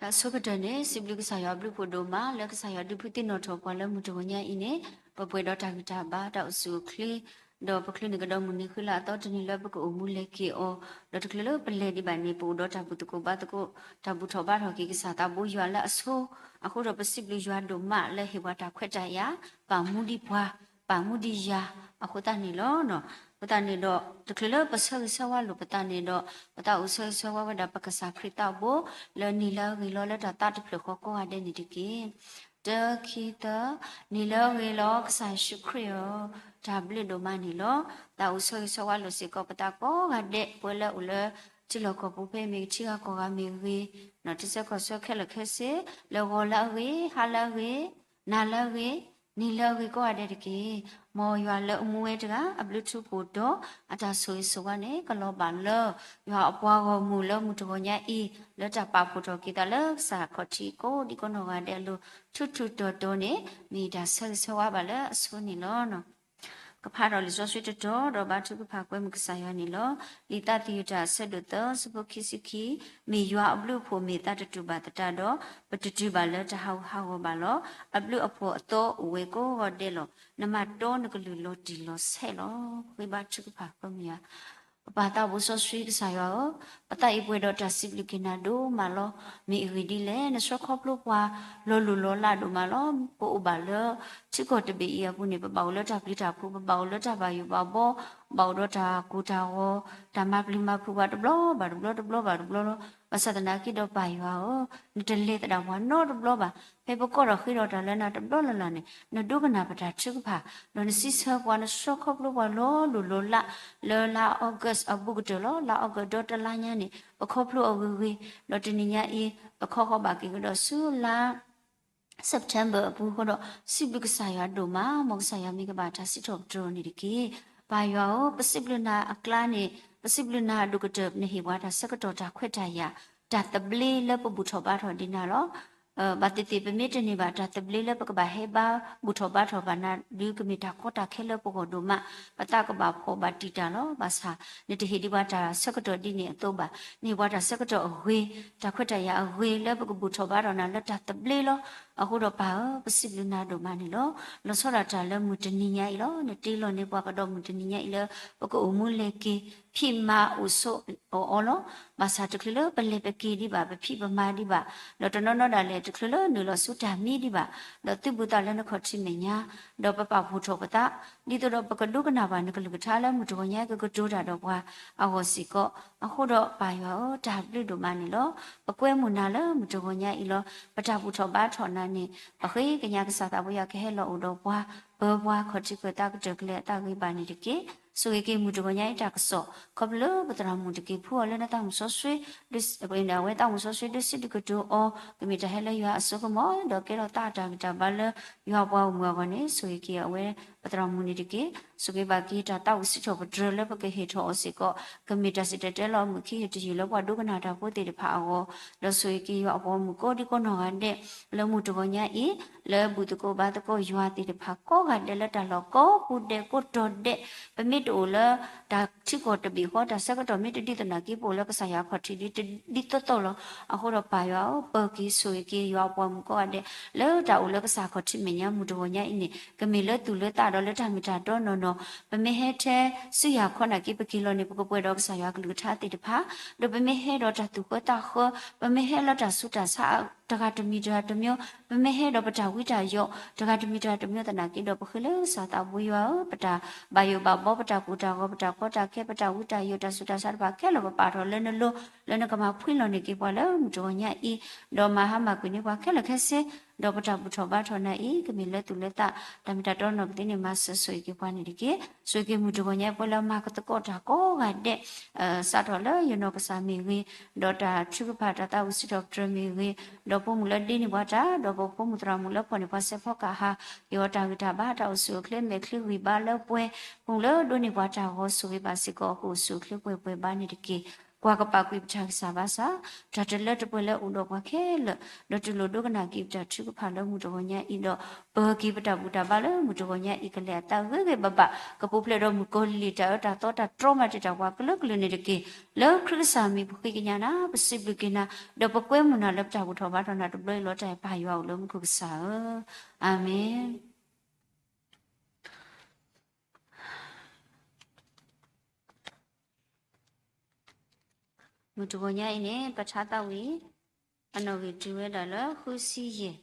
တၢ်ဆိကတၢၢ်န့ၣ် စံးဘျုးကစၢ်ယွၤအဘျုးအဖှိၣ်ဒိၣ်မး လၢကစၢ်ယွၤဒုးဖုသ့ၣ်နီၣ်ထီၣ်ပှၤလၢမုၢ်တဂီၤညါအံၤန့ၣ် ပပှဲၤဒီးတၢ်ဂံၢ်တၢ်ဘါ တၢ်အိၣ်ဆူၣ်အိၣ်ချ့ ဒီးပချုးန့ၢ်ကဒီးမုၢ်နံၤဃုလါအသီတနံၤလၢပကအိၣ်မူလဲၤက့ၤအီၤ ဒီးတချုးလၢပလဲၤဒံးဘၣ်န့ၣ် ပအိၣ်ဒီးတၢ်ဘူၣ်သကိးဘါသကိး တၢ်ဘူၣ်ထီၣ်ဘါထီၣ်က့ၤကစၢ်သးဘိယွၤလၢအဆိ အဃိဒီးပစံးဘျုးယွၤဒိၣ်မးလၢဟ့ၣ်ပှၤတၢ်ခွဲးတၢ်ယာ် ပာ်မူဒံးပှၤ ပာ်မူဒံးယၤ အဃိသတးန့ၣ်လီၤ. အဃိသတးန့ၣ်ဒီး တချုးလၢပဆၢဂ့ၤဆၢဝါလိာ်ပသးန့ၣ်ဒီး ပသးအိၣ်ဆၢဂ့ၤဆၢဝါဝဲဒၣ်ပကစၢ်ခရံာ်သးဘိ လၢနံၤလၢအဂ့ၤလီၤ လၢတၢ်သးတဖျၢၣ်ဃီကိးဂၤဒဲးန့ၣ်တက့ၢ်. တၢ ခံ သၢ, နံၤလၢအဂ့ၤလီၤ ကစၢ်ယ့ၣ်ၡူးခရံာ်ဧၢ, တၢ်ဘျုးဒိၣ်မးန့ၣ်လီၤ. သးအိၣ်ဆၢဂ့ၤဆၢဝါလိာ်စ့ၢ်ကီးပသးကိးဂၤဒဲး ပဝဲလၢအိၣ်လၢ ထံလီၢ်ကီၢ်ပူၤဖဲမ့ၢ်ဂ့ၤ ထံဂၤကီၢ်ဂၤမ့ၢ်ဂ့ၤ, ထံဆၢကီၢ်ဆၢခဲလၢာ်ခဲဆ့, လၢဂီၤလၢအဂ့ၤ, ဟါလၢအဂ့ၤ, နၤလၢအဂ့ၤ, နံၤလၢအဂ့ၤကိးဂၤဒဲးတက့ၢ်. မ်ယွၤလၢအမူဝဲတဂၤ အဘျုးထူဖှိၣ်ဒီး အတၢ်ဆိၣ်ဂ့ၤဆိၣ်ဝါန့ၣ် ကလီၤဘၣ်လၢ ယွၤအပှၤဂီၢ်မုၢ်လၢမုၢ်တဂီၤညါအံၤ လၢတၢ်ပာ်ဖှိၣ်ထီၣ်က့ၤသးလၢကစၢ်ခီၣ်ထံးကိးဒံကိးနီၢ်ဂၤဒဲးအလိၤ ထူးထူးတီၤတီၤန့ၣ် မ့ၢ်တၢ်ဆၢဂ့ၤဆၢဝါဘၣ်လၢအဆိန့ၣ်လီၤ. ကဖးထီၣ်လံာ်စီဆှံတတီၤဒီးဘါထုကဖၣ်ကွဲမုာ်ကစၢ်ယွၤန့ၣ်လီၤ. လံာ်သးသယုၢ်တၢ်အဆၢဒိၣ်သၢ အဆၢဖိခံဆံခံ, မ့ၢ်ယွၤအဘျုးအဖှိၣ်မ့ၢ်သးတတူာ်ဘၣ်သတးဒီး ပတတုၤဘၣ်လၢတၢ်ဟးဂူာ်ဟးဂီၤဘၣ်လီၤ. အဘျုးအဖှိၣ်အသီအိၣ်ဝဲကိးဂၤဒဲးလီၤ. နမၤတီနကလုၢ်လီၤတံၢ်လီၤဆဲးလီၤ. ဃ့ဘါထုကဖၣ်ကွဲမုာ်ယွၤ ပပၢ်သးဘိစီဆှံကစၢ်ယွၤဧၢ, ပသးအံၤပှဲၤဒီးတၢ်စံးဘျုးက့ၤနၤဒိၣ်မးလီၤ. မ့ၢ်အဂ့ၢ်ဒ်လဲၣ်, နဆှၢခီဖျိပှၤလီၤလိၢ်လီၤလးဒိၣ်မးလီၤ. ပအိၣ်ဘၣ်လၢထံကီၢ်တဘ့ၣ်အံၤအပူၤန့ၣ် ပဘၣ်အိၣ်လၢတၢ်ပျံၤတၢ်ဖုး, ပဘၣ်အိၣ်လၢတၢ်ဘၣ်ယိၣ်ဘၣ်ဘီ, ဘၣ်အိၣ်ဒီးတၢ်ကိၢ်တၢ်ဂီၤ, တၢ်မၤပျံၤမၤဖုးပှၤတဘျီဘၣ်တဘျီ တဘျီဘၣ်တဘျီလီၤ. ဘၣ်ဆၣ်သနာ်က့ဒီးပၢ်ယွၤဧၢ, နတလဲၤသဒၣ်ပှၤနီတဘျီဘၣ်. ဖဲပကီၢ်ဒီးဃ့ဒီးတၢ်လၢနၤတဘျီလၢ်လၢ်န့ၣ် နဒိကနၣ်ပတၢ်ထုကဖၣ်, ဒီးနစံးဆၢပှၤ နဆှၢခီဖျိပှၤလီၤလိၢ်လီၤလး လၢလါ August အဘူးကတၢၢ်လီၤ. လါ August ဒီတလါညါန့ၣ် ပခီဖျိအဂ့ၤဂ့ၤ, ဒီးတနံၤညါအံၤ ပခီဃီဘၣ်က့ၤကဒီးဆူလါ September အပူၤဃီဒီး စံးဘျုးကစၢ်ယွၤဒိၣ်မး, မ်ကစၢ်ယွၤမ့ၢ်ကဘၣ်တၢ်စံးထီၣ်ပတြၢၤန့ၣ်တက့ၢ်. ပၢ်ယွၤဧၢ, ပစံးဘျုးနၤအကျါန့ၣ် ပစံးဘျုးနၤဒိၣ်ကတၢၢ် နဟ့ၣ်ပှၤတၢ်ဆၢကတီၢ်တၢ်ခွဲးတၢ်ယာ် တၢ်သဘျ့လၢပဘူၣ်ထီၣ်ဘါထီၣ်ဒံးနၤလီၤ. ဘၣ်သ့ၣ်သ့ၣ် ပမ့ၢ်တန့ၢ်ဘၣ်တၢ်သဘျ့လၢပကဘၣ်ဟဲဘါဘူၣ်ထီၣ်ဘါထီၣ်ဘၣ်နၤ ဒုးကမ့ၢ်တၢ်ကီတၢ်ခဲလၢပဂီၢ်ဒိၣ်မး, ပသးကဘၣ်ဖှီၣ်ဘၣ်တံာ်တာ်လီၤ. ဘၣ်ဆၣ် နတဟ့ၣ်ဒံးပှၤတၢ်ဆၢကတီၢ်ဒ်န့ၣ်အသိးဘၣ်, နဟ့ၣ်ပှၤတၢ်ဆၢကတီၢ်အဂ့ၤ, တၢ်ခွဲးတၢ်ယာ်အဂ့ၤလၢပကဘူၣ်ထီၣ်ဘါထီၣ်နၤလၢတၢ်သဘျ့လီၤ. အဃိဒီးပၢ်ဧၢ, ပစံးဘျုးနၤဒိၣ်မးန့ၣ်လီၤ. လီၤဆီဒၣ်တၢ်လၢမုၢ်တနံၤညါအံၤလီၤ. နတ့လီၤန့ၢ်ပှၤကဒီးမုၢ်တနံၤညါအံၤလၢ ပကအိၣ်မူလဲၤက့ၤ ဖံးမၤအိၣ်ဆိးအီၤလီၤ. ဘၣ်ဆၣ်တချုးလၢပလဲၤပက့ၤဒံးဘၣ်, ပဖံးပမၤဒံးဘၣ်, ဒီးတနီၤနီၤဒၣ်လဲာ် တချုးလၢနုာ်လီၤဆူတၢ်မံဒံးဘၣ်, ဒီးသုးဘူးသးလၢနခီၣ်ထံးမဲာ်ညါ, ဒီးပပာ်ဖှိၣ်ထီၣ်ပသး ဒ်သိးဒီးပကဒိကနၣ်ဘၣ်နကလုၢ်ကထါလၢမုၢ်တဂီၤညါ ကကတိၤတၢ်ဒီးပှၤအဂီၢ်စ့ၢ်ကီး. အဃိဒီးပၢ်ယွၤဧၢ, တၢ်ဘျုးဒိၣ်မးန့ၣ်လီၤ. ပကွဲမုာ်နၤလၢမုၢ်တဂီၤညါအံၤလီၤ. ပတၢ်ဘူၣ်ထီၣ်ဘါထီၣ်နၤန့ၣ် ပဃ့ကညးကစၢ်သးဘိယွၤကဟဲလီၤအိၣ်ဒီးပှၤ, ပၢပှၤ ခီၣ်ထံးခၢၣ်သးကတၢၢ်ကလဲၤအသးဂ့ၤဘၣ်န့ၣ်တက့ၢ်. ဆိၣ်ဂ့ၤက့ၤမုၢ်တဂီၤညါအံၤတၢ်ကစီၣ် ခီဖျိလၢပသရၣ်မုၣ်တက့ၢ်. ဖှူအီၤလၢနသးမုၣ်စီဆှံ, အဝဲသးမုၣ်စီဆှံ ဒုးစံးဒုးကတိၤအီၤ, ကမ့ၢ်တၢ်ဟဲလၢယွၤအစိကမီၤ, ဒီးကဲထီၣ်သးအတၢ်ဂံၢ်တၢ်ဘါလၢယွၤပှၤဂီၢ်မုၢ်အဂီၢ်န့ၣ် ဆိၣ်ဂ့ၤက့ၤအဝဲပသရၣ်မုၣ်န့ၣ်တက့ၢ်. ဆိၣ်ဂ့ၤဘၣ်က့ၤတၢ်သးဝံၣ်စံးထီၣ်ပတြၢၤလၢပကဟ့ၣ်ထီၣ်အီၤစ့ၢ်ကီး, ကမ့ၢ်တၢ်စံၣ်တဲၤတဲလီၤမုၢ်ခံကတယုၢ်လၢပှၤဒိကနၣ်တၢ်ဖိသ့ၣ်တဖၣ်အဂီၢ်, ဒီးဆိၣ်ဂ့ၤက့ၤယွၤအပှၤဂီၢ်မုၢ်ကိးဒံကိးနီၢ်ဂၤဒဲး လၢမုၢ်တဂီၤညါအံၤ လၢဘူၣ်သကိးဘါသကိးယွၤသ့ၣ်တဖၣ်ကိးဂၤဒဲးလၢတၢ်လီၢ်ကိးပူၤဒဲးကိးတီၤဒဲး, ပမ့ၢ်တအိၣ်လၢတၢ်ထံကီၢ်တဘ့ၣ်ဃီ တၢ်ဆၢကတီၢ်မ့ၢ်တဒ်သိးနာ်က့ ပအိၣ်လၢကစၢ်ယွၤခီၣ်ထံးဒ်သိးသိးလီၤ. အဃိဒီးပၢ်ယွၤဧၢ, ပၢၤက့ၤဆိၣ်ဂ့ၤက့ၤယွၤအပှၤဂီၢ်မုၢ်ကိးဂၤဒဲး လၢတၢ်အိၣ်လၢကစၢ်ခီၣ်ထံးမဲာ်ညါမုၢ်တဂီၤညါအံၤန့ၣ် ကမ့ၢ်လၢသူၣ်လၢသးဒီးလၢတၢ်မ့ၢ်တၢ်တီနီၢ်နီၢ်, ပမ့ၢ်ဟဲထဲစုယၤခီနာ်က့ ပက့ၤလီၤန့ၣ် ပကပှဲၤဒီးကစၢ်ယွၤကလုၢ်ကထါသ့ၣ်တဖၣ်, ဒီးပမ့ၢ်ဟဲဒီးတၢ်သူၣ်ဃၢသးဃၢ, ပမ့ၢ်ဟဲလၢတၢ်ဆူးတၢ်ဆါတဂၤတမံၤတဂၤတမံၤ, ပမ့ၢ်ဟဲဒီးပတၢ်ဝံတၢ်ယိးတဂၤတမံၤတဂၤတမံၤသနာ်က့ဒီး ပဃ့လၢကစၢ်သးဘိယွၤဧၢ, ပတၢ်ဘၣ်ယိၣ်ဘၣ်ဘီ, ပတၢ်ကိၢ်တၢ်ဂီၤ, ပတၢ်ကီတၢ်ခဲ, ပတၢ်ဝံတၢ်ယိာ်, တၢ်ဆူးတၢ်ဆါတဖၣ်ခဲလၢာ် ပပာ်ထီၣ်လၢနလိၤ, လၢနကမၤဖှံလီၤန့ၢ်က့ၤပှၤလၢမုၢ်တဂီၤညါအံၤ, ဒီးမၤဟါမၢ်ကွံာ်န့ၢ်ပှၤခဲလၢာ်ခဲဆ့, ဒီးပတၢ်ဘူၣ်ထီၣ်ဘါထီၣ်နၤအံၤ ကမ့ၢ်လၢသူၣ်လၢသး, တၢ်မ့ၢ်တၢ်တီနီၢ်ကသ့န့ၣ် မၤစၢၤဆိၣ်ဂ့ၤက့ၤပှၤန့ၣ်တက့ၢ်. ဆိၣ်ဂ့ၤက့ၤမုၢ်တဂီၤညါအံၤ ပှၤလၢမၤကသကိးတၢ်ကိးဂၤဒဲး စးထီၣ်လၢယနီၢ်ကစၢ်မ့ၢ်ဂ့ၤ, ဒီးတၢ်ထုကဖၣ်တၢ်သးဝံၣ်စံးထီၣ်ပတြၢၤမ့ၢ်ဂ့ၤ, ဒီးဖိမုၣ်လၢဒ့န့ၢ်ပှၤတၢ်, ဒီးပဖိမုၣ်သရၣ်မုၣ်လၢဖီၣ်န့ၢ်ပှၤစဲးဖီကဟၣ်, ယွၤတၢ်ဂံၢ်တၢ်ဘါတၢ်အိၣ်ဆူၣ်အိၣ်ချ့မဲာ်ချံဂံၢ်ဘါလၢပှဲၤ, ဖိမုၣ်လၢဒိးန့ၢ်ပှၤတၢ်ဂီၤဆိၣ်ဂ့ၤဘၣ်စ့ၢ်ကီး ကအိၣ်ဆူၣ်အိၣ်ချ့ပှဲၤပှဲၤဘါန့ၣ်တက့ၢ်. ကွၢ်ကပာ်ကွံာ်ပတၢ်ကစၢ်ဘၣ်ဆၣ်, တၢ်တလၢတပှဲၤလၢအိၣ်ဒီးပှၤခဲလၢာ်, ဒီးတူၢ်လိာ်ဒိကနၣ်က့ၤပတၢ်ထုကဖၣ်လၢမုၢ်တဂီၤညါအံၤဒီး ပၢၤက့ၤပတၢ်ဘူၣ်တၢ်ဘါလၢမုၢ်တဂီၤညါအံၤ ကလဲၤအသးဂ့ၤဂ့ၤဘၣ်ဘၣ်, ကပူၤဖျဲးဒီးမုၢ်ကီၤလံၢ်တၢ်အၢတၢ်သီတၢ်တြီမးတ့ၢ်တၢ်ပှၤကလုာ်ကလုာ်န့ၣ်တက့ၢ်. လၢခရံာ်ကစၢ်မံၤပဃ့ကညးနၤ, ပစံးဘျုးက့ၤနၤ, ဒီးပကွဲမုာ်နၤလၢပတၢ်ဘူၣ်ထီၣ်ဘါထီၣ်နၤတဘျီအံၤလီၤ. တၢ်ပၢ်ယွၤအိၣ်လၢမူခိၣ်ကစၢ်ဧၢ, အၤမ့ၣ်. မုၢ်တဂီၤညါအံၤန့ၣ် ပထါသးဝံၣ် အနီၣ်ဂံၢ်တုၤဝဲဒၣ်လၢ ဃုဆံယဲၢ်,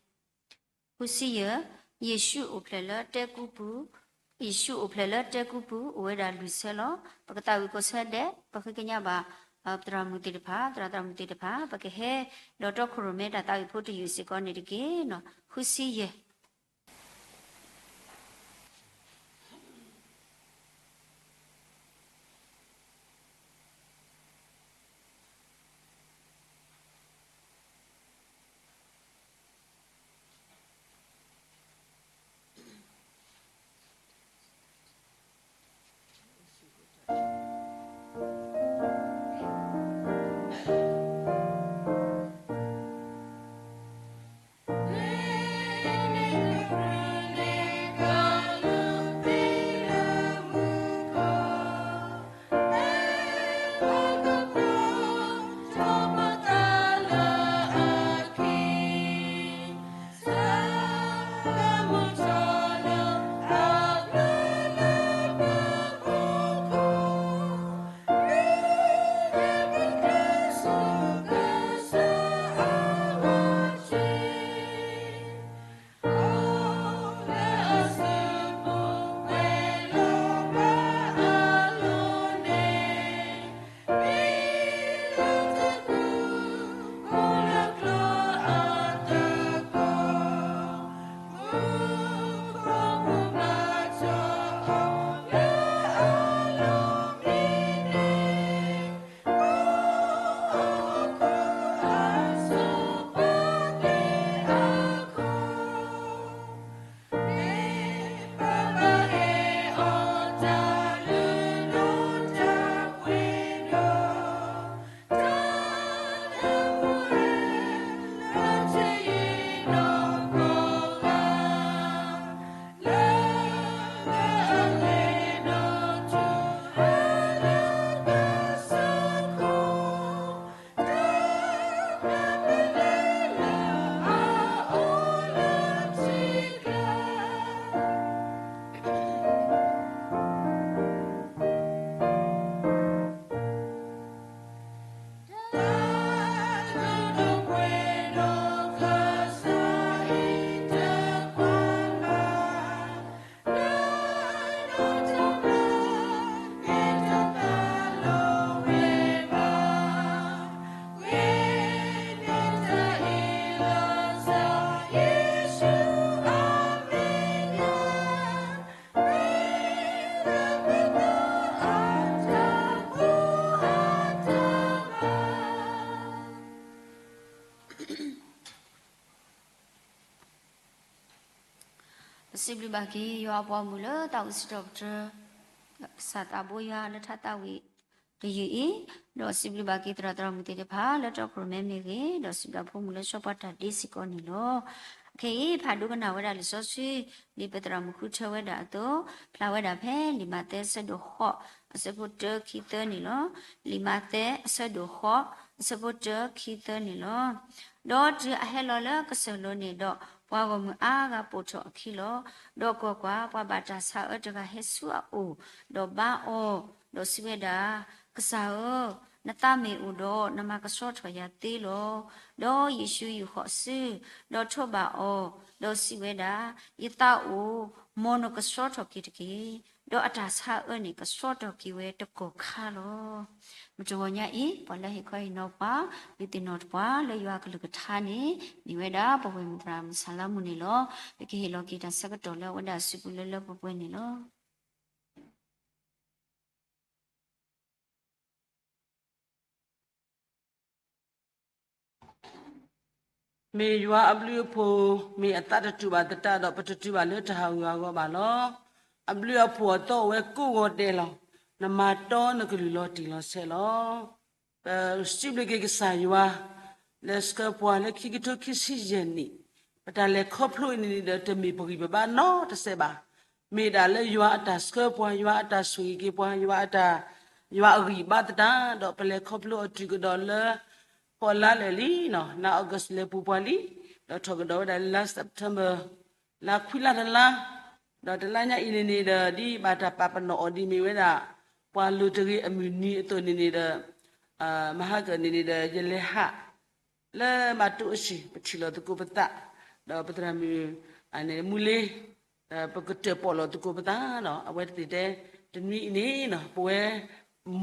ဃုဆံယဲၢ်, ယ့ၣ်ၡူးအိၣ်ဖျဲၣ်လၢတဲကူပူၤ, ယ့ၣ်ၡူးအိၣ်ဖျဲၣ်လၢတဲကူပူၤ အိၣ်ဝဲဒၣ်လွံၢ်ဆၢလီၤ. ပကသးဝံၣ်ကိးဆၢဒဲး, ပဃ့ကညးဘၣ် သရၣ်မုၣ်သ့ၣ်တဖၣ်, သရၣ်သရၣ်မုၣ်သ့ၣ်တဖၣ်, ပကဟဲဒီးတီခိၣ်ရိၣ်မဲတၢ်သးဝံၣ်ဖိတယုၢ်စ့ၢ်ကီးန့ၣ်တက့ၢ်. ဃုဆံယဲၢ် ပစံးဘျုးဘၣ်က့ၤ ယွၤအပှၤမုၣ်လၢသးဝံၣ်စံးထီၣ်ပတြၢၤ ကစၢ်သးဘိယွၤလၢထါသးဝံၣ်တယုၢ်အံၤ, ဒီးစံးဘျုးဘၣ်က့ၤသရၣ်သရၣ်မုၣ်သ့ၣ်တဖၣ် လၢတီခိၣ်ရိၣ်မဲမ့ၢ်ဂ့ၤ, ဒီးစံးဘျုးဖိမုၣ်လၢဆှၢပှၤတၢ်ဒ့စ့ၢ်ကီးန့ၣ်လီၤ. ခဲအံၤ ဖးဒိကနၣ်ဝဲဒၣ်လံာ်စီဆှံ ဒ်ပသရၣ်မုၣ်ဃုထၢဝဲဒၣ်အသိး, ဖျါဝဲဒၣ်ဖဲလံာ်မးသဲအဆၢဒိၣ်ဃိး အဆၢဖိတၢခံသၢန့ၣ်လီၤ. လံာ်မးသဲအဆၢဒိၣ်ဃိး အဆၢဖိတၢခံသၢန့ၣ်လီၤ. ဒီးတုၤအဟဲလီၤလၢကစၢၢ်လိၤန့ၣ်ဒီး, ပှၤဂီၢ်မုၢ်အါဂၤပိာ်ထီၣ်အခံလီၤ. ဒီးကွၢ်ကွၢ်, ပှၤဘၣ်တၢ်ဆါအၢတဂၤဟဲဆူအအိၣ်, ဒီးဘါအီၤ, ဒီးစံးဝဲဒၣ်, ကစၢ်ဧၢ, နသးမ့ၢ်အိၣ်ဒီး နမၤကဆှီထီၣ်ယၤသ့လီၤ. ဒီးယ့ၣ်ၡူးယူာ်ဃီၤစု, ဒီးထိးဘၣ်အီၤ, ဒီးစံးဝဲဒၣ်, ယသးအိၣ်, မ်နကဆှီထီၣ်က့ၤတက့ၢ်. ဒီးအတၢ်ဆါအၢန့ၣ် ကဆှီထီၣ်က့ၤဝဲတကီၢ်ခါလီၤ. မုၢ်တဂီၤညါအံၤ ပှၤလၢဟ့ၣ်ခီဟ့ၣ်နီၤပှၤ ဒုးသ့ၣ်နီၣ်ပှၤလၢယွၤအကလုၢ်ကထါန့ၣ် မ့ၢ်ဝဲဒၣ် ပဝဲၢ်မုၣ်သရၣ်မုၣ်ဆၣ်လါမူန့ၣ်လီၤ. ပကဟ့ၣ်လီၤက့ၤတၢ်ဆၢကတီၢ်လၢအဝဲဒၣ်စုပူၤလၢလၢပှဲၤပှဲၤန့ၣ်လီၤ. မ့ၢ်ယွၤအဘျုးအဖှိၣ်, မ့ၢ်အသးတတူာ်ဘၣ်သတးဒီး ပတတုၤဘၣ်လၢတၢ်ဟးဂူာ်ဟးဂီၤဘၣ်လီၤ. အဘျုးအဖှိၣ်အသီအိၣ်ဝဲကိးဂီၤဒဲးလီၤ. နမၤတီနကလုၢ်လီၤတံၢ်လီၤဆဲးလီၤ. ပစံးဘျုးက့ၤကစၢ်ယွၤ လၢဆှၢပှၤလၢခံကထိခံဆံယဲၢ်နံၣ်, ပတၢ်လဲၤခီဖျိအံၤန့ၣ်ဒီး တမ့ၢ်ပဂံၢ်ပဘါနီတစဲးဘၣ်. မ့ၢ်ဒၣ်လၢယွၤအတၢ်ဆှၢပှၤ, ယွၤအတၢ်ဆိၣ်ဂ့ၤက့ၤပှၤ, ယွၤအတၢ်, ယွၤအဂံၢ်ဘါသတးဒီး ပလဲၤခီဖျိအီၤတုၤကဒီးလၢ ဃိးလါလၢာ်လံ, လါ August လဲၤပူၤပှၤလံ, ဒီးထီၣ်ကဒီးဝဲဒၣ်လါ September လါခွံလါတလါ, ဒီးတလါညါအံၤန့ၣ်န့ၣ်ဒီး ဒ်ဘၣ်တၢ်ပာ်ပနီၣ်အီၤဒ်မ့ၢ်ဝဲဒၣ် ပှၤလၢတဂ့ၤအမုၢ်နံၤအသိးန့ၣ်န့ၣ်ဒီး မဟါကၢန့ၣ်န့ၣ်ဒီး ယလဲၤဟး လၢမၤတိအစံၣ် ပထံၣ်လိာ်သကိးပသး, ဒီးပသရၣ်မုၣ် မူလ့ ပကတၢၣ်ပီၣ်လိာ်သကိးပသးဒီး အဝဲသ့ၣ်တဲ တနွံအံၤန့ၣ် ပဝဲ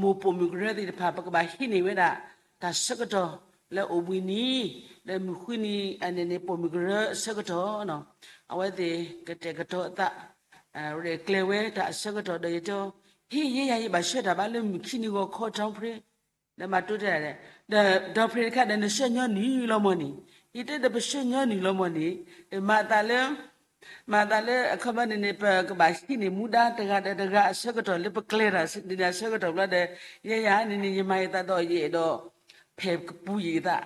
မိၢ်ပိာ်မုၣ်ကရၢသ့ၣ်တဖၣ် ပကဘၣ်ဟံးန့ၢ်ဝဲဒၣ် တၢ်ဆၢကတီၢ်လၢအိၣ်ဘှံးနံၤ လၢမုၢ်ဃုနံၤအန့ၣ်န့ၣ် ပိာ်မုၣ်ကရၢအဆၢကတီၢ်, အဝဲသ့ၣ်ကတဲာ်ကတီၤအသး ရဲၣ်ကျဲၤဝဲတၢ်အဆၢကတီၢ်ဒီး ယတဲအီၤ, ဟ့ၣ် ယဲယၤ ယဘၣ်ဆှၢတၢ်ဘါလၢမုၢ်ခံနံၤဂီၤခီ Dauphine, ဒီးမၤတိတဲဒၣ်, ဒီး Dauphine တခါဒီး နဆှၢညီနုၢ်လီၤမၢ်န့ၣ်, ယတဲဒီး ပဆှၢညီနုၢ်လီၤမၢ်န့ၣ်, မၤသးလၢ မၤသးလၢအခီပညီန့ၣ်န့ၣ် ပကဘၣ်ဟံးန့ၢ်မူဒါတဂၤဒီးတဂၤအဆၢကတီၢ်လၢပကျဲၤတၢ်န့ၣ်အဆၢကတီၢ်ဘျီဒီး ယဲယၤန့ၣ်န့ၣ် ယမၤယသးဒီး ယအဲၣ်ဒိးဖဲးပူၤယသး,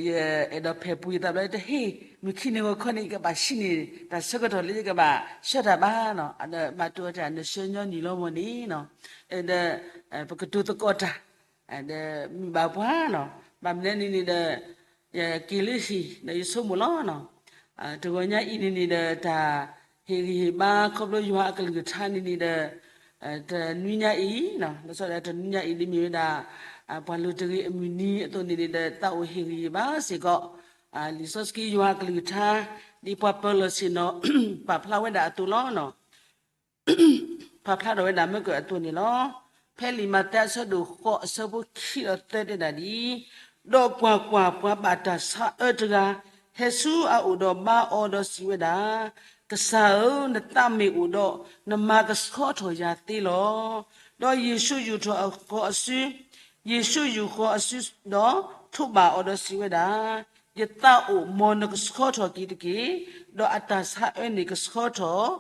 ယအဲၣ်ဒိးဖဲးပူၤယသးဘျီ တဟ့ၣ် မုၢ်ခံနံၤဂီၤခီန့ၣ် ယကဘၣ်ဟံးန့ၢ် တၢ်ဆၢကတီၢ်လၢယကဘၣ်ဆှၢတၢ်ဘါနီၤ, ဒီးမၤတိတဲ နဆှၢညီနုၢ်လီၤမၢ်န့ၣ်, ဒီး ပကတိၤသကိးတၢ် ဒီးမုာ်ဘၣ်ပှၤနီၤ, ဘၣ်မနုၤန့ၣ်န့ၣ်ဒီး ယက့ၤလၢဟံၣ်ဒီးယဆိကမိၣ်လီၤနီၤ, တဂီၤညါအံၤန့ၣ်န့ၣ်ဒီး တၢ်ဟ့ၣ်ဂံၢ်ဟ့ၣ်ဘါခီဖျိယွၤအကလုၢ်ကထါန့ၣ်န့ၣ်ဒီး တနွံညါအံၤ, လီၤဆီဒၣ်တၢ်တနွံညါအံၤ ဒ်မ့ၢ်ဝဲဒၣ် ပှၤလၢတဂ့ၤအမုၢ်နံၤအသိးန့ၣ်န့ၣ်ဒီး သးအိၣ်ဟ့ၣ်ဂံၢ်ဟ့ၣ်ဘါစ့ၢ်ကီး လံာ်စီဆှံယွၤအကလုၢ်ကထါ ဒ်ပှၤပၢၤလီၢ်ဆ့ၣ်နီၤ ပာ်ဖျါဝဲဒၣ်အသိးလီၤနီၤ. ပာ်ဖျါထီၣ်ဝဲဒၣ်မ့ၢ်ကအသိးန့ၣ်လီၤ. ဖဲလံာ်မးသဲအဆၢဒိၣ်ဃိးအဆၢဖိခံဒီးသၢတဲဒၣ်ဒ်, ဒီးကွၢ်ကွၢ်, ပှၤဘၣ်တၢ်ဆါအၢတဂၤ ဟဲဆူအအိၣ်ဒီးဘါအီၤဒီးစံးဝဲဒၣ်, ကစၢ်ဧၢ, နသးမ့ၢ်အိၣ်ဒီး နမၤကဆှီထီၣ်ယၤသ့လီၤ. ဒီးယ့ၣ်ၡူးယူာ်ထီၣ်အဃီအစု, ယ့ၣ်ၡူးယူာ်ဃီအစုဒီးထိးဘၣ်အီၤဒီးစံးဝဲဒၣ်, ယသးအိၣ်, မ်နကဆှီထီၣ်က့ၤတက့ၢ်. ဒီးအတၢ်ဆါအၢန့ၣ်ကဆှီထီၣ်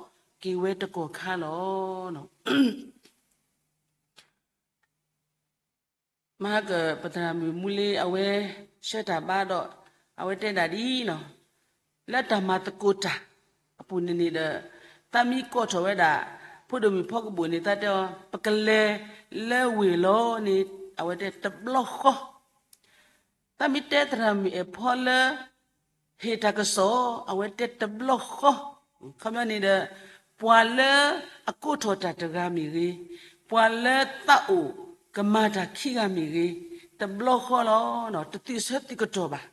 က့ၤဝဲတကီၢ်ခါလီၤ. မဟါကၢ်ပသရၣ်မုၣ်မူလ့အဝဲဆှၢတၢ်ဘါဒီး အဝဲတဲဒၣ်ဒ်နီၤ, လၢတၢ်မၤသကိးတၢ်အပူၤန့ၣ်န့ၣ်ဒီး သးမံကီၢ်ထီၣ်ဝဲဒၣ် ဖိဒိၣ်မုၣ်ဖီကဘိၣ်န့ၣ် သးတဲအီၤ ပကလဲၤလၢဝ့ၢ်လီၤန့ၣ် အဝဲတဲတဘျီဃီ သးမံတဲသရၣ်မုၣ်အဲၣ်ဖီလၢ ဟ့ၣ်တၢ်ကစီၣ် အဝဲတဲတဘျီဃီ, ခီပညီန့ၣ်ဒီး ပှၤလၢအကိးထီၣ်တၢ်တဂၤမ့ၢ်ဂ့ၤ, ပှၤလၢသးအိၣ်ကမၤတၢ်ခံဂၤမ့ၢ်ဂ့ၤ, တဘျီဃီလီၤ, တသုးဆၢသုးကတီၢ်ဘၣ်.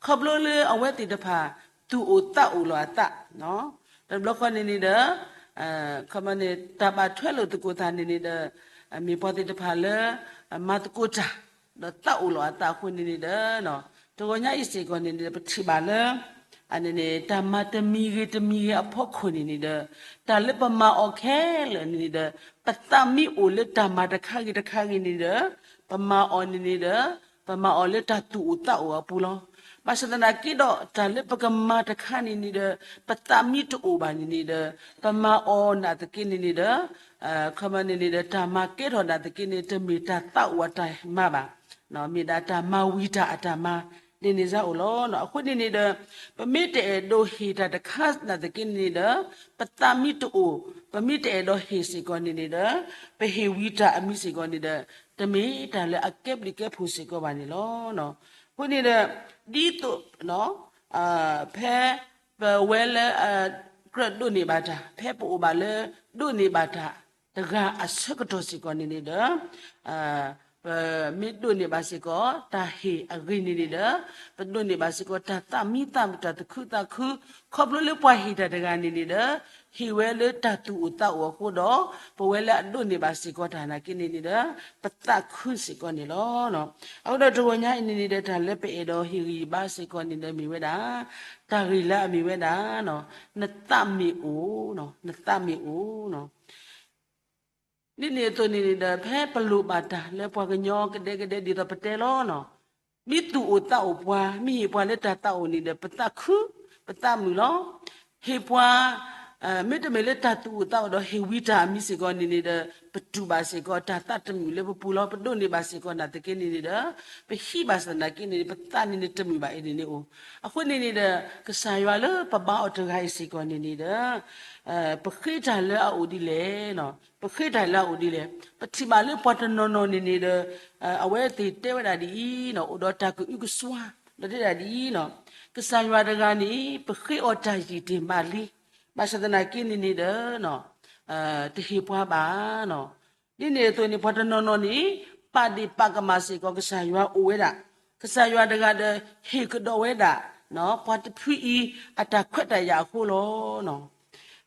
ခီဖျိလၢအဝဲသ့ၣ်တဖၣ် သူၣ်အိၣ်သးအိၣ်လီၤအသး, တဘျီဃီန့ၣ်န့ၣ်ဒီး ခီပညီန့ၣ် တၢ်ဘၣ်ထွဲလိာ်သကိးသးန့ၣ်န့ၣ်ဒီး မ့ၢ်ပှၤသ့ၣ်တဖၣ်လၢ မၤသကိးတၢ် ဒီးသးအိၣ်လီၤအသးအဃိန့ၣ်န့ၣ်ဒီး တဂီၤညါအံၤစ့ၢ်ကီးန့ၣ်န့ၣ် ပထံၣ်ဘၣ်လၢ အန့ၣ်န့ၣ် တၢ်မၤတမံၤဂ့ၤတမံၤဂ့ၤအဖီခိၣ်န့ၣ်န့ၣ်ဒီး တၢ်လၢပမၤအီၤခဲလၢာ်န့ၣ်န့ၣ်ဒီး ပသးမံအိၣ်လၢတၢ်မၤတခါဂ့ၤတခါဂ့ၤန့ၣ်ဒီး ပမၤအီၤန့ၣ်န့ၣ်ဒီး ပမၤအီၤလၢတၢ်သူၣ်အိၣ်သးအိၣ်အပူၤလီၤ. ဘၣ်ဆၣ်သနာ်က့ဒီး တၢ်လၢပကမၤတခါန့ၣ်န့ၣ်ဒီး ပသးမံတအိၣ်ဘၣ်န့ၣ်န့ၣ်ဒီး ပမၤအီၤနာ်သက့န့ၣ်န့ၣ်ဒီး ခီပညီန့ၣ်န့ၣ်ဒီး တၢ်မၤကဲထီၣ်နာ်သက့န့ၣ် တမ့ၢ်တၢ်သးအိၣ်အတၢ်မၤဘၣ်, မ့ၢ်ဒၣ်တၢ်မၤဝံၤတၢ်အတၢ်မၤ ဒ်န့ၣ်စ့ၢ်အိၣ်လီၤ. အဃိန့ၣ်န့ၣ်ဒီး ပမ့ၢ်တအဲၣ်ဒိးဟ့ၣ်တၢ်တခါနာ်သက့န့ၣ်န့ၣ်ဒီး ပသးမံတအိၣ်, ပမ့ၢ်တအဲၣ်ဒိးဟ့ၣ်စ့ၢ်ကီးန့ၣ်န့ၣ်ဒီး ပဟ့ၣ်ဝံၤတၢ်အမံၤစ့ၢ်ကီးန့ၣ်ဒီး တမ့ၢ်တၢ်လၢအကဲဘျုးကဲဖှိၣ်စ့ၢ်ကီးဘၣ်န့ၣ်လီၤ. အဃိန့ၣ်ဒီး ဒ်သိး ဖဲပဝဲလၢ ကြၢးဒိးန့ၢ်ဘၣ်တၢ်, ဖဲပအိၣ်ဘၣ်လၢဒိးန့ၢ်ဘၣ်တၢ်တဂၤအဆၢကတီၢ်စ့ၢ်ကီးန့ၣ်န့ၣ်ဒီး ပမ့ၢ်ဒိးန့ၢ်ဘၣ်စ့ၢ်ကီး တၢ်ဟ့ၣ်အဂ့ၢ်န့ၣ်န့ၣ်ဒီး ပဒိးန့ၢ်ဘၣ်စ့ၢ်ကီး တၢ်သးမံသးမုာ် တၢ်သူၣ်ခုသးခု, ခီဖျိလၢပှၤဟ့ၣ်တၢ်တဂၤန့ၣ်န့ၣ်ဒီး ဟ့ၣ်ဝဲလၢတၢ်သူၣ်အိၣ်သးအိၣ်အဃိဒီး ပဝဲလၢအဒိးန့ၢ်ဘၣ်စ့ၢ်ကီးတၢ်နာ်က့န့ၣ်န့ၣ်ဒီး ပသးခုစ့ၢ်ကီးန့ၣ်လီၤ. အဃိဒီးတဂီၤညါအံၤန့ၣ်န့ၣ်ဒီး တၢ်လၢပအဲၣ်ဒိးဟ့ၣ်ဂံၢ်ဘါစ့ၢ်ကီးန့ၣ်ဒီးမ့ၢ်ဝဲဒၣ် တၢ်ဂ့ၢ်လၢအမ့ၢ်ဝဲဒၣ် နသးမ့ၢ်အိၣ်, နသးမ့ၢ်အိၣ် ဒ်န့ၣ်အသိးန့ၣ်န့ၣ်ဒီး ဖဲပလိၣ်ဘၣ်တၢ်လၢပှၤကညီကဒဲကဒဲဒ်သိးပတဲလီၤနီၤ, မ့ၢ်သူၣ်အိၣ်သးအိၣ်ပှၤ မ့ၢ်ဟ့ၣ်ပှၤလၢတၢ်သးအိၣ်န့ၣ်ဒီး ပသးခု ပသးမုာ်လီၤ. ဟ့ၣ်ပှၤ မ့တမ့ၢ်လၢတၢ်သူၣ်အိၣ်သးအိၣ်ဒီး ဟ့ၣ်ဝံတၢ်အမံၤစ့ၢ်ကီးန့ၣ်န့ၣ်ဒီး ပတူၢ်ဘၣ်စ့ၢ်ကီး တၢ်သးတမုာ်လၢပပူၤလီၤ. ပဒိးန့ၢ်ဘၣ်စ့ၢ်ကီးနာ်သက့န့ၣ်န့ၣ်ဒီး ပဟံးဘၣ်ဆၣ်သနာ်က့န့ၣ် ပသးန့ၣ်န့ၣ်တမုာ်ဘၣ်အံၤန့ၣ်န့ၣ်အိၣ်. အဃိန့ၣ်န့ၣ်ဒီး ကစၢ်ယွၤလၢပဘါအီၤတဂၤအံၤစ့ၢ်ကီးန့ၣ်န့ၣ်ဒီး ပဃ့တၢ်လၢအအိၣ်ဒ်လဲၣ်, ပဃ့တၢ်လၢအအိၣ်ဒ်လဲၣ်. ပထံၣ်ဘၣ်လၢပှၤတနီၤနီၤန့ၣ်န့ၣ်ဒီး အဝဲသ့ၣ်တဲဝဲဒၣ်ဒ်အံၤနီၤ, အိၣ်ဒီးတၢ်ကအုကစွါ ဒီးတဲဒၣ်ဒ်အံၤနီၤ, ကစၢ်ယွၤတဂၤန့ၣ် ပဃ့အီၤတၢ်ယံာ်တ့ၢ်မးလံ, ဘၣ်ဆၣ်သနာ်က့န့ၣ်န့ၣ်ဒီး တဟ့ၣ်ပှၤဘၣ်နီၤ. ဒ်န့ၣ်အသိးန့ၣ် ပှၤတနီၤနီၤန့ၣ် ပာ်ဒ့ၣ်ပာ်ကမၣ်စ့ၢ်ကီး ကစၢ်ယွၤအိၣ်ဝဲဒၣ်, ကစၢ်ယွၤတဂၤဒီး ဟ့ၣ်ကဒီးဝဲဒၣ် ပှၤတဖုအံၤ အတၢ်ခွဲးတၢ်ယာ်အဃိလီၤ.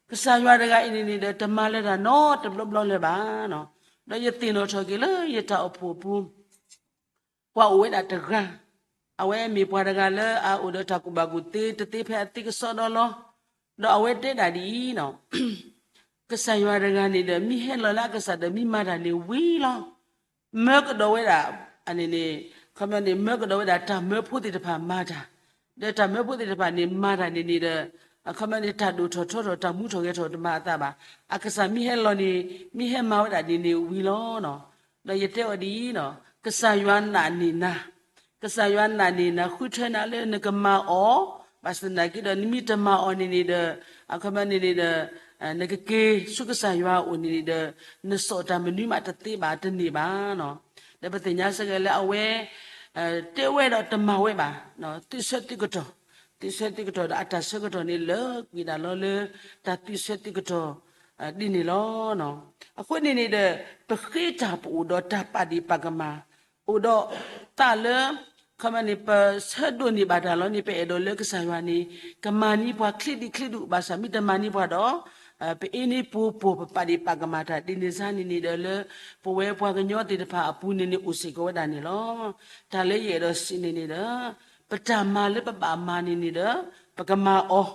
ကစၢ်ယွၤတဂၤအံၤန့ၣ်န့ၣ်ဒီး တမၤလၢၤတၢ်နီတဘျီဘျီလၢၤဘၣ်. ဒီးယသ့ၣ်နီၣ်ထီၣ်က့ၤလၢယတၢ်အိၣ်ဖှိၣ်အပူၤ ပှၤအိၣ်ဝဲဒၣ်တဂၤ, အဝဲမ့ၢ်ပှၤတဂၤလၢအအိၣ်ဒီးတၢ်ကူၣ်ဘၣ်ကူၣ်သ့ တသ့ဖဲအသ့ကစီဒီလီၤ. ဒီးအဝဲတဲဒၣ်ဒ်အံၤနီၤ, ကစၢ်ယွၤတဂၤန့ၣ်ဒီး မ့ၢ်ဟဲလီၤလၢအကစၢ်ဒီး မ့ၢ်မၤတၢ်န့ၣ်ဝံၤလီၤ. မၢကဒီးဝဲဒၣ် အန့ၣ်န့ၣ် ခီပညီန့ၣ် မၢကဒီးဝဲဒၣ်တၢ်မၢဖိသ့ၣ်တဖၣ်မၤတၢ်, ဒီးတၢ်မၢဖိသ့ၣ်တဖၣ်န့ၣ် မၤတၢ်န့ၣ်န့ၣ်ဒီး အခီပညီန့ၣ် တၢ်ဒိၣ်ထီၣ်ထီထီၣ် တၢ်မူထီၣ်ဂဲၤထီၣ်တမၤအသးဘၣ်. အကစၢ်မ့ၢ်ဟဲလီၤန့ၣ် မ့ၢ်ဟဲမၤဝဲဒၣ်န့ၣ်န့ၣ်ဝံၤလီၤနီၤ. ဒီးယတဲအီၤဒ်အံၤနီၤ, ကစၢ်ယွၤနာ်န့ၢ်နၤ, ကစၢ်ယွၤနာ်န့ၢ်နၤ ဃုထၢနၤလၢနကမၤအီၤ, ဘၣ်ဆၣ်သနာ်က့ဒီး နမ့ၢ်တမၤအီၤန့ၣ်န့ၣ်ဒီး အခီပညီန့ၣ်န့ၣ်ဒီး နကက့ၤဆူကစၢ်ယွၤအအိၣ်န့ၣ်န့ၣ်ဒီး နစိာ်တၢ်မနုၤမးတသ့ဘၣ် တန့ၢ်ဘၣ်နီၤ. ဒီးပသ့ၣ်ညါစ့ၢ်ကီးလၢအဝဲ တဲဝဲဒီးတမၤဝဲဘၣ်, သုးဆၢသုးကတီၢ်, သုးဆၢသုးကတီၢ်ဒီးအတၢ်ဆၢကတီၢ်န့ၣ်လၢာ်ကွံာ်ဒၣ်လီၤလၢ တၢ်သုးဆၢသုးကတီၢ် ဒ်န့ၣ်လီၤ. အဃိန့ၣ်န့ၣ်ဒီး ပဃ့တၢ်ပအိၣ်ဒီးတၢ်ပာ်ဒ့ၣ်ပာ်ကမၣ်, အိၣ်ဒီးသးလၢ ခီပညီန့ၣ် ပဆၢဒိးန့ၢ်ဘၣ်တၢ်လီၤန့ၣ် ပအဲၣ်ဒိးလၢကစၢ်ယွၤန့ၣ် ကမၤန့ၢ်ပှၤချ့ဒံးချ့ဒူၣ် ဘၣ်ဆၣ်မ့ၢ်တမၤန့ၢ်ပှၤဒီး ပအ့န့ၢ်ပူၤပိာ် ပပာ်ဒ့ၣ်ပာ်ကမၣ်တၢ်ဒ်န့ၣ်စါန့ၣ်န့ၣ်ဒီး လၢပဝဲပှၤကညီသ့ၣ်တဖၣ်အပူၤန့ၣ်န့ၣ် အိၣ်စ့ၢ်ကီးဝဲဒၣ်န့ၣ်လီၤ. တၢ်လၢယအဲၣ်ဒိးစံးန့ၣ်န့ၣ်ဒီး ပတၢ်မၤလၢပဘၣ်မၤန့ၣ်န့ၣ်ဒီး ပကမၤအီၤ,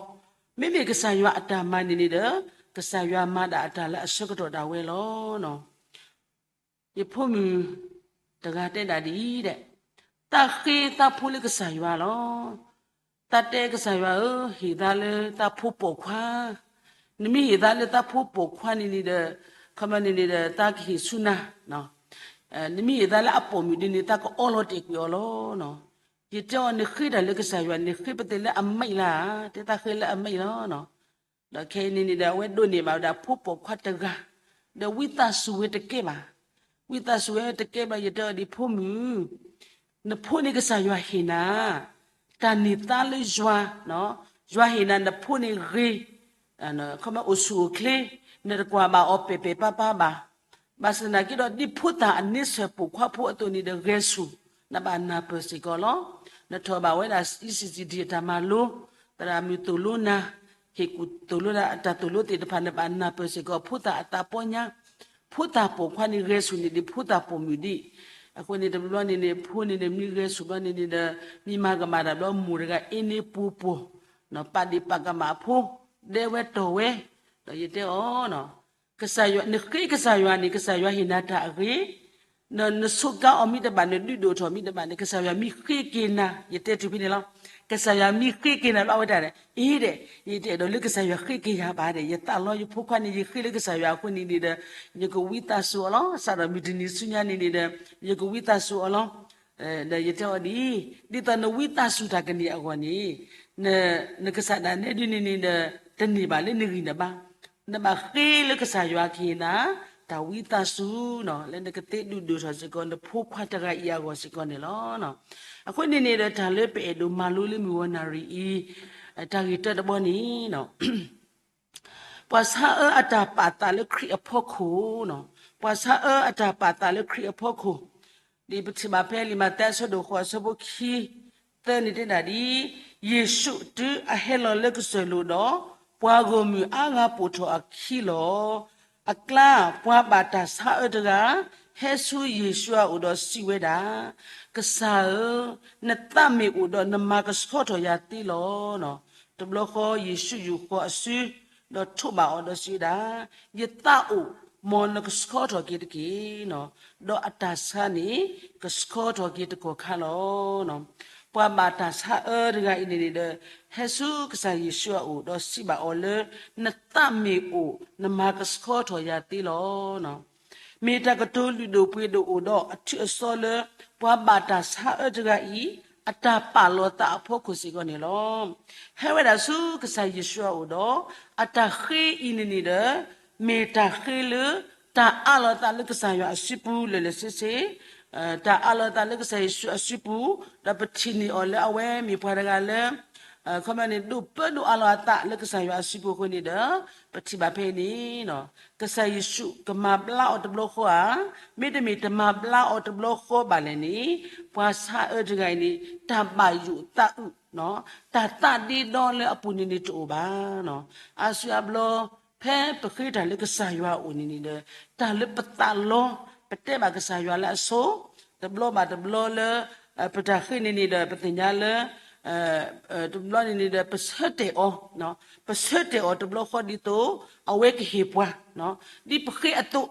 မ့မ့ၢ်ကစၢ်ယွၤအတၢ်မၤန့ၣ်န့ၣ်ဒီး ကစၢ်ယွၤမၤဒၣ်အတၢ်လၢအဆၢကတီၢ်ဒၣ်ဝဲလီၤ. ယဖိမုၣ်တဂၤတဲဒၣ်ဒ်အံၤ, သးဃ့သးဖိလၢကစၢ်ယွၤလီၤ. သးတဲကစၢ်ယွၤဧၢ, ဟ့ၣ်သးလၢသးဖိပိာ်ခွါ, နမ့ၢ်ဟ့ၣ်သးလၢသးဖိပိာ်ခွါန့ၣ်န့ၣ်ဒီး ခီပညီန့ၣ်န့ၣ်ဒီး သးကဟ့ၣ်ဆူနၤ, နမ့ၢ်ဟ့ၣ်သးလၢအပိာ်မုၣ်ဒ်န့ၣ် သးကအီလီၤတဲာ်ကွံာ်အီၤလီၤ. ယတဲအီၤ နဃ့တၢ်လၢကစၢ်ယွၤန့ၣ် ဃ့ပသ့လၢအမဲာ်လၢ်ဧါ, တဲသးဃ့လၢအမဲာ်လီၤ. ဒီးခဲအံၤန့ၣ်န့ၣ်ဒီး အဝဲဒိးန့ၢ်ဘၣ်ဝဲဒၣ်ဖိပိာ်ခွါတဂၤ, ဒီးဝံသးစူၤဝဲတကဲဘၣ်, ဝံသးစူၤဝဲတကဲဘၣ်. ယတဲအီၤဒ် ဖိမုၣ်, နဖိန့ၣ်ကစၢ်ယွၤဟ့ၣ်နၤ တၢ်န့ၢ်သါလၢယွၤ, ယွၤဟ့ၣ်နၤ နဖိန့ၣ်ဂ့ၤ, ခီပညီအိၣ်ဆူၣ်အိၣ်ချ့, နတကွၢ်ဘၣ်အီၤပဲာ်ပဲာ်ပါပါဘၣ်. ဘၣ်ဆၣ်သနာ်က့ဒီး ဒ်ဖိသၣ်အန့ဆၢၣ်ပိာ်ခွါဖိအသိးန့ၣ်ဒီး ဂဲၤဆူၣ်, နဘၣ်နၢ်ပၢၢ်စ့ၢ်ကီးလီၤ. နထီၣ်ဘၣ်ဝဲဒၣ် E C G D အတၢ်မၤလိ, သရၣ်မုၣ်သိၣ်လိနၤ, ဟ့ၣ်ကူၣ်သိၣ်လိဒၣ်အတၢ်သိၣ်လိသ့ၣ်တဖၣ် နဘၣ်နၢ်ပၢၢ်စ့ၢ်ကီး ဖိသၣ်အသးပီညါ, ဖိသၣ်ပိာ်ခွါန့ၣ် ဂဲၤဆူၣ်န့ၢ်ဒံးဖိသၣ်ပိာ်မုၣ်ဒံး. အဃိန့ၣ်တဘျီန့ၣ်န့ၣ် ဖိန့ၣ်န့ၣ် မ့ၢ်ဂဲၤဆူၣ်ဘျီန့ၣ်န့ၣ်ဒီး မ့ၢ်မၤကမၣ်တၢ်ဘျီ မိၢ်တဂၤအ့န့ၢ်ပူၤပိာ်, ပာ်ဒ့ၣ်ပာ်ကမၣ်အဖိ, ဒဲဝဲတီၢ်ဝဲ, ဒီးယတဲအီၤ ကစၢ်ယွၤ နဃ့ကစၢ်ယွၤန့ၣ် ကစၢ်ယွၤဟ့ၣ်နၤတၢ်အဂ့ၤ, နဆိးကါအီၤမ့ၢ်တဘၣ် နဒုးဒိၣ်ထီၣ်မ့ၢ်တဘၣ်န့ၣ် ကစၢ်ယွၤမ့ၢ်ဃ့က့ၤနၤ ယတဲတုၤဖဲန့ၣ်လီၤ. ကစၢ်ယွၤမ့ၢ်ဃ့က့ၤနၤဘၣ်ဝဲတၢ်ဒီး အ့ဒီး ယတအဲၣ်ဒိးလၢကစၢ်ယွၤဃ့က့ၤယၤဘၣ်ဒီး ယသးလီၤယဖိခွါန့ၣ် ယဃ့လၢကစၢ်ယွၤအဃိန့ၣ်န့ၣ်ဒီး ယကဝံသးစူၤအီၤလီၤ. စးထီၣ်မုၢ်တနံၤဆူညါန့ၣ်န့ၣ်ဒီး ယကဝံသးစူၤအီၤလီၤ. ဒီးယတဲအီၤဒ်အံၤ, ဒ်သိးနဝံသးစူၤတၢ်ကန့ၢ်အဂီၢ်န့ၣ် နကစၢ်ဒၣ်နဲဒ်န့ၣ်န့ၣ်ဒီး တန့ၢ်ဘၣ်လၢနဂံၢ်နဘါ, နဘၣ်ဃ့လၢကစၢ်ယွၤကဟ့ၣ်နၤ တၢ်ဝံသးစူၤ လၢနကသ့ဒုးဒိၣ်ထီၣ်စ့ၢ်ကီး နဖိခွါတဂၤအံၤအဂီၢ်စ့ၢ်ကီးန့ၣ်လီၤ. အဃိန့ၣ်န့ၣ်ဒီး တၢ်လၢပအဲၣ်ဒိးမၤလိလၢမုၢ်ဂီၤနၣ်ရံၣ်အံၤ တၢ်ဂ့ၢ်တၢတဘီန့ၣ် ပှၤဆါအၢအတၢ်ပာ်သးလၢခရံာ်အဖီခိၣ်, ပှၤဆါအၢအတၢ်ပာ်သးလၢခရံာ်အဖီခိၣ်, ဒ်ပထံၣ်ဘၣ်ဖဲလံာ်မးသဲအဆၢဒိၣ်ဃိးအဆၢဖိခံ သၢန့ၣ်တဲဒၣ်ဒ်, ယ့ၣ်ၡူးတုၤအဟဲလီၤလၢကစၢၢ်လိၤဒီး ပှၤဂီၢ်မုၢ်အါဂၤပိာ်ထီၣ်အခံလီၤ. အကျါ ပှၤဘၣ်တၢ်ဆါအၢတဂၤ ဟဲဆူယ့ၣ်ၡူးအအိၣ်ဒီးစံးဝဲဒၣ်, ကစၢ်ဧၢ, နသးမ့ၢ်အိၣ်ဒီးနမၤကဆှီထီၣ်ယၤသ့လီၤ. တဘျီဃီယ့ၣ်ၡူးယူာ်ဃီၤအစု ဒီးထိးဘၣ်အီၤဒီးစံးဝဲဒၣ်, ယသးအိၣ်, မ်နကဆှီထီၣ်က့ၤတက့ၢ်. ဒီးအတၢ်ဆါန့ၣ် ကဆှီထီၣ်က့ၤတကီၢ်ခါလီၤ. ပှၤဘၣ်တၢ်ဆါအၢတဂၤအံၤန့ၣ်န့ၣ်ဒီး ဟဲဆူကစၢ်ယ့ၣ်ၡူးအအိၣ်ဒီးစံးဘၣ်အီၤလၢ နသးမ့ၢ်အိၣ် နမၤကဆှီထီၣ်ယၤသ့လီၤ. မ့ၢ်တၢ်ကတိၤလုၢ်ဒိၣ်ပှ့ၤဒိၣ်အိၣ်ဒီးအထုးအစီလၢ ပှၤဘၣ်တၢ်ဆါအၢတဂၤအံၤ အတၢ်ပာ်လီၤသးအဖီခိၣ်စ့ၢ်ကီးန့ၣ်လီၤ. ဟဲဝဲဒၣ်ဆူကစၢ်ယ့ၣ်ၡူးအအိၣ်ဒီး အတၢ်ဃ့အံၤန့ၣ်န့ၣ်ဒီး မ့ၢ်တၢ်ဃ့လၢ တၢ်အးလီၤသးလၢကစၢ်ယွၤအစုပူၤလၢာ်လၢာ်ဆ့ဆ့, တၢ်အးလီၤသးလၢကစၢ်ယ့ၣ်ၡူးအစုပူၤ, ဒီးပထံၣ်န့ၢ်အီၤလၢအဝဲမ့ၢ်ပှၤတဂၤလၢ ခီမန့ၣ် ဒိၣ်ပၢဒိၣ်အးလီၤအသးလၢကစၢ်ယွၤအစုပူၤအဃိန့ၣ်ဒီး ပထံၣ်ဘၣ်ဖဲအံၤန့ၣ် ကစၢ်ယ့ၣ်ၡူးကမၤဘျါအီၤတဘျီဃီဧါ, မ့တမ့ၢ်တမၤဘျါအီၤတဘျီဃီဘၣ်လဲၣ်န့ၣ် ပှၤဆါအၢတဂၤအံၤန့ၣ် တၢ်ဘၣ်ယိၣ်သးအုး, တၢ်သးဒ့ဒီလၢအပူၤန့ၣ်န့ၣ်တအိၣ်ဘၣ်. အါစုအါဘျီ ဖဲပဃ့တၢ်လၢကစၢ်ယွၤအအိၣ်န့ၣ်န့ၣ်ဒီး တၢ်လၢပသးလီ ပတဲဘၣ်ကစၢ်ယွၤလၢအဆိ တဘျီဘၣ်တဘျီလၢ ပတၢ်ဃ့န့ၣ်န့ၣ်ဒီး ပသ့ၣ်ညါလၢ တဘျီန့ၣ်န့ၣ်ဒီး ပဆၢတဲာ်အီၤ, ပဆၢတဲာ်အီၤတဘျီဃီဒ်သိး အဝဲကဟ့ၣ်ပှၤ ဒ်ပဃ့အသိး,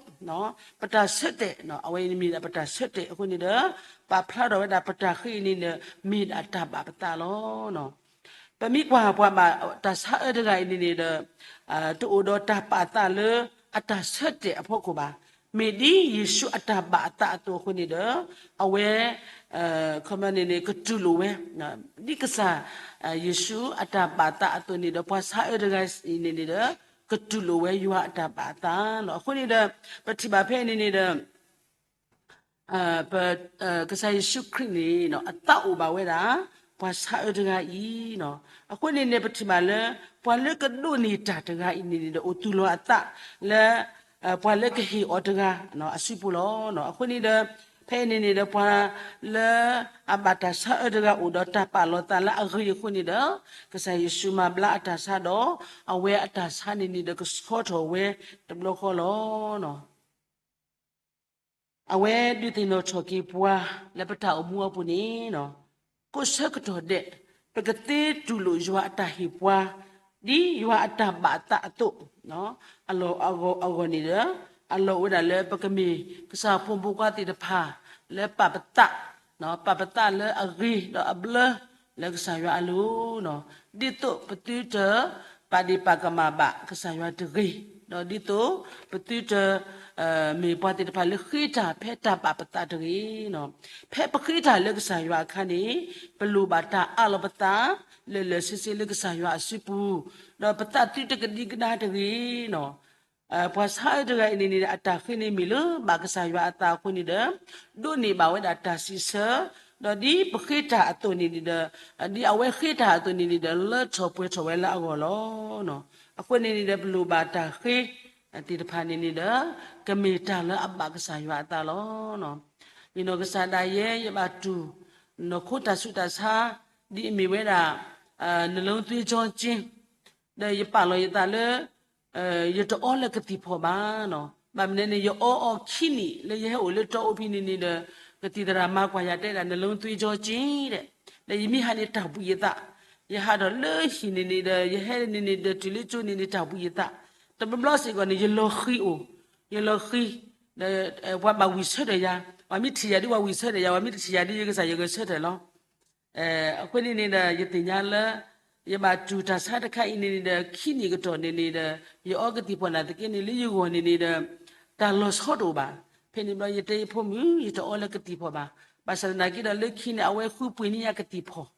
ပတၢ်ဆၢတဲာ် အဝဲမ့ၢ်ဒၣ်ပတၢ်ဆၢတဲာ်အဃိန့ၣ်ဒီး ပာ်ဖျါထီၣ်ဝဲဒၣ်ပတၢ်ဃ့အံၤန့ၣ်ဒီး မ့ၢ်ဒၣ်တၢ်ဘၣ်ပသးလီၤ. ပမ့ၢ်ကွၢ်ပှၤဘၣ်တၢ်ဆါအၢတဂၤအံၤန့ၣ်န့ၣ်ဒီး တအိၣ်ဒီးတၢ်ပာ်အသးလၢအတၢ်ဆၢတဲာ်အဖီခိၣ်ဘၣ်. မ့ၢ်ဒ်ယ့ၣ်ၡူးအတၢ်ဘၣ်အသးအသိးအဃိန့ၣ်ဒီး အဝဲ ခီမန့ၣ်န့ၣ် ကတူၢ်လိာ်ဝဲ ဒ်ကစၢ်ယ့ၣ်ၡူးအတၢ်ဘၣ်သးအသိးန့ၣ်ဒီး ပှၤဆါအၢတဂၤအံၤန့ၣ်န့ၣ်ဒီး ကတူၢ်လိာ်ဝဲယွၤအတၢ်ဘၣ်အသးလီၤ. အဃိန့ၣ်ဒီး ပထံၣ်ဘၣ်ဖဲအံၤန့ၣ်န့ၣ်ဒီး ကစၢ်ယ့ၣ်ၡူးခရံာ်န့ၣ် အသးအိၣ်ဘၣ်ဝဲဒၣ် ပှၤဆါအၢတဂၤအံၤ, အဃိန့ၣ်န့ၣ် ပထံၣ်ဘၣ်လၢ ပှၤလၢကဒိးန့ၢ်တၢ်တဂၤအံၤန့ၣ်န့ၣ်ဒီး အိၣ်သူၣ်လီၤအသးလၢ ပှၤလၢကဟ့ၣ်အီၤတဂၤအစုပူၤလီၤ. အဃိန့ၣ်ဒီး ဖဲအံၤန့ၣ်န့ၣ်ဒီး ပှၤလၢအဘၣ်တၢ်ဆါအၢတဂၤအိၣ်ဒီးတၢ်ပာ်လီၤသးလၢအဂ့ၤအဃိန့ၣ်ဒီး ကစၢ်ယ့ၣ်ၡူးမၤဘျါအတၢ်ဆါဒီး အဝဲအတၢ်ဆါန့ၣ်န့ၣ်ဒီး ကဆှီထီၣ်ဝဲတဘျီဃီလီၤ. အဝဲဒုးသ့ၣ်နီၣ်ထီၣ်က့ၤပှၤလၢပတၢ်အိၣ်မူအပူၤန့ၣ် ကိးဆၢကတီၢ်ဒဲး ပကသ့တူၢ်လိာ်ယွၤအတၢ်ဟ့ၣ်ပှၤ ဒ်ယွၤအတၢ်ဘၣ်အသးအသိး အလီၢ်အဂီၢ်အဂီၢ်န့ၣ်ဒီး အလီၢ်အိၣ်ဝဲဒၣ်လၢပကမ့ၢ်ကစၢ်ဖိမုၣ်ဖိခွါသ့ၣ်တဖၣ် လၢပာ်ပသး ပာ်ပသးလၢအဂ့ၤဒီးအဘျၢလၢကစၢ်ယွၤအလိၤ ဒ်သိးပသုတပာ်ဒ့ၣ်ပာ်ကမၣ်ဘၣ်ကစၢ်ယွၤတဂ့ၤ, ဒီးဒ်သိးပသုတ မ့ၢ်ပှၤသ့ၣ်တဖၣ်လၢဃ့တၢ်ဖဲတၢ်ဘၣ်ပသးတဂ့ၤ. ဖဲပဃ့တၢ်လၢကစၢ်ယွၤအခါန့ၣ် ပလိၣ်ဘၣ်တၢ်အးလီၤပသး လၢာ်လၢာ်ဆ့ဆ့လၢကစၢ်ယွၤအစုပူၤ, ဒီးပသးသုတကဒံကဒါတဂ့ၤ. ပှၤဆါအၢတဂၤအံၤန့ၣ်န့ၣ် အတၢ်ဃ့န့ၣ်မ့ၢ်လၢဘၣ်ကစၢ်ယွၤအသးအဃိန့ၣ်ဒီး ဒိးန့ၢ်ဘၣ်ဝဲဒၣ်တၢ်စံးဆၢ, ဒီးဒ်ပဃ့တၢ်အသိးန့ၣ်န့ၣ်ဒီး ဒ်အဝဲဃ့တၢ်အသိးန့ၣ်န့ၣ်ဒီး လၢထီၣ်ပှဲၤထီၣ်ဝဲလၢအဂီၢ်လီၤ. အဃိန့ၣ်န့ၣ်ဒီး ပလိၣ်ဘၣ်တၢ်ဃ့သ့ၣ်တဖၣ်န့ၣ်န့ၣ်ဒီး ကမ့ၢ်တၢ်လၢအဘၣ်ကစၢ်ယွၤအသးလီၤ. ယနီၢ်ကစၢ်ဒၣ်ယဲ ယဘၣ်တူၢ် နီၢ်ခိတၢ်ဆူးတၢ်ဆါ ဒ်အမ့ၢ်ဝဲဒၣ် နလုံးသွေးကြောကျဉ် ဒီးယပာ်လီၤယသးလၢ ယတအီလၢကသံၣ်ဖီၣ်ဘၣ်နီၤ. ဘၣ်မနုၤန့ၣ် ယအီအီခံနံၣ်လၢယဟဲအိၣ်လၢတီအူဖဲန့ၣ်န့ၣ်ဒီး ကသံၣ်သရၣ်မၤကွၢ်ယၤတဲဒၣ် နလုံးသွေးကြောကျဉ် ဒီး ဒီးယမ့ၢ်ဟးန့ၣ်တၢ်ဘှံးယသး, ယဟးထီၣ်လၢဟံၣ်န့ၣ်န့ၣ်ဒီး ယဟဲန့ၣ်န့ၣ်ဒီးတုၤလၢကၠိန့ၣ်န့ၣ် တၢ်ဘှံးယသး, တဘျီဘျီစ့ၢ်ကီးန့ၣ် ယလီၤဃံၤအိၣ်, ယလီၤဃံၤ, ဒီး ပှၤဘၣ်ဝံၣ်ဆၢထၢၣ်ယၤ, ပှၤမ့ၢ်ထံၣ်ယၤဒ်ပှၤဝံၣ်ဆၢထၢၣ်ယၤ, ပှၤမ့ၢ်တထံၣ်ယၤဒ်ယကစၢ်ယဂဲၤဆၢထၢၣ်လီၤ. အဃိန့ၣ်န့ၣ်ဒီး ယသ့ၣ်ညါလၢ ယဘၣ်တူၢ်တၢ်ဆါတခါအံၤန့ၣ်န့ၣ်ဒီး ခံနံၣ်ကတီၢ်န့ၣ်န့ၣ်ဒီး ယအီကသံၣ်ဖီၣ်နာ်သက့န့ၣ် လၢယဂီၢ်န့ၣ်န့ၣ်ဒီး တၢ်လီၤဆီတအိၣ်ဘၣ်. ဖဲန့ၣ်ဘျီ ယတဲယဖိမုၣ် ယတအီလၢကသံၣ်ဖီၣ်ဘၣ်. ဘၣ်ဆၣ်သနာ်က့ဒီး လၢခံန့ၣ် အဝဲဃုပှ့ၤန့ၢ်ယၤကသံၣ်ဖီၣ်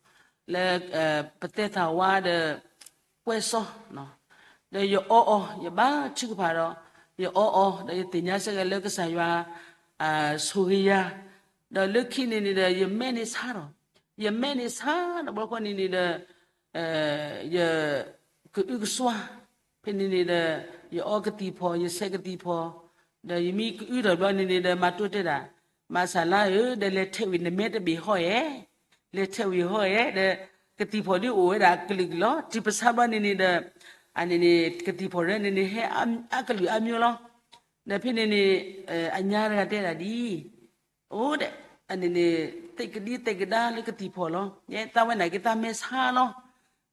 လၢ ပသဲသးဝါဒီး ကွဲစီ ဒီးယအီအီၤ ယဘၣ်ထုကဖၣ်ဒီး ယအီအီၤ ဒီးယသ့ၣ်ညါစ့ၢ်ကီးလၢကစၢ်ယွၤ ဆိၣ်ဂ့ၤယၤ, ဒီးလၢခံန့ၣ်န့ၣ်ဒီး ယမဲန့ၣ်ဆါဒီး ယမဲန့ၣ်ဆါဒီး ဘျီဃီန့ၣ်န့ၣ်ဒီး ယ ကအုကစွါ, ဖဲန့ၣ်န့ၣ်ဒီး ယအီကသံၣ်ဖီၣ် ယဆဲးကသံၣ်ဖီၣ်, ဒီးယမ့ၢ်ကအုထီၣ်ဘျီန့ၣ်န့ၣ်ဒီး မၤတိတဲဒၣ် မၤစၢ်လါဧၢ, ဒီးလဲၤထဲးဝံၤနမဲတဘ့ၣ်ဟီၣ်ဧဲ, လဲၤထဲးဝံၤဟီၣ်ဧဲ, ဒီးကသံၣ်ဖီၣ်ဒုးအိၣ်ဝဲဒၣ်အကလုာ်ကလုာ်လီၤ. တုၤပဆါဘျီန့ၣ်န့ၣ်ဒီး အန့ၣ်န့ၣ် ကသံၣ်ဖီၣ်ရဲန့ၣ်န့ၣ် ဟဲအကလုာ်အါမျိုးလီၤ. ဒီးဖဲန့ၣ်န့ၣ် အညါတဂၤတဲဒၣ်ဒ်အံၤ, အိၣ်ဒီး အန့ၣ်န့ၣ် သ့ၣ်ကဒံသ့ၣ်ကဒါလၢကသံၣ်ဖီၣ်လီၤ. ယဲသးဝဲန့ၣ်က့ၤသးမဲဆါလီၤ.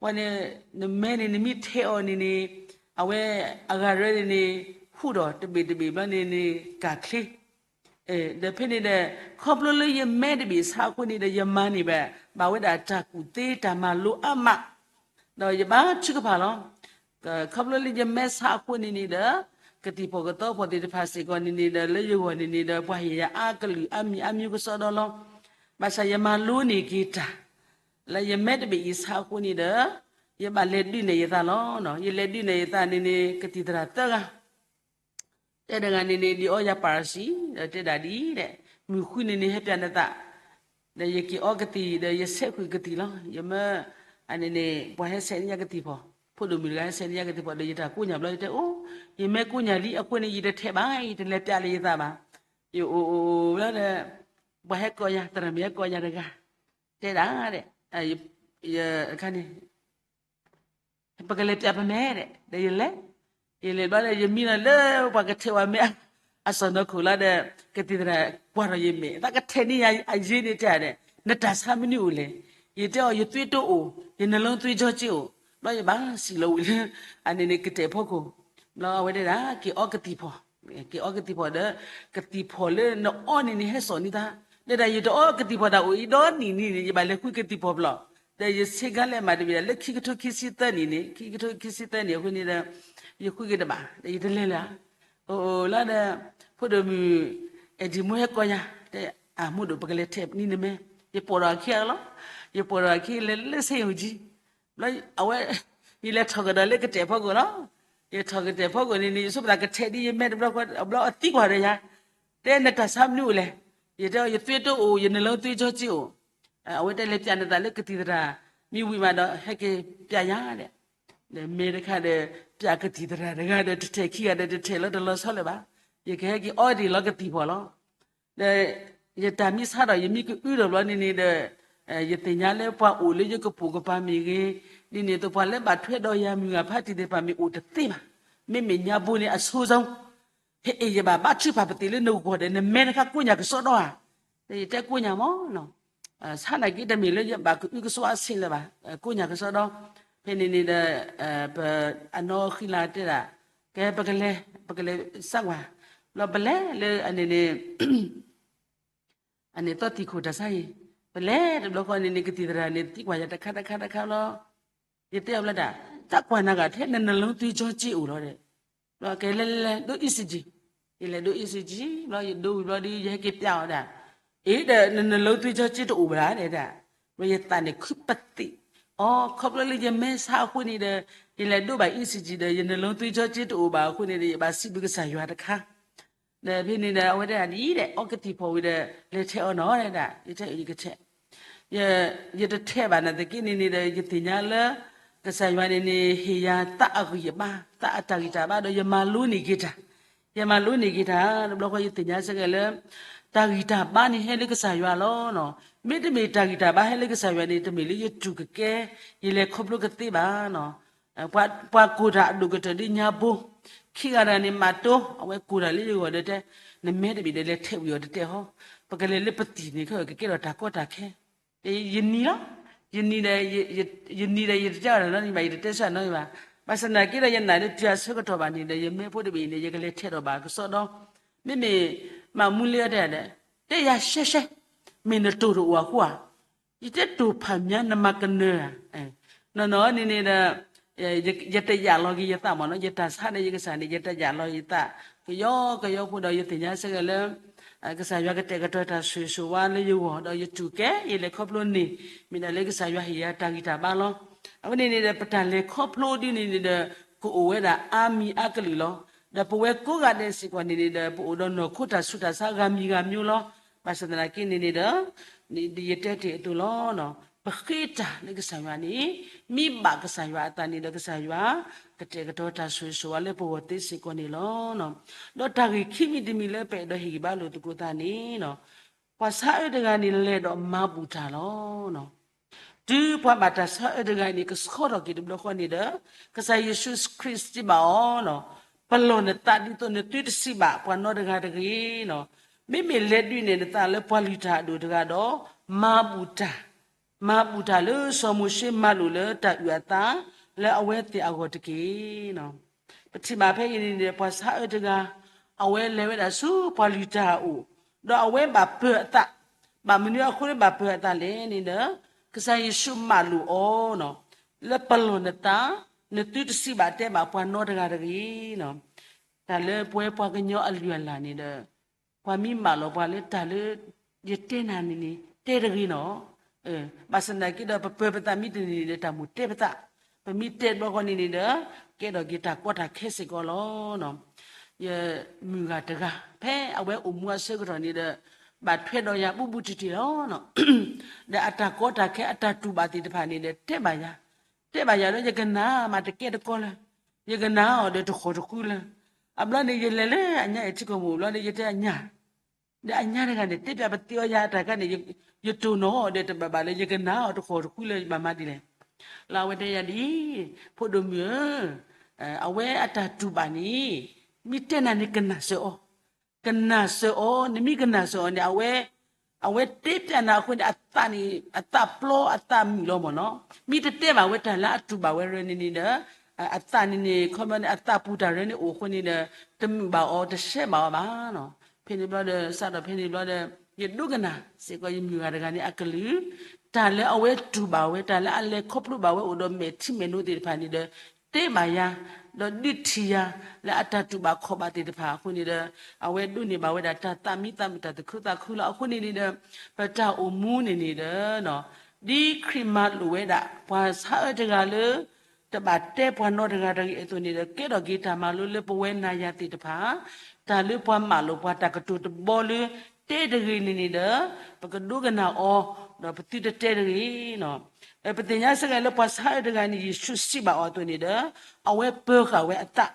ပှၤန့ၣ် နမဲန့ၣ် နမ့ၢ်ထဲးအီၤန့ၣ်န့ၣ် အဝဲအဂၤရဲန့ၣ်န့ၣ် ဟူၣ်ဒီးတဘ့ၣ်တဘ့ၣ်ဘျီန့ၣ်န့ၣ် ကၢ်ချ့ ဒီးဖဲန့ၣ်ဒီး ခီဖျိလၢယမဲတဘ့ၣ်ဆါအဃိန့ၣ်ဒီး ယမၤန့ၢ်ဘၣ် ဘၣ်ဝဲဒၣ်တၢ်ကူၣ်သ့တၢ်မၤလိအါမး, ဒီးယဘါထုကဖၣ်လီၤ. ခီဖျိလၢယမဲဆါအဃိန့ၣ်န့ၣ်ဒီး ကသံၣ်ဖီၣ်ကသီဖီၣ်သ့ၣ်တဖၣ်စ့ၢ်ကီးန့ၣ်န့ၣ်ဒီး လၢယဂီၢ်န့ၣ်န့ၣ်ဒီး ပှၤဟ့ၣ်ယၤအါကလုာ်အါမံၤအါမျိုးကစီဒီလီၤ. ဘၣ်ဆၣ်ယမၤလိန့ၢ်က့ၤတၢ် လၢယမဲတဘ့ၣ်အံၤဆါအဃိန့ၣ်ဒီး ယဘၣ်လဲၤဒုးနဲၣ်ယသးလီၤ. ယလဲၤဒုးနဲၣ်ယသးန့ၣ်န့ၣ် ကသံၣ်သရၣ်သၢဂၤ တဲတဂၤန့ၣ်န့ၣ် ဒ်အီယၤပၢ်ရစံ ဒီးတဲဒၣ်ဒ်အံၤဒဲး, မုၢ်ဃုန့ၣ်န့ၣ် ဟဲပၠးနသး, ဒီးယက့ၤအီကသံၣ် ဒီးယဆဲးဃုာ်ကသံၣ်လီၤ. ယမ့ၢ် အန့ၣ်န့ၣ် ပှၤဟဲဆဲးန့ၢ်ယၤကသံၣ်ဖီၣ်, ဖိဒိၣ်မုၣ်တဂၤဟဲဆဲးန့ၢ်ယၤကသံၣ်ဖီၣ် ဒီးယတၢ်ကိးညၣ်ဘျီ ယတဲအိၣ်, ယမ့ၢ်ကိးညၣ်လံအဃိန့ၣ် ယတထဲးဘၣ်, ယတလဲၤပၠးလၢယသးဘၣ်. ယအိၣ်အိၣ်အိၣ်လီၤဒီး ပှၤဟဲကိးယၤ သရၣ်မုၣ်ဟဲကိးယၤတဂၤ တဲဒၣ်ဒဲး, အခါန့ၣ် ပကလဲၤပၠးပမဲဒဲး, ဒီးယလဲၤ, ယလဲၤဘျီဒီး ယမံလီၤလၢပှၤကထဲးဝဲမဲ အစီၢ်နီၤခိၣ်လီၤဒီး ကသံၣ်သရၣ်ကွၢ်ထီၣ်ယမဲာ်, သးကထဲးန့ၢ်ယၤအယ့န့ၣ်တဲဒဲး, နတၢ်ဆါမနုၤအိၣ်လဲၣ်. ယတဲအီၤ ယသွေးတိုးအိၣ်, ယနှလုံးသွေးကြောကျိုးအိၣ်, ဘျီယဘၣ်စံးလီၤဝံၤလၢ အန့ၣ်န့ၣ်ကတဲာ်ဖီခိၣ်, ဘျီအဝဲတဲဒၣ် က့ၤအီကသံၣ်ဖီၣ်, က့ၤအီကသံၣ်ဖီၣ်ဒီး ကသံၣ်ဖီၣ်လၢနအီန့ၣ်န့ၣ် ဟဲစိာ်န့ၢ်သး, တဲဒၣ် ယတအီကသံၣ်ဖီၣ်တၢ်အိၣ်အံၤဒီနံၣ်န့ၣ်န့ၣ် ယဘၣ်လဲၤဃုကသံၣ်ဖီၣ်ပျီၢ်, ဒီးယဆ့ကၤလဲၣ်မးတမံၤဒၣ် လၢခံကထိခံဆံသၢနံၣ်န့ၣ်, ခံကထိခံဆံသၢနံၣ်အဃိန့ၣ်ဒီး ယဃုက့ၤတဘၣ် ဒီးယတလဲၤလၢၤ, အိၣ်အိၣ်လီၤဒီး ဖိဒိၣ်မုၣ် အဲၣ်ဒံးမိၢ်ဟဲကိးယၤ တဲ အမိၢ်ဒိၣ် ပကလဲၤထဲးန့ၢ်နမဲ, ယပိာ်ထီၣ်အခံဂၤလီၤ, ယပိာ်ထီၣ်အခံလၢ လၢစ့ယိၤကံ ဘျီအဝဲ ယလဲၤထီၣ်ကဒီးလၢကတဲာ်ဖီခိၣ်လီၤ. ယထီၣ်ကတဲာ်ဖီခိၣ်န့ၣ်န့ၣ် ယဆိကမိၣ်သးကထဲးဒ်ယမဲတဘျီဃီ ဘျီအသံကွၢ်ဒီးယၤ, တဲနတၢ်ဆါမနုၤအိၣ်လဲၣ်. ယတဲအီၤ ယသွေးတိုးအိၣ်, ယနှလုံးသွေးကြောကျိုးအိၣ်, အဝဲတဲလဲၤပၠးနသးလၢကသံၣ်သရၣ်, မ့ၢ်ဝံၤမးဒီး ဟဲက့ၤပၠးယၤဒဲး, ဒီးမဲတခါဒီး ပၠးကသံၣ်သရၣ်တဂၤဒီး တထဲးခံဂၤဒီး တထဲးလီၤတလီၤဆီလၢၤဘၣ်, ယကဟဲက့ၤအီဒံးလီၤကသံၣ်ဖီၣ်လီၤ. ဒီးယတၢ်မ့ၢ်ဆါဒီး ယမ့ၢ်ကအုဒီးဘျီန့ၣ်န့ၣ်ဒီး ယသ့ၣ်ညါလၢပှၤအိၣ်လၢယကပိာ်ကပၤမ့ၢ်ဂ့ၤ, ဒ်န့ၣ်အသိးပှၤလၢဘၣ်ထွဲဒီးယၤမုၢ်ဂၤဖးတံၢ်သ့ၣ်တဖၣ်မ့ၢ်အိၣ်တသ့ဘၣ်. မ့မ့ၢ်ညါဘိန့ၣ်အဆိကတၢၢ် ဟဲအံၤယဘၣ်ဘါထုကဖၣ်ပသ့ၣ်လၢနဂီၢ်ဒီး နမဲတခါကိးညၣ်ကစီဒီဧါ, ဒီးယတဲကိးညၣ်မးနီၤ, ဆါနာ်က့တမ့ၢ်လၢယဘၣ်ကအုကစီအဆ့ၣ်လၢၤဘၣ်, ကိးညၣ်ကစီဒီ, ဖဲန့ၣ်န့ၣ်ဒီး ပအနီၢ်ဃံလၤတဲဒၣ်, ကဲပကလဲၤ, ပကလဲၤစၢ်ကွၢ်, ဘျီပလဲၤလၢအန့ၣ်န့ၣ် အန့ၣ်သီၣ်သံၣ်ခိၣ်တၢ်ဆါအံၤ, ပလဲၤတဘျီဃီန့ၣ်န့ၣ် ကသံၣ်သရၣ်န့ၣ် သံကွၢ်ယၤတခါတခါတခါလီၤ. ယတဲအီၤဘျီဒၣ်, တၢ်ကွၢ်နၤဂၤထဲ နနှလုံးသွေးကြောကျိုးအိၣ်လီၤဒီး, ဘျီကဲလဲၤလဲၤလဲၤဒိ E C G, ယလဲၤဒိ E C G ဘျီ ယဒိဝံၤဘျီဒီး ယဟဲက့ၤပျးအီၤဒၣ်, အ့ဒီး နနှလုံးသွေးကြောကျိုးတအိၣ်ဘၣ်ဒဲးဒၣ်, ဘျီယသးန့ၣ်ခုပသံၣ်, အိ ခီဖျိလၢယမဲဆါအဃိန့ၣ်ဒီး ယလဲၤဒိဘၣ် E C G ဒီး ယနှလုံးသွေးကြောကျိုးတအိၣ်ဘၣ်အဃိန့ၣ်ဒီး ယဘၣ်စံးဘျုးကစၢ်ယွၤတခါ ဒီးဖဲန့ၣ်ဒီး အဝဲဒၣ်ဒ်အံၤဒဲး အီကသံၣ်ဖီၣ်ဝံၤဒီး လဲၤထဲးအီၤနီၤဒဲးဒၣ်, ယထဲးအီၤယကထဲး, ယတထဲးဘၣ်နာ်သက့န့ၣ်န့ၣ်ဒီး ယသ့ၣ်ညါလၢ ကစၢ်ယွၤန့ၣ်န့ၣ် ဟ့ၣ်ယၤသးအဂံၢ်အဘါ သးအတၢ်ဂံၢ်တၢ်ဘါဒီး ယမၤလိန့ၢ်က့ၤတၢ်, ယမၤလိန့ၢ်က့ၤတၢ် တဘျီဃီယသ့ၣ်ညါစ့ၢ်ကီးလၢ တၢ်ဂံၢ်တၢ်ဘါန့ၣ်ဟဲလၢကစၢ်ယွၤလီၤ. မ့တမ့ၢ်တၢ်ဂံၢ်တၢ်ဘါဟဲလၢကစၢ်ယွၤန့ၣ် တမ့ၢ်လၢယတူၢ်ကကဲ ယလဲၤခီဖျိကသ့ဘၣ်နီၤ ပှၤကိၢ်တၢ်အဒိၣ်ကတၢၢ်ဒ်ညါဘိ, ခံဂၤတဂၤန့ၣ် မးတိ အဝဲကိၢ်တၢ်လၢယဂီၢ်ဒီးတဲ, နမဲတဘ့ၣ်ဒီးလဲၤထဲးဝံၤအီၤတတဲဟီ, ပကလဲၤလၢပသံၣ်န့ၣ် ခဲအံၤကကဲထီၣ်တၢ်ကီတၢ်ခဲ, ယနံၤလီၤ, ယနံၤဒီး ယနံၤဒီးယတတဲအီၤနီတမံၤဘၣ်, ယတတဲဆၢနီတမံၤဘၣ်, ဘၣ်ဆၣ်သနာ်က့ဒီး ယနာ်လၢတုၤအဆၢကတီၢ်ဘၣ်န့ၣ်ဒီး ယမဲဖိတဘ့ၣ်အံၤန့ၣ် ယကလဲၤထဲးထီၣ်ဘၣ်ကစီဒီ, မ့မ့ၢ် မၤမူလ့အီၤတဲဒဲး, တဲယၤရှဲရှဲ, မ့ၢ်နတိၢ်တအိၣ်အဃိဧါ ယတဲတိၢ်ဖးမး နမၤကနၢၤဧါ, နီၢ်နီၢ်န့ၣ်န့ၣ်ဒီး ယတယာ်လီၤက့ၤယသးမ့ၢ်နီၤ, ယတၢ်ဆါဒီးယကစၢ်န့ၣ် ယတယာ်လီၤယသး ကယီကယီဖိဒီး ယသ့ၣ်ညါစ့ၢ်ကီးလၢ ကစၢ်ယွၤကတဲာ်ကတီၤတၢ်ဆိၣ်ဂ့ၤဆိၣ်ဝါလၢယဂီၢ် ဒီးယတူၢ်ကဲ ယလဲၤခီဖျိန့ၢ် မ့ၢ်ဒၣ်လၢကစၢ်ယွၤဟ့ၣ်ယၤတၢ်ဂံၢ်တၢ်ဘါလီၤ. အဝဲန့ၣ်န့ၣ်ဒီး ပတၢ်လဲၤခီဖျိဒ်န့ၣ်န့ၣ်ဒီး ကအိၣ်ဝဲဒၣ်အါမံၤအါကလုာ်လီၤ. ဒီးပဝဲကိးဂၤဒဲးစ့ၢ်ကီးန့ၣ်န့ၣ်ဒီး ပအိၣ်ဒီးနီၢ်ခိတၢ်ဆူးတၢ်ဆါဂၤမံၤဂၤမံၤလီၤ. ဘၣ်ဆၣ်သနာ်က့န့ၣ်န့ၣ်ဒီး ဒ်ယတဲတ့ၢ်အသိးလီၤ. ပဃ့တၢ်လၢကစၢ်ယွၤန့ၣ် မ့ၢ်ဘၣ်ကစၢ်ယွၤအသးန့ၣ်ဒီး ကစၢ်ယွၤကတဲာ်ကတီၤတၢ်ဆိၣ်ဂ့ၤဆိၣ်ဝါလၢပဂီၢ်သ့စ့ၢ်ကီးန့ၣ်လီၤ. ဒီးတၢ်ဂ့ၢ်ခံမံၤတမံၤလၢပအဲၣ်ဒိးဟ့ၣ်ဂံၢ်ဘါလိာ်သကိးသးန့ၣ်လီၤ. ပှၤဆါအၢတဂၤန့ၣ်လဲၤဒီးမၤဘူၣ်တၢ်လီၤ. တုၤပှၤဘၣ်တၢ်ဆါအၢတဂၤန့ၣ် ကဆှီထီၣ်က့ၤတဘျီဃီန့ၣ်ဒီး ကစၢ်ယ့ၣ်ၡူးခရံာ်စံးဘၣ်အီၤ, ပလီၢ်နသးဒ်သိးနသုတစံးဘၣ်ပှၤနီတဂၤတဂ့ၤ. မ့မ့ၢ်လဲၤဒုးနဲၣ်နသးလၢပှၤလုၢ်တၢ်အဒိၣ်တဂၤဒီး မၤဘူၣ်တၢ်, မၤဘူၣ်တၢ်လၢစီၤမိၤၡ့မၤလိာ်လၢတၢ်အုၣ်အသး လၢအဝဲသ့ၣ်အဂီၢ်တက့ၢ်. ပထံၣ်ဘၣ်ဖဲအံၤန့ၣ်ဒီး ပှၤဆါအၢတဂၤ အဝဲလဲၤဝဲဒၣ်ဆူပှၤလုၢ်တၢ်အအိၣ်, ဒီးအဝဲဘၣ်ပၢၤအသး, ဘၣ်မနုၤအဃိလၢဘၣ်ပၢၤအသးလဲၣ်န့ၣ်ဒီး ကစၢ်ယ့ၣ်ၡူးမၤလိာ်အီၤ, လၢပလီၢ်နသး, နသုတစံးဘၣ်တဲဘၣ်ပှၤနီတဂၤတဂ့ၤ. တၢ်လၢပဝဲပှၤကညီအလုၢ်အလၢ်န့ၣ်ဒီး ပှၤမ့ၢ်မၤလိာ်ပှၤလၢတၢ်လၢ ယတဲနၤန့ၣ်န့ၣ် တဲတဂ့ၤနီၤ. ဘၣ်ဆၣ်သနာ်က့ဒီးပပၢၤပသးမ့ၢ်တန့ၢ်န့ၣ်ဒီး တၢ်မိၣ်တဲပသး, ပမ့ၢ်တဲတဘျီဃီန့ၣ်န့ၣ်ဒီး ကဲထီၣ်က့ၤတၢ်ကီတၢ်ခဲစ့ၢ်ကီးလီၤ. ယမုၢ်ဂၤတဂၤ ဖဲအဝဲအိၣ်မူအဆၢကတီၢ်န့ၣ်ဒီး ဘၣ်ထွဲဒီးယၤဘူးဘူးတံၢ်တံၢ်လီၤ. ဒီးအတၢ်ကီတၢ်ခဲအတၢ်တူၢ်ဘၣ်သ့ၣ်တဖၣ်န့ၣ်ဒီး တဲဘၣ်ယၤ, တဲဘၣ်ယၤဒီး ယကနၣ်မးတကဲတကီလၢၤ, ယကနၣ်အီၤဒီးတဃီၣ်တဃုလၢၤ. အဘျီန့ၣ် ယလဲၤလၢအညါအံၤထံကီၢ်မုၢ်ဘျီန့ၣ် ယတဲအညါ ဒီးအညါတဂၤန့ၣ် တဲပၠးပသံးအီၤယၤအတၢ်ခါန့ၣ် ယတိၢ်နီၣ်အီၤဒီးတဘၣ်ဘၣ်လၢ ယကနၣ်အီၤတဃီၣ်တဃုလၢၤဘၣ်မးဒ်လဲၣ်. လၢအဝဲတဲယၤဒ်အံၤ, ဖိဒိၣ်မုၣ်ဧၢ, အဝဲအတၢ်တူၢ်ဘၣ်န့ၣ် မ့ၢ်တဲနၤန့ၣ်ကနၣ်စၢၤအီၤ, ကနၣ်စၢၤအီၤ, နမ့ၢ်ကနၣ်စၢၤအီၤန့ၣ် အဝဲ, အဝဲတဲပၠးနၤအဃိန့ၣ် အသးန့ၣ် အသးပျီအသးမုာ်လီၤမၢ်နီၤ. မ့ၢ်တတဲဘၣ်ဝဲတၢ်လၢအတူၢ်ဘၣ်ဝဲရၢန့ၣ်န့ၣ်ဒီး အသးန့ၣ်န့ၣ် ခီပညီန့ၣ် အသးပူၤတၢ်ရၢန့ၣ်အိၣ်အဃိန့ၣ်ဒီး တမုာ်ဘၣ်အီၤ တဆဲးဘၣ်အီၤဘၣ်နီၤ. ဖဲန့ၣ်ဘျီဒီး စးထီၣ်ဖဲန့ၣ်ဘျီဒီး ယဒိကနၣ်စ့ၢ်ကီးယမုၢ်ဂၤတဂၤန့ၣ်အကလုၢ်, တၢ်လၢအဝဲတူၢ်ဘၣ်ဝဲ တၢ်လၢအလဲၤခီဖျိဘၣ်ဝဲအိၣ်ဒီးမဲာ်ထံမဲာ်နိသ့ၣ်တဖၣ်န့ၣ်ဒီး တဲဘၣ်ယၤ, ဒီးဒုးထံၣ်ယၤ လၢအတၢ်တူၢ်ဘၣ်ခီၣ်ဘၣ်သ့ၣ်တဖၣ်အဃိန့ၣ်ဒီး အဝဲဒိးန့ၢ်ဘၣ်ဝဲဒၣ်တၢ်သးမံသးမုာ်တၢ်သူၣ်ခုသးခုလီၤ. အဃိန့ၣ်န့ၣ်ဒီး ပတၢ်အိၣ်မူန့ၣ်န့ၣ်ဒီး ဒ်ခရံာ်မၤလိာ်ဝဲဒၣ် ပှၤဆါအၢတဂၤလၢ တဘၣ်တဲပှၤနီတဂၤတဂ့ၤအသိးန့ၣ်ဒီး ကဲထီၣ်က့ၤတၢ်မၤလိလၢပဝဲနၤယၤသ့ၣ်တဖၣ်, တၢ်လၢပှၤမၤလိာ်ပှၤတၢ်ကတိၤတဘီလၢ တဲတဂ့ၤန့ၣ်န့ၣ်ဒီး ပကဒိကနၣ်အီၤ, ဒီးပသုတတဲတဂ့ၤ. ပသ့ၣ်ညါစ့ၢ်ကီးလၢပှၤဆါအၢတဂၤန့ၣ် ယ့ၣ်ၡူးစံးဘၣ်အီၤအသိးန့ၣ်ဒီး အဝဲပၢၤဃာ်ဝဲအသး,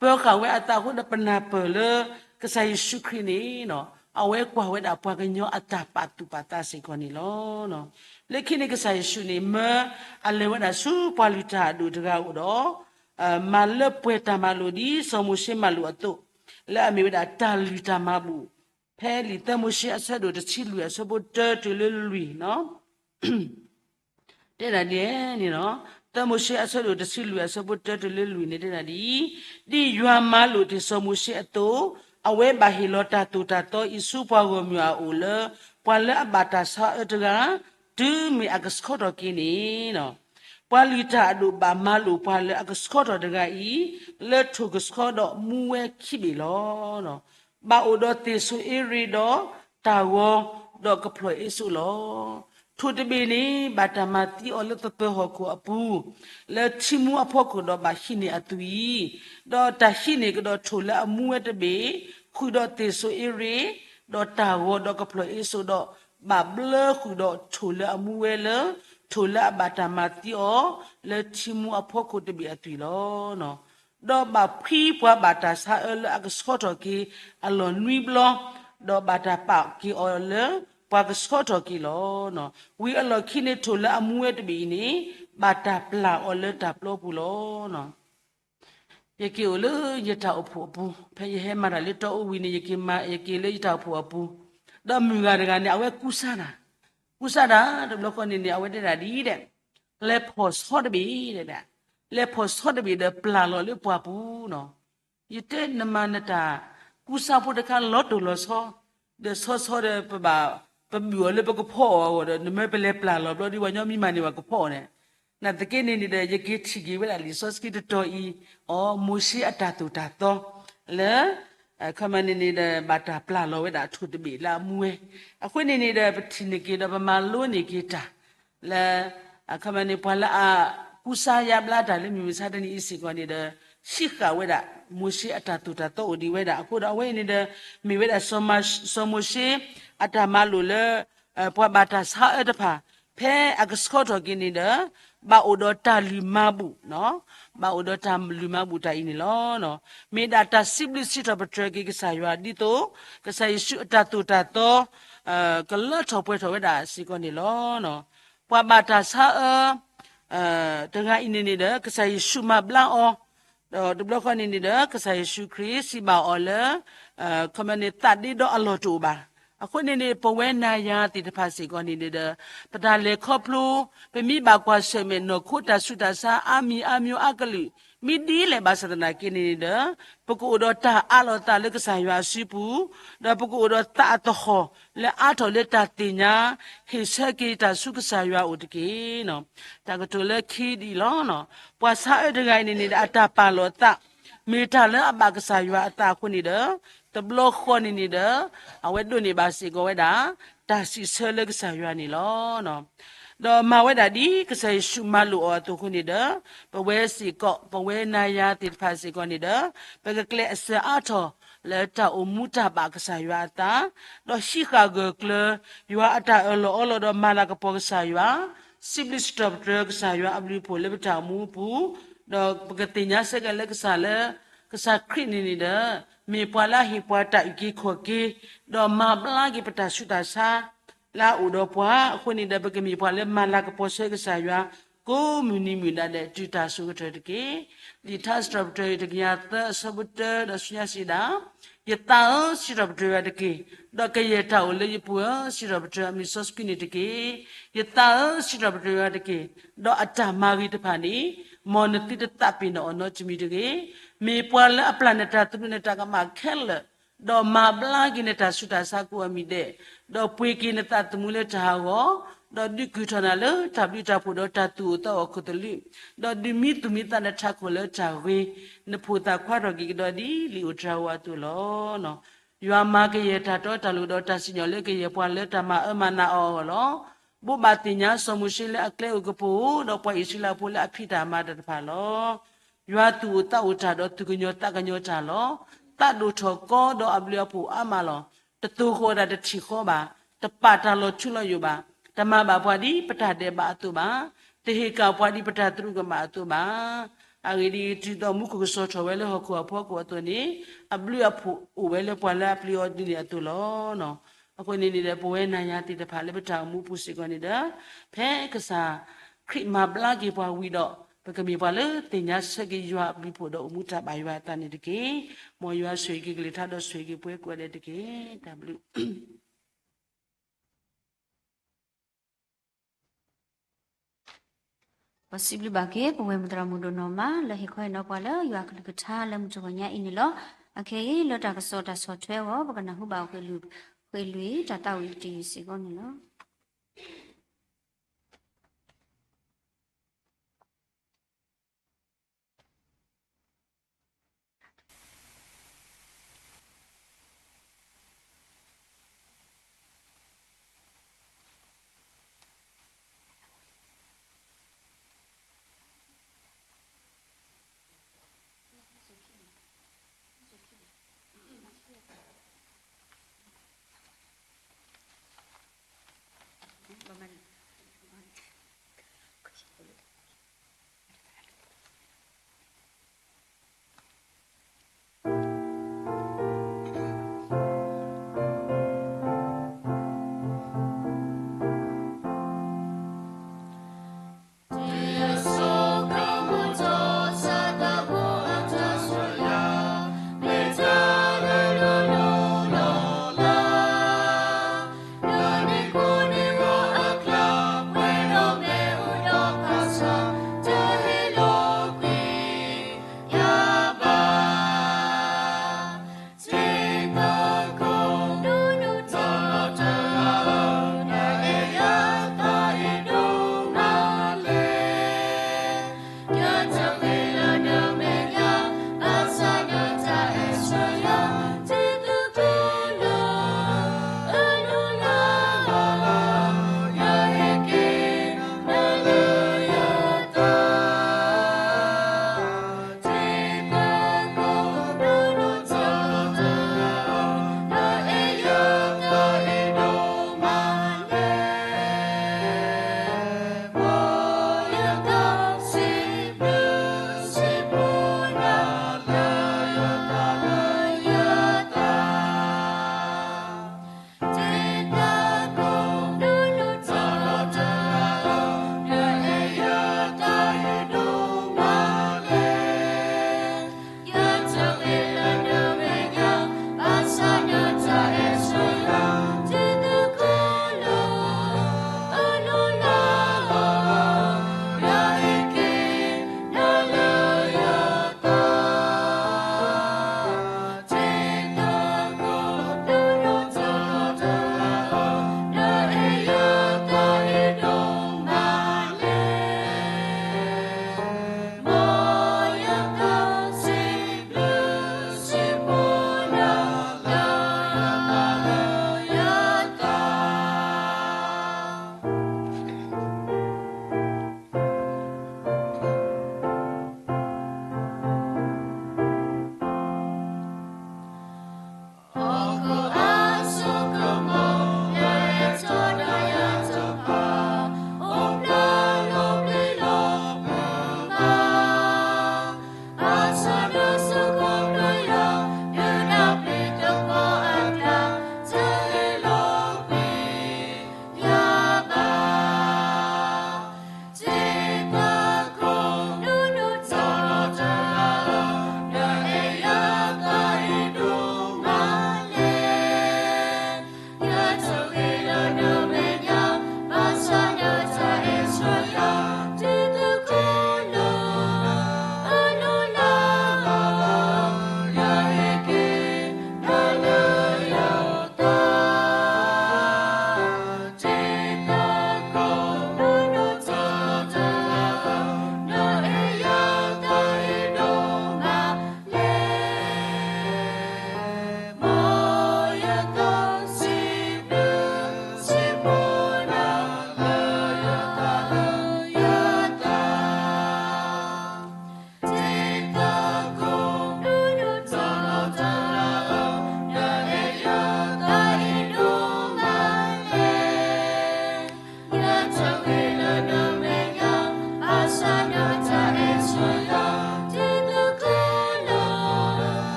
ပၢၤဃာ်ဝဲအသးအဃိဒီး ပနၢ်ပၢၢ်လၢ ကစၢ်ယ့ၣ်ၡူးခရံာ်န့ၣ် အဝဲကွၢ်ဝဲဒၣ်ပှၤကညီအတၢ်ပာ်သူၣ်ပာ်သးစ့ၢ်ကီးန့ၣ်လီၤ. လၢခံန့ၣ်ကစၢ်ယ့ၣ်ၡူးန့ၣ် မၢအလဲၤဝဲဒၣ်ဆူပှၤလုၢ်တၢ်အဒိၣ်တဂၤအအိၣ်ဒီး မၤလၢပှဲၤတၢ်မၤလိာ်ဒ်စီၤမိၤၡ့မၤလိာ်အသိး, လၢအမ့ၢ်ဝဲဒၣ်တၢ်လုၢ်တၢ်မၤဘူၣ်, ဖဲလံာ်သၢမိၤၡ့အဆၢဒိၣ်တဆံလွံၢ်အဆၢဖိတၢတုၤလၢလွံၢ်နီၤ တဲဒၣ်ဒ်လဲၣ်န့ၣ်လီၤ. သၢမိၤၡ့အဆၢဒိၣ်တဆံလွံၢ်အဆၢဖိတၢတုၤလၢလွံၢ်န့ၣ်တဲဒၣ်ဒ်အံၤ, ဒ်ယွၤမၤလိာ်တ့ၢ်စီၤမိၤၡ့အသိး, အဝဲဘၣ်ဟ့ၣ်လီၤတၢ်သိၣ်တၢ်သီအံၤဆူပှၤဂီၢ်မုၢ်အအိၣ်လၢ ပှၤလၢအဘၣ်တၢ်ဆါအၢတဂၤ, တုၤမ့ၢ်အကဆှီထီၣ်က့ၤန့ၣ် ပှၤလုၢ်တၢ်အဒိၣ်ဘၣ်မၤလိာ်ပှၤလၢအကဆှီထီၣ်တဂၤအံၤ, လၢထိၣ်ကဆှီဒီးမူဝဲခံဘ့ၣ်လီၤ. ဘၣ်အိၣ်ဒီးသ့ၣ်စိၤအ့ရ့းဒီးတၢ်ဂီၤဒီးကဖျီၣ်အ့စိလီၤ. ထိၣ်တဘ့ၣ်န့ၣ် ဘၣ်တၢ်မၤသံအီၤလၢသပၢၤဟီၣ်ခိၣ်အပူၤ, လၢထံမူအဖီခိၣ်ဒီးဘၣ်ဟံးန့ၢ်အသွံၣ်အံၤ, ဒီးတၢ်ဟံးန့ၢ်ကဒီးထိၣ်လၢအမူဝဲတဘ့ၣ်, ဃုာ်ဒီးသ့ၣ်စိၤအ့ရ့း, ဒီးတၢ်ဂီၤဒီးကဖျီၣ်အ့စိဒီး, ဘၣ်ဘျၢဃုာ်ဒီးထိၣ်လၢအမူဝဲလၢ ထိၣ်လၢအဘၣ်တၢ်မၤသံအီၤ လၢထံမူအဖီခိၣ်တဘ့ၣ်အသွံၣ်လီၤ. ဒီးဘၣ်ဖှံပှၤဘၣ်တၢ်ဆါအၢလၢအကဆှီထီၣ်က့ၤအလီၢ်နွံဘျီ, ဒီးဘၣ်တၢ်ပာ်က့ၤအီၤလၢပှၤကဆှီထီၣ်က့ၤလီၤ. ဝံၤအလီၢ်ခံန့ၣ်ထိၣ်လၢအမူဝဲတဘ့ၣ်အံၤန့ၣ် ဘၣ်တၢ်ပျၢ်အီၤလၢတၢ်ပျီပူၤလီၤ. ယက့ၤအိၣ်လၢယတၢ်အိၣ်ဖှိၣ်အပူၤ, ဖဲယဟဲမၤတၢ်လၢတီအူဝံၤန့ၣ် ယက့ၤမၤ, ယက့ၤလၢယတၢ်အိၣ်ဖှိၣ်အပူၤ, ဒီးမုၢ်ဂၤတဂၤန့ၣ် အဝဲကူစါတၢ်, ကူစါတၢ်တဘျီဃီန့ၣ်န့ၣ် အဝဲတဲဒၣ်ဒ်အံၤဒဲး, လဲၤဖီၣ်ဆီတဘ့ၣ်ဒဲး, လဲၤဖီၣ်ဆီတဘ့ၣ်ဒီးပျၢ်လီၤလၢပှၢ်ပူၤနီၤ. ယတဲနမၤနတၢ်ကူစါဖိတခါလီၤတိၢ်လီၤဆီ, ဒီးဆီဆီဒီးပဘၣ်, ပဘုၣ်အီၤလၢပကဖီအီၤအဂီၢ်ဒီး နမ့ၢ်ပလဲၤပျၢ်လီၤဘျီဒီး ပှၤညီမံမၤန့ၢ်ဘၣ်ကဖီအီၤန့ၣ်, နာ်သက့န့ၣ်န့ၣ်ဒီး ယက့ၤထံၣ်က့ၤဝဲဒၣ်လံာ်စီဆှံတတီၤအံၤ, အီၤ မိၤၡ့အတၢ်သိၣ်တၢ်သီ, လၢ ခီမန့ၣ်န့ၣ်ဒီး ဘၣ်တၢ်ပျၢ်လီၤဝဲဒၣ်ထိၣ်တဘ့ၣ်လၢအမူဝဲ, အဃိန့ၣ်န့ၣ်ဒီး ပထံၣ်န့ၢ်က့ၤဒီးပမၤလိန့ၢ်က့ၤတၢ်, လၢ ခီမန့ၣ် ပှၤလၢအကူစါယါဘျါတၢ်လၢမုၢ်မဆါတနံၤအံၤစ့ၢ်ကီးန့ၣ်ဒီး ဟံးဃာ်ဝဲဒၣ် မိၤၡ့အတၢ်သိၣ်တၢ်သီအိၣ်ဒံးဝဲဒၣ်အဃိဒီး အဝဲအံၤန့ၣ်ဒီး မ့ၢ်ဝဲဒၣ် စီၤမိၤၡ့ အတၢ်မၤလိာ်လၢ ပှၤဘၣ်တၢ်ဆါအၢတဖၣ်, ဖဲအကဆှီထီၣ်က့ၤန့ၣ်ဒီး ဘၣ်အိၣ်ဒီးတၢ်လုၢ်မၤဘူၣ်, ဘၣ်အိၣ်ဒီးတၢ်လုၢ်မၤဘူၣ်တၢ်အံၤန့ၣ်လီၤ. မ့ၢ်ဒၣ်တၢ်စံးဘျုးစံးထီၣ်ပတြၢၤက့ၤကစၢ်ယွၤဒ်သိး ကစၢ်ယ့ၣ်ၡူးအတၢ်သိၣ်တၢ်သီ ကလၢထီၣ်ပှဲၤထီၣ်ဝဲဒၣ်စ့ၢ်ကီးန့ၣ်လီၤ. ပှၤဘၣ်တၢ်ဆါအၢ တဂၤအံၤန့ၣ်န့ၣ်ဒီး ကစၢ်ယ့ၣ်ၡူးမၤဘျါအီၤ, ဒီးတဘျီဃီန့ၣ်န့ၣ်ဒီး ကစၢ်ယ့ၣ်ၡူးခရံာ်စံးဘၣ်အီၤလၢ ခီမီန့ၣ် သးဒ့ဒီအလီၢ်တအိၣ်ဘၣ်. အဃိန့ၣ်န့ၣ် ပဝဲနၤယၤသ့ၣ်တဖၣ်စ့ၢ်ကီးန့ၣ်န့ၣ်ဒီး ပတၢ်လဲၤခီဖျိ ပမ့ၢ်ဘၣ်ကွၢ်ဆၢၣ်မဲာ်နီၢ်ခိတၢ်ဆူးတၢ်ဆါအါမံၤအါမံၤအါကလုာ် မ့ၢ်ဒ်လဲၣ်ဘၣ်ဆၣ်သနာ်က့န့ၣ်န့ၣ်ဒီး ပကအိၣ်ဒီးတၢ်အးလီၤသးလၢကစၢ်ယွၤအစုပူၤ, ဒီးပကအိၣ်ဒီးသးအသဟီၣ်လၢအါထီၣ်လၢတၢ်သ့ၣ်ညါ ဟ့ၣ်ဆၢက့ၤတၢ်ဆူကစၢ်ယွၤအအိၣ်တက့ၢ်. တၢ်ကတိၤလၢခံဒ်အံၤလီၤ. ပှၤဆါအၢတဂၤအံၤန့ၣ်န့ၣ်ဒီး အတၢ်ပာ်လီၤသး မ့ၢ်တၢ်လၢအဘၣ်ကစၢ်ယွၤအသးအဃိန့ၣ်ဒီး တဘျီဃီန့ၣ်န့ၣ်ဒီး အဝဲဒိးန့ၢ်ဘၣ်စ့ၢ်ကီးဝဲဒၣ် တၢ်စံးဆၢလၢကစၢ်ယွၤန့ၣ်လီၤ. ဒီးမၤဝဲဒၣ်ဒ်ကစၢ်ယ့ၣ်ၡူးမၤလိာ်အီၤအသိးအဃိန့ၣ်ဒီး ပဝဲစ့ၢ်ကီး ပဝဲနၤယၤသ့ၣ်တဖၣ်စ့ၢ်ကီးန့ၣ်ဒီး ပကကျဲးစၢးအါထီၣ်လၢတၢ်အိၣ်မူတၢ်ဘၣ်ကစၢ်ယွၤအသး, ဒီးဟံးဃာ်ဂၢၢ်ကျၢၤ ယွၤအတၢ်အၢၣ်လီၤအီလီၤဒီးမၤလၤကပီၤကစၢ်ယွၤ, စံးဘျုးစံးထီၣ်ပတြၢၤကစၢ်ယွၤအဘျုးအဖှိၣ်လၢပတၢ်အိၣ်မူအပူၤ, ဒီးပကသ့ၣ်ညါဆၢက့ၤလၢကစၢ်လၢ ကစၢ်ခရံာ်န့ၣ်န့ၣ်ဒီး မ့ၢ်ပှၤလၢအဟ့ၣ်ပှၤတၢ်အုၣ်က့ၤခီၣ်က့ၤ, ဒီးမၤဘျါက့ၤပတၢ်ဆူးတၢ်ဆါ လၢအအိၣ်ဒီးပှၤအဃိန့ၣ်ဒီး ပကမ့ၢ်ပှၤလၢမၤလၤကပီၤဆၢကစၢ်ယွၤ ကိးမုၢ်နံၤမုၢ်ဒၣ်ဒဲး တုၤတၢ်ဆိၣ်ဂ့ၤကတၢၢ်တက့ၢ်. လံာ်ထါစံးထီၣ်ပတြၢၤ တကယၤသၢ အဆၢဖိတၢ ဒီးဆူညါစံးဒၣ်, ယသးဧၢ, စံးထီၣ်ပတြၢၤယွၤတက့ၢ်. ဒီးကယဲၢ်တၢ်အိၣ်လၢယပူၤဧၢ, စံးထီၣ်ပတြၢၤအမံၤစီဆှံန့ၣ်တက့ၢ်. ယသးဧၢ, စံးထီၣ်ပတြၢၤယွၤတက့ၢ်. ဒီးအတၢ်မၤဂ့ၤတဖၣ်န့ၣ် မ်နသုတသးပ့ၤနီၣ်အီၤနီတမံၤတဂ့ၤ. မ့ၢ်ပှၤလၢအပျၢ်နတၢ်သဘျ့နတၢ်ကမၣ်ခဲလၢာ် ဒီးမၤဘျါက့ၤနတၢ်ဆူးတၢ်ဆါကိးအမံၤဒဲး, ဒီးပှ့ၤက့ၤနသးသမူလၢတၢ်ဟးဂီၤ, ဒီးဒုးကုၢ်ထီၣ်နၤလၢတၢ်ဘျုးတၢ်ဖှိၣ်ဒီးတၢ်သူၣ်အိၣ်သးအိၣ်ခိၣ်သလုး, ဒီးဒုးမံသူၣ်မံသးနထးခိၣ်လၢတၢ်ဂ့ၤ, နဖိၣ်သၣ်ခွါထီၣ်က့ၤကဒီးဒ်လံာ်ဧိၤတြၤဧိၤအသိးလီၤ. ယွၤမၤကယဲၢ်တၢ်တီတၢ်လိၤဒီးတၢ်စံၣ်ညီၣ်လၢကယဲၢ်ပှၤလၢတၢ်မၤအၢမၤနးအီၤအဂီၢ်လီၤ. ဘိးဘၣ်သ့ၣ်ညါစီၤမိၤၡ့လၢအကျဲအိၣ်ကပိၤ, ဒီးပှၤအံၣ်စရ့လးဖိလၢအဖံးတၢ်မၤတၢ်တဖၣ်လီၤ. ယွၤသူၣ်အိၣ်သးအိၣ်တၢ်ဒီးသူၣ်ကညီၤသးကညီၤတၢ်လီၤ. သးဒိၣ်ထီၣ်ကီဒီးအဘျုးအဖှိၣ်အါမးလီၤ. တသိၣ်ဃီၤတၢ်တထံၣ်ဃီဘၣ်, တပာ်တၢ်လီၤထူလီၤယိာ်ဘၣ်, တမၤဘၣ်ပှၤဒ်ပတၢ်ဒဲးဘးအသိးဘၣ်, တဟ့ၣ်ကၣ်ပှၤဒ်ပတၢ်သရူးကမၣ်အသိးဘၣ်. အဂ့ၢ်ဒ်အံၤ, တုၤသိးမူခိၣ်ကစီၤထီၣ်ဝဲလၢဟီၣ်ခိၣ်အဖီခိၣ်အသိးန့ၣ်, အဘျုးအဖှိၣ်အိၣ်ဝဲလၢပှၤလၢအပျံၤအီၤဒ်န့ၣ်အသိးလီၤ. အဃိန့ၣ်န့ၣ်ဒီး ပဝဲနၤယၤသ့ၣ်တဖၣ်လၢပတၢ်အိၣ်မူပူၤစ့ၢ်ကီးန့ၣ်ဒီး ဖဲကစၢ်ခရံာ်မၤဘျါက့ၤပှၤဝံၤဒီး ပကမ့ၢ်ပှၤလၢသ့ၣ်ညါဆၢက့ၤယွၤအဘျုးအဖှိၣ်ဒီးအိၣ်မူတၢ်ဘၣ်ယွၤအသးန့ၣ်တက့ၢ်. မ်ယွၤဆိၣ်ဂ့ၤက့ၤကလုၢ်ကထါဒီးဆိၣ်ဂ့ၤက့ၤပှၤကိးဂၤဒဲးတက့ၢ်. တၢ်ဘျုး ပစံးဘျုးဘၣ်က့ၤ ပဝဲမုၢ်သရၣ်မုၣ်ဒိၣ်နီၢ်မး လၢဟ့ၣ်ခီဟ့ၣ်နီၤပှၤလၢယွၤကလုၢ်ကထါလၢမုၢ်တဂီၤညါအံၤန့ၣ်လီၤ. အခဲအံၤ လၢတၢ်ကစီၣ်တၢ်ဆီၣ်ထွဲအဂီၢ် ပကနၢ်ဟူဘၣ်အီၤ ဃ့လွံၢ်တၢ်သးဝံၣ်တယုၢ်စ့ၢ်ကီးန့ၣ်လီၤ.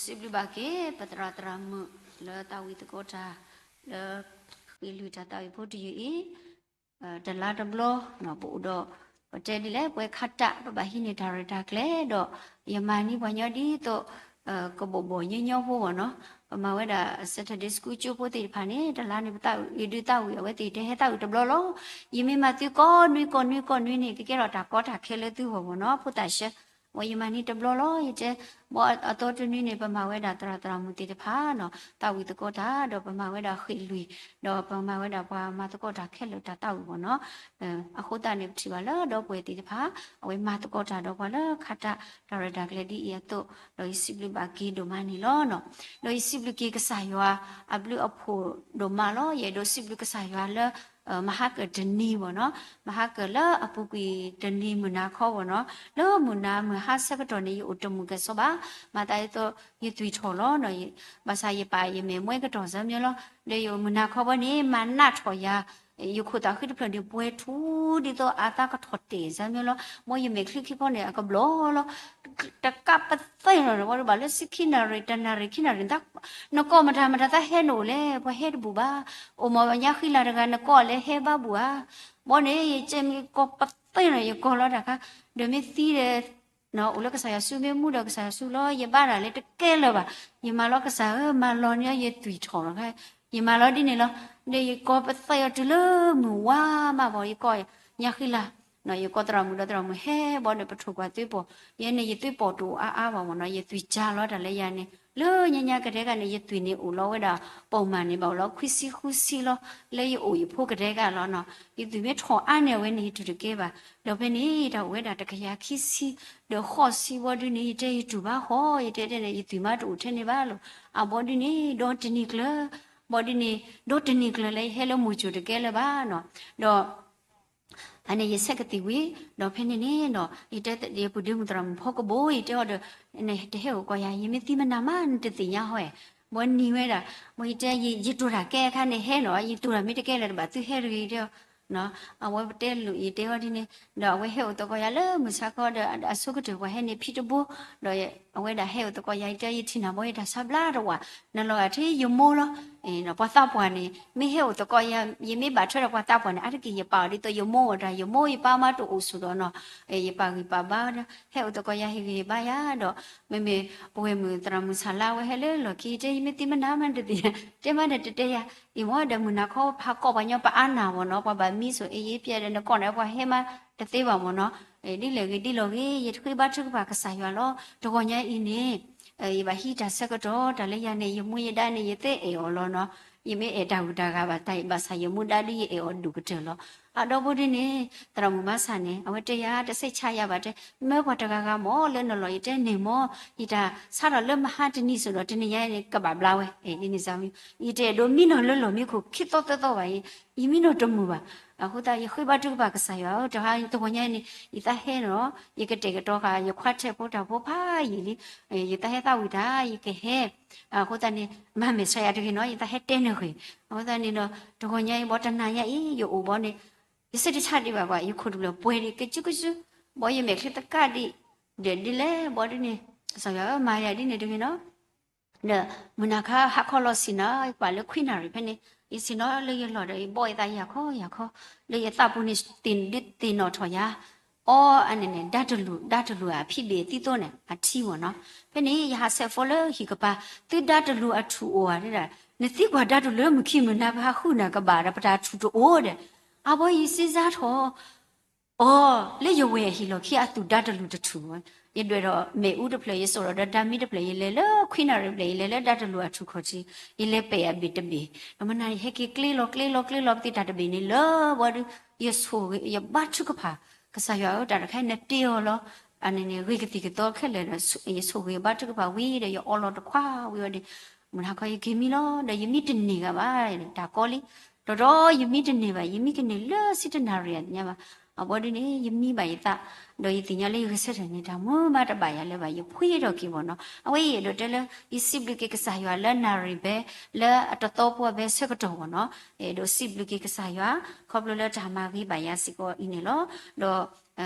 စံးဘျုးဘၣ်က့ၤ ပသရၣ်သရၣ်မုၣ်လၢသးဝံၣ်သကိးတၢ် လၢဃ့ၢ်လွံၢ်တၢ်သးဝံၣ်ဖိတယုၢ်အံၤ တလါတဘျီ ပအိၣ်ဒီး ပတဲဒ်လဲၣ် ပဝဲခါတၢ် ပဘၣ်ဟံးန့ၢ်တၢ်ရဲၣ်တၢ်ကျဲၤဒီး ယမၤန့ၢ်ပှၤညီဒ်သိး ကဘီၣ်ဘီၣ်ညီညီဖိဘၣ်နီၤ. ပမၤဝဲဒၣ် Saturday School ကၠိဖိသ့ၣ်တဖၣ်န့ၣ် တလါန့ၣ် ပသးဝံၣ် ယဒုးသးဝံၣ်အဝဲသ့ၣ် တဲဟဲသးဝံၣ်တဘျီလီၤ. ယမ့ၢ်မၤသုကိးနွံကိးနွံကိးနွံန့ၣ် ကကဲထီၣ်တၢ်ကီတၢ်ခဲလၢသုဂီၢ်ဘၣ်နီၤ ဖိသၣ်ဆှၢ ဝဲယမၤန့ၢ်တဘျီလီၤ ယတဲ ဘၣ်အသီတနွံန့ၣ် ပမၤဝဲဒၣ်သရၣ်သရၣ်မုၣ်သ့ၣ်တဖၣ်နီၤ သးဝံၣ်သကိးတၢ် ဒီးပမၤဝဲဒၣ်ဃ့ၢ်လွံၢ် ဒီးပမၤဝဲဒၣ်ပှၤမၤသကိးတၢ်ခဲလၢာ်တၢ်သးဝံၣ်ဘၣ်နီၤ. အဃိသတးန့ၣ် ပထံၣ်ဘၣ်လၢဒီပုၢ်ဝဲၢ်သ့ၣ်တဖၣ် အဝဲမၤသကိးတၢ်ဒီးပှၤလၢခါတၢ် တၢ်ရဲၣ်တၢ်ကျဲၤဒ်အံၤအသိး ဒီးယစံးဘျုးဘၣ်က့ၤဒိၣ်မးန့ၣ်လီၤ. ဒီးယစံးဘျုးက့ၤကစၢ်ယွၤအဘျုးအဖှိၣ်ဒိၣ်မးလီၤ. ယအဲၣ်ဒိးစံးဘျုးကစၢ်ယွၤလၢ မဟါကၢၣ်တနံၤဘၣ်နီၤ မဟါကၢၣ်လၢအပူၤကွံာ်တနံၤမုၢ်နၤခီဘၣ်နီၤ လၢမုၢ်နၤမုၢ်ဟါဆၢကတီၢ်န့ၣ် ယအိၣ်တမုာ်ကဲၣ်ဆိးဘၣ် မၤသးဒ်သိး ယသွံၣ်ထီၣ်လီၤ ဘၣ်ဆၣ်ယပာ်ယမဲာ်မွဲကတီၢ်စၢ်မ့ၢ်လီၤ. ဒီးယမုၢ်နၤခီဘၣ်န့ၣ် မၤနးထီၣ်ယၤ ယခိၣ်သးဃံတဖျၢၣ်န့ၣ် ပှဲၤထူဒ်သိးအသးကထီၣ်တဲာ်စၢ်မ့ၢ်လီၤ. မ်ယမဲာ်ချံခံဖီန့ၣ် အကဘျီလီၤ တကးပသ့ၣ်နီၤ ဘၣ်လၢဆံခံနၣ်ရံၣ် တနၣ်ရံၣ်ခံနၣ်ရံၣ် နကိးမတၤမတၤသးဟဲနအိၣ်လဲၣ် ပှၤဟဲတဘူၣ်ဘၣ်. အိၣ်မ့ၢ်ညါဃံလၤတဂၤ နကိးလဲၣ်ဟဲဘၣ်ဘူၣ်ဧါ. ဘၣ်န့ၣ် ယကဲမ့ၢ်ကိးပသ့ၣ်နီၤ ယကိးလီၤတၢ်ခါ ဒီးမ့ၢ်သံဒီး အိၣ်လၢကစၢ်ယွၤစုမ့ၢ်မူဒီးကစၢ်ယွၤစုလီၤ ယဘါတၢ်လၢတကဲလၢၤဘၣ်. ယမၤလီၤကစၢ်ဧၢ မၤလီၤန့ၢ်အီၤ ယသွံၣ်ထီၣ်လီၤခါ ယမၤလီၤဒ်န့ၣ်လီၤ. ဒီးယကိးပသ့ၣ်အီၤတုၤလၢမုၢ်ဝါမးဘၣ် ယကိးညါဃံလၤ ယကိးသရၣ်မုၣ်ဒီးသရၣ်မုၣ်ဟဲဘၣ်ဒီး ပထိၣ်ကွၢ်သွ့ပီၢ် ယဲန့ၣ် ယသွ့ပီၢ်တအိၣ်အါအါဘၣ်မ့ၢ်နီၤ ယသွံၣ်ကၢ်လီၤတၢ်လၢယၤန့ၣ် လၢညါညါကတဲကန့ၣ် ယသွံၣ်န့ၣ်အိၣ်လီၤဝဲဒၣ် ပိာ်မၣ်န့ၣ် ဘၣ်အိၣ်လီၤခွံဆံဃုဆံလီၤ လၢယအိၣ်ယဖိကတဲကလီၤနီၤ. ယသွံၣ်မ့ၢ်ထီၣ်အါန့ၢ်အဝဲန့ၣ် ယတူၢ်တကဲဘၣ်. ဒီးဖဲန့ၣ် တၢ်အိၣ်ဝဲဒၣ်တကယၤခံဆံ ဒီးဃိးဆံဘၣ်ဒုန့ၣ် ယတဲယတူၢ်ဘၣ်ဃီ ယတဲတဲန့ၣ် ယသွံၣ်မးတအိၣ်ထဲန့ၣ်ဘၣ်လီၤ. အဘၣ်ဒုန့ၣ် ဒီတနံၤကျၢၤ ဘၣ်ဒုန့ၣ် ဒီတနံၤကျၢၤလၢယဟဲလၢမိၢ်စိၤတကဲလၢၤဘၣ်နီၤ. ဒီး အန့ၣ်ယဆဲးကသံၣ်ဝံၤ ဒီးဖဲန့ၣ်န့ၣ်ဒီး ယတဲယပုၢ်ဒ့မုၣ်သရၣ်မုၣ်ဖီကဘိ ယတဲအီၤဒီး နတဟဲအိၣ်ကိးယၤ ယမ့ၢ်သံမနၤမး နတသ့ၣ်ညါဟီဧါ. ဘၣ်နံၤဝဲဒၣ် ဘၣ်ယတဲ ယတိၢ်တၢ်ကဲအခါန့ၣ်ဟဲနီၤ ယတိၢ်တၢ်မ့ၢ်တကဲလၢၤတဘၣ် သုဟဲတဂ့ၤတဲအီၤ အဝဲပတဲလိာ် ယတဲအီၤဒ်န့ၣ် ဒီးအဝဲဟဲအိၣ်သကိးယၤလၢမုၢ်ဆါခီဒီး အဆိကတၢၢ်ပှၤဟဲန့ၣ်ဖံတဘိ ဒီးအဝဲဒၣ်ဟဲအိၣ်သကိးယၤ ယတဲယထံၣ်နၤဘၣ်ယတၢ်ဆါဘျါတဝာ် နလီၤဂာ်ထဲယမိၢ်လီၤ. ပှၤသးပှၢ်န့ၣ် မ့ၢ်ဟဲအိၣ်သကိးယၤ ယမ့ၢ်ဘၣ်ထွဲဒီးပှၤသးပှၢ်န့ၣ် အါတက့ၢ်ယပာ်အီၤဒ်သိးယမိၢ်ဝဲတၢ် ယမိၢ်ယပၢ်မးတအိၣ်ဆိးဒီးနီၤ ယပာ်ဂံၢ်ပာ်ဘါဝဲဒၣ် ဟဲအိၣ်သကိးယၤဟ့ၣ်ဂံၢ်ဟ့ၣ်ဘါယၤဒီး မ့မ့ၢ်ပဝဲၢ်မုၣ်သရၣ်မုၣ်ဆၣ်လါဝဲဟဲလၢလီၢ်ခံ ယတဲယမ့ၢ်သံမနၤမးတသ့ၣ် တဲမးဒီးတတဲယၤ အံၤမ့ၢ်ဒီးမုၢ်နၤခီဖးကိးပှၤညီပအါနၢ်မ့ၢ်နီၤ ပှၤဘၣ်မံဆိၣ်အ့ယ့ပျဲဒီးနကိးန့ၣ်ပှၤဟဲမးတသ့ဘၣ်မ့ၢ်နီၤ ဒ်လဲၣ်ဂ့ၤဒ်လဲၣ်ဂ့ၤ ယဃ့ဘါထုကဖၣ်ကစၢ်ယွၤလီၤ တဂီၤညါအံၤန့ၣ် ယဘၣ်ဟံးတၢ်ဆၢကတီၢ် တၢ်လၢယၤန့ၣ် ယမူယဒါန့ၣ် ယသ့အဲၣ်အီၤလီၤနီၤ ယမ့ၢ်အဲၣ်တၢ်ဂုၤတၢ်ဂၤဘၣ်တၢ်ဘၣ်ဆၣ် ယမူဒါဒ်ယအဲၣ်အီၤဒိၣ်ကတၢၢ်လီၤ. အဒီဘိဒ်န့ၣ် သရၣ်မုၣ်မါဆၣ်န့ၣ် အဝဲတဲယၤ တစဲးဆါယၤဘၣ်တဲ မၢပှၤတဂၤဂၤမ့ၢ်လၢနလီၢ် ယတဲန့ၣ်မ့ၢ် ယတၢ်ဆါထီၣ်လၢမဟါတနံၤစိၤဒီး တနံၤညါန့ၣ် ကဘၣ်ဘျါဝဲ ဒ်န့ၣ်စ့ၢ် ယတအဲၣ်ဒိးမံနီၤလၢလီၢ်မံခိၣ်ခံသီသၢသီဘၣ်အံၤ ယမံနီၤတမုာ်ဘၣ်. အဃိသတး ယဃ့ဘါထုကဖၣ်ကစၢ်ယွၤ တဟါတဂီၤညါန့ၣ် ယသးဟဲနီၤ ယကတဲာ်ကတီၤဃာ် ယခွါထဲးဖိတၢ်ဖိဖးယံာ်လံ ယသးဟဲသးဝံၣ်တၢ် ယကဟဲ အဃိသတးန့ၣ် မၤမဲာ်ဆှးယၤတဂ့ၤနီၤ ယသးဟဲတဲနၢ်ဂ့ၤ အဃိသတးန့ၣ်ဒီး တဂီၤညါအံၤဘၣ်တနၤညါအံၤ ယအိၣ်ဘၣ်န့ၣ် ယဆၢတဆါဒံးဘၣ်ကွၢ် ယခိၣ်တဖျၢၣ်ပှဲၤဒံး ကစုကစု ဘၣ်ယမဲာ်ချံသကၣ်ဒံး ဒီးဒ်လဲၣ်ဘၣ်ဒ်န့ၣ် ကစၢ်ယွၤဧၢ မၤယၤဒ်န့ၣ်တဂ့ၤနီၤ ဒီးမုၢ်နၤခါဟးခီလီၤဆ့ၣ်နီၤ ယပာ်လၢခွံနၣ်ရံၣ်ဖဲန့ၣ် ယဆ့ၣ်နီၤလၢယလီၢ်ဒီး ယဘီၣ်ယသးယၤခီယၤခီ လၢယသးပူၤန့ၣ် သ့ၣ်နီၣ်ထီၣ်ယၤ အီအန့ၣ်န့ၣ် ဒါတလူၢ် ဒါတလူၢ်အဖံဘ့ၣ်သံသိန့ၣ် အထံမ့ၢ်နီၤ ဖဲန့ၣ် ယဟးဆဲးဖိလၢဟံၣ်ကပၤ သုဒါတလူၢ်အထူၣ်အိၣ်ဧါဒၣ် နသံကွၢ်ဒါတလူၢ်လၢမုၢ်ခံမုၢ်နၤ ပဟးဃုနၤကဘၣ်ဒီး ပတၢ်ထူၣ်တအိၣ်ဒီး အဘီယစ့စါထီၣ် အီ လၢယဝဲၢ်အဟံၣ်လီၢ်ခံအသူၣ်ဒါတလူၢ်တထူၣ် ယဒွဲၣ်ဒီးမ့ၣ်အူတဖျၢၣ် ယစိာ်ထီၣ်ဒီးဒါမံတဖျၢၣ် ယလဲၤလၢခွံနၣ်ရံၣ်ဖျၢၣ် ယလဲၤလၢဒါတလူၢ်အထူၣ်ခီၣ်ထံး ယလဲၤပဲာ်အဘ့ၣ်တဘ့ၣ် ဒီးမနၤယဟဲက့ၤကျ့လီၤကျ့လီၤကျ့လီၤပသ့ၣ်တၢ်တဘ့ၣ်န့ၣ်လၢဘီဒု ယဆိၣ်ဂ့ၤ ယဘါထုကဖၣ် ကစၢ်ယွၤဧၢ တၢ်တခါအံၤနတ့အီၤလီၤ အန့ၣ်န့ၣ် ဂ့ၤကသံၣ်ကသီခဲလၢာ်ဒီး ယဆိၣ်ဂ့ၤဘါထုကဖၣ်ဝံၤဒီး ယအီလီၤတခွါဝံၤဝဲဒီး မုၢ်နၤခီယက့ၤမံလီၤ ဒီးယမံတန့ၢ်ဂၤဘၣ် တၢ်ကီလံ ဒီးဒီးယမံတန့ၢ်ဘၣ် ယမံကန့ၢ်လၢဆံတနၣ်ရံၣ်အသ့ၣ်ညါဘၣ် အဘီဒုန့ၣ် ယမံဘၣ်ယသး ဒီးယသ့ၣ်ညါလၢယဂဲၤဆၢထၢၣ်န့ၣ် တၢ်မူမးတဘၣ်ယၤလၢၤဘၣ် ယဖှံထီၣ်က့ၤဘၣ်နီၤ အဝဲအံၤအဲၣ်ဒိးတဲလၢ ယစံးဘျုးက့ၤကစၢ်ယွၤလၢနၣ်ရံၣ်ဘဲ လၢအတသီပှဲၤဘဲဆၢကတီၢ်ဘၣ်နီၤ အဲၣ်ဒိးစံးဘျုးက့ၤကစၢ်ယွၤ ခီဖျိလၢတၢ်မၤဂ့ၤဘၣ်ယၤစ့ၢ်ကီးအံၤန့ၣ်လီၤ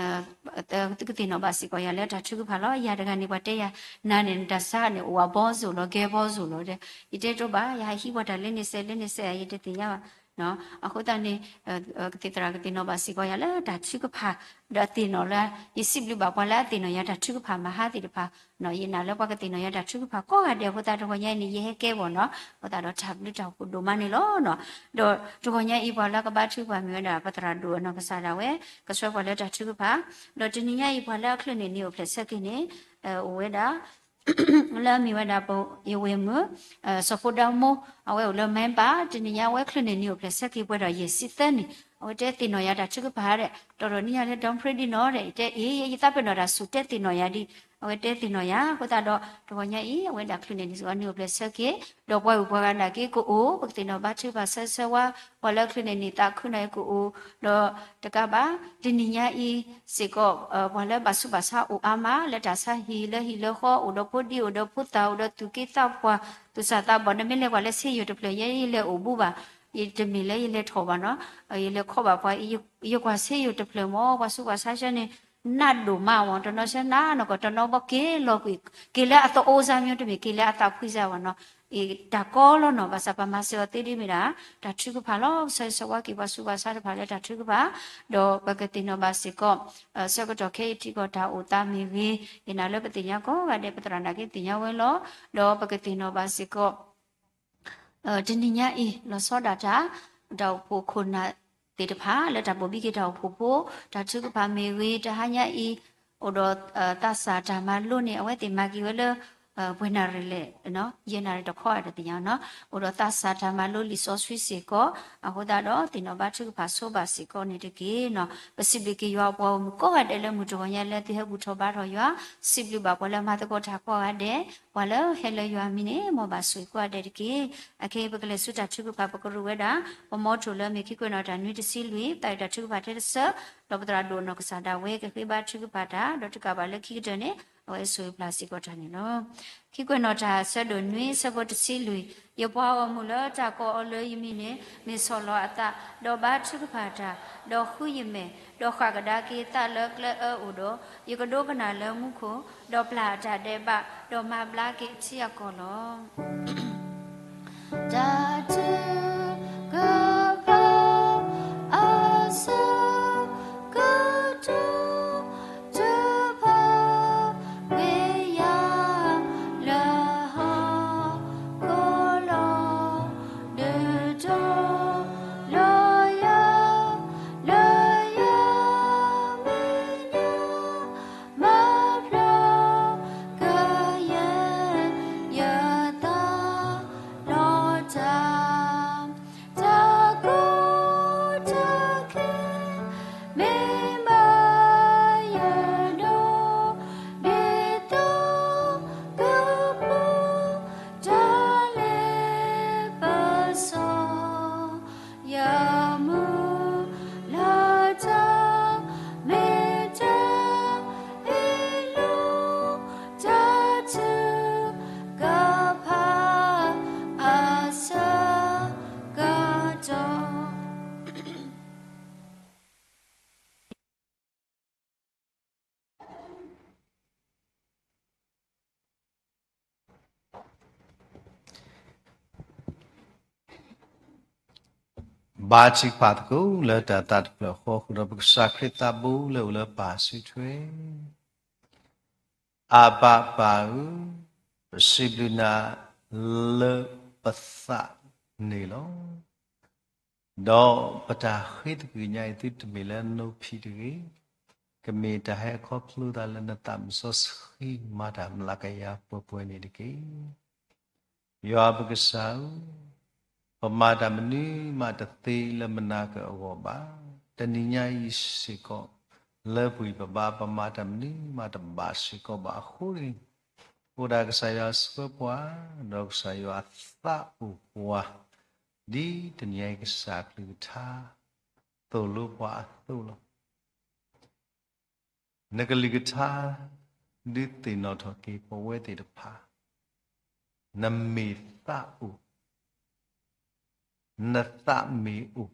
ဒီး သုကသ့ၣ်နီၣ်ဘၣ်စ့ၢ်ကီးယၤလၢတၢ်ထုကဖၣ်လီၤ. ယၤတဂၤန့ၣ် ပှၤတဲယၤ နၤန့ၣ် နတၢ်ဆါန့ၣ် အိၣ်ဝဲဘီစိၤလီၤ ကဲဘီစိၤလီၤဒီး ယတဲတအိၣ်ဘၣ်, ယဟးဟံးပှၤတၢ်လၢန့ၣ်စဲး လၢန့ၣ်စဲး ယတသ့ၣ်ညါဘၣ်. အဃိသတးန့ၣ် ကသံၣ်သရၣ်ကသ့ၣ်နီၣ်ဘၣ်စ့ၢ်ကီးယၤလၢတၢ်ထုကဖၣ် ဒီးသ့ၣ်နီၣ်လၢ ယစံးဘျုးဘၣ်ပှၤလၢအသ့ၣ်နီၣ်ယၤတၢ်ထုကဖၣ်မဟါသ့ၣ်တဖၣ်, ယနာ်လၢပှၤကသ့ၣ်နီၣ်ယၤတၢ်ထုကဖၣ်ကိးဂၤဒဲးအဃိသတး တဂီၤညါအံၤန့ၣ် ယဟဲကဲဘၣ်နီၤ, အဃိသတးဒီးတၢ်ဘျုးတၢ်ဖှိၣ်ဒိၣ်မးန့ၣ်လီၤ. ဒီးတဂီၤညါအံၤ ပှၤလၢကဘါထုကဖၣ်မ့ၢ်ဝဲဒၣ် ပသရၣ်ဒိၣ်အနီၢ်ကစၢ်ဒၣ်ဝဲ ကဆှၢပှၤလၢတၢ်ထုကဖၣ်, ဒီးတနံၤညါအံၤ ပှၤလၢအချုးန့ၢ်နံၤအိၣ်ဖျဲၣ်ဆၢက့ၤန့ၣ် အိၣ်ဝဲဒၣ် လၢအမ့ၢ်ဝဲဒၣ် ပယဝ့ၢ်မုၣ် စီၤဖိဒါမိၢ် အဝဲအိၣ်လၢမဲဘၣ်, တနံၤညါအဝဲချုးန့ၢ်နံၤအိၣ်ဖျဲၣ်ဆၢက့ၤပှဲၤဒီးယဲၢ်ဆံသၢနံၣ်, အဝဲတဲသ့ၣ်နီၣ်ယၤတၢ်ထုကဖၣ်ဒီး တီၢ်ဒီးနံၤညါလၢ ဒီဖရ့ဒံနီၤဒီး ယတဲအ့ၣ် ယသးပ့ၤနီၣ်တၢ်ဆူၣ်တဲသ့ၣ်နီၣ်ယၤဒ် အဝဲတဲသ့ၣ်နီၣ်ယၤ အဃိသတးဒီး တဂီၤညါအံၤ အဝဲဒၣ်ချုးန့ၢ်နံၤစ့ၢ်ကီးနံၤအိၣ်ဖျဲၣ်ဆၢက့ၤ, ဒီးပှၤဂုၤပှၤဂၤနာ်က့ကအိၣ်, ပကသ့ၣ်နီၣ်ဘါထုကဖၣ်ဆၢဆၢဝါ ပှၤလၢချုးန့ၢ်နံၤသးခုနာ်က့ကအိၣ်, ဒီးတကးဘၣ် တနံၤညါအံၤစ့ၢ်ကီး ပှၤလၢဘၣ်ဆူးဘၣ်ဆါအိၣ်အါမး လၢတၢ်ဆါဟံၣ်လၢဟံၣ်လၢဃီ အိၣ်ဒီးဖိဒံ အိၣ်ဒီးဖိသၣ် အိၣ်ဒီးသူၣ်က့သးပှၢ် သူၣ်စၢ်သးဘီၣ် နမ့ၢ်လဲၤကွၢ်လၢဆေးရုံတဖျၢၣ် ယဲယလဲၤအိၣ်ဘူးဘၣ်, ယတမ့ၢ်လၢယလဲၤထီၣ်ဘၣ်နီၤ, ယလဲၤခီဘၣ်ပှၤ ယကွၢ်ဆေးရုံတဖျၢၣ်မ့ၢ် ပှၤဆူးပှၤဆါဆှၢန့ၣ် နးဒိၣ်မးမ့ၢ် တနီၤဆှၢနးနီၢ်ကီၢ် တနီၤဘီက့ၤလီၤကွံာ် က့ၤလၢအသအိစါမ့ၢ်တမ့ၢ် က့ၤလၢအသးဖှံစါဘၣ်နီၤ, တၢ်ကီလီၤနီၤ ဘၣ်ဆၣ်ပမၤစၢၤအီၤသ့ဒ်မ့ၢ်ဒၣ် တၢ်ထုကဖၣ်လီၤ, ဆၢဂ့ၤဆၢဝါက့ၤပှၤဆူးပှၤဆါတဖၣ်လၢတၢ်ထုကဖၣ်, ဒီးပကသ့ၣ်နီၣ်ဘၣ်စ့ၢ်ကီး ဆၢကတီၢ်ခဲအံၤထံကီၢ်တၢ်အိၣ်သးမ့ၢ်ဂ့ၤ, ယနာ်လၢပသ့ၣ်ညါကိးဂၤဒဲး ပသရၣ်နာ်က့သ့ၣ်ညါဝဲလီၤ, ဒီးပကသ့ၣ်နီၣ်ဘၣ်စ့ၢ်ကီး တနံၤညါအံၤ လီၤဆီဒၣ်တၢ် တၢ်အိၣ်ဖှိၣ်ခိၣ်နၢ်သ့ၣ်တဖၣ် လၢတၢ်ဘိၣ်ဘံက့ၤတၢ်အိၣ်ဖှိၣ်ဖိ တၢ်ထုကဖၣ်မ့ၢ်ဂ့ၤ တဟါညါအံၤ အိၣ်ဒီးသးစၢ်တၢ်မၤလိန့ၣ် အဝဲသ့ၣ်မၤက့ၤဝဲလၢ ပှဲၤနၣ်ရံၣ်လဲၣ်, ယဲၢ်နၣ်ရံၣ်တခီ တသ့ၣ်ညါနီၤ, အိၣ်ဒီးသးစၢ်တၢ်မၤလိလံာ်စီဆှံစ့ၢ်ကီး, အဃိသတးဒီး သ့ၣ်နီၣ်ဘါထုကဖၣ်ဆိဘၣ်စ့ၢ်ကီးန့ၣ်တက့ၢ်နီၤ, ပစံးဘျုးက့ၤယွၤအပှၤဂီၢ်မုၢ်ကိးဂၤဒဲးလၢမုၢ်တဂီၤညါလၢသုဟဲဘူၣ်ထီၣ်ဘါထီၣ်ယွၤ, စံးဘျုးဘၣ်ပှၤလၢမၤသကိးတၢ်ကိးဂၤဒဲး, ပှၤလၢဟဲလၢယွၤမံၤန့ၣ် မ်ဘၣ်ဆိၣ်ဂ့ၤကိးဂၤဒဲးတက့ၢ်. အခဲအံၤပကလဲၤဆူတၢ်ထုကဖၣ် ပကရူၢ်ဝဲဒၣ် ပမီထိၣ်လၢအမ့ၢ်ခံကွဲးနီၣ်တၢ်နွံတဆံလွံၢ် သးဝံၣ်တၢ်ထုကဖၣ်ထဲတဆၢ, ဒီးပသရၣ်ဒိၣ်အနီၢ်ကစၢ်ဒၣ်ဝဲကဃ့ဘါထုကဖၣ်တၢ်, ဒီးတကးဘၣ်လၢခံကတၢၢ်န့ၣ် အဝဲဆိၣ်ဂ့ၤပျၢ်စ့ၢ်ကီးတၢ်န့ၣ်လီၤ. ခံကွဲးနီၣ်တၢ်ဆၢဒိၣ်နွံဆၢဖိတဆံလွံၢ်, ယပှၤဂီၢ်မုၢ်လၢတၢ်ကိးအီၤလၢယမံၤန့ၣ် မ့ၢ်ဆီၣ်လီၤအသး, ဒီးဘါထုကဖၣ်တၢ်, ဒီးဃုယမဲာ်, ဒီးဃၣ်ကဒါက့ၤသးလၢကျဲအၢအိၣ်ဒီး, ယကဒိကနၣ်လၢမူခိၣ်, ဒီးပျၢ်အတၢ်ဒဲးဘး, ဒီးမၤဘျါက့ၤအထံအကီၢ်လီၤ. တၢ်ထုကဖၣ်အဆၢကတီၢ်တဖၣ် မ့ၢ်ယၤလၢဟီၣ်ခိၣ်လီၤ, ဒုးတီၤလီၤယၤ လၢယမဲာ်ညါ မၤဖျါကယဲၢ်ယသးလီၤတၢ်, တၢ်ကီတၢ်ခဲ မ့ၢ်ဘၣ်ယနီၢ် ဒ်သိးကပူၤ တၢ်လဲၤပစီ ယမုၢ်လၢတၢ် မ့ၢ်တၢ်အ့ၣ်လိာ် တၢ်ထုကဖၣ်အဆၢကတီၢ်. ဘါထုကဖၣ်သကိးလၢတၢ်သးတဖျၢၣ်ဃီ ဃုာ်ဒီးပကစၢ်ခရံာ်သးဘိလၢအိၣ်လၢပၢ်စုထွဲ, အဘၤပၢ်ဧၢ, ပစံးဘျုးနၤလၢပသးန့ၣ်လီၤ. ဒီးပတၢ်ဃ့သကွံာ်ညါအံၤ သုတမ့ၢ်လၢနိဖံးတဂ့ၤ, ကမ့ၢ်တၢ်ဟဲခီဖျိသးလၢနသးမုၢ်စီဆှံ မၤတၢ်မျးကယၤပှဲၤပှဲၤန့ၣ်တက့ၢ်. ယွၤပကစၢ်ဧၢ, ပမၤတၢ်မနုၤမးတသ့လၢမနၤကအဂီၢ်ဘၣ်. တနံၤညါအံၤစ့ၢ်ကီး လၢပဂံၢ်ပဘါ ပမၤတၢ်မနုၤမးတဘၣ်စ့ၢ်ကီးဘၣ်အဃိန့ၣ်, အိၣ်ဒၣ်ကစၢ်ယွၤဆှၢပှၤ, ဒီးကစၢ်ယွၤသးအိၣ်ပှၤ, ဒ်တနံၤအံၤကစၢ်ကလုၢ်ကထါ သိၣ်လိပှၤအသိးလီၤ. နကလုၢ်ကထါ ဒုးသ့ၣ်နီၣ်ထီၣ်က့ၤပဝဲသ့ၣ်တဖၣ်, နမ့ၢ်သးအိၣ်, နသးမ့ၢ်အိၣ်,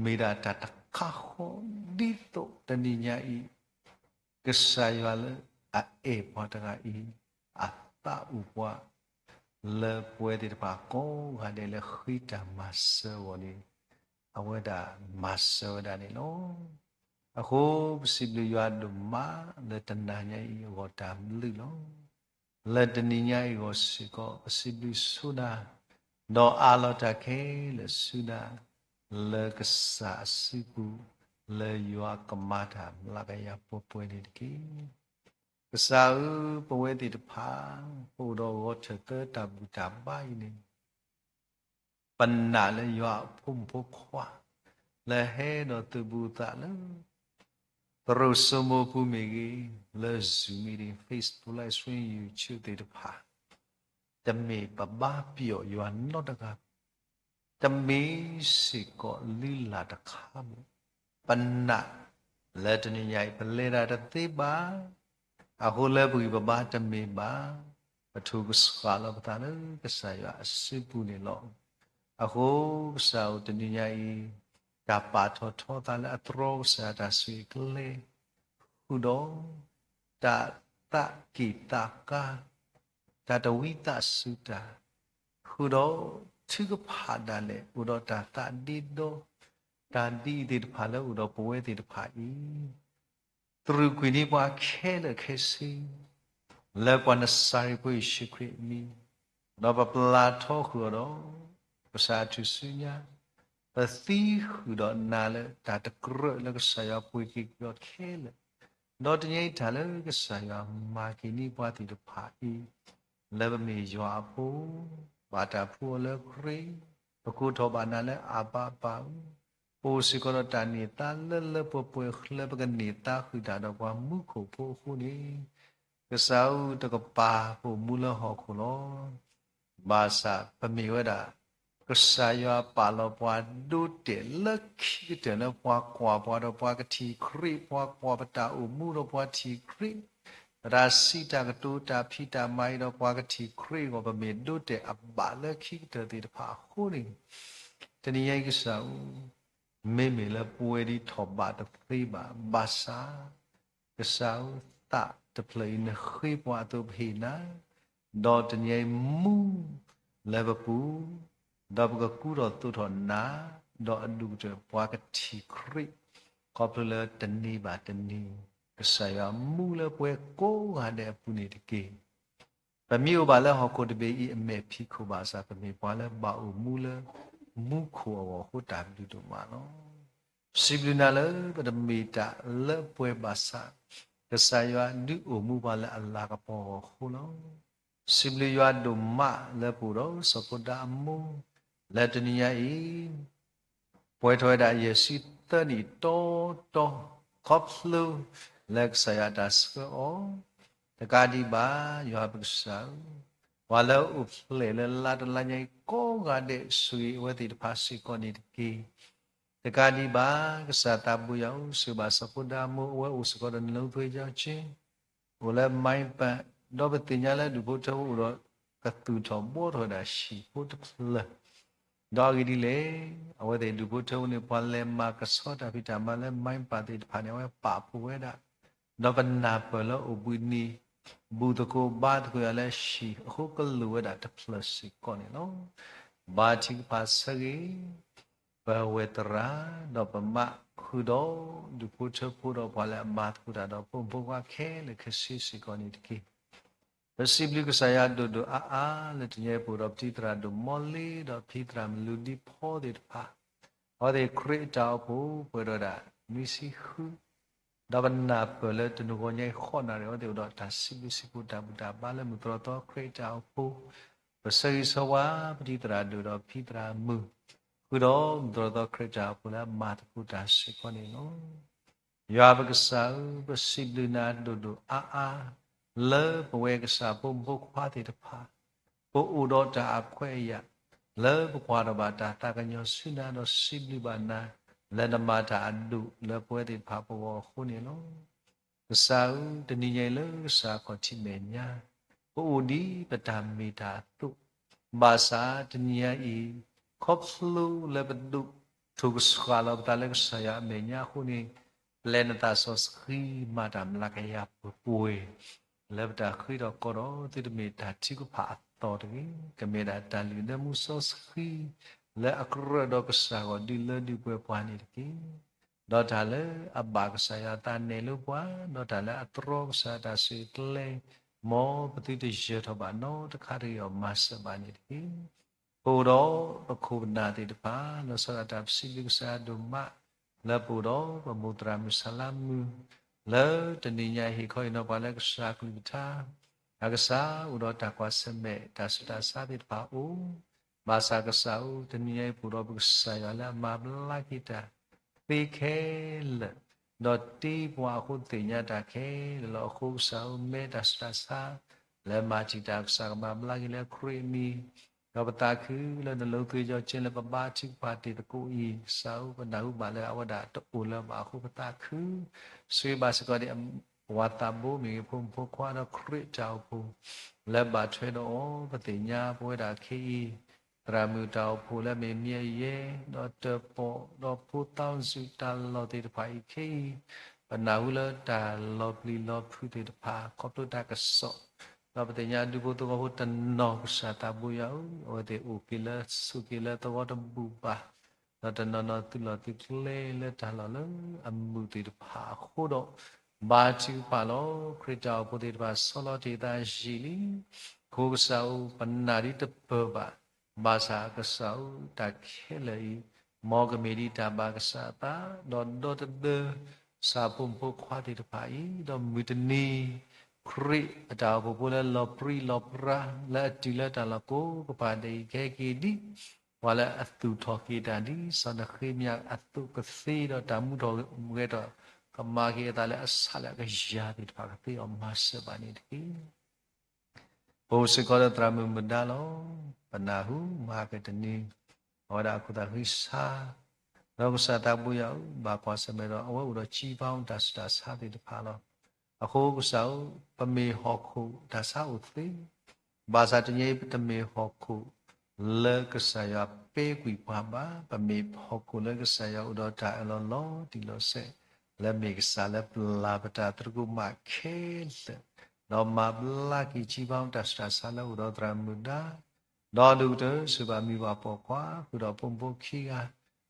မ့ၢ်ဒၣ်တၢ်တ ခါဃီဒ်သိးတနံၤညါအံၤ ကစၢ်ယွၤလၢအအဲၣ်ပှၤတဂၤအံၤ အသးအိၣ်ပှၤ လၢပဝဲသ့ၣ်တဖၣ်ကိးဂၤဒဲးလၢဃ့တၢ်မၤစၢၤအဂီၢ်န့ၣ် အဝဲဒၣ်မၤစၢၤဝဲဒၣ်န့ၣ်လီၤ. အဃိ ပစံးဘျုးယွၤဒိၣ်မးလၢတနၤညါအံၤအဂီၢ်တၢ်ဘျုးလီၤ. လၢတနံၤညါအံၤအဂီၢ်စ့ၢ်ကီး ပစံးဘျုးဆိနၤ ဒီးအးလီၤတၢ်ခဲလၢာ်ဆူနၤ လၢကစၢ်အစုပူၤ လၢယွၤကမၤတၢ်မျးကယၤပှဲၤပှဲၤန့ၣ်တက့ၢ်. ကစၢ်ဧၢ, ပဝဲသ့ၣ်တဖၣ် ပအိၣ်ဒီးဂီၤထၢၣ်သၢတၢ်ဘူၣ်တၢ်ဘါအံၤန့ၣ် ပနာ်လၢယွၤအဖိမုၣ်ဖိခွါ လၢဟဲဒီးသုးဘူးသးလၢ သရိာ်စိမိပူၤမ့ၢ်ဂ့ၤ, လၢ Zoom meeting, Facebook Live Stream, YouTube သ့ၣ်တဖၣ်, တမ့ၢ်ပဘါပျီၣ်ယွၤနီတဂၤ, တမ့ၢ်စ့ၢ်ကီးလုၢ်လၢ်တခါဘၣ်. ပနာ်လၢတနံၤညါအံၤ ပလဲၤတၢ်တသ့ဘၣ်, အဃိလၢပဂံၢ်ပဘါတမ့ၢ်ဘၣ်, ပထိၣ်ကစှၤလီၤပသးလၢကစၢ်ယွၤအစုပူၤန့ၣ်လီၤ. အဃိကစၢ်ဧၢ, တနံၤညါအံၤ တၢ်ပာ်ထီၣ်ထီသးလၢအသြီကစၢ်ယွၤတၢ်ဆိၣ်ဂ့ၤကလဲၤ ဃုာ်ဒီး တၢ်သးက့ၣ်သးကါ, တၢ်တဝံသးစူၤတၢ်, ဃုာ်ဒီးထုကဖၣ်ဒၣ်လဲာ် အိၣ်ဒီးတၢ်သးဒ့ဒီ, တၢ်ဒ်အံၤသ့ၣ်တဖၣ်လၢအိၣ်ဒီးပဝဲသ့ၣ်တဖၣ်အံၤ တရူးကွံာ်န့ၢ်ပှၤခဲလၢာ်ခဲဆ့ လၢပှၤနစၤရ့းဖိယ့ၣ်ၡူးခရံာ်အမံၤ, ဒီးပပျၢ်ထီဃုာ်အီၤဒီး ကစၢ်ထူၣ်စုညါ, ပသံဃုာ်ဒီးနၤလၢတၢ်တကြၢးလၢကစၢ်ယွၤပှ့ၤက့ၤကဒီးခဲလၢာ်, ဒီးတနံၤအံၤတၢ်လၢကစၢ်ယွၤမၤက့ၤန့ၢ်ပှၤသ့ၣ်တဖၣ်အံၤ လၢပမ့ၢ်ယွၤအဖိ, ဘၣ်တၢ်ဖှူအီၤလၢခရံာ်, ပကိးထီၣ်ဘၣ်နၤလၢအဘၤပၢ်ဧၢ, ပအိၣ်စ့ၢ်ကီးဒီးတၢ်န့ၢ်သါလၢလၢပှဲၤပှဲၤ လၢပကန့ၢ်သါဃုာ်တၢ်ဒီးပှၤမူခိၣ်ဖိအဃိန့ၣ်, ကစၢ်ဧၢ တကပၤပအိၣ်မူလၢဟီၣ်ခိၣ်လီၤ. ဘၣ်ဆၣ်ပမ့ၢ်ဝဲဒၣ် ကစၢ်ယွၤပာ်လီၤပှၤဒိတဲာ်လၢခံကတၢၢ်လၢပှၤကွၢ်ပှၤဒီးပှၤကထံၣ်ခရံာ်, ပှၤကွၢ်ပတၢ်အိၣ်မူဒီးပှၤထံၣ်ခရံာ်, ပတၢ်စံးတၢ်ကတိၤတၢ်ဖံးတၢ်မၤအံၤဒီးပှၤကထံၣ်ခရံာ်အဂီၢ် ပမ့ၢ်ဒိတဲာ်အဘၣ်လၢခံကတၢၢ်သ့ၣ်တဖၣ်အဃိန့ၣ်, တနံၤညါအံၤကစၢ်ဧၢ, မ့မ့ၢ်လၢပဝဲဒၣ်ထီၣ်ဘးတသ့ဘၣ်, ဘၣ်ဆၣ် ကစၢ်ဧၢ, သးတဖျၢၣ်အံၤနဃ့ပှၤအသိးပဟ့ၣ်နၤ, ဒီးတနံၤအံၤမူလၢပပူၤ, ဒီးပကကူထီၣ်သိးထီၣ်နၤ, ဒီးအဒိၣ်ကတၢၢ်ပှၤကထံၣ်ခရံာ်, ခီဖျိလၢတနံၤဘၣ်တနံၤ, ကစၢ်ယွၤမူလၢပဝဲကိးဂၤဒဲးအပူၤန့ၣ်တက့ၢ်. ပမ့ၢ်အိၣ်ဘၣ်လၢဟီၣ်ခိၣ်တဘ့ၣ်အံၤအမဲာ်ဖံးခိၣ်ဘၣ်ဆၣ် ပမ့ၢ်ပှၤလၢဘၣ်အိၣ်မူလၢမူခိၣ်အဂီၢ်အဃိတၢ်ဘျုးဒိၣ်မးလီၤ. စံးဘျုးနၤလၢပတမ့ၢ်တၢ်လၢပှဲၤဘၣ်ဆၣ်, ကစၢ်ယွၤဒုးအိၣ်မူပှၤလၢအလၤကပီၤအဂီၢ်အဃိလီၤ. စံးဘျုးယွၤဒိၣ်မးလၢပအိၣ်ဒီးစီၤဖိဒါအမိၢ်, လၢတနံၤညါအံၤ ပှဲၤထီၣ်ဝဲဒၣ်ယဲၢ်ဆံသၢနံၣ်တီတီ, ခီဖျိလၢကစၢ်ယွၤတၢ်ဆှၢအီၤ, တကးဒံးဘၣ် ယွၤပကစၢ်ဧၢ, ပှၤလၢအအိၣ်ဖျဲၣ်လၢလါတလါညါအံၤကိးဂၤဒဲး ဆိၣ်ဂ့ၤအဝဲသ့ၣ်တဖၣ်စ့ၢ်ကီးန့ၣ်တက့ၢ်. တကးဒံးဘၣ် ကစၢ်သးဘိယွၤအိၣ်ဆိၣ်ဂ့ၤဘၣ်စီၤဖိဒါမိၢ် အဝဲအိၣ်စ့ၢ်ကီးဒီးနလူၤသွ့ကၠီက့ အိၣ်လၢ မၢ်ပၣ်, ဒီးပသ့ၣ်ညါလၢဒူၣ်ဖိထၢဖိအိၣ်ဒီး ကသူၣ်ထီၣ်ဘှီထီၣ်ဝဲဒၣ်ဟံၣ်ဖိတဖျၢၣ်, ဒီးအဂ့ၢ်ဒ်လဲၣ်, အဝဲသ့ၣ်ဒူၣ်ဖိထၢဖိန့ၣ် ပှၤလဲၤမၤကဆှီတၢ်ဖံးတၢ်မၤလၢ မၢ်ပၣ်သ့ၣ်တဖၣ်န့ၣ် အဝဲပာ်ဖှိၣ်ဝဲဒၣ်, ဒီးပနၢ်ပၢၢ်လၢအိၣ်ဘှံးနံၤ ဘူၣ်သကိးဘါသကိးယွၤလၢဟံၣ်အဃိကလိၣ်ဝဲဒၣ်တဖျၢၣ်စ့ၢ်ကီးန့ၣ်လီၤ. ဘါထုကဖၣ်ဆၢဂ့ၤ ပဝဲၢ်သရၣ် ဒီးပမါဃုာ်ဒီး ဒူၣ်ဖိထၢဖိဒီးပှၤလၢအမၤသကိးတၢ်ဒီးဖိမုၣ်ဖိခွါခဲလၢာ်ခဲဆ့စ့ၢ်ကီးန့ၣ်တက့ၢ်. ပစံးဘျုးကစၢ်ယွၤဒိၣ်ဒိၣ်အါအါလၢတနံၤအံၤ ပအိၣ်ဒီးပတံၤသရၣ်ဒိၣ်မီလ့ဒီးဖံသရၣ်မလူၤဒံဖီသ့ၣ်တဖၣ်, အဝဲသ့ၣ်ခရံာ်အတၢ်အိၣ်ဖှိၣ်ပှဲၤဒီးဒၣ်နွံဆံဃု ဒီးပနၢ်ပၢၢ်လၢတနံၤညါအံၤဃိးနၣ်ရံၣ် အဝဲသ့ၣ်အိၣ်ဒီးတၢ်စံးဘျုးစံးဖှိၣ်တၢ်ဘူၣ်တၢ်ဘါလၢမုၢ်သရီသီခရံာ်အတၢ်အိၣ်ဖှိၣ်, ပဆၢဂ့ၤဆၢဝါပတံၤသရၣ်ဒိၣ်ဒီးဖံသရၣ်မုၣ်, ဃုာ်ဒီးမုၢ်သရီသီခရံာ်အတၢ်အိၣ်ဖှိၣ်လၢအမၤသကိးတၢ်စ့ၢ်ကီးန့ၣ်လီၤ. ယွၤပကစၢ်ဧၢ, ပစံးဘျုးနၤဒိၣ်ဒိၣ်အါအါ လၢပဝဲကစၢ်ဖိမုၣ်ဖိခွါသ့ၣ်တဖၣ်, ပအိၣ်ဒီးတၢ်အခွဲးအယာ် လၢပကွၢ်ထီၣ်ဘၣ်တၢ်သးကညီၤဆူနၤဒီးစံးဘျုးဘၣ်နၤ လၢနမၤတၢ်အဒိၣ်လၢပဝဲသ့ၣ်တဖၣ်ပဂီၢ်အဃိန့ၣ်လီၤ. ကစၢ်ဧၢ, တနံၤညါအံၤလၢကစၢ်အခီၣ်ထံးမဲာ်ညါ, ပအိၣ်ဒ်ပတၢ်မ့ၢ်တၢ်အသိး, ဘၣ်ဆၣ်တနံၤညါအံၤ, ခီဖျိလၢပဒိး ထိၣ်ကဆှးလီၤပသးလၢကစၢ်ယွၤအမဲာ်ညါအဃိန့ၣ်, ပျဲနသးစီဆှံမၤတၢ်မျးကယၤပှဲၤပှဲၤ လၢပတၢ်ဃ့ထီၣ်ကီၢ်ဒီး သုတမ့ၢ်တၢ်ထုကဖၣ်အသီတဂ့ၤ, ကမ့ၢ်ဒၣ်တၢ်လုၢ်နၢမူစီဆှံ လၢအကြၢးဒီးကစၢ်ဂီၢ်ဒုးလၢဒုးပှဲၤပှၤန့ၣ်တက့ၢ်. ဒီးတၢ်လၢအဘၣ်ကစၢ်ယွၤအသးနဲၣ်လၢပှၤ, ဒီးတၢ်လၢအတြီကစၢ်ယွၤအတၢ်ဆဲးကျိး, မ်ပသုတယၢၤထီၣ်ဘၣ်နီတခါတဂ့ၤအီၤ မၤစၢၤဘၣ်န့ၣ်တက့ၢ်. ပအိၣ်ဒီးပခိၣ်ပနၢ်သ့ၣ်တဖၣ် လီၤဆီဒၣ်တၢ် ပစံးဘျုးကစၢ်ယွၤဒိၣ်မး လၢပအိၣ်ဒီးပမိၢ်သရၣ်မုၣ်ဆၣ်လါမုၢ် လၢတနံၤညါအံၤ ဟ့ၣ်ခီဟ့ၣ်နီၤပှၤလၢကစၢ်ကလုၢ်ကထါ, အကစၢ်အိၣ်ဒီးတၢ်ကွၢ်ဆၢၣ်မဲာ် တၢ်ဆူးတၢ်ဆါသ့ၣ်တဖၣ်အိၣ်, ဘၣ်ဆၣ်ကစၢ်ဧၢ, တနံၤညါအံၤ ပအိၣ်ဒီးပကစၢ်ယွၤလၢအမၤဘျါက့ၤတၢ်သ့ခဲလၢာ်, ဒီးတ့ပှၤအဃိသ့ၣ်ညါတၢ်ခဲလၢာ်လီၤ. အဃိကစၢ်ဧၢ, မ့ၢ်တၢ်ဆူးတၢ်ဆါ လၢမၤတံာ်တာ် ကစၢ်ကမၤဘျါက့ၤလၢခရံာ်အမံၤ, ဒီးပသးခုလၢနလိၤသ့ယီၤကဲလၢ ပဘါထုကဖၣ်တ့ၢ်သကိးအံၤ, ကစၢ်ဧၢ, ပနၢ်ဟူဘၣ်လၢအဝဲဒၣ်တအိၣ်လၢၤဘၣ်အဃိ ပသးခု, ဆိၣ်ဂ့ၤဘၣ်စ့ၢ်ကီးန့ၣ် ပှၤသးဘိမ့ၢ်ဂ့ၤ ဖိမုၣ်ဖိခွါဒီးခရံာ်တၢ်အိၣ်ဖှိၣ် လၢဘၣ်ထွဲဒီးအီၤ, ပသ့ၣ်ညါပဝဲဒၣ်ခဲအံၤ သရၣ်မုၣ်တၢ်အိၣ်ဖှိၣ်လၢမ့ၢ်မံအယဲၢ်, ဒီးတၢၣ်ပီၣ်, ဒီးဖိသီစူၣ်တၢ်လီၢ်သ့ၣ်တဖၣ်အံၤခဲအံၤ, ပနၢ်ဟူလၢတၢ်လီၤပျံၤလီၤဖုးသ့ၣ်တဖၣ် ခီဖျိတၢ်ကစီၣ်, ဒီးပသ့ၣ်ညါဒူဖိသဝီဖိတနီၤ ကစၢ်သးဘိယွၤဧၢ, အဝဲသ့ၣ်အိၣ်က့ၤလၢ ဆိးက့ၤလၢသဝီတဘူၣ်ဘၣ်, ဒီးတနီၤနီၤသုးလီၢ်သုးကျဲလၢတၢ်လီၢ်လၢအမုာ်သ့ၣ်တဖၣ်အဃိဒီး ဘါထုကဖၣ်လီၤ. ခရံာ်တၢ်အိၣ်ဖှိၣ်သ့ၣ်တဖၣ် ဆီလီၤတ့ၢ်သးယံာ်လံ. အဃိကစၢ်ဧၢ, ပနၢ်ဒ်တပၢၢ်ဘၣ်, ဘၣ်ဆၣ်ကစၢ်ဧၢ, တၢ်ခဲလၢာ်အံၤ မ်ကမ့ၢ်ဒ်တၢ်ဘၣ်ကစၢ်အသး, ဒီးဒီတဒၢ ကစၢ်ဖိမုၣ်ဖိခွါသ့ၣ်တဖၣ်အံၤ, ဒီးမုၢ်တနံၤ ခရံာ်အတၢ်အိၣ်ဖှိၣ်ဖိလၢလီၤပြံလီၤပြါ လၢအတုၤလၢတၢ်လီၢ်ကိးကပၤဒဲးအံၤ ကဟဲက့ၤဒ် ပှၤလၢအသူၣ်ထီၣ်က့ၤတၢ်ဒ်စီၤနဃ့မယၤအသိးကသ့ဒီး တၢ်မူထီၣ်ဂဲၤထီၣ်ကမၤက့ၤအသးလၢအဆးလၢအကယၤသ့ၣ်တဖၣ်ကသ့အီၤ မၤစၢၤဘၣ်န့ၣ်တက့ၢ်. ပအိၣ်စ့ၢ်ကီးဒီးသရၣ်မုၣ်မုၢ်ဒါလီၤ. ပနၢ်ဟူမၤကတနံၤ အဝဲဒၣ်အခိၣ်သးဃံဆါ, ဒီးကစၢ်သးဘိယွၤဧၢ, ဘၣ်ကွၢ်ဆၢၣ်မဲာ်ဒီး အဝဲအိၣ်ဒီးစံးပာ်တၢ်ဆူးတၢ်ဆါသ့ၣ်တဖၣ်လီၤ. အဃိကစၢ်ဧၢ, ပမ့ၢ်ဟီၣ်ခိၣ်တၢ်ဆါအိၣ်သ့, ဘၣ်ဆၣ်တနံၤအံၤ ပတမ့ၢ်ဟီၣ်ခိၣ်လၢကစၢ်ယွၤပာ်ကွံာ်ပှၤဘၣ်, ပမ့ၢ်ဟီၣ်ခိၣ်လၢကစၢ်ယွၤအိၣ်ဒီးတၢ်အၢၣ်လီၤလီၤတံၢ်လီၤဆဲး, လၢမ့ၢ်ကစၢ်လၢပျၢ်ပတၢ်သရူးကမၣ်ခဲလၢာ်, ဒီးမၤဘျါက့ၤစံးပာ်တၢ်ဆူးတၢ်ဆါလၢအိၣ်ဒီးသရၣ်မုၣ်ဒါ ဒီးဒိၣ်ကတၢၢ် စံးဘၣ်မံၤဘၣ်ပိာ်ခွါ ဃုာ်ဒီးဖိမုၣ်ဖိခံဂ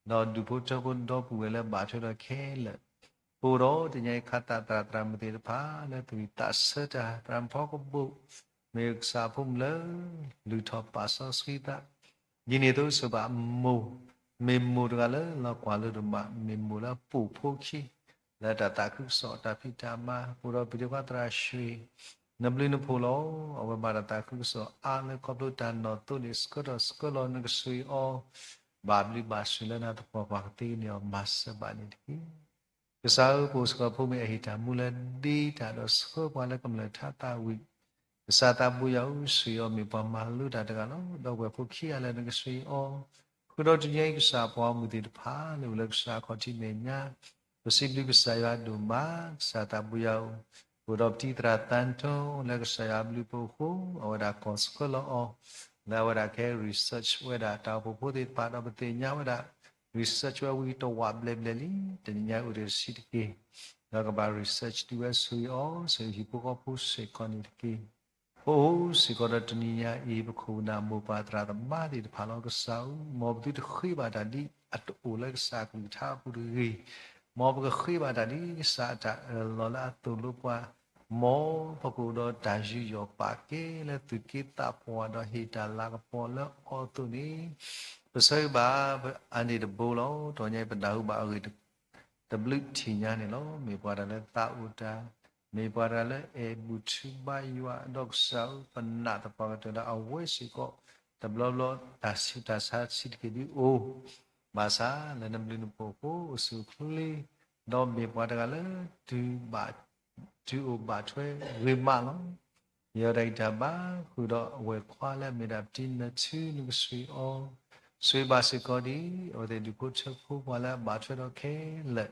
ၤ, ဒီးဒူၣ်ဖိထၢဖိဒီပုၢ်ဝဲၢ်လၢဘၣ်ထွဲဒီးခဲလၢာ်, ပအိၣ်ဒီးတနံၤအံၤခါသးသရၣ်သရၣ်မုၣ်သ့ၣ်တဖၣ်လၢသူၣ်ဝံၣ်သးဆၢတၢ် သရၣ်မုၣ်ဖီကဘိၣ်, မ့ၢ်ကစၢ်ဖိမုၣ်လၢ လုၢ်ထီၣ်ပာ်စီဆှံသး, ဒ်န့ၣ်အသိးစံးဘၣ်မိၢ်, မ့ၢ်မိၢ်တဂၤလၢလီၤကွၢ်လိဒိၣ်မး, မ့ၢ်မိၢ်လၢပိာ်ဖိခံ လၢတၢ်သးခုကစီၣ်တၢ်ဖံးတၢ်မၤ, ပအိၣ်ဒီးပဒ့ခွါသရၣ်ရွှ့ၣ်, နဘျုးနဖှိၣ်လီၤ. အဝဲမၤတၢ်သးခုကစီၣ်အါလၢခီဖျိတၢ်နီၢ်သိန့ၣ် ဆှၢထီၣ်ဆှၢလီၤနကစၢ်အံၤအီၤ, ဘၣ်ဘျုးဘၣ်ဆိၣ်လၢနသပှၢ်ပှၢ်ကသ့န့ၢ်အီၤ မၤစၢၤဘၣ်န့ၣ်တက့ၢ်. ကစၢ်ဧၢ, ပအိၣ်စ့ၢ်ကီးဖိမ့ၢ်အဟ့ၣ်တၢ်မူလၢဒ့တၢ်ဒီးဆှၢပှၤလၢကမျၢၢ်ထါသးဝံၣ်, ကစၢ်သးဘိယွၤဧၢ, စူၢ်အီၤမ့ၢ်ပှၤမၤလိတၢ်တဂၤလီၤ. ဒီပုၢ်ဝဲၢ်ဖိခံဂၤလၢနကစၢ်အံၤအီၤ, ဃုာ်ဒီးတနံၤအံၤကစၢ်ပှၤမုၢ်သ့ၣ်တဖၣ်လၢအိၣ်လၢကစၢ်အခီၣ်ထံးမဲာ်ညါ, ပစံးဘျုးကစၢ်ယွၤဒိၣ်မး, ကစၢ်သးဘိယွၤဧၢ, ပအိၣ်ဒီးပတံၤသရၣ်သၣ်ထီ လၢကစၢ်ယွၤအဘျုးအဖှိၣ်အဃိ, အဝဲဒၣ်ကီၢ်ဆှၢလီၤအီၤ, လၢအဝဲဒၣ်ကဟဲ research ဝဲဒၣ်တၢ်အိၣ်ဖှိၣ်ဖိသ့ၣ်တဖၣ် ဒီးပသ့ၣ်ညါဝဲဒၣ် research ဝဲဝံၤတဝးဘျဲၣ်ဘျဲၣ်လံ, တနံၤညါအံၤအိၣ်တ့ၢ်တဆံးတက့ၢ်, ဒီးကဘၣ် research တုၤဝဲဆိၣ်ဂ့ၤအီၤ ဆိၣ်ဂ့ၤဟံၣ်ဖိဃီဖိစ့ၢ်ကီးန့ၣ်တက့ၢ်. ပအိၣ်စ့ၢ်ကီးဒီးတနံၤညါအံၤ ပခိၣ်ပနၢ်မိၢ်ပၢ်သရၣ်သမါသ့ၣ်တဖၣ်လီၤ. ကစၢ်ဧၢ, မ်ပသုတဃ့ဘၣ်တၢ်ဒ်အတအိၣ်လၢကစၢ်အကလုၢ်ကထါအပူၤတဂ့ၤ, မ်ပကဃ့ဘၣ်တၢ်ဒ်ကစၢ်အတၢ်အၢၣ်လီၤလၢအသိၣ်လိပှၤ, မ်ပကအိၣ်ဒီးတၢ်ယူးယီၣ်ပာ်ကဲလၢသုးက့သးပှၢ်ဒီးဟ့ၣ်တၢ်လၤကပီၤလၢအီၤအသိးန့ၣ်, ပဆၢဂ့ၤဘၣ်အန့ၣ်တဘိလီၤ. တနံၤညါအံၤပနၢ်ဟူဘၣ်အဂ့ၢ် တဘျုးထံၣ်ညါန့ၣ်လီၤ. မ့ၢ်ပှၤတၢ်လၢသးအိၣ်တၢ်, မ့ၢ်ပှၤတၢ်လၢအဲၣ်ဘူၣ်ထုဘါယွၤ, ဒီးကစၢ်ဧၢ, ပနာ်သပှၢ်ကတၢၢ်လၢအဝဲစ့ၢ်ကီး တဘျီဘျီတၢ်ဆူးတၢ်ဆါဆံးတက့ၢ်ဒုးအိၣ်, ဘၣ်ဆၣ်လၢနဘျုးနဖှိၣ်အဃိ အိၣ်ဆူၣ်အိၣ်ချ့, ဒီးမ့ၢ်ပှၤတဂၤလၢ တုၤအိၣ်ဘၣ်ထွဲဂ့ၤမးလီၤ. ယဲဒၣ်အံၤတၢ်ဘၣ်ဃုာ်ဒီးအဝဲၢ်ခွါလၢအမ့ၢ်ဒၣ်ပတံၤနၢၤထူနကစၢ်အံၤအီၤ, ဆိၣ်ဂ့ၤဘၣ်စ့ၢ်ကီးဒ်အဝဲသ့ၣ်ဒူၣ်ဖိထၢဖိပှၤလၢအဘၣ်ထွဲဒီးခဲလၢာ်,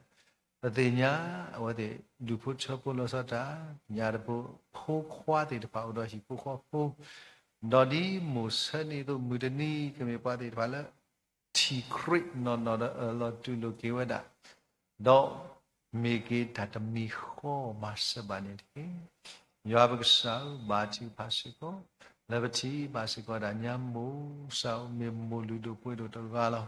ပသ့ၣ်ညါ အဝဲသ့ၣ်ဒူၣ်ဖိထၢဖိလီၤဆီဒၣ်တၢ်, ညၣ်တဖိဖိခွါသ့ၣ်တဖၣ်အိၣ်ဒီးဟံၣ်ဖိဃီဖိ, ဒီးဒ်မိၢ်ဆၢန့ၣ်အသိး မုၢ်တနံၤကမ့ၢ်ပှၤသ့ၣ်တဖၣ်လၢ ထံၣ်ခရံာ်နီၢ်နီၢ်ဒီးအၢၣ်လီၤတူၢ်လိာ်က့ၤဝဲဒၣ်, ဒီးမ့ၢ်က့ၤတၢ်တမံၤဃီမၤစၢၤဘၣ်န့ၣ်တက့ၢ်. ယွၤပကစၢ်ဧၢ, ဘါထုကဖၣ်စ့ၢ်ကီး, လၢပထံၣ်ဘၣ်စ့ၢ်ကီးဒၣ်ညါမိၢ်ကစၢ်ဧၢ မ့ၢ်မိၢ်လုၢ်ဒိၣ်ပှ့ၤဒိၣ်တဂၤလီၤ.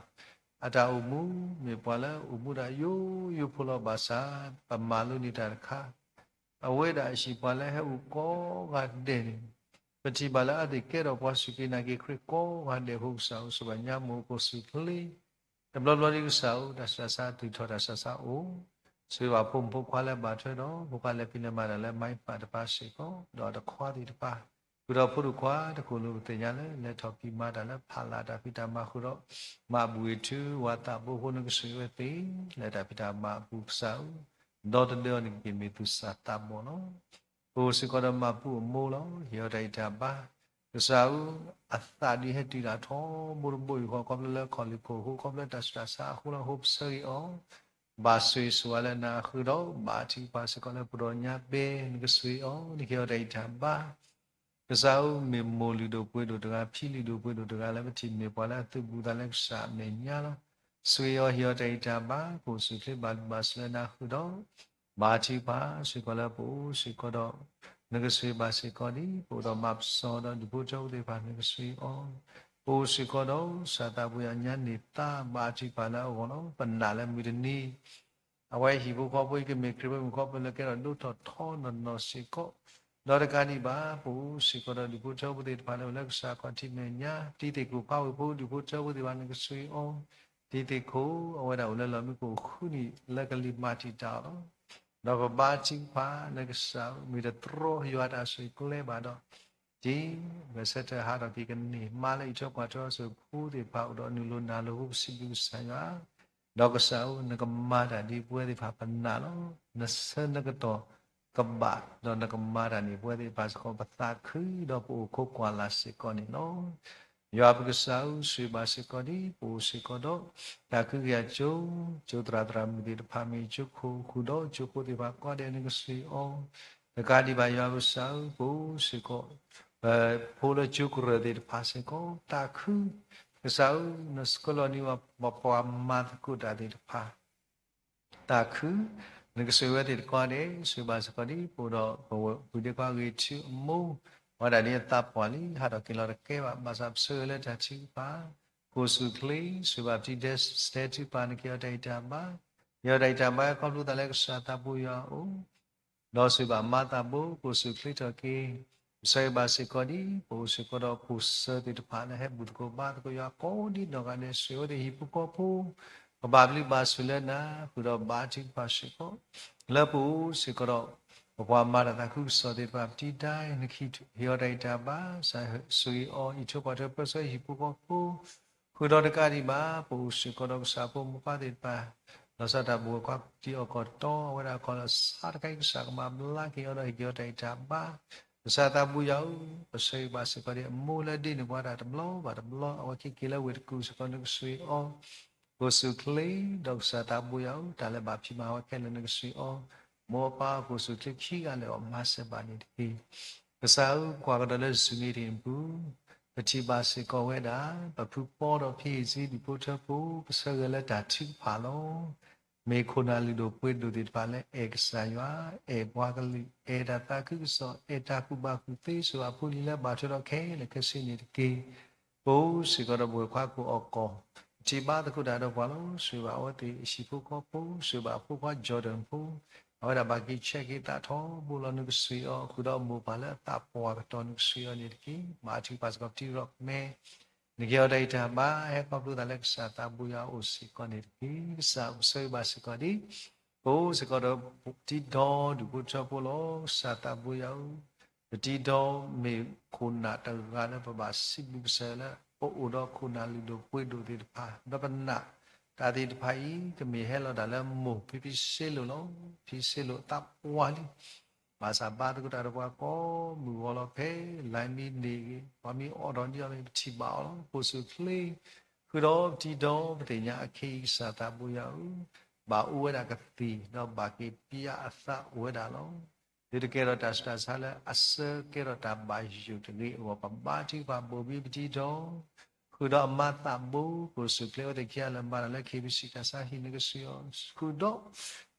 အတၢ်အိၣ်မူ မ့ၢ်ပှၤလၢအိၣ်မူဒၣ်ယိယိဖိလီၤ. ဘၣ်ဆၣ် ပမၤလိန့ၢ်တၢ်တခါ အဝဲဒၣ်အဟံၣ်ပှၤလၢဟဲအိၣ်ကိးဂၤဒဲးန့ၣ်, ပထံၣ်ဘၣ်လၢအသ့ၣ်ကဲထီၣ်ပှၤစူၢ်က့ၤနာ်က့ၤခရံာ်ကိးဂၤဒဲးအဃိ ကစၢ်ဧၢ ဆိၣ်ဂ့ၤညါမိၢ်ကိၢ်ဆူၣ်ချ့, တဘျီဘျီဒ်ကစၢ်ဧၢ တၢ်ဆူးတၢ်ဆါ သူၣ်ထီၣ်တၢ်ဆူးတၢ်ဆါအိၣ်, ဆိၣ်ဂ့ၤဘၣ်ဖိမုၣ်ဖိခွါလၢဘၣ်ထွဲဒီး ဖိခွါလဲၤဖံးလဲၤမၤတၢ်လၢ မၤပၢ်တဖၣ်စ့ၢ်ကီး ဒီးတခွါသ့ၣ်တဖၣ်, ဃုာ်ဒီးဖိဒိၣ်ခွါတကလုာ် ပသ့ၣ်ညါလၢ လဲၤထီၣ်ဖံးမၤတၢ်လၢဖးလၢ်တၢ်ဖံးတၢ်မၤဃုာ်ဒီး မၤဘူၣ်ဝ့ၢ်ထုဝၤသးဘိအဃိ နကဆိၣ်ဂ့ၤဝဲသ့ လၢတၢ်ဖံးတၢ်မၤအပူၤ ကစၢ်ဧၢ, ဒီတဒၢအီၤန့ၣ် ကက့ၤမ့ၢ်သူၣ်စၢ်သးဘီၣ်လီၤ. ပအိၣ်စ့ၢ်ကီးဒီးမၤပူအမိၢ်လီၤ. ဟ့ၣ်အီၤတၢ်ဂံၢ်တၢ်ဘါ, ကစၢ်ဧၢ, အသးဒ်ဟဲတုၤဒၣ်ထီဘိတဘိယူၢ်ဃီ ခီဖျိလၢခီၣ်လ့ၢ်ခိၣ်အဃိ ခီဖျိတၢ်ဆူးတၢ်ဆါအဃိလီၤ. အဃိပဆၢဂ့ၤအီၤ, ဘၣ်ဆိၣ်ဂ့ၤဆိၣ်ဝါလၢနၤအဃုာ်ဒီး ဘါထုကဖၣ်စ့ၢ်ကီးလၢပဒီးညါဘဲ နကဆိၣ်ဂ့ၤအီၤ နကဟ့ၣ်အီၤတၢ်ဂံၢ်တၢ်ဘါ ကစၢ်ဧၢ, မ့ၢ်မိၢ်လုၢ်ဒိၣ်ပှ့ၤဒိၣ်တဂၤ ဖံလုၢ်ဒိၣ်ပှ့ၤဒိၣ်တဂၤလၢပထံၣ်မ့ၢ်ပှၤလၢအသုးဘူးသးလၢကစၢ်အမဲာ်ညါလီၤ. ဆိၣ်ဂ့ၤအီၤ ဟ့ၣ်အီၤတၢ်ဂံၢ်တၢ်ဘါ ကအိၣ်ဆူၣ်ချ့ဘၣ်လုၢ်ဘၣ်စၢၤလၢနၤအဃုာ်ဒီး ဘါထုကဖၣ်စ့ၢ်ကီးလၢပအိၣ်စ့ၢ်ကီးဒီး နကဆိၣ်ဂ့ၤဘၣ်စ့ၢ်ကီးဒ် ပအိၣ်ဒီးမၤပစီဒီးဒူၣ်ဖိထၢဖိသ့ၣ်တဖၣ် နကဆိၣ်ဂ့ၤအီၤ, ပအိၣ်စ့ၢ်ကီးဒီး ကစၢ်သးပူၤယၤညါန့ၢ်သါ ဘါထုကဖၣ်လၢအဂီၢ်လီၤ. ပနာ်လၢမုၢ်တနံၤ အဝဲဟံၣ်ဖိဃီဖိအံၤ ကမ့ၢ်ခရံာ်ဖိမုၣ်ဖိလၢကဲထီၣ်ဒိၣ်ထီၣ်ထီနီၢ်နီၢ်စ့ၢ်ကီး, ဒီးတကးဒံးဘၣ် ပအိၣ်စ့ၢ်ကီးဒီးဒူၣ်ဖိထၢဖိသ့ၣ်တဖၣ်လၢအိၣ်လၢကစၢ်ခီၣ်ထံးမဲာ်ညါ, တံၤသ့ၣ်ခိၣ်ဖးဝ့ၢ်ဖိ ဒူၣ်ဖိထၢဖိသ့ၣ်တဖၣ် နကဆိၣ်ဂ့ၤအီၤ, တံၤသ့ၣ်ခိၣ် အဝဲဒၣ်အိၣ်လၢလီၢ်မံခိၣ်ဃုနံၣ်လၢကလံၤမၤတံာ်တာ်အီၤလီၤ. ဒီးပဘါထုကဖၣ်လၢကစၢ်ဧၢ မ့ၢ်တတြီယွၤတၢ်ဆိၣ်ဂ့ၤကျဲဘၣ်ဒီး တံၤ ဂဲၤဆၢထၢၣ်ဟးထီၣ်က့ၤကန့ၢ်မါလၢအံးထွဲကွၢ်ထွဲအီၤ ဆိၣ်ဂ့ၤဖိသ့ၣ်တဖၣ်အိၣ်ဒီးနုာ်လီၤနၤလၢပစံးဘျုးကစၢ်ယွၤ, ဒီးကစၢ်ဧၢ နကမၤတၢ်ဒ်ပဝဲသ့ၣ်တဖၣ်ပနာ်လီၤ. နဆၢနကတီၢ်ကဘၣ် ဒီးနကမၤတၢ်န့ၣ် ပဝဲသ့ၣ်တဖၣ်စ့ၢ်ကီး ပသးခုဒီးပအိၣ်ခိးကွၢ်လၢ်စ့ၢ်ကီးန့ၣ်လီၤ. ယွၤပကစၢ်ဧၢ ဆိၣ်ဂ့ၤဘၣ်စ့ၢ်ကီးဒ် ပအိၣ်စ့ၢ်ကီးဒီး တၢ်ခုကယာ်ကၠိ, ကၠိသရၣ်သရၣ်မုၣ်သ့ၣ်တဖၣ် မ့ၢ်ကၠိခိၣ်ဃုာ်ဒီးကၠိဖိသ့ၣ်တဖၣ်ကိးဂၤဒဲး နကဆိၣ်ဂ့ၤအီၤ, တကးဒံးဘၣ် ယွၤပကစၢ်ဧၢ ပအိၣ်စ့ၢ်ကီး ပဖိလၢကၠိကရၢၢ်သ့ၣ်တဖၣ်စ့ၢ်ကီး သးခု, ကစၢ်ဧၢ နဆှၢလီၤန့ၢ်ပှၤမၤသကိးတၢ်သ့ၣ်တဖၣ် သးခု, နကဆိၣ်ဂ့ၤဝဲသ့ၣ်တကိးဂၤဒဲး, ဆိၣ်ဂ့ၤဘၣ်စ့ၢ်ကီးဒ် ပအိၣ်ဒီးပဝဲၢ်ပုၢ်ဒ့ခွါဂ့ၤထူအမိၢ်, အဝဲဒၣ်န့ၣ်အသးပှၢ်လံ ဟးထီၣ်က့ၤလီၤတကဲဘၣ်, ဘၣ်ဆၣ်ပဆၢဂ့ၤလၢတၢ်ထုကဖၣ်, ကအိၣ်ဆူၣ်ချ့, ဆိၣ်ဂ့ၤဘၣ်ပတံၤဒဲးစတဲထုကဖၣ် နကဟ့ၣ်အီၤတၢ်ဂံၢ်တၢ်ဘါ, ဟ့ၣ်အီၤတၢ်ဂံၢ်တၢ်ဘါခီဖျိသးလၢကစၢ်သးပူၤယွၤအအိၣ် ဒီးဆိၣ်ဂ့ၤဘၣ်မါသးဘိ ကအိၣ်ဆူၣ်ချ့ထီၣ်က့ၤ, ပဆၢဂ့ၤဘၣ်စ့ၢ်ကီးဒ် ပအိၣ်စ့ၢ်ကီးဒီးပိာ်စၢၤသ့ၣ်တဖၣ်လၢဟဲဘူၣ်သကိးဘါသကိးယွၤ ကိးဒ်နီၢ်ဂၤဒဲး ဆိၣ်ဂ့ၤဝဲသ့ၣ်ဟံၣ်ဖိဃီဖိ, ပဘၣ်ဘျုးဘၣ်ဆိၣ်လၢနၤ ဃုာ်ဒီးဘါထုကဖၣ်စ့ၢ်ကီး, လၢပအိၣ်စ့ၢ်ကီးဒီး ပပှၤမၤတၢ်သးခုကစီၣ်သ့ၣ်တဖၣ် ပတံၤဒဲး နကဟ့ၣ်အီၤတၢ်ဂံၢ်တၢ်ဘါ ကစၢ်ဆိၣ်ဂ့ၤအီၤ အံးထွဲကွၢ်ထွဲပၢဆှၢဟံၣ်ဖိဃီဖိ ဃုာ်ဒီးတကးဒံးဘၣ် ပအိၣ်စ့ၢ်ကီးဒီးကစၢ်ဖိမိၢ်ပၢ်သ့ၣ်တဖၣ်, လီၤဆီဒၣ်တၢ်ဘူၣ်ဝဲခွါတံၤအီၣ်ကီၢ်တီ အဝဲဒၣ်ကီၢ်လီၤဆါတခါအံၤ ကစၢ်ကမၤဘျါက့ၤအီၤဒီးဟ့ၣ်က့ၤအီၤတၢ်ဂံၢ်တၢ်ဘါ, ကစၢ်သးပူၤယွၤဧၢ, ပဆၢဂ့ၤဘၣ်စ့ၢ်ကီးဒ်အမိၢ်လၢဒ့န့ၢ်ပှၤတၢ်တဘျီဘၣ်တဘျီ အဝဲက့ၤက့ၤလၢဝ့ၢ်တကူၣ်စ့ၢ်ကီး နကဆိၣ်ဂ့ၤအီၤ ကအိၣ်ဆူၣ်ချ့, ဒီးကစၢ်သးပူၤယွၤဧၢ, တၢ်လၢဘၣ်ဖံးမၤဝဲခဲလၢာ် နကဆိၣ်ဂ့ၤအီၤ, မိၢ်ပၢ်ကအိၣ်ဆူၣ်ချ့ခံဂၤလၢာ်အီၤ မၤစၢၤဘၣ်န့ၣ်တက့ၢ်. ကစၢ်ဧၢ, ကွၢ်ကဒီးလၢ Zoom meeting အပူၤ, ပထံၣ်ဘၣ်စ့ၢ်ကီးဝဲဒၣ် ပဖုပီဒီးဖံအ့ၣ်စ့ ဒူၣ်ဖိထၢဖိ ပဆၢဂ့ၤလၢတၢ်ထုကဖၣ်လီၤ. မ့ၢ်ခိၣ်နၢ်လုၢ်ဒိၣ်ပှ့ၤဒိၣ်သ့ၣ်တဖၣ်လၢအဲၣ်ကစၢ်ယွၤ, အဲၣ်ပှၤကလုာ်, အဲၣ်တၢ်သးခုကစီၣ်, အဲၣ်တၢ်ကူၣ်ဘၣ်ကူၣ်သ့ စိၤအဖိလံၤလၢဘၣ်ထွဲဒီးခဲလၢာ်ခဲဆ့န့ၣ်တက့ၢ်. ပအိၣ်စ့ၢ်ကီးဒီးပဝဲၢ်ခွါကိၣ်အီၣ်ကီၢ်, ပထံၣ်ဘၣ်သကိးတၢ်ဒီးပှၤလီၤ. ဆိၣ်ဂ့ၤဘၣ်အဝဲသ့ၣ်အဟံၣ်ဖိဃီဖိ, ဆိၣ်ဂ့ၤဘၣ်အဖိခွါ Jordan ဖိ, အဝဲဒၣ်ဘၣ်က့ၤဆဲးက့ၤသးထီဘိလီၤ နကဆိၣ်ဂ့ၤအီၤ, ဃုာ်ဒီးအမိၢ်ပၢ်လၢအသးပှၢ်ကတီၢ် နကဆိၣ်ဂ့ၤအီၤန့ၣ်တက့ၢ်. ဘါထုကဖၣ်စ့ၢ်ကီး ပတံၤရီၣ်မဲ နကဟ့ၣ်အီၤတၢ်ဂံၢ်တၢ်ဘါ ဟဲခီဖျိသးလၢကစၢ်သးပူၤယွၤအအိၣ်စ့ၢ်ကီးန့ၣ်တက့ၢ်. ကစၢ်ဧၢ, ပဆၢဂ့ၤဘၣ်စ့ၢ်ကီးဒ် ပအိၣ်စ့ၢ်ကီးဒီးပတံၤဒီးဒူၣ်ဖိထၢဖိလီၤ. ကစၢ်သးပူၤယွၤဧၢ, ပတံၤဒီးမ့ၢ်ခိၣ်နၢ်တဂၤလၢပဘၣ်စံးဘျုးကစၢ်လၢ ပအိၣ်ဒီးခိၣ်နၢ်လုၢ်ဒိၣ်ပှ့ၤဒိၣ်သ့ၣ်တဖၣ် ဒီးပနာ် တၢ်သ့ၣ်တဖၣ်အံၤ ကမ့ၢ်ဟဲလီၤတၢ်လၢမိၢ်ဖံဖံစ့လိာ်လီၤ. ဖံစ့လိာ်သးပှၢ်လံ ဘၣ်ဆၣ်ဘါသကိးတၢ်ဒီးပှၤကိးမုၢ်ဂီၤလီၤဖဲ လၢမံၤန့ၣ်ဂ့ၤ ပှၤမံၤအိၣ်ဒီးဒ်အီၤမ့ၢ် ပထံၣ်ဘၣ်အီၤလီၤ. ပအိၣ်ဆူၣ်ချ့ ဃုာ်ဒီးပတံၤဒီးပသ့ၣ်ညါအခဲအံၤ ကစၢ်သးပူၤယွၤဧၢ, ဘၣ်အိၣ်ဝဲဒၣ်ကသံၣ် ဒီးဘၣ်က့ၤပျၢ်အသးအိၣ်ဝဲဒၣ်လီၤ. ဒ်တကဲထီၣ်တၢ်ဆူးတၢ်ဆါလၢအဆၢကဲထီၣ်တၢ်ဘၣ်ယိၣ်တဂ့ၤအဂီၢ် ပဘါထုကဖၣ်ဘိၣ်ဘံပတံၤဒီး ဃုာ်ဒီးအမါသးဘိ ကအိၣ်ဆူၣ်ချ့အဝဲသ့ၣ်ခံဂၤလၢဘၣ်တၢ်လၢ ခ့ဘံၣ်စံၣ် တၢ်ဆါဟံၣ် နကစၢ်ယွၤဃုာ်ဒီး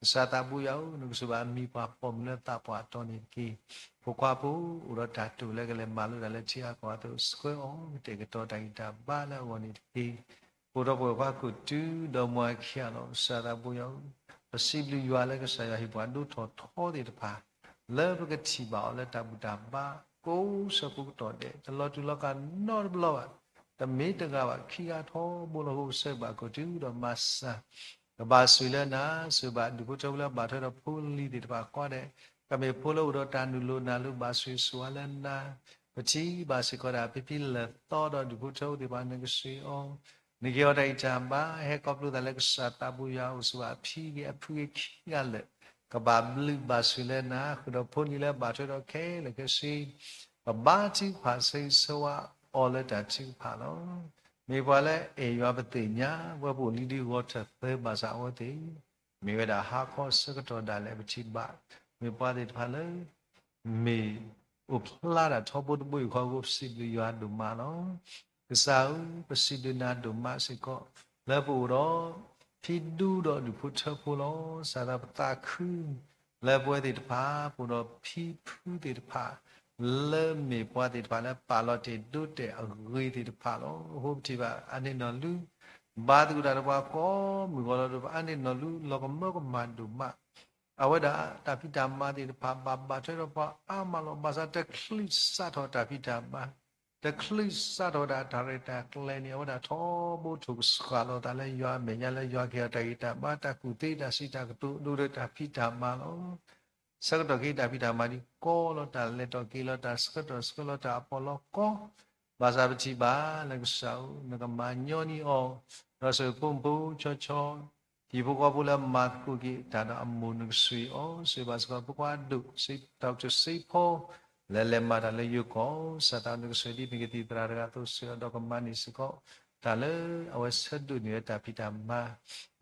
ကစၢ်သးဘိယွၤဧၢ, နကစၢ်ဘၣ်မံၤပှၤပိာ်မုၣ်လၢသးပှၢ်တီန့ၣ်တက့ၢ်. ဖိခွါဖိ အိၣ်ဒီးတၢ်တိာ်လၢကလဲၤမၤလိတၢ်လၢထံအါကီၢ်အသိး ဆှၢအီၤကတဲာ်ကတီၤတၢ်ဂံၢ်တၢ်ဘါလၢအဂီၢ်န့ၣ်တက့ၢ်. အိၣ်ဒီးပဝဲၢ်ခွါခိၣ်တုၤဒီးမွၤခံဂၤလီၤ. ကစၢ်သးဘိယွၤဧၢ, ပစံးဘျုးယွၤလၢကစၢ်ယွၤဟ့ၣ်ပှၤဒိၣ်ထီၣ်ထီသ့ၣ်တဖၣ် လၢပကထံၣ်ဘၣ်အီၤလၢတၢ်ဘူၣ်တၢ်ဘါ ကိးဆၢကိးကတီၢ်ဒဲး တလီၤတူာ်လီၤကာ်နီတဘျီဘၣ်, တမ့ၢ်တဂၤဘၣ် ခံဂၤထီဘိလီၤ. အဃိ ဆၢဂ့ၤဘၣ်ခိၣ်တုၤဒီးမၤစၢၤ ကဘၣ်ဆိၣ်ဂ့ၤလၢနၤ, ဆိၣ်ဂ့ၤဘၣ်ဒူၣ်ဖိထၢဖိလၢဘၣ်ထွဲဒီးဖိလံၤသ့ၣ်တဖၣ်ကိးဂၤဒဲး, ကမ့ၢ်ဖိလၢအိၣ်ဒီးတၢ်နုာ်လီၤနၢ်လီၤ ဘၣ်ဆိၣ်ဂ့ၤဆိၣ်ဝါလၢနၤ, ပထံၣ်ဘၣ်စ့ၢ်ကီးဒၣ် ဖံဖံလဲၤသီဒီးဒူၣ်ဖိထၢဖိသ့ၣ်တဖၣ် နကစၢ်ယွၤ နကဟ့ၣ်အီၤတၢ်ဂံၢ်တၢ်ဘါ, ဟဲခီဖျိသးလၢကစၢ်သးဘိယွၤအိၣ်ဆူၣ်ဘၣ်ဖံဂ့ၤအဖုဂ့ၤခံဂၤလၢာ်, ကဘၣ်ဘျုးဘၣ်ဆိၣ်လၢနၤ, ဃုာ်ဒီးဖိလံၤလၢဘၣ်ထွဲဒီးခဲလၢာ်ခဲဆ့, ပဘါထုကဖၣ်ဆၢဂ့ၤဆၢဝါအီၤလၢတၢ်ထုကဖၣ်လီၤ. မ့ၢ်ပှၤလၢအဲၣ်ယွၤပသ့ၣ်ညါ, ပဝဲပအိၣ်လံဒုးဂီၤထၢၣ်သၢဘၣ်ဆၣ်အဝဲသ့ၣ် မ့ၢ်ဝဲဒၣ်ဟါခီဆၢကတီၢ်ဒၣ်လဲာ် ပထံၣ်ဘၣ်, မ့ၢ်ပှၤသ့ၣ်တဖၣ်လၢ မ့ၢ်အိၣ်ဖျါတၢ်ထီဘိတဘိအံၤအဃိ ပစံးဘျုးယွၤဒိၣ်မးလီၤ. ကစၢ်ဧၢ, ပစံးဘျုးနၤဒိၣ်မးစ့ၢ်ကီး လၢပအိၣ်ဒီး ဖံဒူဒီးဒူၣ်ဖိထၢဖိလီၤ. စးထီၣ်ပသးခု လၢပဝဲသ့ၣ်တဖၣ် ပအိၣ်ဒီးဖံဖုသ့ၣ်တဖၣ် လၢမ့ၢ်ပှၤသ့ၣ်တဖၣ်လၢပာ်လီၤတ့ၢ်ဒိတဲာ်အဂ့ၤသ့ၣ်တဖၣ်လီၤ. အဃိပထံၣ်ဘၣ်အါန့ၢ်နီၢ်လူ ဘါသကိးတၢ်ဒီးပှၤကိးမုၢ်ဂီၤလီၤဒီး အါန့ၢ်နီၢ်လူလီၤကမၢကမၣ်ဒိၣ်မး အဝဲဒၣ်တၢ်ဖံးတၢ်မၤသ့ၣ်တဖၣ် ဘၣ်ဘၣ်ထွဲဒီးပှၤအါမးလီၤ. ဘၣ်ဆၣ်တချုးစးထီၣ်တၢ်ဖံးတၢ်မၤ, တချုးစးထီၣ်ဒၣ်တၢ်ရဲၣ်တၢ်ကျဲၤန့ၣ် အဝဲဒၣ်ထီဘိထိၣ်ကစှၤလီၤသးလၢယွၤအမဲာ်ညါ လၢယွၤကဟ့ၣ်အီၤတၢ်ဂံၢ်တၢ်ဘါ တၢ်ကူၣ်သ့တၢ်စံးတၢ်ကတိၤ ဒိၣ်ဒီးတၢ်ဖံးတၢ်မၤလီၤ. ဆၢကတီၢ်ခဲအံၤတၢ်ဖံးတၢ်မၤဒ်ကီလီၤ, တၢ်လဲၤထီၣ်က့ၤလီၤ, တၢ်ဆှၢထီၣ်ဆှၢလီၤ, တၢ်အပီးလီၤကီ, ဘၣ်ဆၣ်ပထံၣ်ဘၣ်လၢကစၢ်ဧၢ, နကမၤညီနုၢ်အီၤ, ဒီးဆိၣ်ဂ့ၤဖိမုၣ်ဖိဆှီဆှီ, ဟံၣ်ဖိဃီဖိလၢမၤသကိးက့ၤတၢ်ဒီးအမိၢ် နကဆိၣ်ဂ့ၤအီၤ, ဆိၣ်ဂ့ၤဘၣ်စ့ၢ်ကီးဖိခွါဒိၣ် စီၤထီၣ်စ့ဖိ လၢလဲၤမၤတၢ်လၢယိၤကီၢ်, စးထီၣ်နကဆိၣ်ဂ့ၤဒ်မ့ၢ်ကသံၣ်သရၣ်တဂၤအသိး ဆိၣ်ဂ့ၤအီၤဒီးကမၤန့ၢ်စ့ၢ်ကီး တၢ်လၢအဝဲဆၢဒိးန့ၢ်ဝဲတၢ်ဖံးတၢ်မၤ,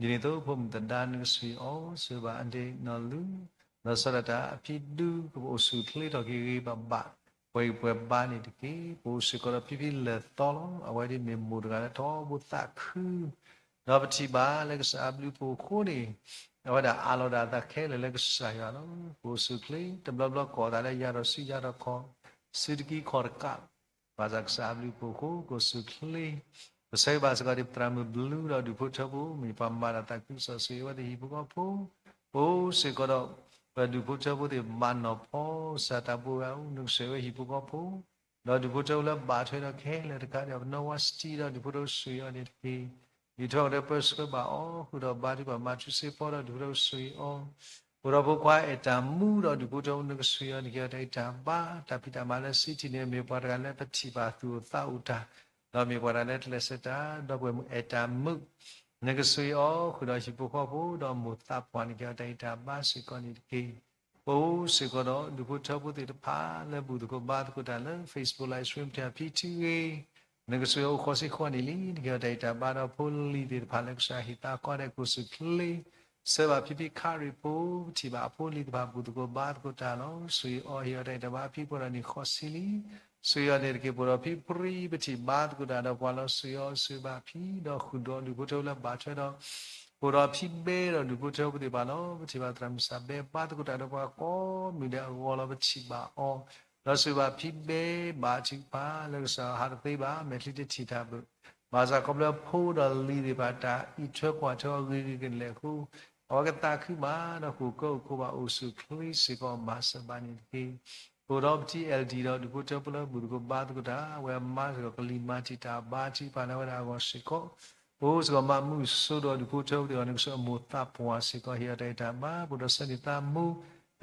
ဒ်န့ၣ်အသိး ဖိမုၣ်သဒါ နကဆိၣ်ဂ့ၤအီၤ, ဆိၣ်ဂ့ၤဘၣ်အါန့ၢ်နီၢ်လူ လီၤဆီဒၣ်တၢ်အဖံဒူ ကပအိၣ်ဆူၣ်ချ့ထီၣ်က့ၤဂ့ၤဂ့ၤဘၣ်ဘၣ်, ပှဲၤဂံၢ်ပှဲၤဘါန့ၣ်တက့ၢ်. ပအိၣ်စ့ၢ်ကီးဒီးဖံဖံလဲၤသီလီၤ. အဝဲဒ်မ့ၢ်မိၢ်တဂၤလၢထီဘိသးခု ဒီးပထံၣ်ဘၣ်လၢကစၢ်အဘျုးအဖှိၣ်အဃိန့ၣ် အဝဲဒၣ်အးလီၤဒၣ်အသးခဲလၢာ်လၢကစၢ်ယွၤလီၤ. ပအိၣ်ဆူၣ်ချ့ တဘျီဘျီကိးသးလၢယၤဒီးဆူယၤဒီးခီၣ်, ဆူတကံခီၣ်တကး, ဘၣ်ဆၣ်ကစၢ်အဘျုးအဖှိၣ်အဃိ ပအိၣ်ဆူၣ်ချ့ ပဆၢဂ့ၤဘၣ်စ့ၢ်ကီးဒ်ပသရၣ်မုၣ်ဘျုးဒီးဒူၣ်ဖိထၢဖိ မ့ၢ်ပှၤမၤတၢ်သးခုကစီၣ်ဆိၣ်ဂ့ၤဝဲသ့ၣ်ဟံၣ်ဖိဃီဖိ, ပအိၣ်စ့ၢ်ကီးဒီး ပဒူၣ်ဖိထၢဖိသ့ၣ်ဘၣ်နီၢ်ဖီ ကစၢ်သးဘိယွၤဧၢ, နကဆိၣ်ဂ့ၤဝဲဟံၣ်ဖိဃီဖိ ဒီးဒူၣ်ဖိထၢဖိလၢဘၣ်ထွဲဒီးခဲလၢာ်တကးဒံး ပနီၢ်ဝါစတံဒီးဒူၣ်ဖိထၢဖိဆိၣ်ဂ့ၤအီၤန့ၣ်တက့ၢ်. ယံာ်ထီၣ်ကဒီးပၢဆှၢဘၣ်အီၤ ဃုာ်ဒီးဘါထုကဖၣ်မၤထူစ့ဖီဒီးဒူၣ်ဖိထၢဖိဆိၣ်ဂ့ၤအီၤ, အိၣ်ဒီးဖိခွါအဲၣ်တၢ်မူဒီးဒူၣ်ဖိထၢဖိ နကဆိၣ်ဂ့ၤအီၤ နကဟ့ၣ်အီၤတၢ်ဂံၢ်တၢ်ဘါ, တၢ်ဖံးတၢ်မၤလၢစံးထံၣ်န့ၣ် မ့ၢ်ပှၤတဂၤလၢပထံၣ်ဘၣ်သူၣ်အိၣ်သးအိၣ်တၢ်, ဒီးမ့ၢ်ပှၤတဂၤလၢကျဲးစၢးတၢ်, ဒီပုၢ်ဝဲၢ်မုၣ်အဲၣ်တၢ်မူ နကဆိၣ်ဂ့ၤအီၤ ဃုာ်ဒီးဟံၣ်ဖိဃီဖိ ဒီးမိၢ်သးပှၢ် နကဟ့ၣ်အီၤတၢ်ဂံၢ်တၢ်ဘါစ့ၢ်ကီးန့ၣ်တက့ၢ်. ပအိၣ်စ့ၢ်ကီးဒီးဒူၣ်ဖိထၢဖိသ့ၣ်တဖၣ်လၢဘူၣ်သကိးဘါသကိးတၢ်လၢ Facebook Live Stream တဖၣ်ဖံးထံဂ့ၤ, နကဆိၣ်ဂ့ၤအီၤအိၣ်ဃီစ့ၢ်ကီးန့ၣ်လံ, နကဟ့ၣ်အီၤတၢ်ဂံၢ်တၢ်ဘါဒီးဖိလံၤသ့ၣ်တဖၣ်လၢကစၢ်ဟ့ၣ်သါကီးဒဲး ကအိၣ်ဆူၣ်ချ့ ဆၢဘၣ်ဖံဖံခရံာ်ဖိ, ပထံၣ်ဘၣ်အဖိလံၤသ့ၣ်တဖၣ်ဘူၣ်သကိးဘါသကိးတၢ်လီၤ. ဆိၣ်ဂ့ၤအီၤဟ့ၣ်အီၤတၢ်ဂံၢ်တၢ်ဘါဖံပှဲၤဒီးန့ၢ်ဃီစ့ၢ်လံ. ဆိၣ်ဂ့ၤအီၤန့ၣ်တက့ၢ်. ပအိၣ်ဒီးဖံပြံ ပထံၣ်ဘါသကိးတၢ်ဒီးပှၤလီၤ. ဆိၣ်ဂ့ၤအီၤဆိၣ်ဂ့ၤဘၣ်ဖံဒီးဃုာ်ဒီးဒူၣ်ဖိထၢဖိလၢဘၣ်ထွဲဒီး ပအိၣ်ဒီးဖံဘဲဒီးဒူၣ်ဖိထၢဖိသ့ၣ်တဖၣ်လီၤ. ပထံၣ်ဘၣ်သရၣ်မုၣ်စၢ်ဘဲဘါသကိးတၢ်ဒီးပှၤကိးမုၢ်ဒဲးအဂီၢ်လီၤ. ပထံၣ်ဘၣ်အီၤ ဒီးဆိၣ်ဂ့ၤဘၣ်ဖံဘဲဘၣ်ထုကဖၣ်လၢကစၢ်ဟးတသ့ဘၣ် မဲာ်ချံတထံၣ်တၢ်ဘၣ်. ဘၣ်ဆၣ်ခီဖျိဖိဒီးလံၤသ့ၣ်တဖၣ်တၢ်အံးထွဲကွၢ်ထွဲအဂ့ၤဂ့ၤကလဲာ်အဃိ အဝဲကသးခုမးဒီးဃိာ်ကၢအိၣ်ခိးဘၣ်အိၣ်ဆူၣ်ချ့စ့ၢ်ကီးမၤစၢၤဘၣ်န့ၣ်တက့ၢ်. ပအိၣ်ဒီးပထံ အဲလ်ဒီ ဒီးဒူၣ်ဖိထၢဖိလၢဘူၣ်သကိးဘါသကိးတၢ် အဝဲမၤစ့ၢ်ကီးကလံၤမၤတံာ်တာ်ဘါထုကဖၣ်လၢအဝဲဒၣ်အဂီၢ်စ့ၢ်ကီး ပအိၣ်စ့ၢ်ကီးမၤမုာ်စိဒီးဒူၣ်ဖိထၢဖိသ့ၣ်အဂီၢ် နကဆိၣ်ဂ့ၤအမိၢ်သးပှၢ်စ့ၢ်ကီး ဟ့ၣ်အီၤတၢ်ဂံၢ်တၢ်ဘါ ပအိၣ်ဒီးဆၢန့ၢ်သးမူ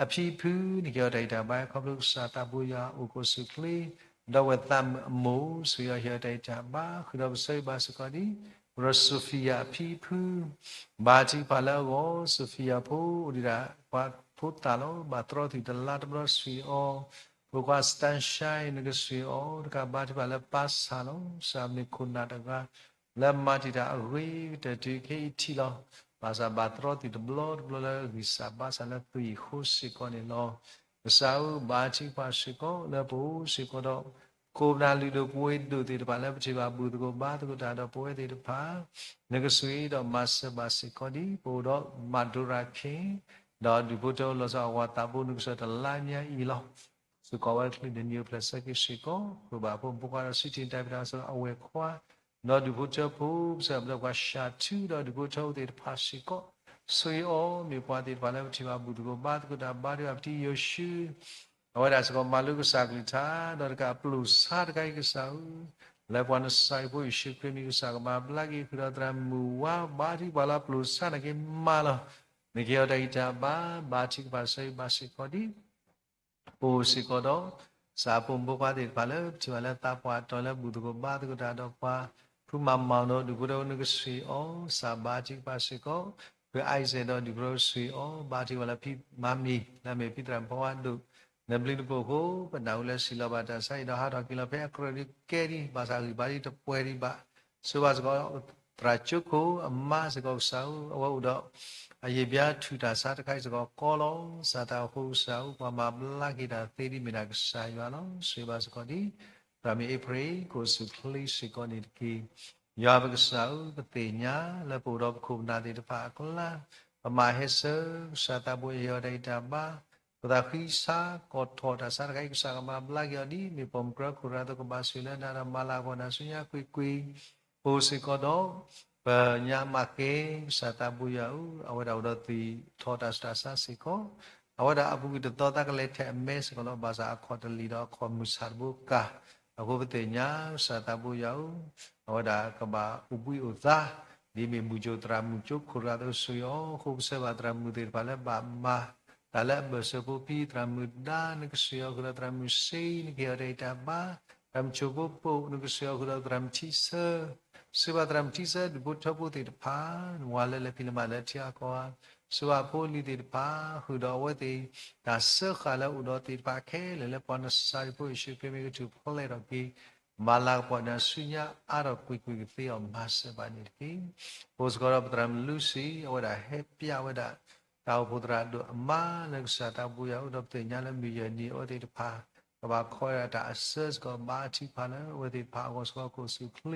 အဖံဖု နကဟ့ၣ်အီၤတၢ်ဂံၢ်တၢ်ဘါ ခီဖျိကစၢ်သးဘိယွၤအိၣ်ခိးဆူၣ်ချ့ ဒီးဝဲသးမုာ်အမိၢ် ဆိၣ်ဂ့ၤအီၤဟ့ၣ်အီၤတၢ်ဂံၢ်တၢ်ဘါ ဃုာ်ဒီးပဆၢဂ့ၤဘၣ်စ့ၢ်ကီးဒ် ပဒီး Sophia အဖံဖု ဘါထုကဖၣ်လၢအဂီၢ် Sophia ဖိအိၣ်ဒံးဒၣ်ပှၤဖိသၣ်လီၤ. ဘၣ်သြီသုးတလါတဘျီ ဆိၣ်ဂ့ၤအီၤ ဖိခွါ Sunshine နကဆိၣ်ဂ့ၤအီၤတကး ဘါထုကဖၣ်လၢပၢ်ဆၣ်လီၤ. စၢ်မ့ၢ်ခိၣ်နၢ်တဂၤ လၢမၤတံာ်တာ်အဂ့ၤကတၢၢ်တုၤခဲအံၤထံၣ်လီၤ. ဘၣ်ဆၣ်ဘၣ်သြီသုးတဘျီတဘျီလၢဂံၢ်စၢ်ဘါစၢ်လၢသုးအံၤအဃိစ့ၢ်ကီးန့ၣ်လီၤ. ကစၢ်ဧၢ ဘါထုကဖၣ်စ့ၢ်ကီးလၢပအိၣ်စ့ၢ်ကီးဒီး ကိးပနၢ်လုၢ်ဒိၣ်ပှ့ၤဒိၣ်သ့ၣ်တဖၣ်လၢပထံၣ်ဘၣ်ဘူၣ်သကိးဘါသကိးတၢ်ဒီးပဝဲသ့ၣ်တဖၣ် နကဆိၣ်ဂ့ၤဒီးမၤစၢၤဘၣ်စ့ၢ်ကီးဒ် ပအိၣ်ဒီးမၤဒိရၤခ့ ဒီးဒူၣ်ဖိထၢဖိလီၤဆီအဝၤသးဘိ နကစၢၢ်တလါညါအံၤလီၤ. စူးကီးဝဲတချုးန့ၣ် နံၤအိၣ်ဖျဲၣ်ဆၢက့ၤစ့ၢ်ကီး ဃုာ်ဘၣ်ဖိမုၣ်ဖိခွါဒီးစံးထံၣ်တၢ်ဖံးတၢ်မၤအဝဲၢ်ခွါ ဒီးဒူၣ်ဖိထၢဖိ ကစၢ်ဘျုးကွၢ်ဆးထုဒီးဒူၣ်ဖိထၢဖိသ့ၣ်တဖၣ်စ့ၢ်ကီး ဆိၣ်ဂ့ၤအီၤ မ့ၢ်ပှၤသ့ၣ်တဖၣ်လၢပထံၣ်ဘၣ်ဘူၣ်သကိးဘါသကိးတၢ်ဘါထုကဖၣ်ပထံၣ်ယိၤၡူ အဝဲဒၣ်စ့ၢ်ကီးမၤလိကစၢ်ကလုၢ်ကထါ ဒီးတကးအပျိာ်ဆါတခါအံၤကစၢ်ဧၢ, လၢပှၤနစၤရ့းဖိယ့ၣ်ၡူးခရံာ်မံၤကစၢ်ကမၤဘျါက့ၤဃုာ်ဒီးသရၣ်မုၣ်ဝါ ဘါထုကဖၣ်လၢအပျိာ်ဆါနာ်က့မၤလီၤ. နကဟ့ၣ်အီၤတၢ်ဂံၢ်တၢ်ဘါ ဘါထုကဖၣ်ဆၢဂ့ၤဘၣ်စ့ၢ်ကီးဒ် ပအိၣ်စ့ၢ်ကီးဒီး ကစၢ်ဖိမုၣ်ဖိခွါသ့ၣ်တဖၣ်လၢပထံၣ်ဘၣ်လၢသးပှၢ်တီၤလၢဘူၣ်သကိးဘါသကိးတၢ်ဒီးပှၤ ဖုမၤမီၤဒီးဒူၣ်ဖိထၢဖိနကဆိၣ်ဂ့ၤအီၤ ကစၢ်ဘါထုကဖၣ်စ့ၢ်ကီး ဖုအံစဲးဒီးဒူၣ်ဖိထၢဖိဆိၣ်ဂ့ၤအီၤ ဘါထုကဖၣ်လၢဖံမၤမံၤ လၢအမ့ၢ်ဖံသရၣ်မုၣ်ဖိခွါဒိၣ် နဘျုးနဖှိၣ်အဃိ ပနၢ်ဟူလၢစံၣ်လီၤဘၣ်တၢ်ဆါအံၤဒီးဟးထီၣ်က့ၤလီၤဖဲအကြၢးဒုးကဲဒံး ဘၣ်ဆၣ်ဂံၢ်ဘါဒံးတပှဲၤဒံးဘၣ် ဆိၣ်ဂ့ၤဘၣ်စ့ၢ်ကီး သရၣ်ကၠိခိၣ်အမါစ့ၢ်ကီးကစၢ်ဧၢ, အဝဲအိၣ်ဒီး အယံာ်ဘျါထုးတၢ်ဆါတခါအံၤစ့ၢ်ကီးကီလီၤ. စၢ်တၢ်အိၣ်ဖှိၣ်ကစၢ်ဧၢ, ပှၤမၤဘျါက့ၤတၢ်သ့ဒ်မ့ၢ်ဒၣ်ကစၢ်ယွၤလီၤ. ဆိၣ်ဂ့ၤဘၣ်စ့ၢ်ကီးဒ် သရၣ်မုၣ်အ့ဖြ့ၣ် ကအိၣ်ဆူၣ်ချ့စ့ၢ်ကီးန့ၣ်တက့ၢ်. ယွၤပကစၢ်ဧၢ, ပသ့ၣ်ညါလၢပအိၣ်ဒီးပခိၣ်ပနၢ်သ့ၣ်တဖၣ်အကျါ, ပမၤဟဲဆၢ ကစၢ်သးဘိယွၤဟ့ၣ်အီၤတၢ်ဂံၢ်တၢ်ဘါ, ပသးဃံဆါ ကီၢ်ထီၣ်တၢ်ဆါတခါအံၤ ကစၢ်ကမၤဘျါက့ၤအီၤဒ် မ့ၢ်ပိာ်မုၣ်ကြၢးခိၣ်ရၤသိးကဘၣ်ဆိၣ်လၢနၤဒီးမၤလၤကပီၤနၤဆူညါကွ့ၢ်ကွ့ၢ်, ပအိၣ်စ့ၢ်ကီးဒီး ပညါမၤက့ၤ ကစၢ်သးဘိယွၤဧၢ, အဝဲဒၣ်အိၣ်ဒီးသ့ၣ်ထီၣ်တၢ်ဆူးတၢ်ဆါစ့ၢ်ကီး, အဝဲဒၣ်အပူၤကွံာ်တသီသးကလဲၤထဲးအမဲစ့ၢ်ကီးလီၤ. ဘၣ်ဆၣ်အခီၣ်တလံာ်ဒီးအခီၣ်မုၢ်ဆၣ်တဘိကၢ်, အဃိပသ့ၣ်ညါ ကစၢ်သးဘိယွၤဧၢ, အဝဲဒၣ်ကဘၣ်အိၣ်ဘှံးအိၣ်သါ, ဒ်မ့ၢ်မုၢ်ကၠိသရၣ်မုၣ်ကၠိခိၣ်ရၤသိးဆိၣ်ဂ့ၤအီၤအဃိ ပဆၢဘၣ်သရၣ်မုၣ်သ့ၣ်တဖၣ်လၢဘၣ်မၤ တၢ်လၢအဘၢၣ်စၢၤဖိဖံ သရၣ်မုၣ်ဒါ နကဆိၣ်ဂ့ၤအီၤဃုာ်ဒီးသရၣ်မုၣ်စ့ နကဟ့ၣ်အီၤတၢ်ဂံၢ်တၢ်ဘါ, သရၣ်မုၣ်ဆိၣ်ဖိပိာ် နကဆိၣ်ဂ့ၤအီၤဃုာ်ဒီးသရၣ်မုၣ်ထံဆၢ, ဆိၣ်ဂ့ၤဘၣ်သရၣ်မုၣ်ထံဆၢ ဒူၣ်ဖိထၢဖိသ့ၣ်တဖၣ်, ဝၤလၢလဲၤဖံးလဲၤမၤလၢထံအကီၢ်ဧါ, ဆိၣ်ဂ့ၤဘၣ်ဖိလံၤသ့ၣ်တဖၣ်, ဃုာ်ဒီးအဝဲသ့ၣ် တၢ်စၢဃာ်လၢအိၣ်ဒီးသ့ၣ်တဖၣ်ခဲလၢာ်လၢပှၤနစၤရ့းဖိယ့ၣ်ၡူးခရံာ်မံၤကထူၣ်ဖျဲးထီၣ်က့ၤ မၤလၤကပီၤနၤဆူညါအါထီၣ်ကွ့ၢ်ကွ့ၢ်ကသ့အီၤမၤစၢၤဘၣ်န့ၣ်တက့ၢ်. ပအိၣ်စ့ၢ်ကီးဒီးပသရၣ်မုၣ်လူစံ အဝဲဒၣ်ဟဲပျဲဝဲဒၣ် တၢ်အိၣ်ဖှိၣ်သရၣ်ဒိၣ်အမါလၢကစၢ်သးဘိယွၤအိၣ်ဒီးပသ့ၣ်ညါလၢမုၢ်ယဲၢ်နံၤအဝဲသ့ၣ်တဖၣ် ကဘၣ်ခီဝဲဒၣ်တၢ်အစၢစ့ၢ်ကီး ဘါထုကဖၣ်လၢအဝဲသ့ၣ်တဖၣ်အဂီၢ်စ့ၢ်ကီး ကအိၣ်ဆူၣ်ချ့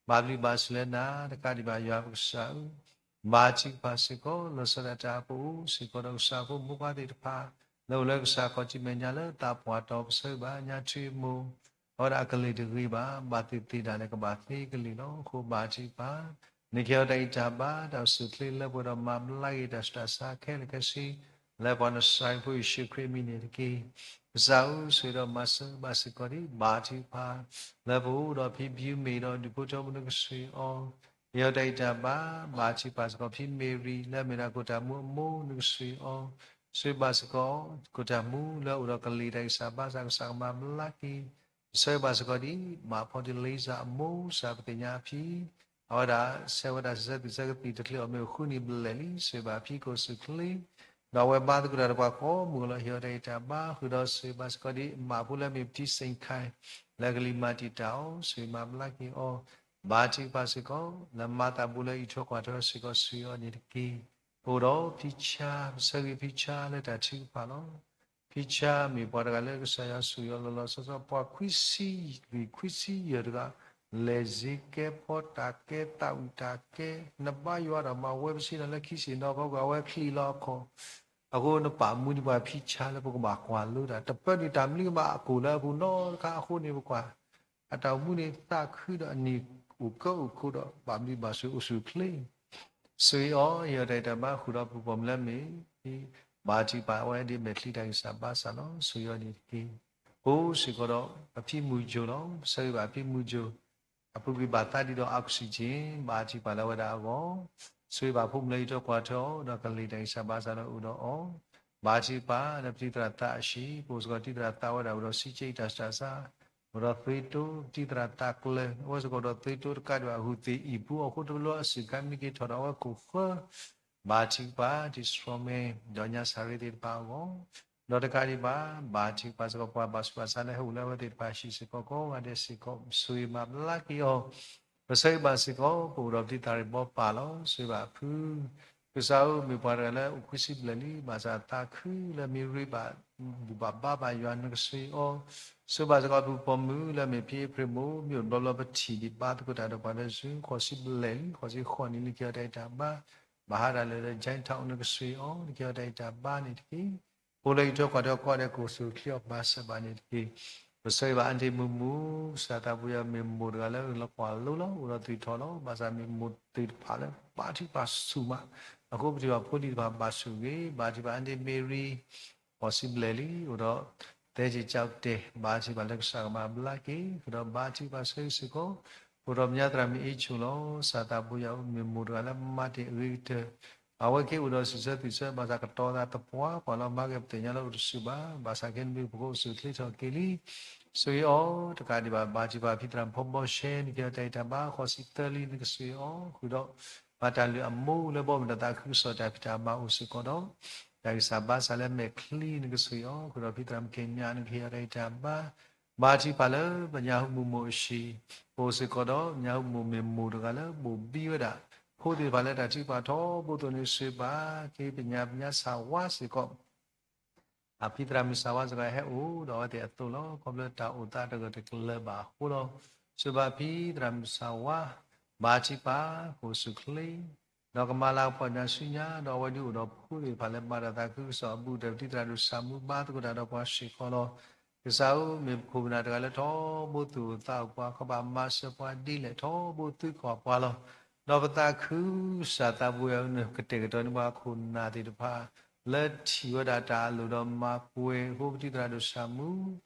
ဘၣ်ဘျုးဘၣ်ဆိၣ်လၢနၤတကးဒံးဘၣ် ယွၤပကစၢ်ဧၢ, ဘါထုကဖၣ်စ့ၢ်ကီး လီၤဆီဒၣ်တၢ်အပူၤစ့ၢ်ကီးဒီးကစၢ်ဖိမုၣ်ဖိခွါသ့ၣ်တဖၣ် လၢအိၣ်လၢကစၢ်ခီၣ်ထံးမဲာ်ညါလၢသးပှၢ်တီၤ ပဆၢဂ့ၤဘၣ်ညါထွံၣ်အမိၢ် အဝဲဒၣ်အကလုၢ်တဂ့ၤဘၣ် ဘၣ်သ့ၣ်သ့ၣ်ဒၣ်လဲာ်ကဘၣ်သ့ကလုၢ်လီၤ. အဃိဘါထုကဖၣ် နကဟ့ၣ်အီၤတၢ်ဂံၢ်တၢ်ဘါ တၢ်အိၣ်ဆူၣ်ချ့လၢပှဲၤဒီးမၤဘျါက့ၤတၢ်ဆူးတၢ်ဆါခဲလၢာ်ခဲဆ့ လၢပှၤနစၤရ့းဖိယ့ၣ်ၡူးခရံာ်အမံၤန့ၣ်တက့ၢ်. ကစၢ်ဧၢ ဆိၣ်ဂ့ၤဒီးမၤစၢၤဘၣ်စ့ၢ်ကီးဒ် ဘါထုကဖၣ် လၢပအိၣ်ဒီးဖံဘံမ့ၢ်ဒီးဒူၣ်ဖိထၢဖိနကဆိၣ်ဂ့ၤအီၤ, ဟ့ၣ်အီၤတၢ်ဂံၢ်တၢ်ဘါ ဘါထုကဖၣ်စ့ၢ်ကီးဖံမ့ၤရံၤ လၢအမ့ၢ်ဒၣ်ခိၣ်တၢ်မူအမိၢ်နကဆိၣ်ဂ့ၤအီၤ, ဆိၣ်ဂ့ၤဘၣ်စ့ၢ်ကီး ခိၣ်တၢ်မူလၢအအိၣ်ဒီးကလံၤတၢ်ဂံၢ်စၢ်ဘါစၢ် ကစၢ်ကမၤဘျါက့ၤ ပဆၢဂ့ၤဘၣ်စ့ၢ်ကီးဒ် မၤဖီတံၢ်လ့စၢ်အမိၢ် ကစၢ်ပသ့ၣ်ညါအဖံ အဝဲဒၣ်ဆဲးဝဲဒၣ်စံးဆၢကသံၣ်တချုးအီၤမ့ၢ်ဃုနံၣ်ဘျဲၣ်လံ ဆိၣ်ဂ့ၤဘၣ်ဖံကအိၣ်ဆူၣ်ချ့ ဒီးအဝဲဘါသကိးတၢ်ဒီးပှၤကိးမုၢ်လီၤ ဟ့ၣ်အီၤတၢ်ဂံၢ်တၢ်ဘါ ဃုာ်ဒီးဆိၣ်ဂ့ၤဘၣ်စ့ၢ်ကီးဒ် မးဖိလၢအမ့ၢ်ပထံစ့ၣ်ခါ လၢကလံၤမၤတံာ်တာ်အီၤ ဆိၣ်ဂ့ၤမၤဘျါက့ၤအီၤ ဘါထုကဖၣ်စ့ၢ်ကီး လၢမၤသးဘူးလၢအအံးထွဲကွၢ်ထွဲစ့ၢ်ကီး ဆိၣ်ဂ့ၤအီၤန့ၣ်တက့ၢ်. ပအိၣ်ဒီးဖံဆါ ပဆၢဂ့ၤဖံဆါလၢတၢ်ထုကဖၣ်လီၤ. ဖံဆါမ့ၢ်ပှၤတဂၤလၢကစၢ်ယွၤဆိၣ်ဂ့ၤအီၤလီၤလီၤဆီဆီ ပှၤခွံဆံလွံၢ်ခွံဆံယဲၢ်တဂၤ လဲၤစ့ကဲဖီတၢ်ကဲ သးဝံၣ်တၢ်ကဲ နဘါယွၤဒီးမၤဝဲပစံးဒီးလၢခံစ့ၣ်နီၤခီကွၢ် အဝဲချံးလီၤအခီၣ် အဃိနပာ်မူဒံးပှၤဖံဆါလၢပကဘၣ်ကွၢ်လိတၢ် တပၢနုာ်တၢ်မနုၤကမးအကိၣ်လၢအပူၤနီတခါ အဃိန့ၣ်ပကွၢ် အတၢ်အိၣ်မူန့ၣ်သးခုဒီးအနံၣ်အိၣ်ကၢအိၣ်ခိးဒီး ဘၣ်ဘျုးဘၣ်ဆိၣ်အိၣ်ဆူၣ်အိၣ်ချ့ ဆိၣ်ဂ့ၤအီၤ ဟ့ၣ်အီၤတၢ်ဂံၢ်တၢ်ဘါဃုာ်ဒီးပှၤပိာ်မုၣ်လၢအမ့ၢ် ဘါထုကဖၣ်အဝဲဒ်အမဲာ်ချံတၢ်ဂံၢ်စၢ်ဘါစၢ်လီၤ. ဆိၣ်ဂ့ၤအီၤန့ၣ်တက့ၢ်. ပအိၣ်စ့ၢ်ကီးဒီးပဖံမုၢ်ကိၣ်လီၤ. ပဆၢဂ့ၤဘၣ်ဖံမုၢ်ကိၣ် အပူၤကွံာ်ဘၣ်သးဒ်ဒီး oxygen ဘါထုကဖၣ်လၢအဝဲဒၣ်အဂီၢ် ဆိၣ်ဂ့ၤဘၣ်ဖိမုၣ်လၢအံးထွဲကွၢ်ထွဲအီၤ ဒီးကလံၤတၢ်ဂံၢ်စၢ်ဘါစၢ်လၢအအိၣ်ဒီးအီၤ ဘါထုကဖၣ်လၢပတံၤသရၣ်သးအဟံၣ် ပအိၣ်စ့ၢ်ကီးတံၤသရၣ်သးဝဲဒၣ်အိၣ်ဒီးစံးကဲအံၤတၢ်စှၤစှၤ အိၣ်ဒီးသွံတိ ပတံၤသရၣ်သးကျၢၤ အဝဲစ့ၢ်ကီးအိၣ်ဒီးသွံတိတကးဒံးဘၣ် အဟူးသ့ၣ်အံၣ်ပူၤအဃိတဘျီအစုၣ်ခါမံက့ၤထီၣ်ဒီးအဝဲခိၣ်ဃၢ ဘါထုကဖၣ် တံၤဆှီမဲ ဒီးညါစၢ်ရ့သ့ၣ်တဖၣ်အဂီၢ် ဒီးတကးဒံးဘၣ် ဘါထုကဖၣ်စ့ၢ်ကီးပှၤဘၣ်ဆူးဘၣ်ဆါလၢဟဲအိၣ်လၢအဝဲသ့ၣ်တဖၣ်ဟံၣ်စ့ၢ်ကီးကိးဂၤဒဲးစ့ၢ်ကီး ဆိၣ်ဂ့ၤမၤဘျါက့ၤအီၤ ပဆၢဂ့ၤဘၣ်စ့ၢ်ကီး ပအိၣ်ဒီးပတံၤသရၣ်ဘီပၢ်လီၤ. ဆိၣ်ဂ့ၤဘၣ်ဖု ကစၢ်ဧၢ, မ့ၢ်ပှၤတဂၤလၢအိၣ်ခွံဆံဘျဲၣ်လံ, ဘၣ်ဆၣ်သးခုလၢမ့ၢ်ရ့ဘၣ်ဘူၣ်ဘၣ်ဘါဘၣ်ယွၤ နကဆှၢအီၤ, ဆှၢဘၣ်စ့ၢ်ကီးအပုၢ်ပိာ်မုၣ်လၢအမ့ၢ်ဖံအ့ဖြ့ၣ်မိၢ် မ့ၢ်အိၣ်တဘျီဘျီ ပထံၣ်ဒံးဘါသကိးတၢ်ဒီးပှၤဒီးဆူ ဃိးဆံဘျဲၣ်လံ, ဃိးဆံဃိးနံၣ်လံ နကဟ့ၣ်အီၤတၢ်ဂံၢ်တၢ်ဘါ, ဘၣ်ဟးတၢ်လၢ Jamestown နကဆှၢအီၤ နကဟ့ၣ်အီၤတၢ်ဂံၢ်တၢ်ဘါန့ၣ်တက့ၢ်. ဖိလၢအံးထွဲကွၢ်ထွဲအီၤကိးဆူၣ်ချ့အီၤ မၤစၢၤဘၣ်န့ၣ်တက့ၢ်. ပဆၢဂ့ၤဘၣ်အါတ့ၢ်မုာ်မုာ်, ကစၢ်သးပူၤယၤမ့ၢ်မိၢ်တဂၤလၢလီၤကွၢ်လိလီၤ အိၣ်ဒီးသုးထီၣ်လီၤ, ဘၣ်ဆၣ်မ့ၢ်မိၢ်သ့ၣ်တဖၣ်လၢဘါထုကဖၣ်ဆူၣ်မး, အဃိပထံၣ်ဘၣ်ဖိလံၤတဖၣ်ဘၣ်ဆူၣ်ဂ့ၤ, ဘါထုကဖၣ်အါတ့ၢ်မ့ၢ်ရံ ဃိးဆံဘျဲၣ်လံ, အိၣ်ဒီးသဲက့ၤကၠီတဲာ်, ဘါထုကဖၣ်လၢကစၢ်ကမၤဘျါက့ၤ, ဃုာ်ဒီးဘါထုကဖၣ်ဆၢဂ့ၤစ့ၢ်ကီး, ဖိဒီးမါသရၣ်မုၣ်အ့ၣ်ဆူၣ်လီၤ. ကစၢ်သးပူၤယၤမ့ၢ်မိၢ်တဂၤလၢမၤတ့ၢ်အဂ့ၤကတၢၢ်, အဝဲက့ၤအိၣ်ဒီးစံးဆၢသုးဆၢ ဘၣ်ဆၣ်ကတီၤသးသပှၢ်ပှၢ်လီၤ, မၤက့ၤပသ့ၣ်ညါလၢအိၣ်တဆူၣ်ဘၣ်, ဘၣ်ဆၣ်ခဲန့ၣ်မ့ၢ်ပကအိၣ်ဆူၣ်ချ့ထီၣ်က့ၤလံ ဆှၢအီၤတကးဒံးဘၣ်, ဘါထုကဖၣ်ဖံသရၣ်မုၣ်ဖိဘီရှဲ နကဟ့ၣ်အီၤတၢ်ဂံၢ်တၢ်ဘါ ဃိးဆံသၢလံ နကဆှၢအီၤ, ဃုာ်ဒီး မၤတၢ်လုၢ်အမိၢ်လၢဘီမုၢ်ဒီးသးခုကစီၣ်တၢ်ဖံးတၢ်မၤအိၣ်စ့ၢ်ကီးဒီး တၢ်ဂံၢ်စၢ်ဘါစၢ်လၢမဲာ်ချံ နကဆှၢအီၤ, ဃုာ်ဒီးဖံသရၣ်မုၣ်က့ညါ နကဟ့ၣ်အီၤတၢ်ဂံၢ်တၢ်ဘါ, ဘါထုကဖၣ်လၢပညၣ်ဟူမူးမိၢ်အၡံ အိၣ်စ့ၢ်ကီးဒီး ပညၣ်ဟူမူးမိၢ်မ့ၢ်မိၢ်တဂၤလၢဘိၣ်ဘံဝဲဒၣ် ဖိသ့ၣ်တဖၣ်လၢတၢ်ထုကဖၣ်ထီဘိအသိးန့ၣ် စံးဘၣ်က့ၤပညၣ် ပညၣ်စၢ်ဝါစ့ၢ်ကီး အဖံသရၣ်မုၣ်စၢ်ဝါစ့ၢ်ကီးဟဲအိၣ်ဒီးအဝဲသ့ၣ်အသိးလီၤ. ခီဖျိတၢ်အိၣ်သးတဂၢၢ်တကျၢၤဘၣ်အဃိလီၤ. စံးဘၣ်ဖံသရၣ်မုၣ်စၢ်ဝါ ဘါထုကဖၣ် ကအိၣ်ဆူၣ်ချ့ ဒီးကမၤလၤကပီၤညါဆူညါ ဒီးအဝဲဒုးအိၣ်ဒီးဖိသ့ၣ်တဖၣ်လၢမၤတၢ်သးခုကစီၣ်အဘူးကတၢၢ် ပဖံသရၣ်ဒိၣ်စၢ်မူဘါသကိးတၢ်ဒီးပှၤစ့ၢ်ကီးလီၤ. ကစၢ်ဧၢ, မ့ၢ်ပခိၣ်ပနၢ်တဂၤလၢထီဘိသူၣ်အိၣ်သးအိၣ် ပှၤကဘၣ်မၤစၢၤပှၤဒ်လဲၣ် ထီဘိသုကွၢ်ပှၤလီၤ. ဒီးပသးခု ကစၢ်သးပူၤယၤ နကတဲာ်ကတီၤန့ၢ်ပှၤခိၣ်နၢ်သ့ၣ်တဖၣ် လၢထံၣ်ဝဲဒၣ်တၢ်အလိၣ်ဒီးမၤပှဲၤအဃိ ပဖံသရၣ်ဒိၣ်စၢ်မူ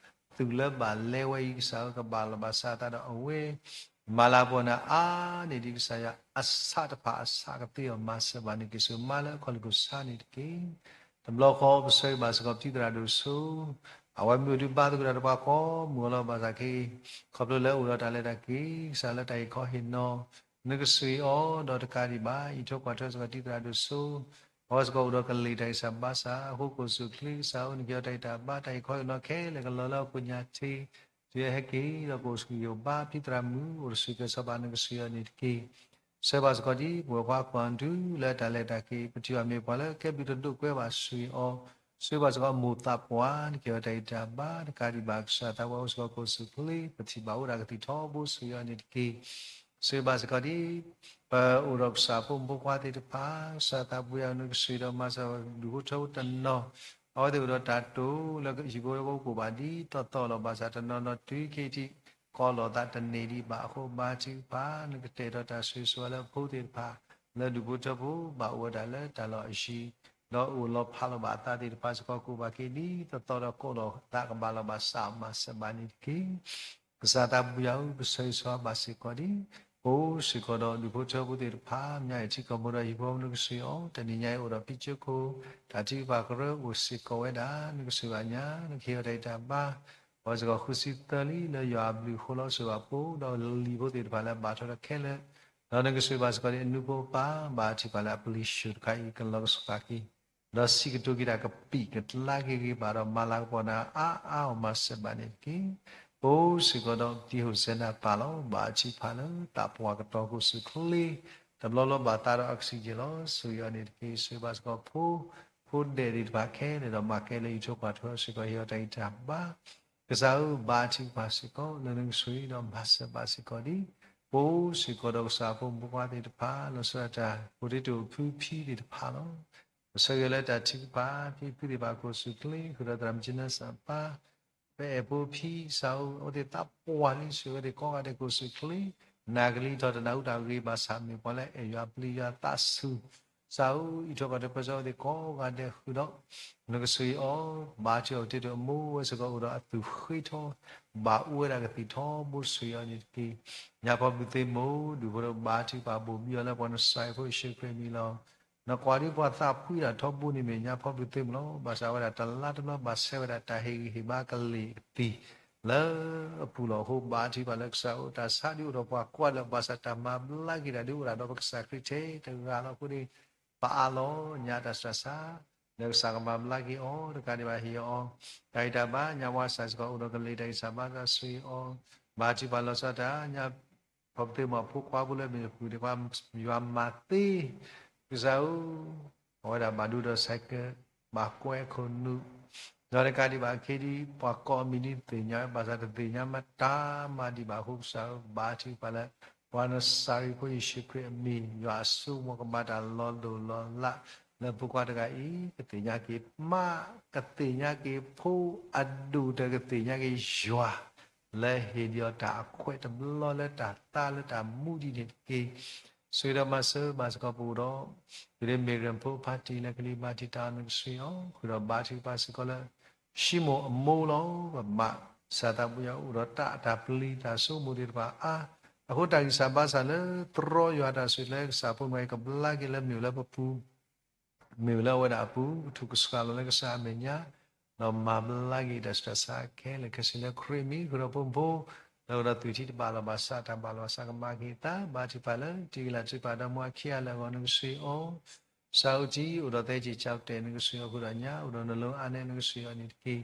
သုးလၢဘၣ်လဲၤဝဲအံၤ ကစၢ်ဧၢ ကဘၣ်လီၤဘၣ်စးအသးဒီးအဝဲ မၤလၤကပီၤနၤအါန့ၢ်ဒံး ကစၢ်ယွၤ အစးတဖၣ်အစးကသ့အီၤ မၤစၢၤဘၣ်န့ၢ်က့ၤ ဆိၣ်မါလၢအခီၣ်လ့ၢ်ခိၣ်ဆါန့ၣ်တက့ၢ်. တဘျီဃီပဆၢဂ့ၤဘၣ်စ့ၢ်ကီးပဖံသရၣ်ဒိၣ်စိ အဝဲမ့ၢ်အိၣ်ဒုးဘါသကိးတၢ်ဒီးပှၤကိးမုၢ်အလီၢ် ဘၣ်ဆၣ်က့ ခီဖျိလၢအိၣ်ဒီးတၢ်လဲၤတၢ်က့ၤ ကစၢ်လၢတၢ်ဟ့ၣ်ခီဟ့ၣ်နီၤ နကဆှၢအီၤဒီးတကးဒံးဘၣ် အံးထွဲကွၢ်ထွဲစ့ၢ်ကီးပဖံသရၣ်ဒိၣ်စိ အဝဲစ့ၢ်ကီးအိၣ်ဒီးကလံၤတၢ်ဂံၢ်စၢ်ဘါစၢ် အဃိကအိၣ်ဆူၣ်ချ့ ကစၢ်ဧၢ နကဟ့ၣ်အီၤတၢ်ဂံၢ်တၢ်ဘါ တၢ်ဟ့ၣ်ခီဟ့ၣ်နီၤခဲလၢာ်ကလီၤလၢအပူၤညါထံ တုၤအဟဲက့ၤဒီးကအိၣ်ဆူၣ်ယိာ်ဘါ ဖံသရၣ်မုၣ်အိၣ်တဆူၣ်ကဲၤစီၤဘၣ် နကဆှၢအီၤန့ၣ်တက့ၢ်. ဆှၢဘၣ်စ့ၢ်ကီးဒ်ပဝဲပှၤကွၢ်ဒူ လၢတၢ်လဲၤတၢ်က့ၤ ပထံၣ်ဘၣ်မ့ၢ်ပှၤလၢကဲဘျုးတဒိၣ်ကွဲဘၣ်ဆှၢအီၤ ဆှၢဘၣ်စ့ၢ်ကီးမိၢ်သးပှၢ် နကဟ့ၣ်အီၤတၢ်ဂံၢ်တၢ်ဘါ တကးဒံးဘၣ် ကစၢ်သးပှၢ်အိၣ်စ့ၢ်ကီးကအိၣ်ဆူၣ်ချ့ ပထံၣ်ဘၣ်အိၣ်ဒၣ်ကသံၣ်ထီဘိဆှၢအီၤန့ၣ်တက့ၢ်. ဆှၢဘၣ်စ့ၢ်ကီးဒ် ပအိၣ်ဒီးကစၢ်ဖိမုၣ်ဖိခွါသ့ၣ်တဖၣ် ကစၢ်သးပှၢ်ယၤ နကဆှၢဒီးမၤစၢၤဒူၣ်ဖိထၢဖိတနီၤ အဝဲသ့ၣ်အိၣ်ဒီးတၢ်တိာ်လၢဟံၣ်ဖိဃီဖိကအိၣ်ဘၣ်ဒ်သိးသိးလီၤ ဘၣ်ဆၣ်တနီၤနီၤတုၤခဲအံၤထံး ကီးလိာ်သးတန့ၢ်ဒံးဘၣ်အဃိ ဘါထုကဖၣ် နကတဲာ်ဒီးတၢ်ဆိၣ်ဂ့ၤဆိၣ်ဝါလၢအဖိသ့ၣ်တဖၣ် လၢဒူၣ်ဖိထၢဖိဘၣ်အိၣ်ဝဲဒၣ်လၢတၢ်လီၢ်အယံၤ ဒီးအိၣ်လီၤဖးလီၤဘၣ်အသးသ့ၣ်တဖၣ်စ့ၢ်ကီး ကအိၣ်ဘၣ်က့ၤဒ်သိးသိးဒီးကိးလိာ်သးကဘၣ်လီၤဘၣ်စးမၤစၢၤဘၣ်န့ၣ်တက့ၢ်. ကစၢ်သးပှၢ်ယၤဧၢ ပဆၢဂ့ၤဆၢဝါဘၣ်စ့ၢ်ကီးဒ် ပအိၣ်စ့ၢ်ကီးဒီးဒူၣ်ဖိထၢဖိသ့ၣ်တဖၣ် မ့ၢ်အံၤထံကီၢ်မိၢ်ဒီးဟံၣ်ဖိဃီဖိ နကဆှၢအီၤ တနံၤညါအံၤအိၣ်ဒီးဖံကၠိခိၣ် တၢ်ထုကဖၣ်ကရၢအိၣ်စ့ၢ်ကီးဝဲဒၣ် နကဆှၢဘၣ်ညါ နကဟ့ၣ်အီၤတၢ်ဂံၢ်တၢ်ဘါ အဝဲစ့ၢ်ကီးဃုဆံသၢလံ လၢယွၤအဘျုးအဃိလီၤ ဆိၣ်ဂ့ၤဘၣ်ဖိဒီးလံၤဖိသ့ၣ်တဖၣ်လၢအဘၣ်ထွဲဒီးခဲလၢာ် ဒီးနကဆိၣ်ဂ့ၤဘၣ်စ့ၢ်ကီးဒ်အနူဖိပၢ် ဘၣ်ထုကဖၣ်လၢအပျံၤဆူၣ်တခါအံၤ ကလီၤကဆှီက့ၤ ဒီးစံးကတိၤက့ၤတၢ်ကပံာ်ကတၢၢ်က့ၤဂ့ၤဘၣ်ဒီး မၤလၤကပီၤနၤအါအါအီၤ မၤစၢၤဘၣ်န့ၣ်တက့ၢ်. ပအိၣ်စ့ၢ်ကီးဒီးတံၤဟိၣ်စဲနၢ်ပၢ်လီၤ. ဘါထုကဖၣ်လၢသးပှၢ်ကတီၤကအိၣ်ဆူၣ်ချ့ တဘျီလၢဘၣ်သးဒီး oxygen လီၤ. ဆိၣ်ဂ့ၤအီၤန့ၣ်တက့ၢ်. ဆိၣ်ဂ့ၤဘၣ်စ့ၢ်ကီးဖိ ဖိဒဲးသ့ၣ်တဖၣ်ခဲလၢာ်ဒီး မၤကဲလၢအံးထွဲကွၢ်ထွဲစ့ၢ်ကီး ဟ့ၣ်အီၤတၢ်ဂံၢ်တၢ်ဘါ ကစၢ်ဧၢ ဘါထုကဖၣ်စ့ၢ်ကီး လၢနကဆိၣ်ဂ့ၤဒီးမၤစၢၤဘၣ်စ့ၢ်ကီးဒ် ပအိၣ်စ့ၢ်ကီးဒီးကစၢ်ဖိမုၣ်ဖိခွါသ့ၣ်တဖၣ် လီၤဆီဒၣ်တၢ်ဖိဒ့တအိၣ်ဖုဖံသ့ၣ်တဖၣ်လီၤ. ပဆၢဂ့ၤလၢတၢ်ထုကဖၣ် ဖံဖုသ့ၣ်တဖၣ်ကအိၣ်ဆူၣ်ချ့ ဃုာ်ဒီးသရၣ်မုၣ်ကၠံနၢစၢ်ပၢ် ပအဲၣ်ဖိဖံ ကစၢ်ဧၢ အဝဲသ့ၣ်သးပှၢ်လံ ဆိၣ်ဂ့ၤအဝဲသ့ၣ်ကိးဂၤဒဲးကအိၣ်ဆူၣ်ချ့ နာ်ကလံၤထီၣ်တနၢ်ဟူတၢ်ဂ့ၤဘၣ်ဆၣ် မ့ၢ်ပှၤလၢအဲၣ်ယွၤပျံၤယွၤသးဆူၣ် ကစၢ်ဧၢ အံးထွဲကွၢ်ထွဲပၢဆှၢအဝဲသ့ၣ်ကိးဂၤဒဲးဃုာ်ဒီး နကဆိၣ်ဂ့ၤအီၤ ဘါထုကဖၣ်အဝဲသ့ၣ်တအိၣ်မူဝဲစ့ၢ်ကီးအိၣ်ဒီးအသူၣ်ဃ့ထီ ဘၣ်အိၣ်ဝဲဒၣ်ကသံၣ်ထီဘိ ဆိၣ်ဂ့ၤအီၤန့ၣ်တက့ၢ်. ညၣ်ဖီဘုၣ်သ့ၣ်မိၢ် ဒူၣ်ဖိထၢဘါထုကဖၣ်ဘိၣ်ဘံအီၤလၢပှၤနစၢ်ယွၤဖိယ့ၣ်ၡူးခရံာ်အမံၤလီၤ. နကွၢ်ဒ်ပှၤသးဖှံတၢ်ထီဘိန့ၣ်မ့ၢ်ညၣ်ဖီဘုၣ်သ့ၣ်မိၢ်လီၤ. ဘၣ်ဆၣ်ဝဲဒၣ်တလါတဘျီဘၣ်ဆှၢဝဲဒၣ်တၢ်ဟ့ၣ်ဂံၢ်ဟ့ၣ်ဘါကလံၤကသံၣ် လၢအပူၤလီၤ. အဃိဘါထုကဖၣ်လၢကစၢ်ဧၢ တၢ်ဆါဒုးအိၣ်ဒီးပှၤကွၢ်လၢၤ ဘၣ်ဆၣ်တၢ်မၤဘျါက့ၤတၢ်ဒုးအိၣ်ဒၣ်ဒီးပကစၢ်ခရံာ်ထဲတဂၤလီၤ. အဃိန့ၣ် ပအးလီၤညါတၢ်ဆှၢဆါ လၢကစၢ်ကမၤဘျါက့ၤအီၤ တကးဒံးဘၣ်ဟ့ၣ်အီၤ တၢ်ဂံၢ်တၢ်ဘါ ညါဝါစၢ်စ့ၢ်ကီးအိၣ်ဒီးကလံၤတၢ်ဂံၢ်စၢ်ဘါစၢ်ဆိၣ်ဂ့ၤအီၤ ဘါထုကဖၣ်လီၤဆီဒၣ်တၢ် ညါဖီဘုၣ်သ့ၣ်မိၢ်အဖိခွါဖိလၢမ့ၢ်ဃုာ်ဒံးပှၤ ယွၤမၤသ့ ကစၢ်ဧၢ, အဝဲဒၣ်ဘၣ်ဒိဒီး cycle, ဘၣ်ကွဲးခိၣ်နူာ်, ဒီးတကးဒံးဘၣ်အခ့ဒံး ပှၤကိးအမံၤဒ်သ့ၣ်ညါဝဲ ဘၣ်ဆၣ်တသ့ၣ်ညါမတၤမးဒံးဘၣ်အဃိ ကစၢ်ဧၢ ဘါထုကဖၣ်လၢ ပှၤနစၤရ့းဖိယ့ၣ်ၡူးခရံာ်အမံၤ ယွၤအစိကမီၤကဘၣ်တၢ်လီၤဒိၣ်လီၤလး လၢဖိခွါတဂၤအံၤ ကသ့ၣ်ညါက့ၤမး, ကသ့ၣ်ညါက့ၤဖိအဒိၣ်ဒီး ကသ့ၣ်ညါက့ၤယွၤ လၢဟ့ၣ်ဒံးအီၤတၢ်အခွဲးတဘျီလၢတၢ်သးလၢတၢ်မူဒ်န့ၣ်တက့ၢ်. ဆိၣ်ဂ့ၤဒီးမၤစၢၤဘၣ်စ့ၢ်ကီးပအိၣ်ဒီး သုးရ့ၣ် migrant ဖိဖါတံၢ်လၢကလံၤဘၣ်တံာ်တာ်အီၤ နကဆိၣ်ဂ့ၤအီၤ, ဃုာ်ဒီးဘါထုကဖၣ်စ့ၢ်ကီးလၢ ၡံမိၣ်အမိၢ်လီၤ. ပဘၣ် ကစၢ်သးဘိယွၤအိၣ်ဒီးတၢ် တၢ်ပျံၤတၢ်စိမိၣ်သ့ၣ်တဖၣ်အါ, အဃိတၢ်ဂံၢ်စၢ်ဘါစၢ်လၢ တြီယွၤတၢ်ဆိၣ်ဂ့ၤလၢကစၢ်ဖိမ့ၢ်ကဘျါက့ၤလၢမ့ၣ်အူလၢပပူၤ မ့ၢ်ဝဲလၢအဝဲဒၣ်အပူၤ ကထူၣ်ကဆှီလီၤလၢကစၢ်အမဲာ်ညါ, ဒီးမၤဘျါက့ၤတၢ်ဆူးတၢ်ဆါခဲလၢာ်ခဲဆ့လၢခရံာ်အမံၤ, ဃုာ်ဒီးဖိမုၣ်ဖိ လၢအိၣ်ဒီးသွံၣ်ထံတဘၣ်လီၢ်ဘၣ်စး တၢ်ဘၣ်လီၢ်ဘၣ်စးကမၤက့ၤအသး, ဘါထုကဖၣ်လၢ တံၤကလၢ်ထုကဖၣ်ဒီးမိၢ်အခံဂၤလၢာ်အဂီၢ် နကဆိၣ်ဂ့ၤအီၤ, စးအိၣ်ထံ အိၣ်ဒီးသဲက့ၤကၠီတဲာ် နကဆိၣ်ဂ့ၤအီၤဃုာ်ဒီးညါ, အိၣ်ဒီးနလိအါနဲ နကဆိၣ်ဂ့ၤအီၤန့ၣ်တက့ၢ်.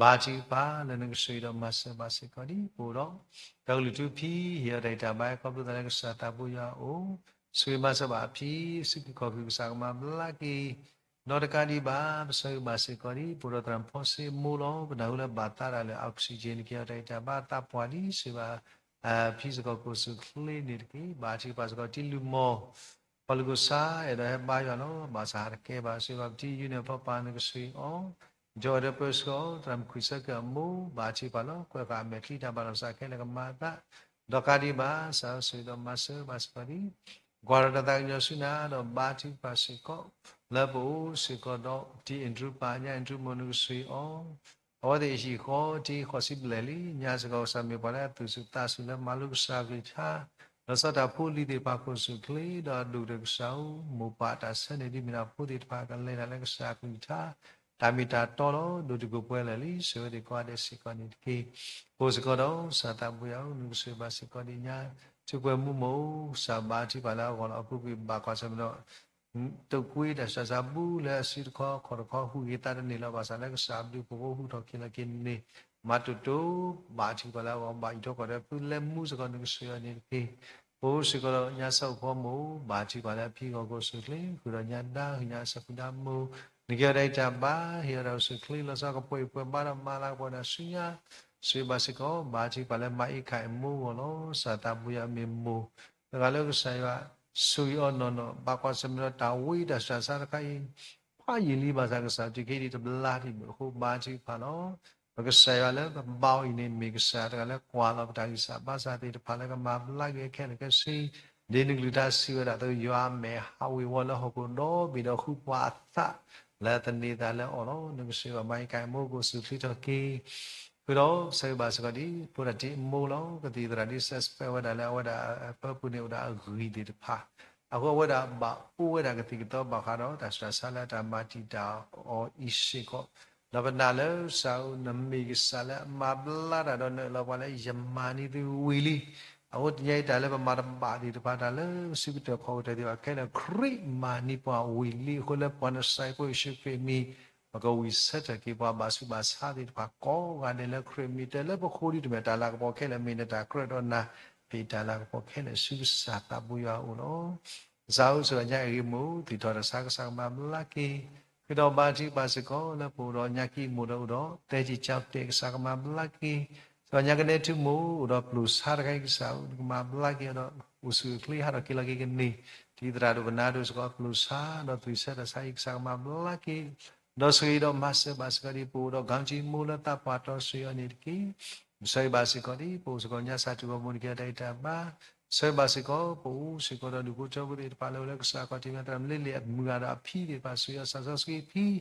ဘါထုကဖၣ်လၢနကဆိၣ်ဂ့ၤဒီးမၤစၢၤဘၣ်စ့ၢ်ကီးဒ်ပအိၣ်ဒီး တၢ်ကလုၢ်ထူဖံး ဟ့ၣ်အီၤတၢ်ဂံၢ်တၢ်ဘါ ခီဖျိသးလၢကစၢ်သးဘိယွၤအအိၣ်, ဆိၣ်ဂ့ၤမၤစၢၤဘၣ်အဖံ စုက့ၤခီၣ်က့ၤ ကစၢ်ကမၤဘျါက့ၤ ဒီးတကးဒံးဘၣ် ပဆၢဂ့ၤဘၣ်စ့ၢ်ကီးဒ် ပအိၣ်ဒီးသရၣ်ဖီစ့အမိၢ်လီၤ. ပနၢ်ဟူလၢဘၣ်သးတၢ်လၢ oxygen န့ၣ် ကဟ့ၣ်အီၤတၢ်ဂံၢ်တၢ်ဘါသးပှၢ်လံ, ဆိၣ်ဂ့ၤဘၣ် ဖံစ့ၢ်ကီး ကိၣ်စူၣ်ချ့န့ၣ်တက့ၢ်. ဘါထုကဖၣ်စ့ၢ်ကီးတံၤလုၢ်မီၢ် ပှၤလုၢ်ခိၣ်ဆါ အဲၣ်ဒိးဟဲဘါယွၤလီၤ, ဘၣ်ဆၣ်ဟးတကဲဘၣ်, ဆိၣ်ဂ့ၤဘၣ်ပတံၤ ယူန့ၣ် ဖီပာ် နကဆိၣ်ဂ့ၤအီၤ, ကၠီဝဲဒီးပၢဆှၢအီၤ သရၣ်မုၣ်ခွံဆၢကၢၢ်အမိၢ်, ဘါထုကဖၣ်လီၤ. ကွဲးဃာ်အမဲာ်ချံ တၢ်ဘၣ်လီၢ်ဘၣ်စးခဲလၢာ်ကမၤအသး, ဒီးတကးဒံးဘၣ် စးဆိၣ်ဂ့ၤဒီးမၤစၢၤဘၣ်စ့ၢ်ကီးဒ် ကွၢ်ဒီးတၢ်သးကညီၤဆူနၤ ဒီးဘါထုကဖၣ်စ့ၢ်ကီး လၢပအိၣ်စ့ၢ်ကီးဒီး တံၤအဲၣ်ဒရူပၢ် ညၣ်အဲၣ်ဒရူမိၢ် နကဆိၣ်ဂ့ၤအီၤ, အဝဲသ့ၣ်ဟံၣ်ဃီတံၤဃီၤဆံဘျဲၣ်လံ, ညါစ့ၢ်ကီးကစၢ်မ့ၢ်ပှၤလၢအသူၣ်စူၤသးစူၤလၢမၤလိကစၢ်အကလုၢ်ကထါ, လီၤဆီဒၣ်တၢ်ဖိလံၤသ့ၣ်တဖၣ် ကိၣ်စူၣ်ချ့ ဒီးအဒိၣ်ကတၢၢ်ကစၢ်ဧၢ, မိၢ်ပၢ်တၢ်ဆၢန့ၣ် ဒ်မ့ၢ်ဒၣ်ဖိသ့ၣ်တဖၣ်ကလဲၤတၢ်လၢကစၢ်အကလုၢ်ကထါ တၢ်မ့ၢ်တၢ်တီလီၤ. ဒိၣ်တုာ်ခိၣ်ပှဲၤလၢာ်လံ, ဆိၣ်ဂ့ၤဝဲသ့ၣ်ကိးဂၤဒဲးစ့ၢ်ကီးန့ၣ်တက့ၢ်. ပအိၣ်စ့ၢ်ကီးဒီး ကစၢ်သးဘိယွၤဧၢ, နကဆိၣ်ဂ့ၤဘၣ်စ့ၢ်ကီးဒ်ညါ, ထုးကွဲးမူမိၢ်ဧၢ, ကစၢ်ဘါထုကဖၣ်လၢအဂီၢ်လီၤ. အပူၤကွံာ်ဘၣ်ကွၢ်ဆၢၣ်မဲာ်ဒီး တုးကွံတၢ်ဆူးတၢ်ဆါဘူးလၢအစုတခီခီၣ်တခီ ဟူးဂဲၤသးတန့ၢ်လီၤ. ဘၣ်ဆၣ်လၢကစၢ်အဘျုးအဖှိၣ်ဖိဟူးထီၣ်က့ၤလီၤက့ၤန့ၣ် မၤတိၢ်တိၢ် ဘါထုကဖၣ်လၢအဂီၢ် ဘၣ်ယံၤထီၣ်ကီၢ်ဒီးဖုလဲမူစ့ၢ်ကီး နကဆိၣ်ဂ့ၤအီၤန့ၣ်တက့ၢ်. ပအိၣ်စ့ၢ်ကီးဒီးညါစၢ်အိၣ်ဖီမိၢ်, ဘါထုကဖၣ်လၢအဖံဂီၢ်ကိၣ်စူၣ်ချ့ ဃုာ်ဒီးညါဒါ ဃုာ်ညါအဆၢဖုဒါမိၢ်, နကဟ့ၣ်အီၤတၢ်ဂံၢ်တၢ်ဘါ, ဟ့ၣ်အီၤတၢ်အိၣ်ဆူၣ်ချ့ လီၤဆီကပှဲၤအံၤပှဲၤဘါဒီးမၤလၤကပီၤတၢ်ဆူညါ, ဆိၣ်ဂ့ၤဘၣ်စ့ၢ်ကီး ဘါထုကဖၣ်လၢမၤအ့ၣ်ခၣ်အမိၢ်အဂီၢ်လီၤ. ကစၢ်သးဘိယွၤမ့ၢ်မိၢ် တဂၤလၢကစၢ်ယွၤဆိၣ်ဂ့ၤအီၤနီၢ်နီၢ်, ဘၣ်ကွၢ်ဆၢၣ်မဲာ်ဒီးတၢ်ဝံတၢ်ဆူးတၢ်ဆါတခါအံၤ ဖးယံာ်လံ, ဘၣ်ဆၣ်ကစၢ်တခ့ဒံးတဘျါဒံးဘၣ်အဃိ ဘါထုကဖၣ်လီၤ. ပကစၢ်ယွၤလၢပဘါအီၤအံၤန့ၣ် မ့ၢ်ကစၢ်တဂၤလၢကွၢ်လီၤပတၢ်ဂံၢ်စၢ်ဘါစၢ်သ့ၣ်တဖၣ်လၢကမၤဘျါက့ၤခဲလၢာ်ခဲဆ့, ဒ်နကလုၢ်ကထါစံးဝဲဒၣ်အသိး ယွၤအမဲာ်ဟးဝ့ၤဝီၤလၢဟီၣ်ခိၣ်ဒီဘ့ၣ်ဒီးဃုပှၤအသး လၢသန့ၤသးလၢအီၤလီၤ. နကဆိၣ်ဂ့ၤဘၣ်မၤအ့ၣ်ခၣ်အမိၢ် ကိၣ်စူၣ်ချ့ထီၣ်က့ၤ ဃုာ်ဒီးဆၢဂ့ၤဘၣ်စ့ၢ်ကီးဒ် ဖိဒၣ်တံၤအမိၢ်လီၤ. ကသံၣ်သရၣ်ဒ်စဲးစပဲးဝဲဒၣ်လၢအဝဲဒၣ်အပၢပူၤန့ၣ်အိၣ်ဒီးအဂံၢ်သ့ၣ်တဖၣ်, အဃိအဝဲဒၣ်ဘၣ်အိၣ်ဝဲဒၣ်ကသံၣ်ကသီဘၣ်ဃးဒီးတၢ်ဆူးတၢ်ဆါလၢအတၢ်မၤတံာ်တာ်အီၤအံၤစ့ၢ်ကီး, ဒီးပနာ်လၢကစၢ်ဧၢ နမ့ၢ်ကစၢ်လၢအမၤဘျါတၢ်ဒီးနအၢၣ်လီၤပှၤလၢယမၤန့ၢ်သုဝံၤလံ. အဃိတနံၤအံၤတၢ်လၢပမၤတဘၣ်သ့ၣ်တဖၣ် တၢ်လၢပစုကတၢၢ်ခီၣ်ကတၢၢ်သ့ၣ်တဖၣ်ခဲလၢာ် ခရံာ်မၤန့ၢ်ပှၤဝံၤလံအဃိ လၢပှၤနစၤရ့းဖိယ့ၣ်ၡူးခရံာ်အမံၤ ပကဝံၣ်ဆၢထၢၣ်က့ၤပှၤဘၣ်ဆူးဘၣ်ဆါသ့ၣ်တဖၣ်ကိးဂၤဒဲးလၢခရံာ်အမံၤ တဲလၢပဃိဒ်တမ့ၢ် တၢ်လၤကပီၤခဲလၢာ်မ့ၢ်နတၢ်ကြၢးဒီးနၤ, ဖဲတၢ်လၤကပီၤခဲလၢာ်ဆူကစၢ်သးဘိယွၤအအိၣ်လီၤ. ကစၢ်ဧၢ ဆိၣ်ဂ့ၤညါအဂ့ၢ်မိၢ် သ့ၣ်ထီၣ်တၢ်ဆါ ကစၢ်ကမၤဘျါက့ၤ, ဃုာ်ဒီးဘါထုကဖၣ်စ့ၢ်ကီးလၢပအိၣ်ဒီးညါခံမိၢ်ဒီးအိၣ်ဒီး သဲကံၢ်ကၠီတဲာ် ကစၢ်ကမၤဘျါက့ၤ, ဒီးညါကနဲထူမိၢ်အိၣ်ဒီးပျိၢ်ဆါတခါအံၤ ကစၢ်ဧၢ နကမၤဘျါက့ၤအီၤဒီး အိၣ်ဆူၣ်အိၣ်ချ့ဟးထီၣ်က့ၤလီၤက့ၤကန့ၢ် တံၤသရၣ်ဒိၣ်ပနါဒိၣ်စ့ၢ်ကီး ပျိၢ်ဆါ ဒီးသွံၣ်ဆၢတၢ်ဆါအံၤ ကစၢ်ကမၤဘျါက့ၤ, ဒီးဆိၣ်ဂ့ၤဒီးမၤစၢၤဘၣ်စ့ၢ်ကီးဒ် ပအိၣ်ဒီး ကီၣ်ကၠံမိၢ်လၢသးပှၢ်တီ ဆိၣ်ဂ့ၤအီၤန့ၣ်တက့ၢ်. ပဆၢဂ့ၤဘၣ်စ့ၢ်ကီးဒ် ပအိၣ်စ့ၢ်ကီးညါစၢ်ထူၣ်ဂီၢ်မူန့ၣ် ကဟ့ၣ်အီၤတၢ်ဂံၢ်တၢ်ဘါ, ဆၢဂ့ၤဘၣ်စ့ၢ်ကီး ပအိၣ်စ့ၢ်ကီးဒီးဒူၣ်ဖိထၢဖိသ့ၣ်တဖၣ်လၢအိၣ်လၢကစၢ်ခီၣ်ထံး မ့ၢ်သရၣ်မလ့လ့ၣ်အမုၢ်ဂၤဒီးအဖံသ့ၣ်တဖၣ် ဆိၣ်ဂ့ၤအီၤစၢ်စီဆှံဖံ ဟ့ၣ်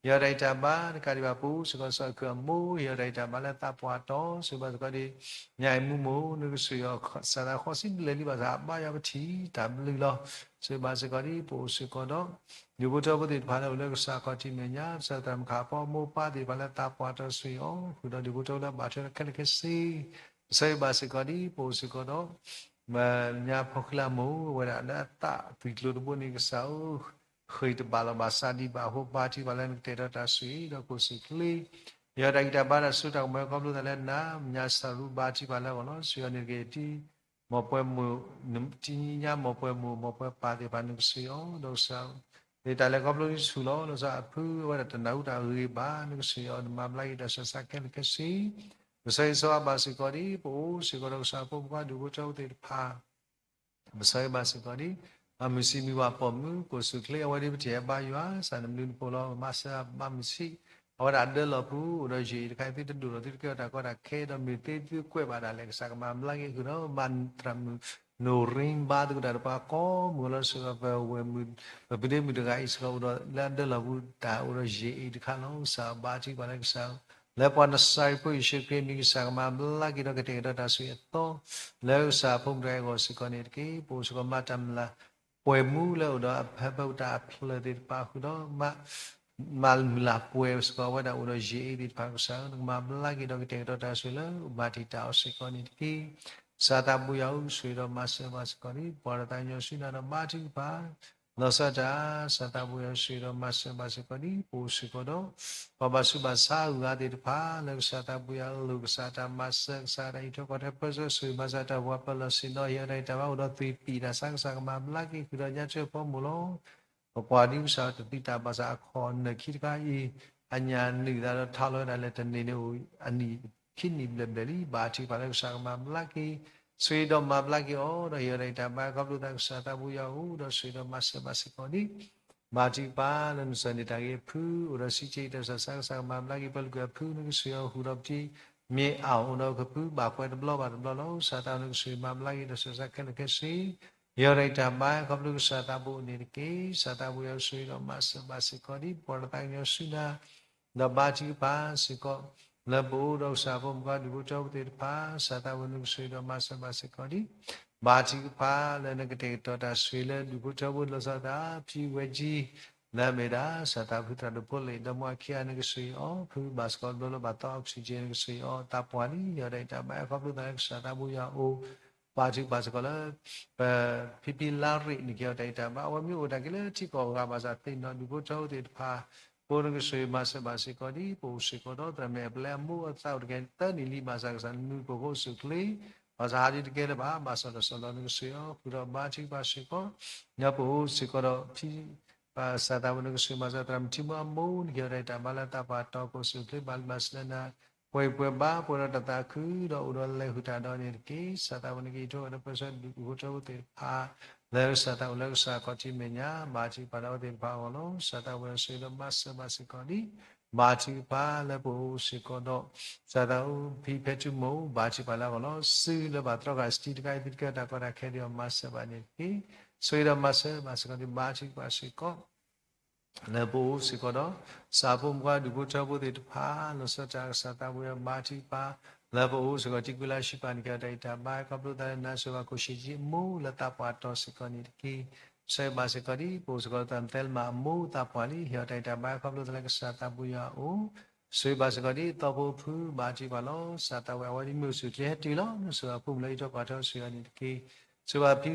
အီၤတၢ်ဂံၢ်တၢ်ဘါ တကးဒံးဘၣ် ပအိၣ်စ့ၢ်ကီးစီၤခုၣ်အမိၢ် ဟ့ၣ်အီၤတၢ်ဂံၢ်တၢ်ဘါလၢသးပှၢ်တီ ဆိၣ်ဂ့ၤဘၣ်စ့ၢ်ကီးဒ် ညါအံၤမူမိၢ် နကဆိၣ်ဂ့ၤအီၤ စးသးဃီစံဘျဲၣ်လံဘၣ်ဆၣ် အဘါယွၤပထံၣ်တၢ်ဘျုးလီၤ. ဆိၣ်ဂ့ၤဘၣ်စ့ၢ်ကီးဒ် ပအိၣ်စ့ၢ်ကီးဒီး ဒူၣ်ဖိထၢဖိသ့ၣ်တဖၣ်လၢအိၣ်လၢကစၢ်ခီၣ်ထံးမဲာ်ညါ ပဆၢသရၣ်မုၣ်ခါအပီမိၢ်ပၢ်သ့ၣ်တဖၣ်လၢသးပှၢ်တီ ဆိၣ်ဂ့ၤအီၤ ဃုာ်ဒီးဒူၣ်ဖိထၢဖိလၢအဘၣ်ထွဲဒီးခဲလၢာ်ခဲဆ့ ပဆၢဂ့ၤဘၣ်စ့ၢ်ကီးဒ် ပအိၣ်စ့ၢ်ကီးဒီး ညါဖီၣ်ဃံလၤမိၢ် အဝဲဒၣ်လၢအသးသွံၣ်ကျိၤတဘိန့ၣ် ကစၢ်ဧၢ ဃ့ၢ်တဘၣ်လီၤဘၣ်စးဒံးဘၣ်အဃိ ဘါထုကဖၣ်လၢနကတဲာ်ဒီးတၢ်ဆိၣ်ဂ့ၤ ဒီးကိၣ်စူၣ်ချ့ ယွၤတၢ်ဂံၢ်တၢ်ဘါတၢ်စိတၢ်ကမီၤ ခီဖျိသးလၢနၤ ညါစၢ်ရူဘါထုကဖၣ်လၢအဂီၢ်လီၤ. ဆိၣ်ဂ့ၤအီၤန့ၣ်တက့ၢ် တံၤ မ်ပှဲၤမိၢ်, တနံၤညါ မ်ပှဲၤမိၢ် မ်ပှဲၤပၢ်သ့ၣ်တဖၣ် နကဆိၣ်ဂ့ၤအီၤ ဒီးကစၢ် သ့ၣ်တၢ်လဲၤခီဖျိဆူၣ်လီၤ. လီၤဆီအဖုအဝဲဒၣ်တနၢ်ဟူတၢ်ဂ့ၤဘၣ် နကဆိၣ်ဂ့ၤအီၤ နမၤဘျါက့ၤတၢ်ဆၢကတီၢ်ခဲလၢာ်ခဲဆ့ ပဆၢဂ့ၤဆၢဝါဘၣ်စ့ၢ်ကီးဒ် ပအိၣ်စ့ၢ်ကီးဒီးကစၢ်ဖိမုၣ်ဖိခွါဒူၣ်ဖိထၢဖိသ့ၣ်တဖၣ် ပဆၢဂ့ၤဘၣ်စ့ၢ်ကီးဒ် မုၢ်ဆံးမုၢ်ဝါပိာ်မုၣ် ကိၣ်စူၣ်ချ့ အဝဲဒ်ပထံၣ်ဘါယွၤ ကစၢ်နဘျုးနဖှိၣ်လီၤ. မၤစၢၤဘၣ်မုၢ်ဆံး အဝဲဒၣ်အဒၢလီၢ်ပူၤ အိၣ်ဒီးယံာ်အံၤတခါ သုတဒိၣ်ထီၣ် သုတကဲထီၣ်တၢ်ကီတၢ်ခဲ ဒီးမ့ၢ်သ့သုကွဲးဘၣ်ဒၣ်လဲာ် ကစၢ်ကမၤဘျါက့ၤဃုာ်ဒီး မၤသရၣ်မုၣ် နိၣ်ရံဘါသကိးတၢ်ဒီးပှၤကိးမုၢ်လီၤ. စ့ၢ်ကီးပဝဲၢ်မုၣ် ပဖုဒ့မုၣ်တဂၤအံၤစ့ၢ်ကီး အိၣ်ဒီးလၢအဒၢလီၢ်ပူၤ တၢ်အိၣ်ဒီးယံာ်အံၤတခါလီၤ. ကစၢ်ဘါထုကဖၣ်လၢကစၢ် လၢပှၤနစၤရ့းဖိယ့ၣ်ၡူးခရံာ်အမံၤ ကစၢ်ကမၤဘျါက့ၤဒီးကတဲာ်ကတီၤတၢ်ဆိၣ်ဂ့ၤအသီ လၢကစၢ်ဖိမုၣ်တဂၤအဂီၢ်စ့ၢ်ကီးန့ၣ်တက့ၢ်. ပအိၣ်စ့ၢ်ကီးမၤတၢ်မုၢ်လၢ် ပှဲၤမူလၢအိၣ်ဒီးအဖၢဖၢတၢ်အဖျၢၣ်သ့ၣ်တဖၣ်ဃုာ်ဒီး မၤမုၢ်လၢ်ပှဲၤစ့ၢ်ကီးဝဲဒၣ်အိၣ်ဒီးယံာ်အံၤသ့ၣ်တဖၣ် ကစၢ်ဧၢ နကမၤဘျါက့ၤဒီးကတဲာ်ကတီၤတၢ်ဆိၣ်ဂ့ၤလၢမၤတံာ်တာ်အီၤစ့ၢ်ကီးန့ၣ်တက့ၢ်. ကစၢ်သးဘိယွၤဧၢ ဆိၣ်ဂ့ၤဒီးမၤစၢၤဘၣ်စ့ၢ်ကီးဒ် ပှၤဒီးသးကညီၤဆူနၤဒီးဘါထုကဖၣ် လီၤဆီဒၣ်တၢ် ကစၢ်သးဘိယွၤဆိၣ်ဂ့ၤဒီးမၤစၢၤဘၣ်စ့ၢ်ကီးဒ် ပအိၣ်စ့ၢ်ကီးဒီး ပှၤဘၣ်ဆူးဘၣ်ဆါအဂၤသ့ၣ်တဖၣ် လၢကစၢ်သးဘိယွၤအလိၤ ကစၢ်တၢ်မၤစၢၤ ကစၢ်တၢ်အံးထွဲကွၢ်ထွဲ ပၢဆှၢဆိၣ်ဂ့ၤမၤစၢၤတၢ်ပှၤပၢၤလီၢ်ဆ့ၣ်နီၤ ဟ့ၣ်အီၤတၢ်ဂံၢ်တၢ်ဘါအိၣ်ဒီးသွံၣ်ပံၣ်တၢ်ဆါ ကစၢ်ကမၤဘျါက့ၤဃုာ်ဒီးညါထွဲဖီမိၢ်လီၤ. ပကွၢ်ဒ်ကစၢ်တသံတၢ်ဘၣ်ဆၣ် အခီၣ်နၢၣ်ခံတခါအံၤ အညၣ်နုာ်သးဒီးထးလီၤဝဲဒၣ်လၢတနံၤန့ၣ်အိၣ် အနံၣ်ခံနံၣ်ဘျဲၣ်ဘျဲၣ်လံ ဘါထုကဖၣ်လၢကစၢ်ကမၤဘျါက့ၤ ဆိၣ်ဂ့ၤဒီးမၤဘျါက့ၤအီၤ ဒီးဟ့ၣ်အီၤတၢ်ဂံၢ်တၢ်ဘါ ခီဖျိသးကစၢ်သးဘိယွၤအအိၣ် ဒီးဆိၣ်ဂ့ၤဒီးမၤစၢၤဘၣ်စ့ၢ်ကီးန့ၣ် ဘါထုကဖၣ်လၢနစၢၤန့ၢ်တၢ်ဂ့ၤအဖု အိၣ်ဒီးစံးဆ့တၢ်ဆၢ ကစၢ်ကမၤဘျါက့ၤ ပၢၤလုၢ်ကွဲၤအဖု နကဆိၣ်ဂ့ၤအီၤဃုာ်ဒီးပထံ မ့ၢ်အအိၣ်ဒီးကဖု ဘၣ်ကွဲးတဘျီဘၣ်တဘျီလီၤ. ကစၢ်သးနကဆိၣ်ဂ့ၤမၤဘျါက့ၤတၢ်ဆၢကတီၢ်ခဲလၢာ်ခဲဆ့ ဟ့ၣ်အီၤတၢ်ဂံၢ်တၢ်ဘါ ခီဖျိကစၢ်သးဘိန့ၣ်တက့ၢ်. ကစၢ်သးဘိယွၤဆိၣ်ဂ့ၤဒီးမၤစၢၤဘၣ်စ့ၢ်ကီးဒ် ပှၤဒီးသးကညီၤဆူနၤ ဒီးဘါထုကဖၣ်စ့ၢ်ကီး လၢပအိၣ်ဒီးကစၢ်ဖိမုၣ်ဖိခွါဒူၣ်ဖိထၢဖိသ့ၣ်တဖၣ် ကစၢ်သးဘိနကဆိၣ်ဂ့ၤဒီးမၤစၢၤဘၣ်စ့ၢ်ကီးဒ် ဘါထုကဖၣ်လၢနကတဲာ်ကတီၤတၢ်ဆိၣ်ဂ့ၤလၢဒူၣ်ဖိထၢဖိလီၤဆီဒၣ်တၢ် ဖံဝဲကၠံ လၢအမ့ၢ်ဒၣ် ကစၢ်သးဖုသရၣ်ဒိၣ်ဖိလ့ၣ် ဒီးမိၢ်အခံဂၤနကဆိၣ်ဂ့ၤအီၤ ဖုဘၣ်စ့ၢ်ကီးတဘျီလၢဘၣ်သီ oxygen နကဆိၣ်ဂ့ၤအီၤ သးပှၢ်လံ ဟ့ၣ်အီၤတၢ်ဂံၢ်တၢ်ဘါ ခီဖျိသးလၢကစၢ်သးဘိယွၤအအိၣ် ဘါထုကဖၣ်စ့ၢ်ကီးလၢ ပဖံဖံလါရ့ၣ် နကဟ့ၣ်အီၤတၢ်ဂံၢ်တၢ်ဘါ အဝဲမ့ၢ်အိၣ်တၢ်က့ၤလၢထံကီၢ်အဂၤဘၣ်ဆၣ်သ့ၣ်နီၣ်ဒူၣ်ဖိထၢဖိသ့ၣ်တဖၣ် ဖိနကဆိၣ်ဂ့ၤမၤစၢၤဘၣ်စ့ၢ်ကီးဒ် ပအိၣ်စ့ၢ်ကီးဒီး သရၣ်မုၣ်အပျဲၢ်အမိၢ်အသးအိၣ်တကဲၤသၢနံၣ်လံ ဘၣ်ဆၣ်ကစၢ်နမံၤနဖိအိၣ်ဆူၣ်အိၣ်ချ့ ဘၣ်ဆၣ်ဟးဒ်တကဲလၢၤဘၣ် ဘၣ်စီၣ်ဒီးစီၣ်လီၤ နကဆိၣ်ဂ့ၤအီၤ ဃုာ်ဒီးဘါထုကဖၣ်စ့ၢ်ကီး ဒီးပအိၣ်စ့ၢ်ကီးဒီးဖံ ကစၢ်သးဘိနကဆိၣ်ဂ့ၤမၤစၢၤသရၣ်မုၣ်ထံမုၢ်အမိၢ် နကဟ့ၣ်အီၤတၢ်ဂံၢ်တၢ်ဘါလၢသးပှၢ်တီၤ ကအိၣ်ဆူၣ်အိၣ်ချ့ဘၣ်လံဘၣ်ဆၣ်လၢနၤ ပှဲၤပှဲၤဘါ ပှဲၤဒီးတၢ်သးခု ဒီးအိၣ်ဒီးလဲၤဃုာ်တၢ်ဒီးန့ၣ်တက့ၢ်. ကစၢ်သးဘိနကဟ့ၣ်အီၤဒီးပၢဆှၢဒူၣ်ဖိထၢဖိသ့ၣ်တဖၣ် လၢကစၢ်သးအိၣ်လၢကစၢ်ခီၣ်ထံးမဲာ်ညါ ဘါထုကဖၣ်ဒီးအဝဲသ့ၣ်တဖၣ်အဂီၢ်လီၤ. ကစၢ်သးဘိယွၤဆိၣ်ဂ့ၤဒီးမၤစၢၤဘၣ်စ့ၢ်ကီးဒ် ဘါထုကဖၣ်လၢပအိၣ်စ့ၢ်ကီးဒီး ကစၢ်သးအိၣ်ဖံဖဲထူမိၢ် ဘါထုကဖၣ်လၢအဂီၢ်လီၤ. စုလၢဘၣ်သတြီဃာ်စတံတခါအံၤ သုတကဲထီၣ်တၢ်ကီတၢ်ခဲဒံးအီၤ မၤစၢၤဘၣ်န့ၣ်တက့ၢ်. ဆိၣ်ဂ့ၤဒီးမၤစၢၤဘၣ်စ့ၢ်ကီးဒ် ဘါထုကဖၣ်စ့ၢ်ကီး လၢပအိၣ်စ့ၢ်ကီးဒီး ကစၢ်ဖိမုၣ်ဖိခွါဒူၣ်ဖိထၢဖိသ့ၣ်တဖၣ် လီၤဆီဒၣ်တၢ် ကစၢ်သးဘိယွၤဘါထုကဖၣ် လၢပအိၣ်စ့ၢ်ကီး ထံကွံလါရှုပၢ် နကဟ့ၣ်အီၤတၢ်ဂံၢ်တၢ်ဘါ ခီဖျိသးလၢနၤဆိၣ်ဂ့ၤဘၣ်ခိၣ်ၡ့ၣ်ကၠံအမိၢ်လၢသးပှၢ်တီၤစ့ၢ်ကီးန့ၣ်တက့ၢ်. ဆၢဂ့ၤဘၣ်စ့ၢ်ကီးဒ် ပအိၣ်စ့ၢ်ကီးသရၣ်မုၣ်သဲလမၤအမိၢ်သးပှၢ်လံ ဟ့ၣ်အီၤတၢ်ဂံၢ်တၢ်ဘါ ခီဖျိသးလၢကစၢ်သးဘိယွၤအအိၣ် ဆိၣ်ဂ့ၤဘၣ်စ့ၢ်ကီးဒ် သီဖိဖု ဘါထုကဖၣ်လီၤ. ကစၢ်သးဝဲအဝဲဒ်မ့ၢ်အိၣ်ဆူၣ်အိၣ်ချ့ဟဲတုၤလီၤ နဆိၣ်ဂ့ၤဘၣ်ဖိမုၣ်လၢဟံၣ်ထွဲကွၢ်ထွဲအီၤဆိၣ်ဂ့ၤအီၤန့ၣ်တက့ၢ်. ဆိၣ်ဂ့ၤဘၣ်ဖံ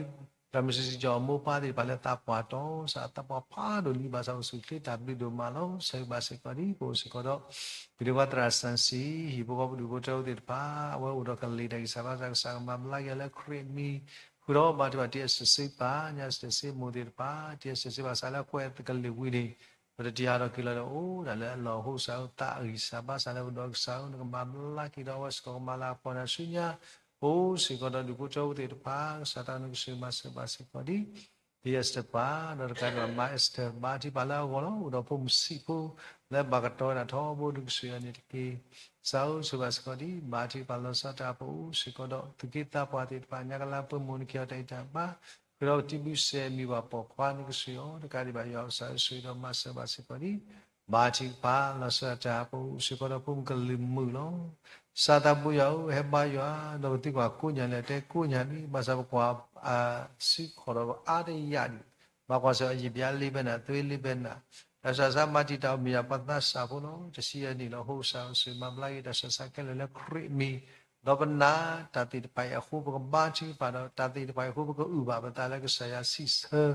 သရၣ်မုၣ်စံးစံးကၠီအမိၢ်ပၢ်သ့ၣ်တဖၣ်လၢသးပှၢ်တီၤ ကစၢ်သးပှၢ်ဖးဒိၣ်လံ ဘၣ်ဆၣ်အိၣ်ဆူၣ်အိၣ်ချ့တၢ်ဘျုးဒိၣ်မးလီၤ. ဆၢဂ့ၤဘၣ်စ့ၢ်ကီးဒ် ပအိၣ်စ့ၢ်ကီးဒီး ပဒိၣ်ခွါသရၣ်စၣ်စံ ဟံၣ်ဖိဃီဖိဒူၣ်ဖိထၢဖိသ့ၣ်တဖၣ် အဝဲအိၣ်ဒီးကလံၤတၢ်ဂံၢ်စၢ်ဘါစၢ် ကစၢ်ကမၤဘျါက့ၤအီၤလၢခရံာ်အမံၤ ဃုာ်ဒီးဘါထုကဖၣ် တံၢ်အဲစတၢၢ်စ့ပၢ် ညါစတၢၢ်စ့မိၢ်သ့ၣ်တဖၣ် တံၢ်အဲစတၢၢ်စ့ ဘၣ်ဆၣ်လၢအကွဲးကလံၤဝံၤန့ၣ် ပတတံၢ်ဟးထီၣ်က့ၤလီၤဒီး အိၣ်ဒၣ်လၢအလီၢ်အိၣ် ကစၢ်ဧၢ သးဂံၢ်စၢ်ဘါစၢ်လၢပဒိးကစၢ်ဧၢ နကမၤဘျါက့ၤဒီးအဝဲစ့ၢ်ကီး ကမၤလၤကပီၤနၤဆူညါ ပအိၣ်စ့ၢ်ကီးဒီးဒူၣ်ဖိထၢဖိသ့ၣ်တဖၣ် ကစၢ်သးနကဆိၣ်ဂ့ၤမၤစၢၤဘၣ်စ့ၢ်ကီးဒ် တံၢ်အဲစတၢၢ်ပၢ် ဒီးတကးဒံးဘၣ် မါအဲစတၢၢ် ဘါထုကဖၣ်လၢအဂီၢ်လီၤ. အိၣ်ဒီးဖိမုၣ်ဆံးဖိ လၢဘၣ်ကတီၤဝဲဒၣ်ထီဘိ နကဆိၣ်ဂ့ၤအီၤန့ၣ်တက့ၢ်. ကစၢ်ဧၢ ဆိၣ်ဂ့ၤဘၣ်စ့ၢ်ကီးဒ် ဘါထုကဖၣ်လီၤဆီဒၣ်တၢ် ပအိၣ်စ့ၢ်ကီးဒီး သူၣ်က့သးပှၢ်သ့ၣ်တဖၣ် ညါကလါပှဲၤမိၢ် နကဟ့ၣ်အီၤတၢ်ဂံၢ်တၢ်ဘါ ဃုာ်ဒီးကတံၤဘျုးစဲးမံၤဘၣ်ပိာ်ခွါ နကဆိၣ်ဂ့ၤအီၤ တကးဒံးဘၣ်ယွၤကစၢ်ဧၢ ဆိၣ်ဂ့ၤဒီးမၤစၢၤဘၣ်စ့ၢ်ကီးဒ် ဘါထုကဖၣ်လီၤဆီဒၣ်တၢ် ပအိၣ်စ့ၢ်ကီးဒီးဖိမုၣ်ကလုာ်မုာ်လီၤ. ကစၢ်သးဘိယွၤဧၢ ဟဲဘါယွၤ ဒီးပသံကွၢ်ကိးညါလဲၣ် တဲကိးညါလံ ဘၣ်ဆၣ်ပကွၢ် အစုခီၣ်ဒီးအါတယၢ်ဒံး ဘၣ်ကွၢ်ဆၢၣ်အယံာ်ဘျါလ့ဘဲနၤ သွ့လ့ဘဲနၤ တၢ်ဆၢစါမၤတံာ်တာ်အီၤမ့ၢ်ယၤ ပှၤသးစၢ်ဖိလီၤ. တဆံယဲၢ်နံၣ်လီၤ ဟိၣ်ကစၢ်ဧၢ ဆိၣ်ဂ့ၤမၤဘျါက့ၤတၢ်ဆၢစါခဲလၢာ်လၢခရံာ်အမံၤ ဒီးပနာ်တၢ်သ့ၣ်တဖၣ်အံၤအဃိ ပကဘါထုကဖၣ်ဒီး တၢ်သ့ၣ်တဖၣ်အံၤအဃိ ပကအုၣ်ဘၣ်ပသးလၢကစၢ်ယွၤစံးဆၢ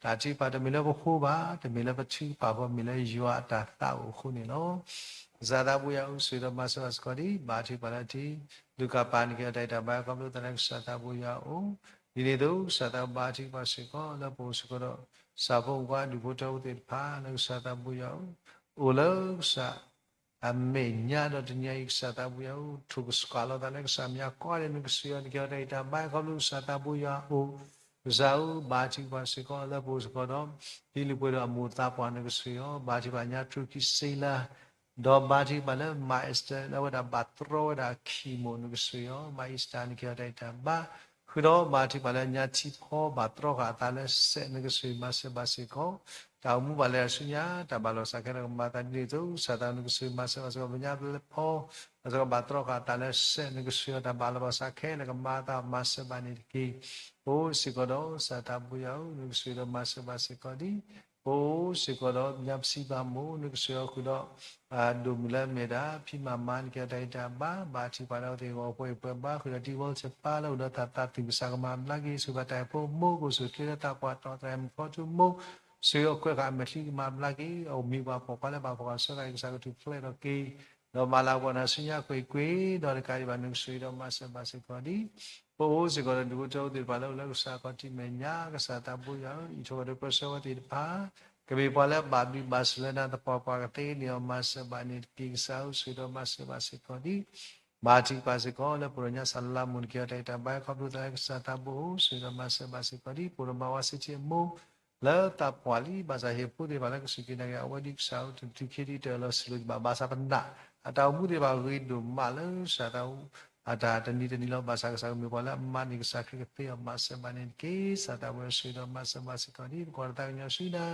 တၢ်ထုကဖၣ်တမ့ၢ်လၢပဃိဘၣ်, တမ့ၢ်လၢပထုကဖၣ်ဘၣ်, မ့ၢ်လၢယွၤအတၢ်သးအိၣ်အဃိန့ၣ်လီၤ. ကစၢ်သးဘိယွၤဧၢ, ဆိၣ်ဂ့ၤဒီးမၤစၢၤဘၣ်စ့ၢ်ကီးဒံး, ဘါထုကဖၣ်လၢထံ လူၤကၣ်ပၤန့ၣ်က့ၤအီၤတၢ်အံၤတၢ်ဘါ ခီဖျိသးလၢကစၢ်သးဘိယွၤအအိၣ်, ဒ်န့ၣ်အသိး ကစၢ်သးဘိယွၤဘါထုကဖၣ်စ့ၢ်ကီး လၢပအိၣ်စ့ၢ်ကီးဒီး ဆၣ်ဖိမုၣ်ဖိဒူၣ်ဖိထၢဖိသ့ၣ်တဖၣ် လၢကစၢ်သးဘိယွၤအအိၣ်, အိၣ်လၢကစၢ် အမဲာ်ညါဒီးတနံၤအံၤ ကစၢ်သးဘိယွၤဧၢ, ထိၣ်ကစှၤလီၤသးလၢကစၢ်မဲာ်ညါကိးဂၤဒဲး နကဆိၣ်ဂ့ၤအီၤန့ၣ်က့ၤအီၤတၢ်အံၤတၢ်ဘါ ခီဖျိကစၢ်သးဘိယွၤအအိၣ်, ကစၢ်ဧၢ, ဘါထုကဖၣ်စ့ၢ်ကီး လၢပအိၣ်စ့ၢ်ကီးဒီး ဖံလံးပှဲၤဒီးအမိၢ်သးပှၢ် နကဆိၣ်ဂ့ၤအီၤ, ဘါထုကဖၣ်ညါထြူခံစ့လါ ဒီးဘါထုကဖၣ်လၢမါအ့စတၢၢ် လၢအဝဲဒၣ်ဘၣ်တြီဝဲဒၣ်အခံမိၢ် နကဆိၣ်ဂ့ၤအီၤ, မါအ့စတၢၢ်န့ၣ်က့ၤအီၤတၢ်အံၤတၢ်ဘါ, ဃုာ်ဒီးဘါထုကဖၣ်လၢညါထံဖီ ဘၣ်တြီဃာ်အသးလၢစဲး နကဆိၣ်ဂ့ၤမၤစၢၤဘၣ်စ့ၢ်ကီး, တၢ်အိၣ်မူဘၣ်လဲၤတၢ်ဆူညါ တၢ်ဘၣ်လီၤစးခဲလၢာ်ကမၤသးဒ်န့ၣ်အသိး ကစၢ်သးဘိယွၤ နကဆိၣ်ဂ့ၤမၤစၢၤဘၣ်စ့ၢ်ကီး ပညါဖီ ဘၣ်စ့ၢ်ကီးဘၣ်တြီဃာ်အသးလၢစဲး နကဆိၣ်ဂ့ၤအီၤ တၢ်ဘၣ်လီၤဘၣ်စးခဲလၢာ်ကမၤသးမၤစၢၤဘၣ်န့ၣ်တက့ၢ်. ပအိၣ်စ့ၢ်ကီးဒီးကစၢ်သးဘိယွၤဧၢ, နကဆိၣ်ဂ့ၤဒီးမၤစၢၤဘၣ်စ့ၢ်ကီးဒံး, ပအိၣ်စ့ၢ်ကီးဒီးညါပစံးဘၣ်မိၢ် နကဆိၣ်ဂ့ၤအီၤဃုာ်ဒီး ဒိၣ်မုၢ်လၢအမ့ၢ်ဒၣ် ဖံမၤမါန့ၣ်က့ၤအီၤတၢ်အံၤတၢ်ဘါ, ဘါထုကဖၣ်လၢအဝဲသ့ၣ်ဂီၤပှဲၤပှဲၤဘါ ဃုာ်ဒီးတံၤဝီဆဲးပၢ်လၢအိၣ်ဒီးတၢ်သးသူၣ် ကစၢ်ကမၤဘျါက့ၤ ဆိၣ်ဂ့ၤဘၣ်တၢ်အိၣ်ဖှိၣ်မိၢ် ကအိၣ်ဆိၣ်ချ့လၢသးပှၢ်တီၤ သရၣ်မုၣ်ဖီထူမိၢ် ဆိၣ်ဂ့ၤအီၤကွဲးဃာ်အမဲာ်ချံ ကမၤဘျါက့ၤ အမံၤပှၢ်ပိာ်ခွါလၢဘၣ်ဖီၣ်ဃာ်ဆှၢဃာ် ကစၢ်ကထူၣ်ဖျဲးထီၣ်က့ၤ ဒီးမၤလၤကပီၤနၤဆူညါကွ့ၢ်ကွ့ၢ် ဒီးတကးဒံးဘၣ် နကဆိၣ်ဂ့ၤဒီးမၤစၢၤဘၣ်စ့ၢ်ကီးဒံး, ပအိၣ်စ့ၢ်ကီးဒီးဒူၣ်ဖိထၢဖိသ့ၣ်တဖၣ်လၢအိၣ်လၢကစၢ်ခီၣ်ထံးမဲာ်ညါ ကစၢ်သးဘိယွၤဧၢ, အံးထွဲဒီးပၢဆှၢဝဲသ့ၣ်တဖၣ် ကမ့ၢ်ပှၤလၢအဘၣ်ဘျုးဘၣ်ဆိၣ်လၢနၤသပှၢ်ပှၢ်ကသ့န့ၣ် အီၤမၤစၢၤဘၣ်န့ၣ်တက့ၢ်. ကစၢ်ဧၢ, ဆိၣ်ဂ့ၤဒီးမၤစၢၤဘၣ်စ့ၢ်ကီးဒံး, ဘါထုကဖၣ်စ့ၢ်ကီး လၢပရိညါစၢ်လါမိၢ်န့ၣ်က့ၤအီၤတၢ်အံၤတၢ်ဘါ ခီဖျိသးလၢကစၢ်သးဘိဧၢ, ဆိၣ်ဂ့ၤဒီးမၤစၢၤဘၣ်စ့ၢ်ကီးဒံး, ပအိၣ်ဒီးမါဝါဆ့ထံအမိၢ် လၢသးပှၢ်လံ ဘၣ်ဆၣ်ဟ့ၣ်ဖိသ့ၣ်တဖၣ်လၢကစူၢ်က့ၤနာ်က့ၤအဝဲဒ်ကစၢ်ဧၢ တတုၤခံဒံးတၢ်လီၤစၢၤလိာ်ကဘၣ် ဘၣ်ဆၣ်ပနာ် အတၢ်အိၣ်မူသ့ၣ်တဖၣ်ဂ့ၤဒိၣ်မးလၢကစၢ်သးဘိ အတၢ်တနံၤတနံၤလီၤ. ဘၣ်ဆၣ်ကစၢ်ကမ့ၢ်ပှၤလၢအမၤန့ၢ်ကစၢ်ခရံာ်ကသ့အီၤ မၤစၢၤဘၣ်န့ၣ်တက့ၢ်. ကစၢ်သးဘိဧၢ, ဆိၣ်ဂ့ၤဒီးမၤစၢၤဘၣ်စ့ၢ်ကီးဒံး, ပကွၢ်တၢ်သးကညီၤဆူနၤ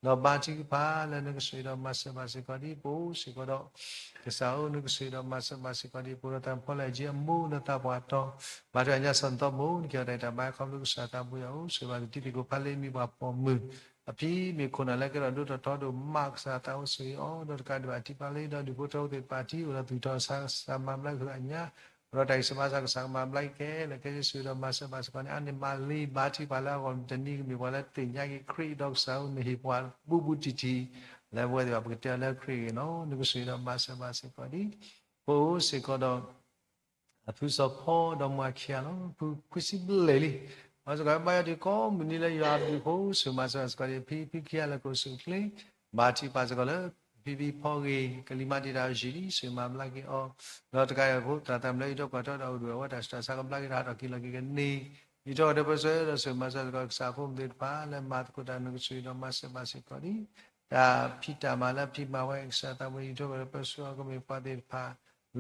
ဒီးဘါထုကဖၣ်လၢနကဆိၣ်ဂ့ၤဒီးမၤစၢၤဘၣ်စ့ၢ်ကီးဒံး, ပအိၣ်စ့ၢ်ကီးဒီး ကစၢ်ဧၢ, နကဆိၣ်ဂ့ၤဒီးမၤစၢၤဘၣ်စ့ၢ်ကီးဒံး, ပအိၣ်ဒီးတၢ်ဖီလာ်အယံၤအမိၢ်လၢသးပှၢ်တီၤ ဘါထုကဖၣ်ညါစီၣ်နီၤသီမိၢ်န့ၣ်က့ၤအီၤတၢ်အံၤတၢ်ဘါ ခီဖျိကစၢ်သးဘိယွၤဧၢ, ဆိၣ်ဂ့ၤဘၣ်ကသံၣ်သကိးဖးလ့ မံၤပှၢ်ပိာ်မုၣ် အဖံမ့ၢ်ခိၣ်နၢ်လၢကဲထီၣ်ဒိၣ်ထီၣ်ထီဒိၣ်မး ကစၢ်သးဘိဆိၣ်ဂ့ၤအီၤ, ဒီးတကးဒံးဘၣ်ထံဖးလ့ဒီးဒူၣ်ဖိထၢဖိသ့ၣ်တဖၣ် ထံအိၣ်ဒီးသွံၣ်ထီၣ် ကစၢ်မၤဘျါက့ၤအညါ ဒီးတၢ်ဂံၢ်စၢ်ဘါစၢ် ကစၢ်ကမၤဘျါက့ၤခဲလၢာ်ခဲဆ့ ဆိၣ်ဂ့ၤဒီးမၤစၢၤဘၣ်စ့ၢ်ကီးန့ၣ် အါန့ၢ်မးလံ ဘါထုကဖၣ်လၢအဂီၢ်တနံၤကမ့ၢ်ပှၤလၢသ့ၣ်ညါက့ၤခရံာ် ဒီးကစၢ်ဧၢ နဟ့ၣ်ပှၤဘူးဘူးတံၢ်တံၢ် လၢပဝဲသ့ၣ်တဖၣ်ပကတဲအီၤလၢခရံာ်ဂ့ၤလီၤ. နကဆိၣ်ဂ့ၤဒီးမၤစၢၤဘၣ်စ့ၢ်ကီးဒံး, ပအိၣ်စ့ၢ်ကီးဒီး အဖုစီၤဖီဒီးမါခံဂၤလီၤ. ဖုခွံဆံဘျဲၣ်လံ. ဘၣ်ဆၣ်စ့ၢ်ကီး ဘၣ်ယွၤဒုးဖိ ဆိၣ်ဂ့ၤမၤစၢၤဘၣ်စ့ၢ်ကီးဒံး ဖံဖံခံဂၤလၢကအိၣ်ဆူၣ်အိၣ်ချ့, ဘါထုကဖၣ်စ့ၢ်ကီးလၢ ဖံဖံဖီဂ့ၤ ကလံၤမၤတံာ်တာ်အယံာ်လံ ဆိၣ်ဂ့ၤမၤဘျါက့ၤအီၤ, ဒီးတကးဒံးဖိ သရၣ်သးမုၣ်လၢအံးထွဲကွၢ်ထွဲဒီးအိၣ်ဒံးဝဲတၢ်ဆူးတၢ်ဆါ ကဘျါက့ၤတၢ်ဟးထီၣ်က့ၤလီၤက့ၤကန့ၢ် အံးထွဲကွၢ်ထွဲပၢဆှၢဒီးဆိၣ်ဂ့ၤမၤစၢၤစ့ၢ်ကီး ကစၢ်ဖိမုၣ်သ့ၣ်တဖၣ်လၢမၤသကိးတၢ် နကဆိၣ်ဂ့ၤဒီးမၤစၢၤဘၣ်စ့ၢ်ကီးဒံး တၢ်ဖံးတၢ်မၤလၢအဖံးမၤဝဲ ကစၢ်သးဘိအံးထွဲကွၢ်ထွဲပၢဆှၢအီၤ ကမ့ၢ်ပှၤသ့ၣ်တဖၣ်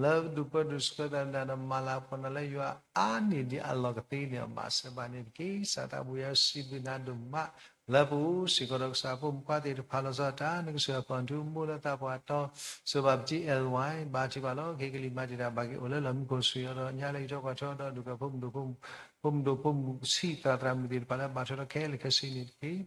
လၢဒိၣ်ပၢဒိၣ်ဆှၢသးနၤဒီးမၤလၤကပီၤနၤလၢယွၤအါန့ၢ်ဒံးအလီၢ်ကသ့န့ၣ် မၤစၢၤဘၣ်န့ၣ်တက့ၢ်. ကစၢ်သးဘိယွၤစံးဘျုးနၤဒိၣ်မး လၢပအိၣ်စ့ၢ်ကီးဒီးကစၢ်ဖိမုၣ်ခွါသ့ၣ်တဖၣ်လီၤဆီဒၣ်တၢ် နကဆိၣ်ဂ့ၤအီၤသီၣ်ထူမိၢ်လၢသးပှၢ်တီၤ ဆိၣ်ဂ့ၤဘၣ်ပတံၤ အဲလ်ဝါ ဘါထုကဖၣ်လီၤ ကဟ့ၣ်ကလံၤမၤတံာ်တာ်ဘၣ်က့ၤ အိၣ်လၢလီၢ်မံခိၣ်ဆူၣ်ယီၤဒီးညါလၢအံးထွဲကွၢ်ထွဲဒီးဒိၣ်ကဲဖိမုၣ်ဒိၣ်ဖိမုၣ် ဖိမုၣ်ဒိၣ်ဖိမုၣ်ဆံးသရၣ်သရၣ်မုၣ်သ့ၣ်တဖၣ်လၢဘၣ်ထွဲဒီးခဲလၢာ်ခဲဆ့န့ၣ်တက့ၢ်.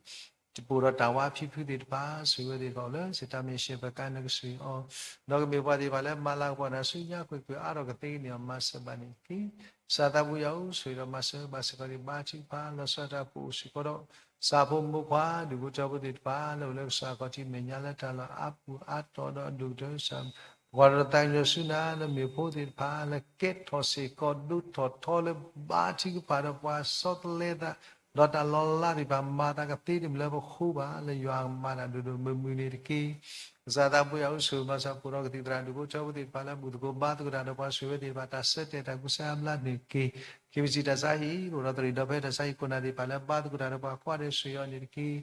ပအိၣ်ဒီးတၢ်ဝါဖံဖုသ့ၣ်တဖၣ် ဆိၣ်ဂ့ၤဝဲသ့ၣ်တဖၣ်လၢစံးတၢ်မ့ၢ်စံးပကါ နကဆိၣ်ဂ့ၤအီၤ ဒီးကမ့ၢ်ပှၤသ့ၣ်တဖၣ်လၢမၤလၤကပီၤနၤဆူညါကွ့ၢ်ကွ့ၢ်အါထီၣ်ကသ့န့ၣ် မၤစၢၤဘၣ်န့ၣ်တက့ၢ်. ကစၢ်သးဘိယွၤဧၢ ဆိၣ်ဂ့ၤဒီးမၤစၢၤဘၣ်စ့ၢ်ကီးဒံး ဘါထုကဖၣ်လၢဆီဒၣ်တၢ်ပအိၣ်စ့ၢ်ကီးဒီး ကစၢ်ဖိမုၣ်ဖိခွါ ဒူၣ်ဖိထၢဖိသ့ၣ်တဖၣ် လၢအိၣ်လၢကစၢ်ခီၣ်ထံးမဲာ်ညါလၢတၢ်လီၢ်အါပူၤအါတီၤဒီးအဒိၣ်ကတၢၢ် ပကွၢ်ဒီးသးကညီၤဆူနၤ လၢမ့ၢ်ဖိသ့ၣ်တဖၣ်လၢကဲထီၣ်စ့ၢ်ကီးဒိၣ်ထီၣ်ထီလၢဘါထုကဖၣ်ဒီးပှၤဆီတလဲသး ဒီးတၢ်လီၤလးသ့ၣ်တဖၣ်မၤသးကသ့တမံၤလၢပဃိဘၣ် လၢယွၤကမၤတၢ်ဒိၣ်ဒိၣ်မုၢ်မုၢ်န့ၣ်တက့ၢ်. ကစၢ်သးဘိယွၤဧၢ ဆိၣ်ဂ့ၤမၤစၢၤပှၤဒီးကသံၣ်သရၣ်ဒူၣ်ဖိထၢဖိသ့ၣ်တဖၣ်လၢဘူၣ်သကိးဘါသကိးတၢ်ဒီးပှၤဆိၣ်ဂ့ၤဝဲသ့ၣ်တဖၣ် တၢ်ဆၢတဲာ်တၢ်ကူစါအါဘျါန့ၣ်တက့ၢ်. ခ့ပစံးတၢ်ဆါဟံၣ် အိၣ်ဒီးသရံးဒီးဖဲတၢ်ဆါဟံၣ်ခိၣ်နၢ်သ့ၣ်တဖၣ်လၢဘါသကိးတၢ်ဒီးပှၤကွၢ်ဒီးဆိၣ်ဂ့ၤအီၤန့ၣ်တက့ၢ်.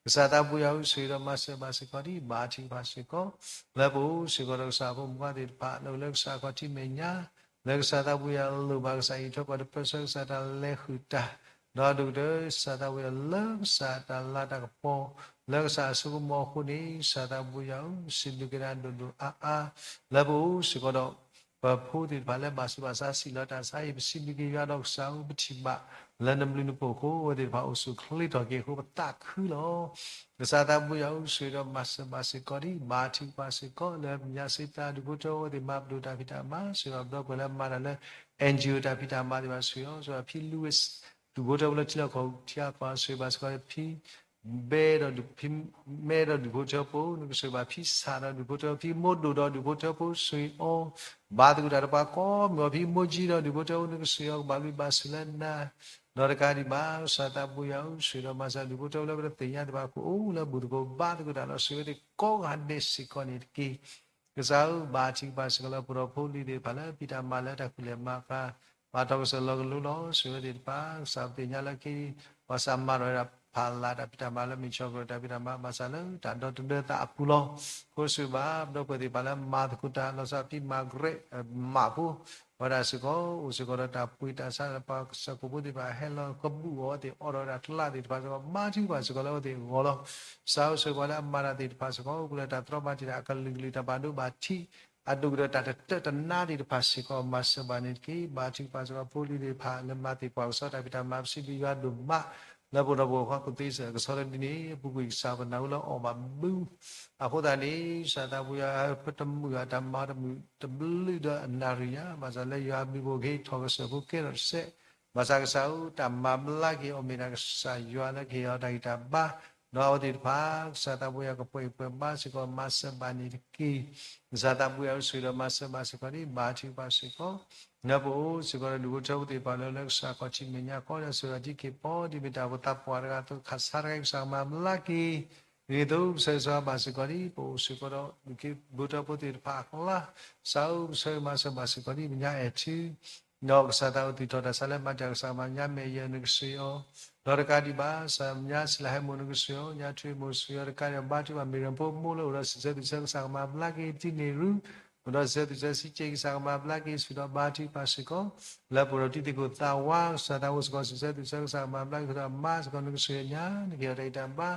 ကစၢ်သးဘိယွၤဧၢ ဆိၣ်ဂ့ၤဒီးမၤစၢၤဘၣ်စ့ၢ်ကီးဒံး ဘါထုကဖၣ်စ့ၢ်ကီး လၢပအိၣ်စ့ၢ်ကီးဒီးကစၢ်ဖိမုၣ်ခွါသ့ၣ်တဖၣ် လၢအိၣ်လၢကစၢ်ခီၣ်ထံးမဲာ်ညါ လၢကစၢ်သးဘိယွၤလိၣ်ဘၣ်ကစၢ်အံးထွဲကွၢ်ထွဲပၢဆှၢကစၢ်တၢ်လဲၤဃုာ်တၢ် ဒီးဒိၣ်ကတၢၢ်ကစၢ်သးဘိယွၤလၢကစၢ်တၢ်လၤတၢ်ကပီၤ လၢကစၢ်အစိကမီၤအဃိန့ၣ် ကစၢ်သးဘိယွၤဧၢ စံးဘျုးက့ၤနၤဒိၣ်ဒိၣ်အါအါ လၢပအိၣ်စ့ၢ်ကီးဒီး ပဖိသ့ၣ်တဖၣ်လၢဘၣ်ဆူးဘၣ်ဆါစံးလီၤတၢ်ဆါဟံၣ် ပစံးဘျုးက့ၤယွၤဒီးကစၢ်ဧၢ ပထံၣ်ဘၣ် လၢနဘျုးနဖှိၣ်အဃိ အဝဲသ့ၣ်တဖၣ်အိၣ်ဆူၣ်ချ့ထီၣ်က့ၤအဃိ ပသးခုလီၤ. ကစၢ်သးဘိယွၤအိၣ်ဆိၣ်ဂ့ၤဒီးမၤစၢၤဘၣ်စ့ၢ်ကီးဒံး ဘါထုကဖၣ်စ့ၢ်ကီး လၢမၠါစ့တၢ်ဒူၣ်ဖိထၢဖိသ့ၣ် မၤပဒိၣ်တၢ်ဖံးတၢ်မၤ ဆိၣ်ဂ့ၤဘၣ်ပဒီပုၢ်ဝဲၢ်လၢမၤတၢ်လၢ N G O တၢ်ဖံးတၢ်မၤသ့ၣ်တဖၣ် ဆိၣ်ဂ့ၤအီၤ ဆိၣ်ဂ့ၤဘၣ်ဖံ Louis ဒူၣ်ဖိထၢဖိလၢထံလီၢ်ကီၢ်ပူၤ ထံအကီၢ် ဆိၣ်ဂ့ၤဘၣ်စ့ၢ်ကီးဖံ ဘဲဒီးဒူၣ်ဖံ မဲဒီးဒူၣ်ဖိထၢဖိ နကဆိၣ်ဂ့ၤဘၣ်ဖံစၣ်ဒီးဒူၣ်ဖိထၢဖိ ဖံမိၢ်ဒိၣ်ဒီးဒူၣ်ဖိထၢဖိ ဆိၣ်ဂ့ၤအီၤ ဘါသကိးတၢ်တပှၤကိးမုၢ်အီၤ ဖံမိၢ်ကၠံဒီးဒူၣ်ဖိထၢဖိ နကဆိၣ်ဂ့ၤအီၤ ကဘၣ်ဘျုးဘၣ်ဆိၣ်လၢနၤ ဒီးတကးဒံးဘၣ် ကစၢ်သးဘိယွၤအိၣ်ဆိၣ်ဂ့ၤဒီးမၤစၢၤဒူၣ်ဖိထၢဖိလၢပတသ့ၣ်ညါသ့ၣ်တဖၣ် ကအိၣ်လၢဘူၣ်သကိးဘါသကိးတၢ်ဒီး ဆိၣ်ဂ့ၤအဝဲသ့ၣ်ကိးဂၤဒဲးစ့ၢ်ကီးန့ၣ်တက့ၢ်. ကစၢ်ဧၢ ဘါထုကဖၣ်စ့ၢ်ကီးလၢပှၤဒီဖိလံၤသ့ၣ်တဖၣ်လၢ ဖံးတၢ်မၤလၢတၢ်ဖံးလဲၢ်မၤကၤ ဘၣ်တၢ်ကစၢၢ်လီၤကလိလီၤ ဆိၣ်ဂ့ၤအဝဲသ့ၣ်တဖၣ် ကစၢ်ပသ့ၣ်ညါလၢခံ ဘၣ်ဆၣ်မၤထီၣ်ဝဲဒၣ်ဖးလၢ်တၢ်ဖံးတၢ်မၤလၢမုၢ်ဆ့ၣ်ကီၢ်တၢ်ဖံးတၢ်မၤ ဘၣ်ဆၣ်လၢတၢ်ဒီတဒၢသးအပူၤလီၤ. အဃိဆိၣ်ဂ့ၤဘၣ်ပဒီပုၢ်ဝဲၢ်သ့ၣ်တဖၣ်လၢမၤသကိးတၢ် လီၤဆီဖံမၤကရဲး မးဖိ ဝဲဒၣ်စ့ၢ်ကီး အိၣ်စ့ၢ်ကီးဒီးတၢ်ပှ့ၤတၢ်ဆါ ပှၤကစၢၢ်ခိၣ်ဖိသ့ၣ်တဖၣ်ဟဲလီၤကဘူၣ်အီၤအဝဲသ့ၣ် အိးထီၣ်ဝဲဒၣ်ကျါသ့ၣ်တဖၣ်စ့ၢ်ကီး ဘါထုကဖၣ်စ့ၢ်ကီးလၢအဝဲသ့ၣ်အဂီၢ်လီၤ. ကစၢ်ဧၢ ဆိၣ်ဂ့ၤပှၤလၢအမၤတၢ်သ့ၣ်တဖၣ်စ့ၢ်ကီး အိၣ်လၢတၢ်တြီမၤတံာ်တာ် အကလုာ်ကလုာ် တၢ်ဘၣ်ဒိဘၣ်ထံး အဒိၣ်ကတၢၢ်တၢ်တတၢတနါသ့ၣ်တဖၣ်စ့ၢ်ကီး မၤစၢၤဘၣ်န့ၣ်တက့ၢ်. ဘါထုကဖၣ်စ့ၢ်ကီးဖိလံၤသ့ၣ်တဖၣ် လၢမၤသ့ၣ်ပှၤကစီၣ်တၢ်ဖံးတၢ်မၤ ပစံးဘျုးယွၤဒိၣ်မး လၢပဒီပုၢ်ဝဲၢ်ခွါကူၣ်သ့စ့ၢ်ကီးလၢဒ်န့ၣ် အပူၤကွံာ်ကစၢ် ပနၢ်ဟူလၢအီၣ်ဘၣ်ဘု အဃိသတးန့ၣ် ကစၢ်သးဘိယွၤ ပတမုာ်အတၢ်မၤတမုာ်တဘျုးဒီးအနၣ်ရံၣ်ညါ ဘၣ်ဆၣ်လၢယွၤအဘျုးအဖှိၣ်ကဟ့ၣ်ထီၣ်ကစၢၢ်ဖိကဲထီၣ်တစဲး ဘၣ်ဆၣ်ကစၢ်ဧၢ တၢ်မၤဘျါက့ၤအီၤမ့ၢ်ဒၣ်ကစၢ်ယွၤလၢကဟ့ၣ်အီၤတၢ်ဂံၢ်တၢ်ဘါ ဒီးအဝဲသ့ၣ်တဖၣ် ကစၢ်သးဘိယွၤကပှဲၤအံၤပှဲၤဘါစ့ၢ်ကီး မၤစၢၤဘၣ်န့ၣ်တက့ၢ်. ကစၢ်သးဘိယွၤအိၣ်ဆိၣ်ဂ့ၤဒီးမၤစၢၤဘၣ်စ့ၢ်ကီးန့ၣ် ဘါထုကဖၣ်စ့ၢ်ကီး လၢပအိၣ်စ့ၢ်ကီးဒီးဒူၣ်ဖိထၢဖိသ့ၣ်တဖၣ်လၢ လၢကစၢ်ခီၣ်ထံးမဲာ်ညါဃီဒီး စံးထီၣ်ထံက့ၤပီ ဒ်မ့ၢ်တၢ်အိၣ်ဖှိၣ်သးပှၢ်တဂၤအသိး ခးဆါတဂၤ ကစၢ်ကမၤဘျါက့ၤ ဒ်န့ၣ်အသိး ပဆၢဂ့ၤဆၢဝါဘၣ်စ့ၢ်ကီးဒ် ပအိၣ်စ့ၢ်ကီးဒီးဒူၣ်ဖိထၢဖိသ့ၣ်တဖၣ်အကျါ ကစၢ်ဧၢ ပဆၢဂ့ၤမၤစၢၤဘၣ်စ့ၢ်ကီးဒ် ပညါအဲၣ်ထံ ဒီးကစၢ်သးအိၣ်သူၣ်ထီၣ်တၢ်ဆါလၢမၤတၢ် ကစၢ်ကမၤညါမဲာ်ယဲၢ် နကဆိၣ်ဂ့ၤအီၤ ဒီးတကးဒံးဘၣ် ကစၢ်ညါစံးလၢဟဲမိၢ် နကဆိၣ်ဂ့ၤအီၤ ညါထွံၣ်မိၢ် ဆိၣ်ဂ့ၤအီၤ တကးဒံးဘၣ် ဘါထုကဖၣ် မ့ၢ်ရၢၣ်ဖိမိၢ်လၢအိၣ်ဒီးစံးဆၢသူၣ်ဆၢ ကစၢ်ကမၤဘျါက့ၤ တံန့ၢ်ရူ အိၣ်ဒီးစံးဆၢသူၣ်ဆၢ စံးက့ၤ ကစၢ်ကမၤဘျါက့ၤ ဆူၣ်ဒီးဘါထုကဖၣ်စ့ၢ်ကီး လၢပအိၣ်ဒီးတံၤသကိးသးဝါ ကစၢ်သးအိၣ်စ့ၢ်ကီး စံးဆၢသူၣ်ဆၢ ကစၢ်ကမၤဘျါက့ၤ ဃုာ်ဒီးမါစ့ၢ်ကီး နကဆိၣ်ဂ့ၤညါ နကဟ့ၣ်အီၤတၢ်ဂံၢ်တၢ်ဘါ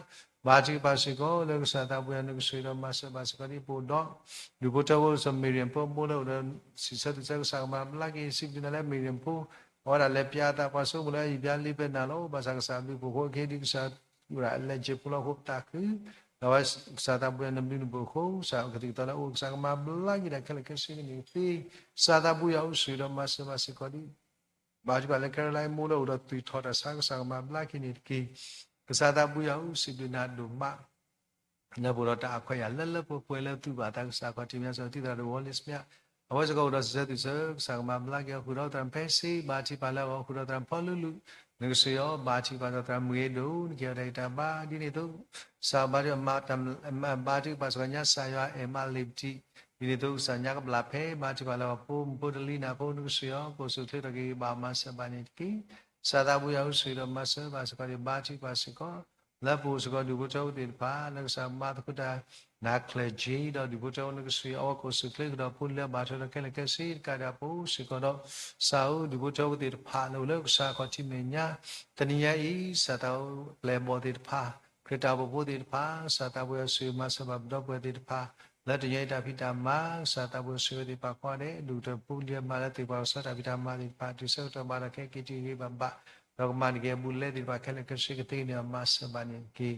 ဘါထုကဖၣ်စ့ၢ်ကီး လၢကစၢ်သးဘိယွၤ နကဆိၣ်ဂ့ၤဒီးမၤစၢၤဘၣ်စ့ၢ်ကီးဒ် ပအိၣ်ဒီး ဒူၣ်ဖိထၢဖိ စီၤမ့ၢ်ရၣ်ဖိမိၢ်လၢအိၣ်ဒီး စံးဆၢသူၣ်ဆၢ ကစၢ်ကမၤဘျါက့ၤ စံးဘျုးနၤလၢမ့ၢ်ရၣ်ဖိ အဝဲဒၣ်လဲၤပျးအသး ပှၤဆိကမိၣ်လၢအယံာ်ပျါလံပျါနၤလီၤ. ဘၣ်ဆၣ်ကစၢ်အဘျုးအဖှိၣ်အဃိ ကဟ့ၣ်ဒုးကစၢ် ဝဲဒၣ်အလဲၤစ့ၢ်ဖိလီၤအဃိ ပသးခု ဒီးဝဲကစၢ်သးဘိယွၤ နဘျုးနဖှိၣ်အဃိ ကစၢ်ကသံၣ်ကသီလၢအအိၣ် ကစၢ်ကမၤဘျါက့ၤတၢ်ခဲလၢာ်ခဲဆ့ ကန့ၣ်သ့ ကစၢ်သးဘိယွၤအိၣ်ဆိၣ်ဂ့ၤဒီးမၤစၢၤဘၣ်စ့ၢ်ကီးဒ် ဘါထုကဖၣ်လၢ Caroline မိၢ်လၢအိၣ်ဒီးသူၣ်ထီၣ်တၢ်ဆါ ကစၢ်ကမၤဘျါက့ၤန့ၣ်တက့ၢ်. ကစၢ်သးဘိယွၤ အိၣ်စံးဘျုးနၤဒိၣ်မး လၢပအိၣ်ဒီးတၢ်အခွဲးအယာ်လၢလၢပှဲၤပှဲၤလၢသူၣ်ဘၣ်သး ကစၢ်ခီၣ်ထံးမဲာ်ညါ စီၤတံၢ်သရၣ်ဒိၣ် Wallace မ့ၢ် အဝဲစ့ၢ်ကီးအိၣ်ဒီးစံးဆၢသူၣ်ဆၢ ကစၢ်ကမၤဘျါက့ၤအီၤ ဃုာ်ဒီးသရၣ်ဖဲစ့ ဘါထုကဖၣ်လၢအဂီၢ် ဃုာ်ဒီးသရၣ်ဖီလူလူ နကဆိၣ်ဂ့ၤအီၤ ဘါထုကဖၣ်ဒီးသရၣ်မုၢ်ဂ့ၤဒိၣ် နကဟ့ၣ်အီၤတၢ်ဂံၢ်တၢ်ဘါ ဒ်န့ၣ်အသိး ကစၢ်ဘါထုကဖၣ် ဘါထုကဖၣ်စ့ၢ်ကီးညါ ကစၢ်ယွၤအဲၣ်မးလ့ၤပတံ ဒ်န့ၣ်အသိး ကစၢ်ညါကဘျၣ်ဖဲ ဘါထုကဖၣ်လၢအဖိမုၣ်ဖိတလံၤနၢ်ဖိ နကဆိၣ်ဂ့ၤအီၤ ကအိၣ်ဆူၣ်ချ့ထီၣ်က့ၤ ဘၣ်မၤစၢၤဘၣ်န့ၣ်တက့ၢ်. ကစၢ်သးဘိယွၤ အိၣ်ဆိၣ်ဂ့ၤဒီးမၤစၢၤဘၣ်စ့ၢ်ကီးန့ၣ် ဘါထုကဖၣ်စ့ၢ်ကီး လၢပအိၣ်စ့ၢ်ကီးဒူၣ်ဖိထၢဖိသ့ၣ်တဖၣ် လၢကစၢ်မၤသကိးတၢ် နၤကျဲၢ်က့ၤဒီးဒူၣ်ဖိထၢဖိ နကဆိၣ်ဂ့ၤအီၤ ကအိၣ်ဆူၣ်ချ့ကဒီး ဖိလၢဘၣ်ထွဲဒီးခဲလၢာ်ခဲဆ့ တကးဒံးဘၣ် ပအိၣ်စ့ၢ်ကီးဒီး ကစၢ်ဧၢ ဒူၣ်ဖိထၢဖိသ့ၣ်တဖၣ် လၢအိၣ်လၢကစၢ်ခီၣ်ထံးမဲာ်ညါ တနံၤညါအံၤ ကစၢ်သးအိၣ်ပျဲၢ်ဘီၣ်သ့ၣ်တဖၣ် ခရံာ်တၢ်အိၣ်ဖှိၣ်ဖိသ့ၣ်တဖၣ် ကစၢ်သးဘိယွၤ ဆိၣ်ဂ့ၤမၤစၢၤဘၣ်ပဒီပုၢ်ဝဲၢ်သ့ၣ်တဖၣ် လၢတနံၤညါအံၤတၢ်ဖံးတၢ်မၤ ကစၢ်သးဘိယွၤ ဆိၣ်ဂ့ၤသ့ၣ်တဖၣ်ကိးဂၤဒဲး ဒူၣ်ဖိထၢဖိလၢမၤလၢသ့ၣ်ပှၤကစီၣ်တၢ်ဖံးတၢ်မၤသ့ၣ်တဖၣ် တုၤဆၢကတီၢ်ဘၣ်ဒီး ကဟဲက့ၤတုၤဂ့ၤဂ့ၤဘၣ်ဘၣ် ဒီးကမၤန့ၢ်က့ၤအဘူးအလဲသ့ၣ်တဖၣ်ခဲလၢာ်ခဲဆ့ ကသ့န့ၢ်အီၤ မၤစၢၤဘၣ်န့ၣ်တက့ၢ်.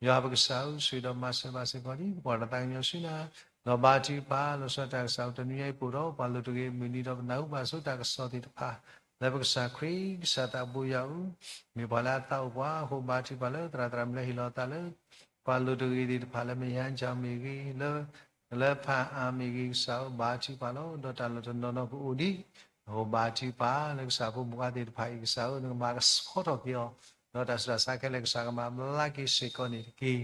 ယွၤပကစၢ်ဧၢ ဆိၣ်ဂ့ၤဒီးမၤစၢၤဘၣ်စ့ၢ်ကီးဒ် ပကွၢ်တၢ်သးကညီၤဆူနၤ ဒီးဘါထုကဖၣ် လီၤဆီဒၣ်တၢ်ကစၢ်ဧၢ တနံၤညါအံၤ ပအိၣ်ဒီးပှၤလိၤတဂ့ၤအမုၢ်နံၤဒီး ပနၢ်ဟူဘၣ်ဆိတၢ်ကစီၣ်သ့ၣ်တဖၣ် လၢပကစၢ်ခရံာ် ကစၢ်သးဘိယွၤဧၢ မ့ၢ်ပှၤလၢအသးအိၣ်ပှၤအဃိ ဘါထုကဖၣ်လၢ သရၣ်သရၣ်မုၣ်လၢဟ့ၣ်လီၤအသးလၢ ပှၤလိၤတဂ့ၤသ့ၣ်တဖၣ်လၢ မ့ၢ်ယါကၠၢ်မ့ၢ်ဂ့ၤ လၢ လၢဖၣ်အါမ့ၢ်ဂ့ၤ ကစၢ်ဧၢ ဘါထုကဖၣ်လီၤ. ဒီးတၢ်လီၢ်တနီၤနီၤကအိၣ်ဒံး အဃိဘါထုကဖၣ်လၢကစၢ်ဖိမုၣ်ဖိသ့ၣ်တဖၣ်အံၤ ကစၢ်ဧၢ နကမၤကဆှီထီၣ်က့ၤအီၤ ဒီးတၢ်ဆူးတၢ်ဆါခဲလၢာ် ကစၢ်ကမၤဘျါက့ၤစ့ၢ်ကီးန့ၣ်တက့ၢ်.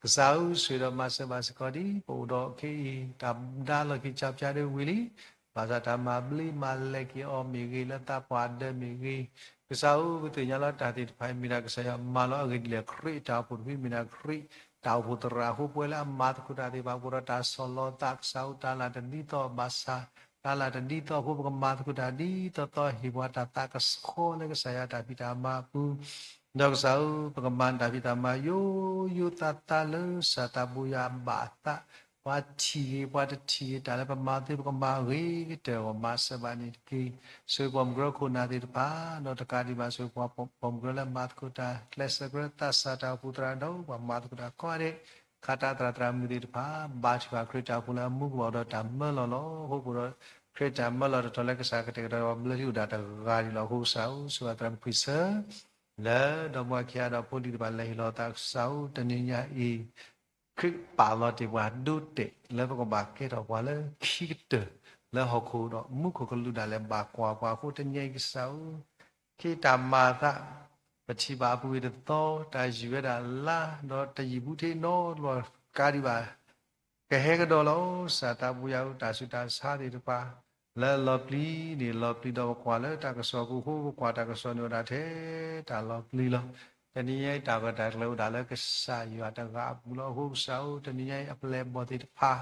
ကစၢ်ဧၢ ဆိၣ်ဂ့ၤဒီးမၤစၢၤဘၣ်စ့ၢ်ကီးဒ် ပအိၣ်ဒီးခဲအံၤ တၢ်ဒါလီၢ်ခံကၢ်ပၠါဒၣ်ဝံၤလံ ဘၣ်ဆၣ်တၢ်မၤဘျ့မၤလဲၤက့ၤအီၤမ့ၢ်ဂ့ၤ လၢသးပှၢ်ဒၢးမ့ၢ်ဂ့ၤ ကစၢ်ဧၢ ပသ့ၣ်ညါလီၤတၢ်သ့ၣ်တဖၣ်အံၤ မ့ၢ်ဒၣ်ကစၢ်ယွၤမၤလီၤအဂ့ၢ်ဒ်လဲၣ် ခရံာ်တၢ်အိၣ်ဖှိၣ်တဖု မ့ၢ်ဒၣ်ခရံာ်တၢ်အိၣ်ဖှိၣ်သရၣ်အဃိ ပဝဲလၢအမၤသကိးတၢ်သ့ၣ်တဖၣ် ပအိၣ်ဒီးတၢ်ဆီၣ်လီၤသး ကစၢ်ဧၢ တၢ်လၢ်တဒ်သိးဘၣ်ဆၣ် တၢ်လၢ်တဒ်သိးအဃိ ပကမၤသကိးတၢ်ဒ်သိးသိး ဟ့ၣ်ပှၤတၢ်သးကဆှီလၢကစၢ်ယွၤတၢ်ဖံးတၢ်မၤအပူၤ ဒီးကစၢ်ဧၢ ပကမၤတၢ်ဖံးတၢ်မၤယိယိသးသးလၢ ကစၢ်သးဘိယွၤအဘၣ်အသး ပှၤထံၣ်ဂ့ၤ ပှၤတထံၣ်ဂ့ၤ တၢ်လၢပမၤသ့ပကမၤဂ့ၤကတၢၢ်အဂီၢ် မၤစၢၤဘၣ်န့ၣ်တက့ၢ်. ဆိၣ်ဂ့ၤပိာ်မုၣ်ကရၢခိၣ်နၢ်သ့ၣ်တဖၣ် ဒီးတကးဒံးဘၣ် ဆိၣ်ဂ့ၤပိာ်မုၣ်ကရၢလၢမၤသကိးတၢ်ကျဲးစၢးကရၢ သးစၢ်တၢ်အိၣ်ဖှိၣ်သရၣ်ဒီး ပှၤမၤသကိးတၢ်ကိးဂၤဒဲး ခးတၢ်သရၣ်သရၣ်မုၣ်သ့ၣ်တဖၣ် ဘါထုကဖၣ်ခရံာ်တၢ်အိၣ်ဖှိၣ်လၢအမူကဘၣ်ဒီးတၢ်မၢလီၤလီၤ. အဃိပဒီး ခရံာ်တၢ်မၢလီၤတတီၤလၢကစၢ်ကတဲာ်ကတီၤပှၤဘျၢထံအိၣ်ဒၣ်တဂၤဒံးလီၤ. အဃိကစၢ်ဧၢ ဆိၣ်ဂ့ၤသရၣ်မုၣ်ခွံဆၢ လၢဒီမါဝၤခံဂၤဒီးဖိလံၤသ့ၣ်တဖၣ်လဲၤဟ့ၣ်လီၤသးကစၢ်ဧၢ တနံၤညါအံၤ ခရံာ်ပာ်လီၤတ့ၢ်ပှၤဒိတဲာ်လၢပကဘၣ်ကဲထီၣ်ပှၤလၢခံကတၢၢ် လၢဟီၣ်ခိၣ်ဒီးမူခိၣ်ကလူးဒၣ်လဲာ်ဘၣ်ကွၢ်ပှၤအဃိ တနံၤညါအံၤကစၢ်ဧၢ ခ့တၢ်မၤအသး ပထံၣ်ဘၣ်အပူၤကွံာ်တသီ တၢ်ယံာ်ဝဲဒၣ်လါ ဒီးတယံာ်ဘူးထံနီတဘျီ ကးဒံးဘၣ် ကဟဲကဒီးလီၤ. ကစၢ်သးပူၤယၤဧၢ တၢ်ဆူးတၢ်ဆါသ့ၣ်တဖၣ် လၢအလီၤပျံၤန့ၣ် လီၤပျံၤဒီးပကွၢ်လၢတၢ်ကစီၣ်ပူၤအဃိ ပကွၢ်တၢ်ကစီၣ်န့ၣ်အိၣ်ဒၣ်ထဲတၢ်လီၤပျံၤလီၤ. တနံၤညါအံၤတၢ်ဂၢၢ်တၢ်ကျၢၤအိၣ်ဒၣ်လၢကစၢ်ယွၤတဂၤအပူၤလီၤ. အဃိကစၢ်ဧၢ တနံၤညါအံၤအပျဲၢ်အဘီၣ်သ့ၣ်တဖၣ်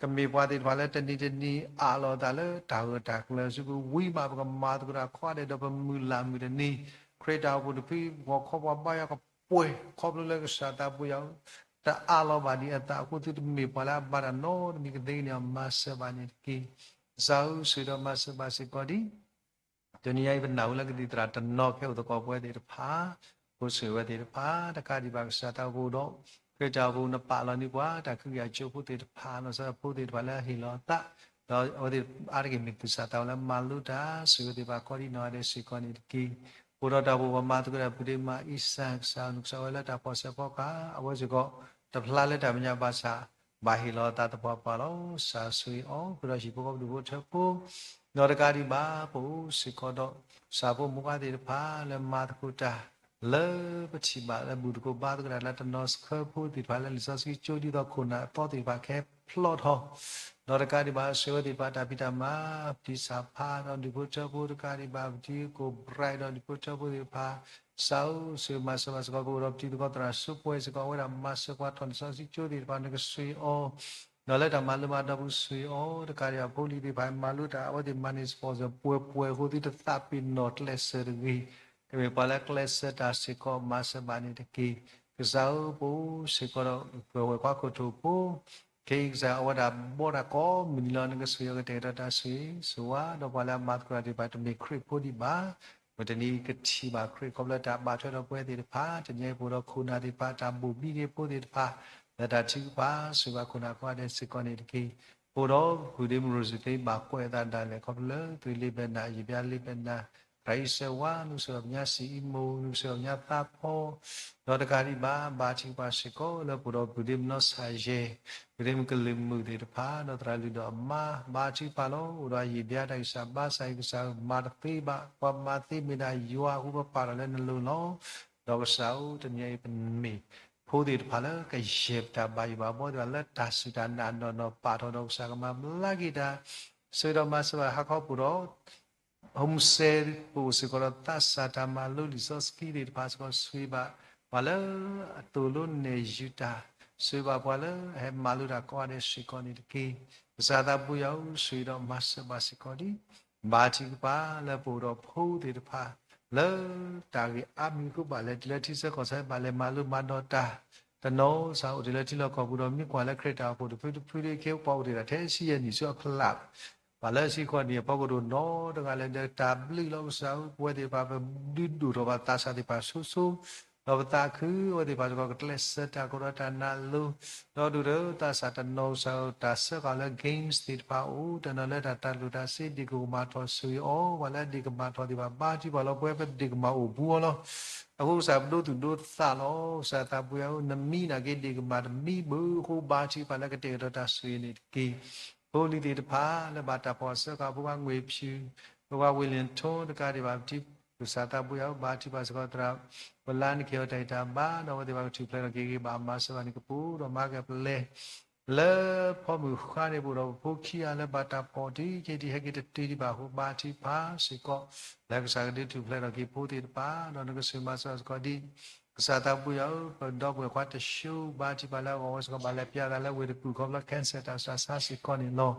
ကမ့ၢ်ပှၤသ့ၣ်တဖၣ်လၢတနံၤတနံၤအးလီၤအသးလၢတၢ်ဂၢၢ်တၢ်ကျၢၤစုပူၤ ဝံၤမးပကမၤသကိးတၢ်ကိးဂၤဒဲးဒီးပမုၢ်လၢ်မုၢ်တနံၤ ခရံာ်တၢ်အိၣ်ဖှိၣ်တဖု ပှၤခီပှၤဘါယွၤကပှဲၤ ခီဖျိလၢကစၢ်သးပူၤယၤဧၢ တအးလီၤဘၣ်ဒံးအသးအဃိ သုတမ့ၢ်ပှၤလၢအဘါတၢ်နီတမံၤကသ့န့ၣ် မၤစၢၤဘၣ်န့ၣ်တက့ၢ်. ကစၢ်ဧၢ ဆိၣ်ဂ့ၤဒီးမၤစၢၤဘၣ်စ့ၢ်ကီးဒံး တနံၤညါအံၤပနၢ်ဟူလၢကသံၣ်သရၣ်တနီၤဖဲအိၣ်သကိးပဝဲသ့ၣ်တဖၣ် ဖိဆိၣ်ဂ့ၤဝဲသ့ၣ်တဖၣ် တကးဒံးဘၣ်ကစၢ်သးပူၤဒီး ခရံာ်တၢ်အိၣ်ဖှိၣ်နပာ်လီၤန့ၢ်ပှၤ တၢ်ခုကယၤကၠိဖိသ့ၣ်တဖၣ် နီၢ်ကစၢ်ဖိသ့ၣ်တဖၣ်လၢအဟ့ၣ်လီၤအသး ဒီးအဝဲသ့ၣ်အါတက့ၢ်မ့ၢ်သူၣ်စၢ်သးဝးလၢမၤလိတၢ် ဆိၣ်ဂ့ၤဝဲသ့ၣ်တဖၣ်ကိးဒံးနီၢ်ဂၤဒဲးစ့ၢ်ကီးန့ၣ်တက့ၢ်. အိၣ်ဒီးတၢ်အိၣ်ဖှိၣ်ပှၤမၤသကိးတၢ် ပုၢ်ဒ့မးအံစၢ် ကစၢ်နုၢ်ကစၢ်ဝဲလၢတၢ်ဖီၣ်စၢဖီကဟၣ် အဝဲစ့ၢ်ကီး တဖျါလၢတၢ်မဲာ်ညါဘၣ်ဆၣ် ဘၣ်ဟ့ၣ်လီၤအသးသပှၢ်ပှၢ်လီၤ. ကစၢ်ဆိၣ်ဂ့ၤအီၤ ဃုာ်ဒီးဟံၣ်ဖိဃီဖိဒူၣ်ဖိထၢဖိ ဒီးတကးဒံးဘၣ် ပအိၣ်စ့ၢ်ကီးဒီး ကစၢ်ဖိမိၢ်ပှၢ်သ့ၣ်တဖၣ်လၢမၤသကိးတၢ် လၢပထံၣ်ဘၣ်လၢဘူၣ်သကိးဘါသကိးတၢ်လၢတနီၤဆၢဖိသ့ၣ်တဖၣ်လၢလံာ်စီဆှံကၠိ ဒ်သိးခိၣ်နၢ်အသီသ့ၣ်တဖၣ်ကဟဲဖျီထီၣ် ဒီးတကးဒံးဘၣ် ဆိၣ်ဂ့ၤဝဲသ့ၣ်တဖၣ်တၢ်ဖံးတၢ်မၤ ပတံၢ်စၢ်ဖးဒီးဒူၣ်ဖိထၢဖိ တကးဒံးဘၣ် ပတံၤကိၣ် bright ဒီးဒူၣ်ဖိထၢဖိသ့ၣ်တဖၣ် ကစၢ်ဧၢ ဆိၣ်ဂ့ၤမၤစၢၤဘၣ်စ့ၢ်ကီး ပအိၣ်ဒီးပတံၤသကိးသရၣ်စိပှဲၤစ့ၢ်ကီး အဝဲဒၣ်မၤစၢၤပှၤထီၣ်လံာ်စီဆှံကၠိသ့ၣ်တဖၣ် နကဆိၣ်ဂ့ၤအီၤ ဒီးလၢတၢ်မၤလိမၤဒိးပူၤဆိၣ်ဂ့ၤအီၤ တကးဒံးဘၣ် ဖိလံၤသ့ၣ်တဖၣ်မၤလိတၢ် အဝဲသ့ၣ်မၤန့ၢ် sponsor ပှဲၤပှဲၤအဃိ သုတသးပ့ၤနီၣ်ကျဲးစၢးတဂ့ၤ ကမ့ၢ်ပှၤလၢကျဲးစၢးတၢ်စ့ၢ်ကီး မၤစၢၤဘၣ်န့ၣ်တက့ၢ်. ကစၢ်ဧၢ ပအိၣ်စ့ၢ်ကီးဒီး ပဝဲၢ်ကွၢ်ခိၣ်ထိၣ်ဖိ ခဲအံၤကစၢ်အဝဲဒၣ်ဘီတၢ်ကိးမုၢ်နံၤလီၤ နကဆိၣ်ဂ့ၤအီၤကတဲာ်ကတီၤတၢ်ဆိၣ်ဂ့ၤ ဆိၣ်ဝါဒီးပှၤလၢအမၤသကိးတၢ်သ့ၣ်တဖၣ် တမ့ၢ်ခရံာ်ဖိဒံးဘၣ် မ့ၢ်တနံၤကထံၣ်ဘၣ်ခရံာ်ခီဖျိတၢ်ဘၣ်ထွဲဒီးပဝဲသ့ၣ်တဖၣ် တနံၤအံၤပအိၣ်ဒီးခိၣ်နၢ်သ့ၣ်တဖၣ် တၢ်ဘိၣ်ဘံန့ၢ်ဖိသ့ၣ်တဖၣ် လၢတၢ်ထုကဖၣ် ဆိၣ်ဂ့ၤဘၣ်ခိၣ်နၢ်ကိးဂၤဒဲးစ့ၢ်ကီးန့ၣ်တက့ၢ်. ပအိၣ်ဒီးပုၢ်ဒ့မုၣ်ရိၣ်စံသ့ ဘၣ်ကွဲးအသးဒၣ်လဲာ် ခီဖျိလၢသုးလ့ဘဲနၤ ယံာ်ဘျါလ့ဘဲနၤ တၢ်အံၤစၢၤဝါ နကဆိၣ်ဂ့ၤဘၣ်ပညါစံၣ်အံမူ နကဆိၣ်ဂ့ၤဘၣ်ပညါသးဖီ ဒီးတကးဒံးဘၣ် ဘါထုကဖၣ်စ့ၢ်ကီးလၢပအိၣ်ဒီးပုၢ်ဒ့မုၣ်နီၢ်ဆၣ်ယဲၢ် ပုၢ်ဒ့မုၣ်ကလုာ်မုၣ်သ့ၣ်တဖၣ် ဒီးသရၣ်လုၢ်ဒီးအမါ ဘါထုကဖၣ်လီၤ. အိၣ်ဒီးယံာ်ဘျါတၢ်ဂံၢ်စၢ်ဘါစၢ်အံၤကစၢ်ဧၢ မၤတသ့ဘၣ် ပှၤမၤသ့မ့ၢ်ဒၣ်ယွၤအဃိ ပပာ်ထီၣ်လၢနလိၤလီၤ. ဒီးကစၢ်ဧၢ တနံၤအံၤပမ့ၢ်ဖိသ့ၣ်တဖၣ်လၢကယဲၢ်ပတၢ်ဘၣ်ယိၣ်ဘၣ်ဘှီသ့ၣ်တဖၣ်လၢတၢ်စူၢ်တၢ်နာ်နီၢ်နီၢ် ပာ်ထီၣ်ဒီးကစၢ်ကမၤဘျါက့ၤတၢ် ဆိၣ်ဂ့ၤဒီးမၤစၢၤဘၣ်ဟးခီပအိၣ်ဒီး ဟိးမုၢ်စဲ ပအိၣ်စ့ၢ်ကီးဒီးသးစၢ်တၢ်မၤလိလံာ်စီဆှံသ့ၣ်တဖၣ်စ့ၢ်ကီး ဆိၣ်ဂ့ၤဘၣ်ပှၤလၢအသိၣ်လိနဲၣ်ယုၤတၢ် ဆိၣ်ဂ့ၤဘၣ်ပှၤလၢအဟဲမၤလိတၢ်ကိးဂၤဒဲးစ့ၢ်ကီးန့ၣ်တက့ၢ်. ကစၢ်သးပူၤယၤဧၢ ဆိၣ်ဂ့ၤဒီးမၤစၢၤဘၣ်စ့ၢ်ကီးဒံး ဘါထုကဖၣ်လၢပအိၣ်ဒီးဖိသ့ၣ်တဖၣ် လၢတၢ်ဂ့ၢ်အါမံၤအဃိ ဘၣ်လဲၤတုၤလၢထံဆၢကီၢ်ဆၢ ဘၣ်လဲၤမၤလိမၤဒိးတၢ် တနီၤစ့ၢ်အိၣ်တ့ၢ်လၢထံလီၢ်ကီၢ်ပူၤဒီး မ့ၢ်ကွၢ်လၢခရံာ်တၢ်အိၣ်ဖှိၣ်တဖုတဖုဒ်ခဲအံၤ ပှၤအိၣ်တ့ၢ်ဒၣ်ထဲဆံယဲၢ်နံၣ်ဆူအဖျၢၣ် ဘၣ်လၢဆံဃိးနံၣ်အဖီခိၣ်တအိၣ်နီတဂၤလၢၤ ဒီးတၢ်ဘျုးလီၤကစၢ်ဧၢ ပဝဲသ့ၣ်တဖၣ် ပဒုးဒိၣ်ထီၣ်ဘၣ်သးစၢ်သ့ၣ်တဖၣ်ဆိဆိ ဒီးပသးခု အဝဲသ့ၣ်တဖၣ်စ့ၢ်ကီးကကျဲးစၢးတၢ်ကဒီးတၢ်နာ်လိၤ ဒီးဒိၣ်ဒီးသးစၢ်တနီၤစ့ၢ်ကီး တၢ်စၢဃာ်လၢ games သ့ၣ်တဖၣ်အိၣ် တနီၤလၢတၢ်တၢ်လိၣ်တၢ်စ့ ဒ့ၣ်ကမၣ်ထီၣ်ဆိၣ်ဂ့ၤအီၤ ပှၤလၢအဒ့ၣ်ကမၣ်ထီၣ်သ့ၣ်တဖၣ် ဘါထုကဖၣ်လီၤ ပဝဲပဒ့ၣ်ကမၣ်အိၣ်ဘူးအီၤလီၤ. အဃိကစၢ်ပဒိသူၣ်ဒိသးလီၤ ကစၢ်သးပူၤယၤဧၢ နမံနာ်က့ ဒ့ၣ်ကမၣ်တမံဘၣ်အဃိ ဘါထုကဖၣ်လၢကတဲာ်ကတီၤတၢ်ဆိၣ်ဂ့ၤန့ၣ်တက့ၢ်. ဖိလံၤသ့ၣ်တဖၣ်လၢဘၣ်တၢ်ဖီၣ်စၢဃာ် ဖိခွါငွေဖြူ ဖိခွါ ဝ့ၣ်လ့ၣ်ထိ တကးဒံးဘၣ်ပထံ ကစၢ်သးပူၤယၤဧၢ ဘါထုကဖၣ်စ့ၢ်ကီးသရၣ် ပလါနခ့ၢ်အီၤတၢ်ဂံၢ်တၢ်ဘါ ဒီးအဝဲသ့ၣ်တဖၣ်ကထူၣ်ဖျဲးထီၣ်က့ၤဂ့ၤ ဘၣ်မၤစၢၤဘၣ်န့ၣ်ကပူၤ ဒီးမၤကပလဲ လၢဖီမုၢ်ဃါန့ၣ် ပအိၣ်ဒီးပဖိခံဂၤလၢဘၣ်တၢ်ဖီၣ်တုၤခဲအံၤ ဟဲက့ၤတတုၤဒံးဘၣ်အဃိ ဘါထုကဖၣ်စ့ၢ်ကီး လၢကစၢ်ကဒုးထူၣ်ဖျဲးထီၣ်က့ၤဖိသ့ၣ်တဖၣ် ဒီးနကဆိၣ်ဂ့ၤမၤစၢၤစ့ၢ်ကီးဒံး ကစၢ်သးပူၤယၤဧၢ ပဒီပုၢ်ဝဲၢ်ခွါတၡိ ဘါထုကဖၣ်လၢအဂီၢ်ဝဲစ့ၢ်ကီး ဘၣ်လဲၤပျးသးလၢဝ့ၢ်တကူၣ်ခီဖျိ cancer တၢ်ဆူးတၢ်ဆါစ့ၢ်ကီးန့ၣ်လီၤ.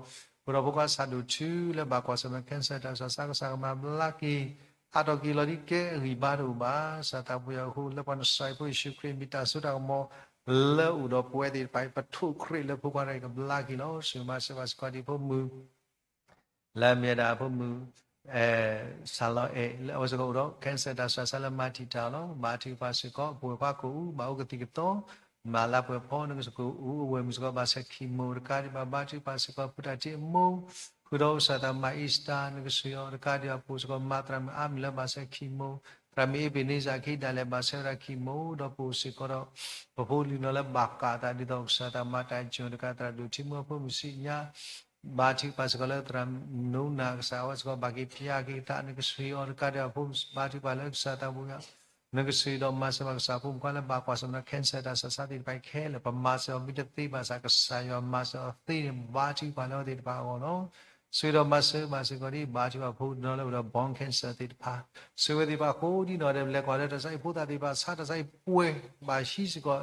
ပအိၣ်ဒီးဖိခွါဆၣ်ဒိၣ်ထူ လၢဘၣ်ကွၢ်ဆၢၣ်မဲာ် cancer တၢ်ဆူးတၢ်ဆါ ကစၢ်ကမၤဘျါက့ၤ အါထီၣ်က့ၤလီၤဒ်ကဲအဂံၢ်ဘါတအိၣ်ဘၣ်. ကစၢ်သးပူၤယၤဧၢ အဃိလၢပှၤနစၢ်အံၤဖိယ့ၣ်ၡူးခရံာ် မ့ၢ်တၢ်စိတၢ်ကမီၤ လၢအိၣ်ဒီးပဝဲသ့ၣ်တဖၣ်အံၤ ပထိၣ်ခရံာ်လၢဖိခွါတဂၤအံၤကဘျါက့ၤလီၤ. ဆိၣ်ဂ့ၤမၤစၢၤဘၣ်စ့ၢ်ကီးဒ်ဖိမုၣ် လၢအမ့ၢ်ဝဲဒၣ်ဖိမုၣ် စၢ်လီၤအဲၣ် လၢအဝဲစ့ၢ်ကီးအိၣ်ဒီး cancer တၢ်ဆူးတၢ်ဆါလၢမၤတံာ်တာ်အီၤလီၤ. ဘါထုကဖၣ်စ့ၢ်ကီး ပဝဲခွါကအိၣ် ဘၣ်အိၣ်ကသံၣ်ကသီ မၤလၢပှဲၤဖီ နကစၢ်ကအိၣ်အဝဲမုၣ်စ့ၢ်ကီး ဘၣ်ဆဲး chemo တကးဒံးဘၣ် ဘါထုကဖၣ်စ့ၢ်ကီး ဖုတၢ်ထံၣ်အမိၢ် ဃုာ်ဒီးကစၢ်သးမၤ Easter နကစၢ်အံၤ တကးဒံးဘၣ် ပအိၣ်စ့ၢ်ကီး မၤသရၣ်မုၣ်အါမံၤလၢဘၣ်ဆဲး chemo သရၣ်မုၣ်အ့ဘ့းန့စၢ်ခံဒၣ်လဲာ် ဘၣ်ဆဲးဝဲဒၣ် chemo ဒီးပအိၣ်စ့ၢ်ကီးဒီး ပဖိလံၤနီၢ်လၢဘၣ်ကးသး ဒ်သိးကစၢ်သးမၤတၢ်အံၤ ကၠိၣ်တကး သရၣ်ဒိၣ်ထံမုၢ်အဖိမုၣ်ဆံညါ ဘါထုကဖၣ်စ့ၢ်ကီးလၢသရၣ်နိနၤ ကစၢ်အဝဲစ့ၢ်ကီး ဘၣ်က့ၤဖျါက့ၤသး နကစၢ်အံၤ တကးဒံးဘၣ် ဖိဘါထုကဖၣ်လၢကစၢ်သးဘိယွၤ နကစၢ်အံၤဒီးမၤစၢၤဘၣ်ကစၢ်ဖိမုၣ်ခွါလၢဘၣ်ကွၢ်ဆၢၣ်မဲာ်ဒီး cancer တၢ်ဆူးတၢ်ဆါသ့ၣ်တဖၣ်ခဲလၢာ် ပမၤစၢၤအီၤမ့ၢ်တသ့ဘၣ်ဆၣ် ကစၢ်ယွၤမၤစၢၤအီၤသ့န့ၣ် ဘါထုကဖၣ်လၢအဝဲသ့ၣ်တဖၣ်အဂီၢ်လီၤ. ဆိၣ်ဂ့ၤဒီးမၤစၢၤဘၣ်စ့ၢ်ကီးဒ် ဘါထုကဖၣ်ဖိတနီၤလၢအိၣ်ဒီး bone cancer သ့ၣ်တဖၣ် ဆိၣ်ဂ့ၤဝဲသ့ၣ်တဖၣ်အဃိဒ်နီၢ်ဒီး လဲၤကွၢ်လၢတၢ်ဆါအံၤဖိသၣ်သ့ၣ်တဖၣ် ဆါတၢ်ဆါအံၤပှဲၤ ဘၣ်ဟံးစ့ၢ်ကီး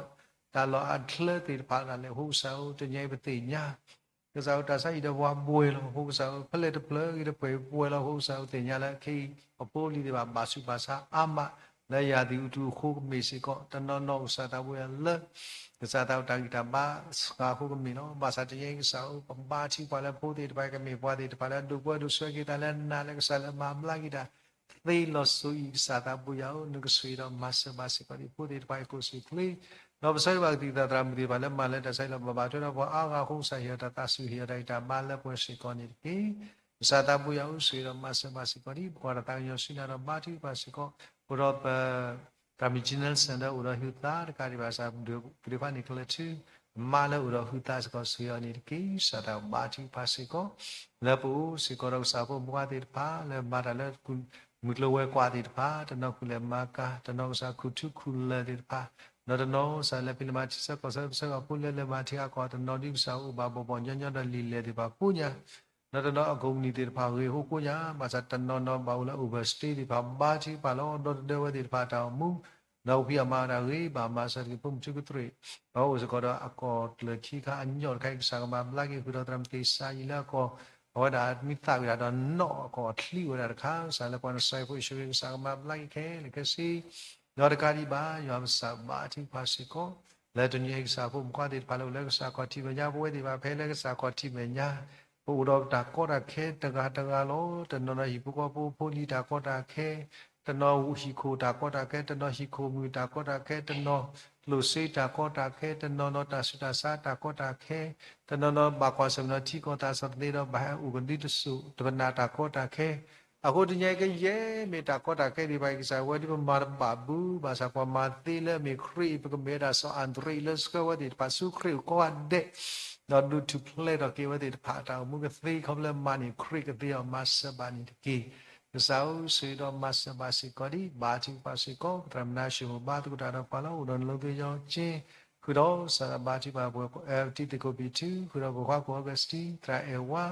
တၢ်လီၢ်အချၢသ့ၣ်တဖၣ်ဒၣ်လဲာ် အဃိကစၢ်ဧၢ တနံၤအံၤပသ့ၣ်ညါ ကစၢ်ဧၢ တၢ်ဆါအံၤဒီးပှၤပှဲၤလီၤ အဃိကစၢ်ဧၢ ဖဲလဲၣ်တဖျၢၣ်ဂ့ၤတဖျၢၣ်ပှဲၤလီၤ အဃိကစၢ်ဧၢ သ့ၣ်ညါလၢခဲအံၤ ပဖိလံၤသ့ၣ်တဖၣ် ဘၣ်ဆူးဘၣ်ဆါအါမး လၢယၤသံးအူထူအဃိကမ့ၢ်စ့ၢ်ကီး တနီၤနီၤကစၢ်သးဘိယွၤလၢ ကစၢ်သးအိၣ်တၢ်ဂံၢ်တၢ်ဘါစှၤအဃိကမ့ၢ်လီၤ. ဘၣ်ဆၣ်တနံၤအံၤကစၢ်ဧၢ ပဘါထုကဖၣ်လၢဖိသ့ၣ်တဖၣ် ကမ့ၢ်ပှၤသ့ၣ်တဖၣ်လၢအဒိၣ်ပှဲၤဒိၣ်ဆှၢက့ၤသးလၢနၤလၢကစၢ်လၢမၤဘျါက့ၤတၢ် သ့လီၤစိၤအံၤ ကစၢ်သးဘိယွၤဧၢ နကဆိၣ်ဂ့ၤဒီးမၤစၢၤဘၣ်စ့ၢ်ကီးဒ်ဖိသ့ၣ်တဖၣ်အံၤ ကိးဆူၣ်ချ့ ဒီးပဆၢဂ့ၤဘၣ်ကသံၣ်သရၣ်မုၣ်သ့ၣ်တဖၣ်လၢမၤလၢတၢ်ဆါအံၤလီၤ ဘၣ်ဘၣ်ထွဲဒီးပှၤအါဂၤအဃိ ကစၢ်ဟ့ၣ်အီၤတၢ်သးဆူၣ် ဟ့ၣ်အီၤတၢ်ဂံၢ်တၢ်ဘါလၢပှဲၤစ့ၢ်ကီးန့ၣ်တက့ၢ်. ကစၢ်သးဘိယွၤဧၢ ဆိၣ်ဂ့ၤဒီးမၤစၢၤဘၣ်စ့ၢ်ကီးဒ် ပကွၢ်တၢ်သးကညီၤဆူညါဒီးဘါထုကဖၣ်စ့ၢ်ကီး အိၣ်ဒီးပ သရၣ်မုၣ်ကၠံနၢစၢၣ်လၢအိၣ်ဒီးဟုးသးတကးဒံးဘၣ် ကစၢ်ဒုးပျုၤတဖၣ်န့ၣ် ကလဲၤထု မါလၢအိၣ်ဒီးဟုးသးစ့ၢ်ကီး ဆိၣ်ဂ့ၤအီၤန့ၣ်တက့ၢ်. ကစၢ်သးဘါထုကဖၣ်စ့ၢ်ကီး လၢပအိၣ်စ့ၢ်ကီးဒီးကစၢ်ဖိမုၣ်ခွါသ့ၣ်တဖၣ် လၢမၤတၢ်လၢ မုၢ်ကျိၤဝဲၤကွာ်သ့ၣ်တဖၣ် တနီၤခူၣ်လဲၤမၤကၤ တနီၤကစၢ်ခူၣ်ထူခူၣ်လၢၢ်သ့ၣ်တဖၣ် ဒီးတနီၤကစၢ်လဲၤဖံးလဲၤမၤထံဆၢကီၢ်ဆၢ ပဆၢဂီၤဖိလၢလဲၤမၤထံဂၤကီၢ် တနီၤဒ်ကစၢ်အိၣ်ဘၣ်ဘီၣ်ဘီၣ်ညီညီဒီးလံာ်လဲၢ်သ့ၣ်တဖၣ်ကိးညါ ဒီးတနီၤအကိးမုၢ်နံၤသ့ၣ်တဖၣ်ဂ့ၤအဃိကိးညါ ဘၣ်ဆၣ်တနီၤနီၤဘၣ်အိၣ်လၢ overstay သ့ၣ်တဖၣ် ဘါထုကဖၣ်လီၤ ဒီတဒၢဝဲသ့ၣ်တဖၣ်အတၢ်အိၣ်မူ ဒီးကဖံးအီၣ်မၤအီၣ်တၢ်ဂ့ၤ ဘၣ်မၤစၢၤတက့ၢ် ဖိမုၣ်ထူကတြ့ၣ် ဒီးအိၣ်စ့ၢ်ကီးဒီးအကီၢ်ကျၢၢ်ခံခါအညီတခါအံၤ ကစၢ်ကမၤဘျါက့ၤ ဃုာ်ဒီးသရၣ်မုၣ်သ့ၣ်စၤယံၤလၢအကီၢ် အဝဲဒၣ်မ့ၢ်သးဝံၣ်ဒၣ်ဒီးနီၣ်အကီၢ်ချံဝဲဒၣ်တခါ ကစၢ်လၢပှၤနစဲးဖိအံၤဆိၣ်ဂ့ၤ ကစၢ်ကမၤဘျါက့ၤခဲလၢာ်ခဲဆ့ ဒီးတကးဒံးဘၣ် ယွၤပကစၢ်ဘါထုကဖၣ်စ့ၢ်ကီး လၢတနံၤအံၤကစၢ်ဖိမုၣ်ခွါသ့ၣ်တဖၣ်လၢအိၣ်လၢကစၢ်ခီၣ်ထံးမဲာ်ညါ ပဝဲသ့ၣ်တဖၣ်ဖဲလၢကစၢ်ခီၣ်ထံးမဲာ်ညါ ပအိၣ်ဒီးတၢ်ကီတၢ်ခဲတဂၤတဂၤလီၤ. တနီၤနီၤဟံၣ်ဖိဃီဖိဖိလံၤတၢ်ကီတၢ်ခဲ တနီၤဟံၣ်ခိၣ်တၢ်ကီတၢ်ခဲ တနီၤဟံၣ်ခိၣ်မုၢ်တၢ်ကီတၢ်ခဲ တနီၤကျိၣ်စ့တၢ်ကီတၢ်ခဲ တနီၤနီၤတၢ်ဆူးတၢ်ဆါတၢ်ကီတၢ်ခဲ တနီၤနီၤဘၣ်ကွၢ်ဆၢၣ်မဲာ်နီၤထံကီၢ်သးစီသန့ဒီးဘၣ်ဟဲအိၣ်ကဒုတစိၢ် တပနၢ်တၢ်ကီတၢ်ခဲ အဃိတနံၤအံၤကယဲၢ်မ့ၢ်တၢ်ကီတၢ်ခဲသ့ၣ်တဖၣ်အံၤ ကစၢ်ဝဲဒၣ်ပမၤတဘၣ်ဘၣ် ဘၣ်ဆၣ်ကွၢ်မၤသ့လၢအမ့ၢ်ခရံာ်အံၤ ပကမ့ၢ်ဝဲဒၣ်စီၤအၤဒရ့းလၢဆှၢဝဲသ့ၣ်တဖၣ်ဆူခရံာ်အကိးဂၤဒဲး ဒီးဒုးထူၣ်ဖျဲးထီၣ်က့ၤဝဲသ့ၣ်တဖၣ်အတၢ်အိၣ်မူကသ့ခီဖျိလၢမၤန့ၢ်ခရံာ်ကသ့အီၤမၤစၢၤဘၣ်န့ၣ်တက့ၢ်. ကစၢ်ဧၢ ဆိၣ်ဂ့ၤဒီးမၤစၢၤဘၣ်စ့ၢ်ကီးဒ် ဘါထုကဖၣ်စ့ၢ်ကီး ပသရၣ်မုၣ်နါၡိၣ်မိၣ်ဘါသကိးတၢ်ဒီးပှၤလီၤ အိၣ်ဒီးနလိၤက့ၤယီၤက့ၤ ဃုာ်ဒီးစးဘါထုကဖၣ်ပှၤ တံၤသကိးပံၤထူ ဃုာ်ဒီးပှၤခွါကိးဂၤစတံ သရၣ်အဲၣ်ဝါ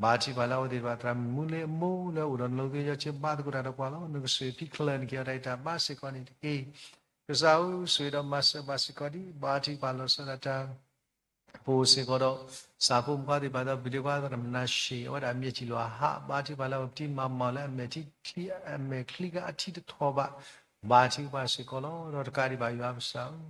ဘါထုကဖၣ်လၢအဝဲသ့ၣ်တဖၣ် သရၣ်မုၣ်မူလ့အမိၢ်လၢအိၣ်ဒီးနလိၤက့ၤယီၤက့ၤ ဘါသကိးတၢ်ဒီးပှၤလီၤ နကဆိၣ်ဖံးချၢန့ၢ်က့ၤအီၤတၢ်ဂံၢ်တၢ်ဘါစ့ၢ်ကီးန့ၣ်တက့ၢ်. ကစၢ်ဧၢ ဆိၣ်ဂ့ၤဒီးမၤစၢၤဘၣ်စ့ၢ်ကီးဒ် ဘါထုကဖၣ်လီၤဆီဒၣ်တၢ် ပအိၣ်စ့ၢ်ကီးဒီး စၢ်ဖိမုၣ်ခွါသ့ၣ်တဖၣ်ဒီး ပဒ့ခွါသရၣ်မုၣ်နါၡိၣ် အဝဲဒၣ်အမ့ၢ်ထံၣ်လိာ်အဟး ဘါထုကဖၣ်လၢအဝဲပထံၣ်မၤမၤလၢအမဲာ်ထံ အမဲာ်ချံကအထံတထီၣ်ဘၣ် ဘါထုကဖၣ်စ့ၢ်ကီးလီၤ. ဒီးတကးဒံးဘၣ်ယွၤပကစၢ်ဧၢ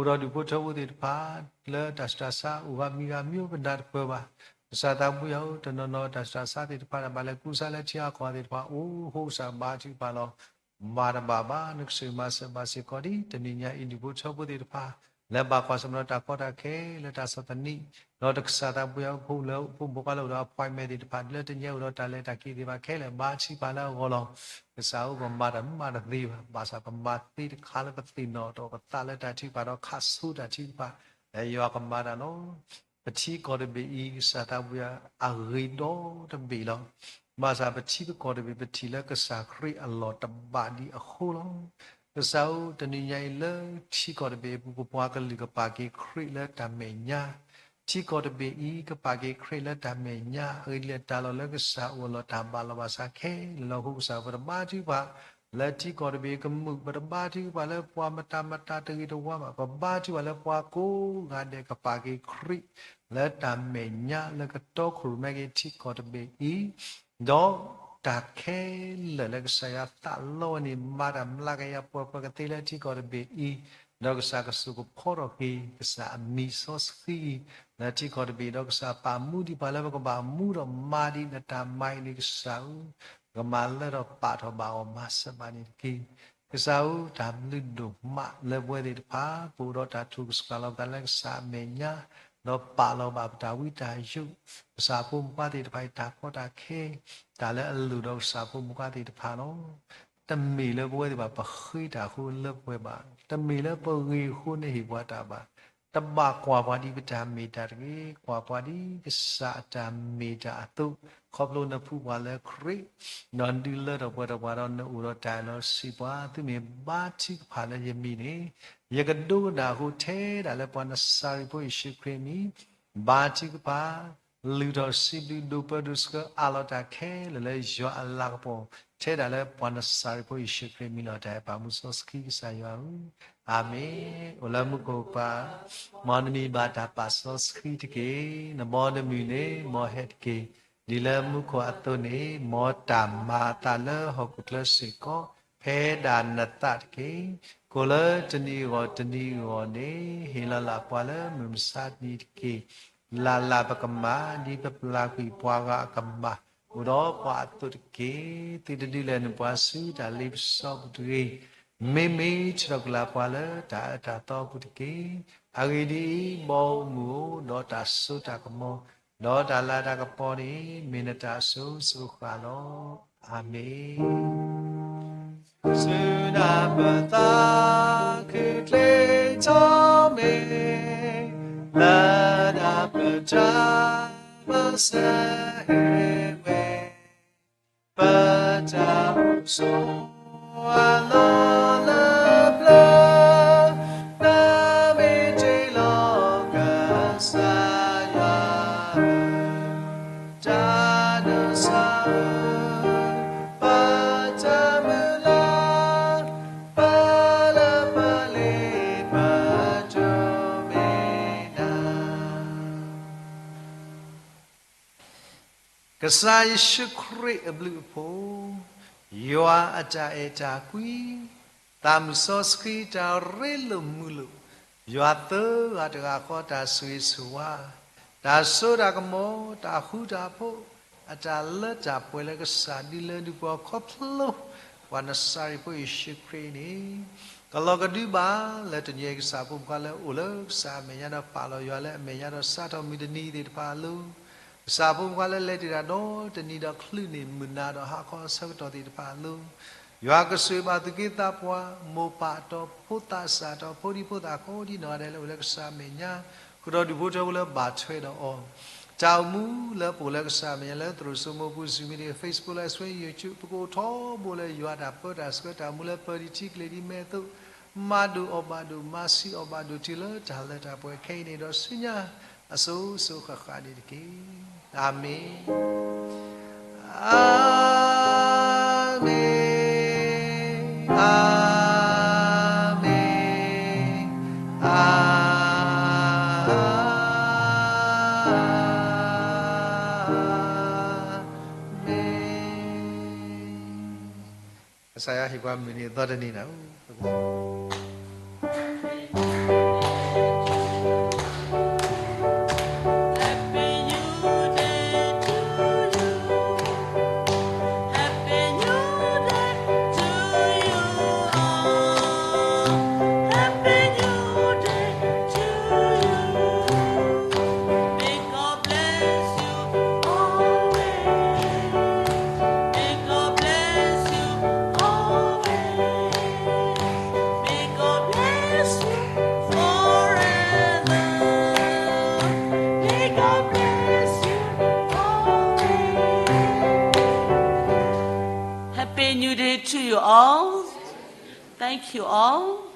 ပအိၣ်ဒီးဒူၣ်ဖိထၢဖိသ့ၣ်တဖၣ် လၢတၢ်ဆူးတၢ်ဆါအိၣ်ဂၤမံၤဂၤမံၤ ပနၢ်တပၢၢ်ဘၣ်. ကစၢ်သးဘိယွၤဧၢ တနီၤနီၤတၢ်ဆူးတၢ်ဆါသ့ၣ်တဖၣ် ဘၣ်လဲၤကူစါလၢထံအကီၢ်သ့ၣ်တဖၣ် အိၣ်ဃိကစၢ်ဘါထုကဖၣ်လီၤ မၤတဘၣ်ဘၣ် နကဆိၣ်ဂ့ၤမၤစၢၤဘၣ်စ့ၢ်ကီးဒ် တနံၤညါအံၤဒူၣ်ဖိထၢဖိသ့ၣ်တဖၣ် လၢဘၣ်ကွၢ်ဆၢၣ်မဲာ်ဒီးတၢ်ကီတၢ်ခဲ လၢတၢ်ဆီၣ်သနံး ဒီးတကစၢ်သးဘိယွၤဖိလၢဖိမုၣ်ဖိခွါလၢအိၣ်ဒီး appointment သ့ၣ်တဖၣ် လၢတနံၤအံၤအိၣ်ဒီးတၢ်လဲၤတၢ်က့ၤသ့ၣ်တဖၣ်ခဲလၢာ် ဘါထုကဖၣ်လၢအဂီၢ်လီၤ. ကစၢ်ဧၢ ပမၤတၢ်မၤတသ့ဘၣ် ဘၣ်ဆၣ်ပမၤသ့တခါလၢပသ့ၣ်နီၣ်ထီၣ်ပသးလၢတၢ်ထုကဖၣ်ဒီးခးဆူတၢ်ထုကဖၣ် လၢယွၤကမၤတၢ်လီၤ. ပထံကီၢ်တဘ့ၣ်အံၤ ကစၢ်သးဘိယွၤ အဂ့ၤဒီတဘ့ၣ်လီၤ. ဘၣ်ဆၣ်ပထံပကီၢ်တဘ့ၣ် ပထံၣ်လၢကစၢ်ခရံာ်အလီၢ်တဘၣ်ဒံးအဃိလီၤ. ကစၢ်ဧၢ တနံၤညါအံၤလၢထံကီၢ်တဘ့ၣ်အပူၤ ပပှၤကလုာ်ကပာ်က့ၤခရံာ်လၢတၢ်မဲာ်ညါ, ထံကီၢ်တဘ့ၣ်အံၤ ကပာ်က့ၤခရံာ်လၢတၢ်မဲာ်ညါ အဂ့ၢ်ဒ်လဲၣ် တၢ်လီၢ်လၢကစၢ်အိၣ်အလီၢ်တၢ်ဘၣ်လီၤဘၣ်ဆၣ်ခဲလၢာ်လီၤ. အဃိကစၢ်ပတဘါထုကဖၣ် လၢထံကီၢ်တဘ့ၣ်ကမုာ် ပတဘါထုကဖၣ်လၢပှၤမတၤမတၤတဂ့ၤတဝါဘၣ်, ပဘါထုကဖၣ်လၢပှၤကိးဂၤဒဲးကပာ်က့ၤခရံာ် လၢတၢ်မဲာ်ညါလၢကတီခိၣ်ရိၣ်မဲက့ၤထံကီၢ်တဘ့ၣ်အံၤ, ဒီးတၢ်ခဲလၢာ်လၢကစၢ်ယွၤသးလီဝဲန့ၣ် မၤတၢ်မျးကယၤပှဲၤပှဲၤကသ့လၢထံကီၢ်တဘ့ၣ်အံၤ, ဒီးကစၢ်ကစိာ်ကဖီထီၣ်က့ၤ ကစၢ်အမံၤစီဆှံအံၤ လၢထံကီၢ်တဘ့ၣ်, ဒီးကစၢ်ပာ်မူဒံးပှၤလၢပကဘၣ်မူဒီးမၤဒံးလၢတၢ်မၤအံၤန့ၣ် ကစၢ်ဧၢ, ပကမၤလၢထီၣ်ပာ်ထီၣ်ဘၣ်အီၤ မၤစၢၤဘၣ်န့ၣ်တက့ၢ်. ကစၢ်ဧၢ, တၢ်ဘျုးဒိၣ်မးလၢပဝဲသ့ၣ်တဖၣ် ပအိၣ်ဒီးတၢ်ထိၣ်ကစှၤလီၤပသးလၢကစၢ်အမဲာ်ညါ, ဒီးပာ်လီၤဘၣ်ပတၢ်ဝံတၢ်ယိး, ကစၢ်ဖိမုၣ်ဖိခွါသ့ၣ်တဖၣ်အံၤ တၢ်ကီတၢ်ခဲ, တၢ်လၢအလိၣ်ဒီးကစၢ်ဖိမုၣ်ဖိခွါသ့ၣ်တဖၣ်လီၤ. တမ့ၢ်လၢပဝဲသ့ၣ်ဘၣ်ပဃ့တၢ်ဃိလၢပှဲၤဘၣ်, တမ့ၢ်လၢပဂ့ၤအဃိနဟ့ၣ်ပှၤတၢ်ဘၣ်, တဘၣ်ကွၢ်ပှၤဒ်ပတၢ်မ့ၢ်တၢ်တဂ့ၤ, ကွၢ်ပှၤဒ်ကစၢ်အတၢ်မ့ၢ်တၢ်အသိး, ခီဖျိနဖှူပှၤလၢခရံာ်, ဒီးဒုးလၢထီၣ်ပှဲၤထီၣ်ပှၤဒီးနအိၣ်ဒီးတၢ်အၢၣ်လီၤစံးပှၤ, သုမ့ၢ်ဘါထုကဖၣ်လၢယမံၤန့ၣ်, ယကဒိကနၣ်အဃိထဲဒၣ်လၢပှၤနစၤရ့းဖိယ့ၣ်ၡူးခရံာ်အမံၤ, ဘါထုကဖၣ် လုၢ်ထီၣ်စံးဘျုးဒိၣ်ပၢဒိၣ်စၢၤ အးလီၤတၢ်ခဲလၢာ်လၢယွၤအလၤကပီၤ, ထဲဒၣ်လၢပှၤနစၤရ့းဖိယ့ၣ်ၡူးခရံာ်အမံၤလီၤ. တၢ်အဲၣ်ပာ်မူစီဆှံကစၢ်ယွၤဧၢ, အၤမ့ၣ်. အိၣ်လၢမူခိၣ်ပၤ, မ်နမံၤဘၣ်တၢ်ပာ်စီဆှံတက့ၢ်. နဘီနမုၢ်န့ၣ် မ်ဟဲတက့ၢ်. ဒ်လၢမူခိၣ်အသိးန့ၣ်, မ်တၢ်မၤအသးလၢဟီၣ်ခိၣ်ချၢစ့ၢ်ကီး ဖဲဒၣ်နသးတက့ၢ်. ကိၣ်လၢတနံၤအဂီၢ်တနံၤအဂီၢ်န့ၣ်, ဟ့ၣ်လီၤလၢ်ပှၤလၢမုၢ်မဆါတနံၤတက့ၢ်. လၢ်လၢ်ပကမၤ ဒ်ပပျၢ်ကွံာ်ပှၤဂၤအကမၤ, အိၣ်ဒီးပှၤအသိးတက့ၢ်. သုတဒုးလဲၤနုာ်ပှၤဆူတၢ်လ့ပစီပူၤတဂ့ၤ. မ့မ့ၢ်ထုးထီၣ်ကွံာ်လၢ်ပှၤလၢတၢ်အၢတၢ်သီအပူၤတက့ၢ်. အဂ့ၢ်ဒ်အံၤ, ဘီမုၢ်ဧၢ, ဒီးတၢ်စိတၢ်ကမီၤ, ဒီးတၢ်လၤတၢ်ကပီၤန့ၣ် မ့ၢ်နတၢ်အစိၤစိၤအဃၣ်လီၤ. အၤမ့ၣ်. စူၢ်နၤပသးခုချ့ထီၣ်မ့ၢ်, လၢနပတၢ်မၤစၢၤဟ့ၣ်ဝဲ, ပတၢ်အိၣ်ဆိးအလီၢ်လၢပျၢၤ, နမ့ၢ်တ့ၢ်လီၤကစၢ်ယွၤဧၢ, တၢ်ဒိးစၢ်ဧၢ, ပတၢ်မုၢ်လၢ်, ပလၢပလ့ပဒိးမ့ၢ်နၤ. ကစၢ်ယ့ၣ်ၡူးခရံာ်အဘျုးအဖှိၣ်, ယွၤအတၢ်အဲၣ်တၢ်ကွံ, သးမုၢ်စီဆှံတၢ်ရ့လိာ်မုာ်လိာ်, ယွၤသၢဂၤတဂၤဃီတၢ်ဆိၣ်ဂ့ၤဆိၣ်ဝါ, တၢ်စိတၢ်ကမီၤ, တၢ်ဃူတၢ်ဖိး, အတၢ်လၢတၢ်ပှဲၤလၢကစၢ်ဒုးလၢဒုးပှၤခီဖျိ ပှၤနစၤရ့းဖိယ့ၣ်ၡူးခရံာ်န့ၣ်, ကလီၤကဒုဘၣ်လၢတနံၤအံၤ ကစၢ်ဖိမုၣ်ခွါလၢအိၣ်လၢကစၢ်အမဲာ်ညါဒီးပာ်လီၤယွၤလၢအမဲာ်ညါဒီး စးထီၣ်မုၢ်တနံၤသ့ၣ်တဖၣ်အလိၤ, ကစၢ်ဖိမုၣ်ခွါလၢလဲၤတ့ၢ်တၢ်ဒီတနံၤဒီး ချုးန့ၢ်မုၢ်နၤဒီးဟါခီဆၢကတီၢ်သ့ၣ်တဖၣ်အလိၤ, ယွၤကဆိၣ်ဂ့ၤဘၣ်သူၣ်က့သးပှၢ်, မိၢ်ပၢ်အတီၤ, ဖိသၣ်စၢ်အတီၤ, ဖိဒံဖိသၣ်ကိးဒံနီၢ်ဂၤဒဲးလၢအိၣ်လၢကစၢ်အမဲာ်ညါ, ဃုာ်ဒီးဒူၣ်ဖိထၢဖိလၢဘၣ်ထွဲဒီးအီၤ, တၢ်အိၣ်မူလၢပအိၣ်လၢကစၢ်အမဲာ်ညါလၢသရိာ်စိမိၤပူၤ Zoom meeting, Facebook Live Stream, YouTube, ပကအိၣ်ထီဘိလၢယွၤတၢ်ပၢတၢ်ဆှၢ တၢ်အိၣ်မူလၢပၢၤဒံးထံကျဲၤဒ်မဲအသိး, မၤဒိၣ်အီၣ်ဘၣ်ဒိၣ်, မၤဆံးအီၣ်ဘၣ်ဒိၣ် တုၤလၢတၢ်လၢတၢ်ပှဲၤခဲအံၤန့ၣ်ဒီး ဆူညါ အစိၤစိၤဃၣ်ဃၣ်န့ၣ်တက့ၢ်. အၤမ့ၣ်, အၤမ့ၣ်, အၤမ့ၣ်, အၤမ့ၣ်. ကစၢ်ယွၤဟ့ၣ်ပှၤမုၢ်နံၤအသီတနံၤန့ၣ် Happy New Day to you. Happy New Day to you all. Happy New Day to you. May God bless you always. May God bless you always. May God bless you forever. May God bless you always. Happy New Day to you all. Thank you all.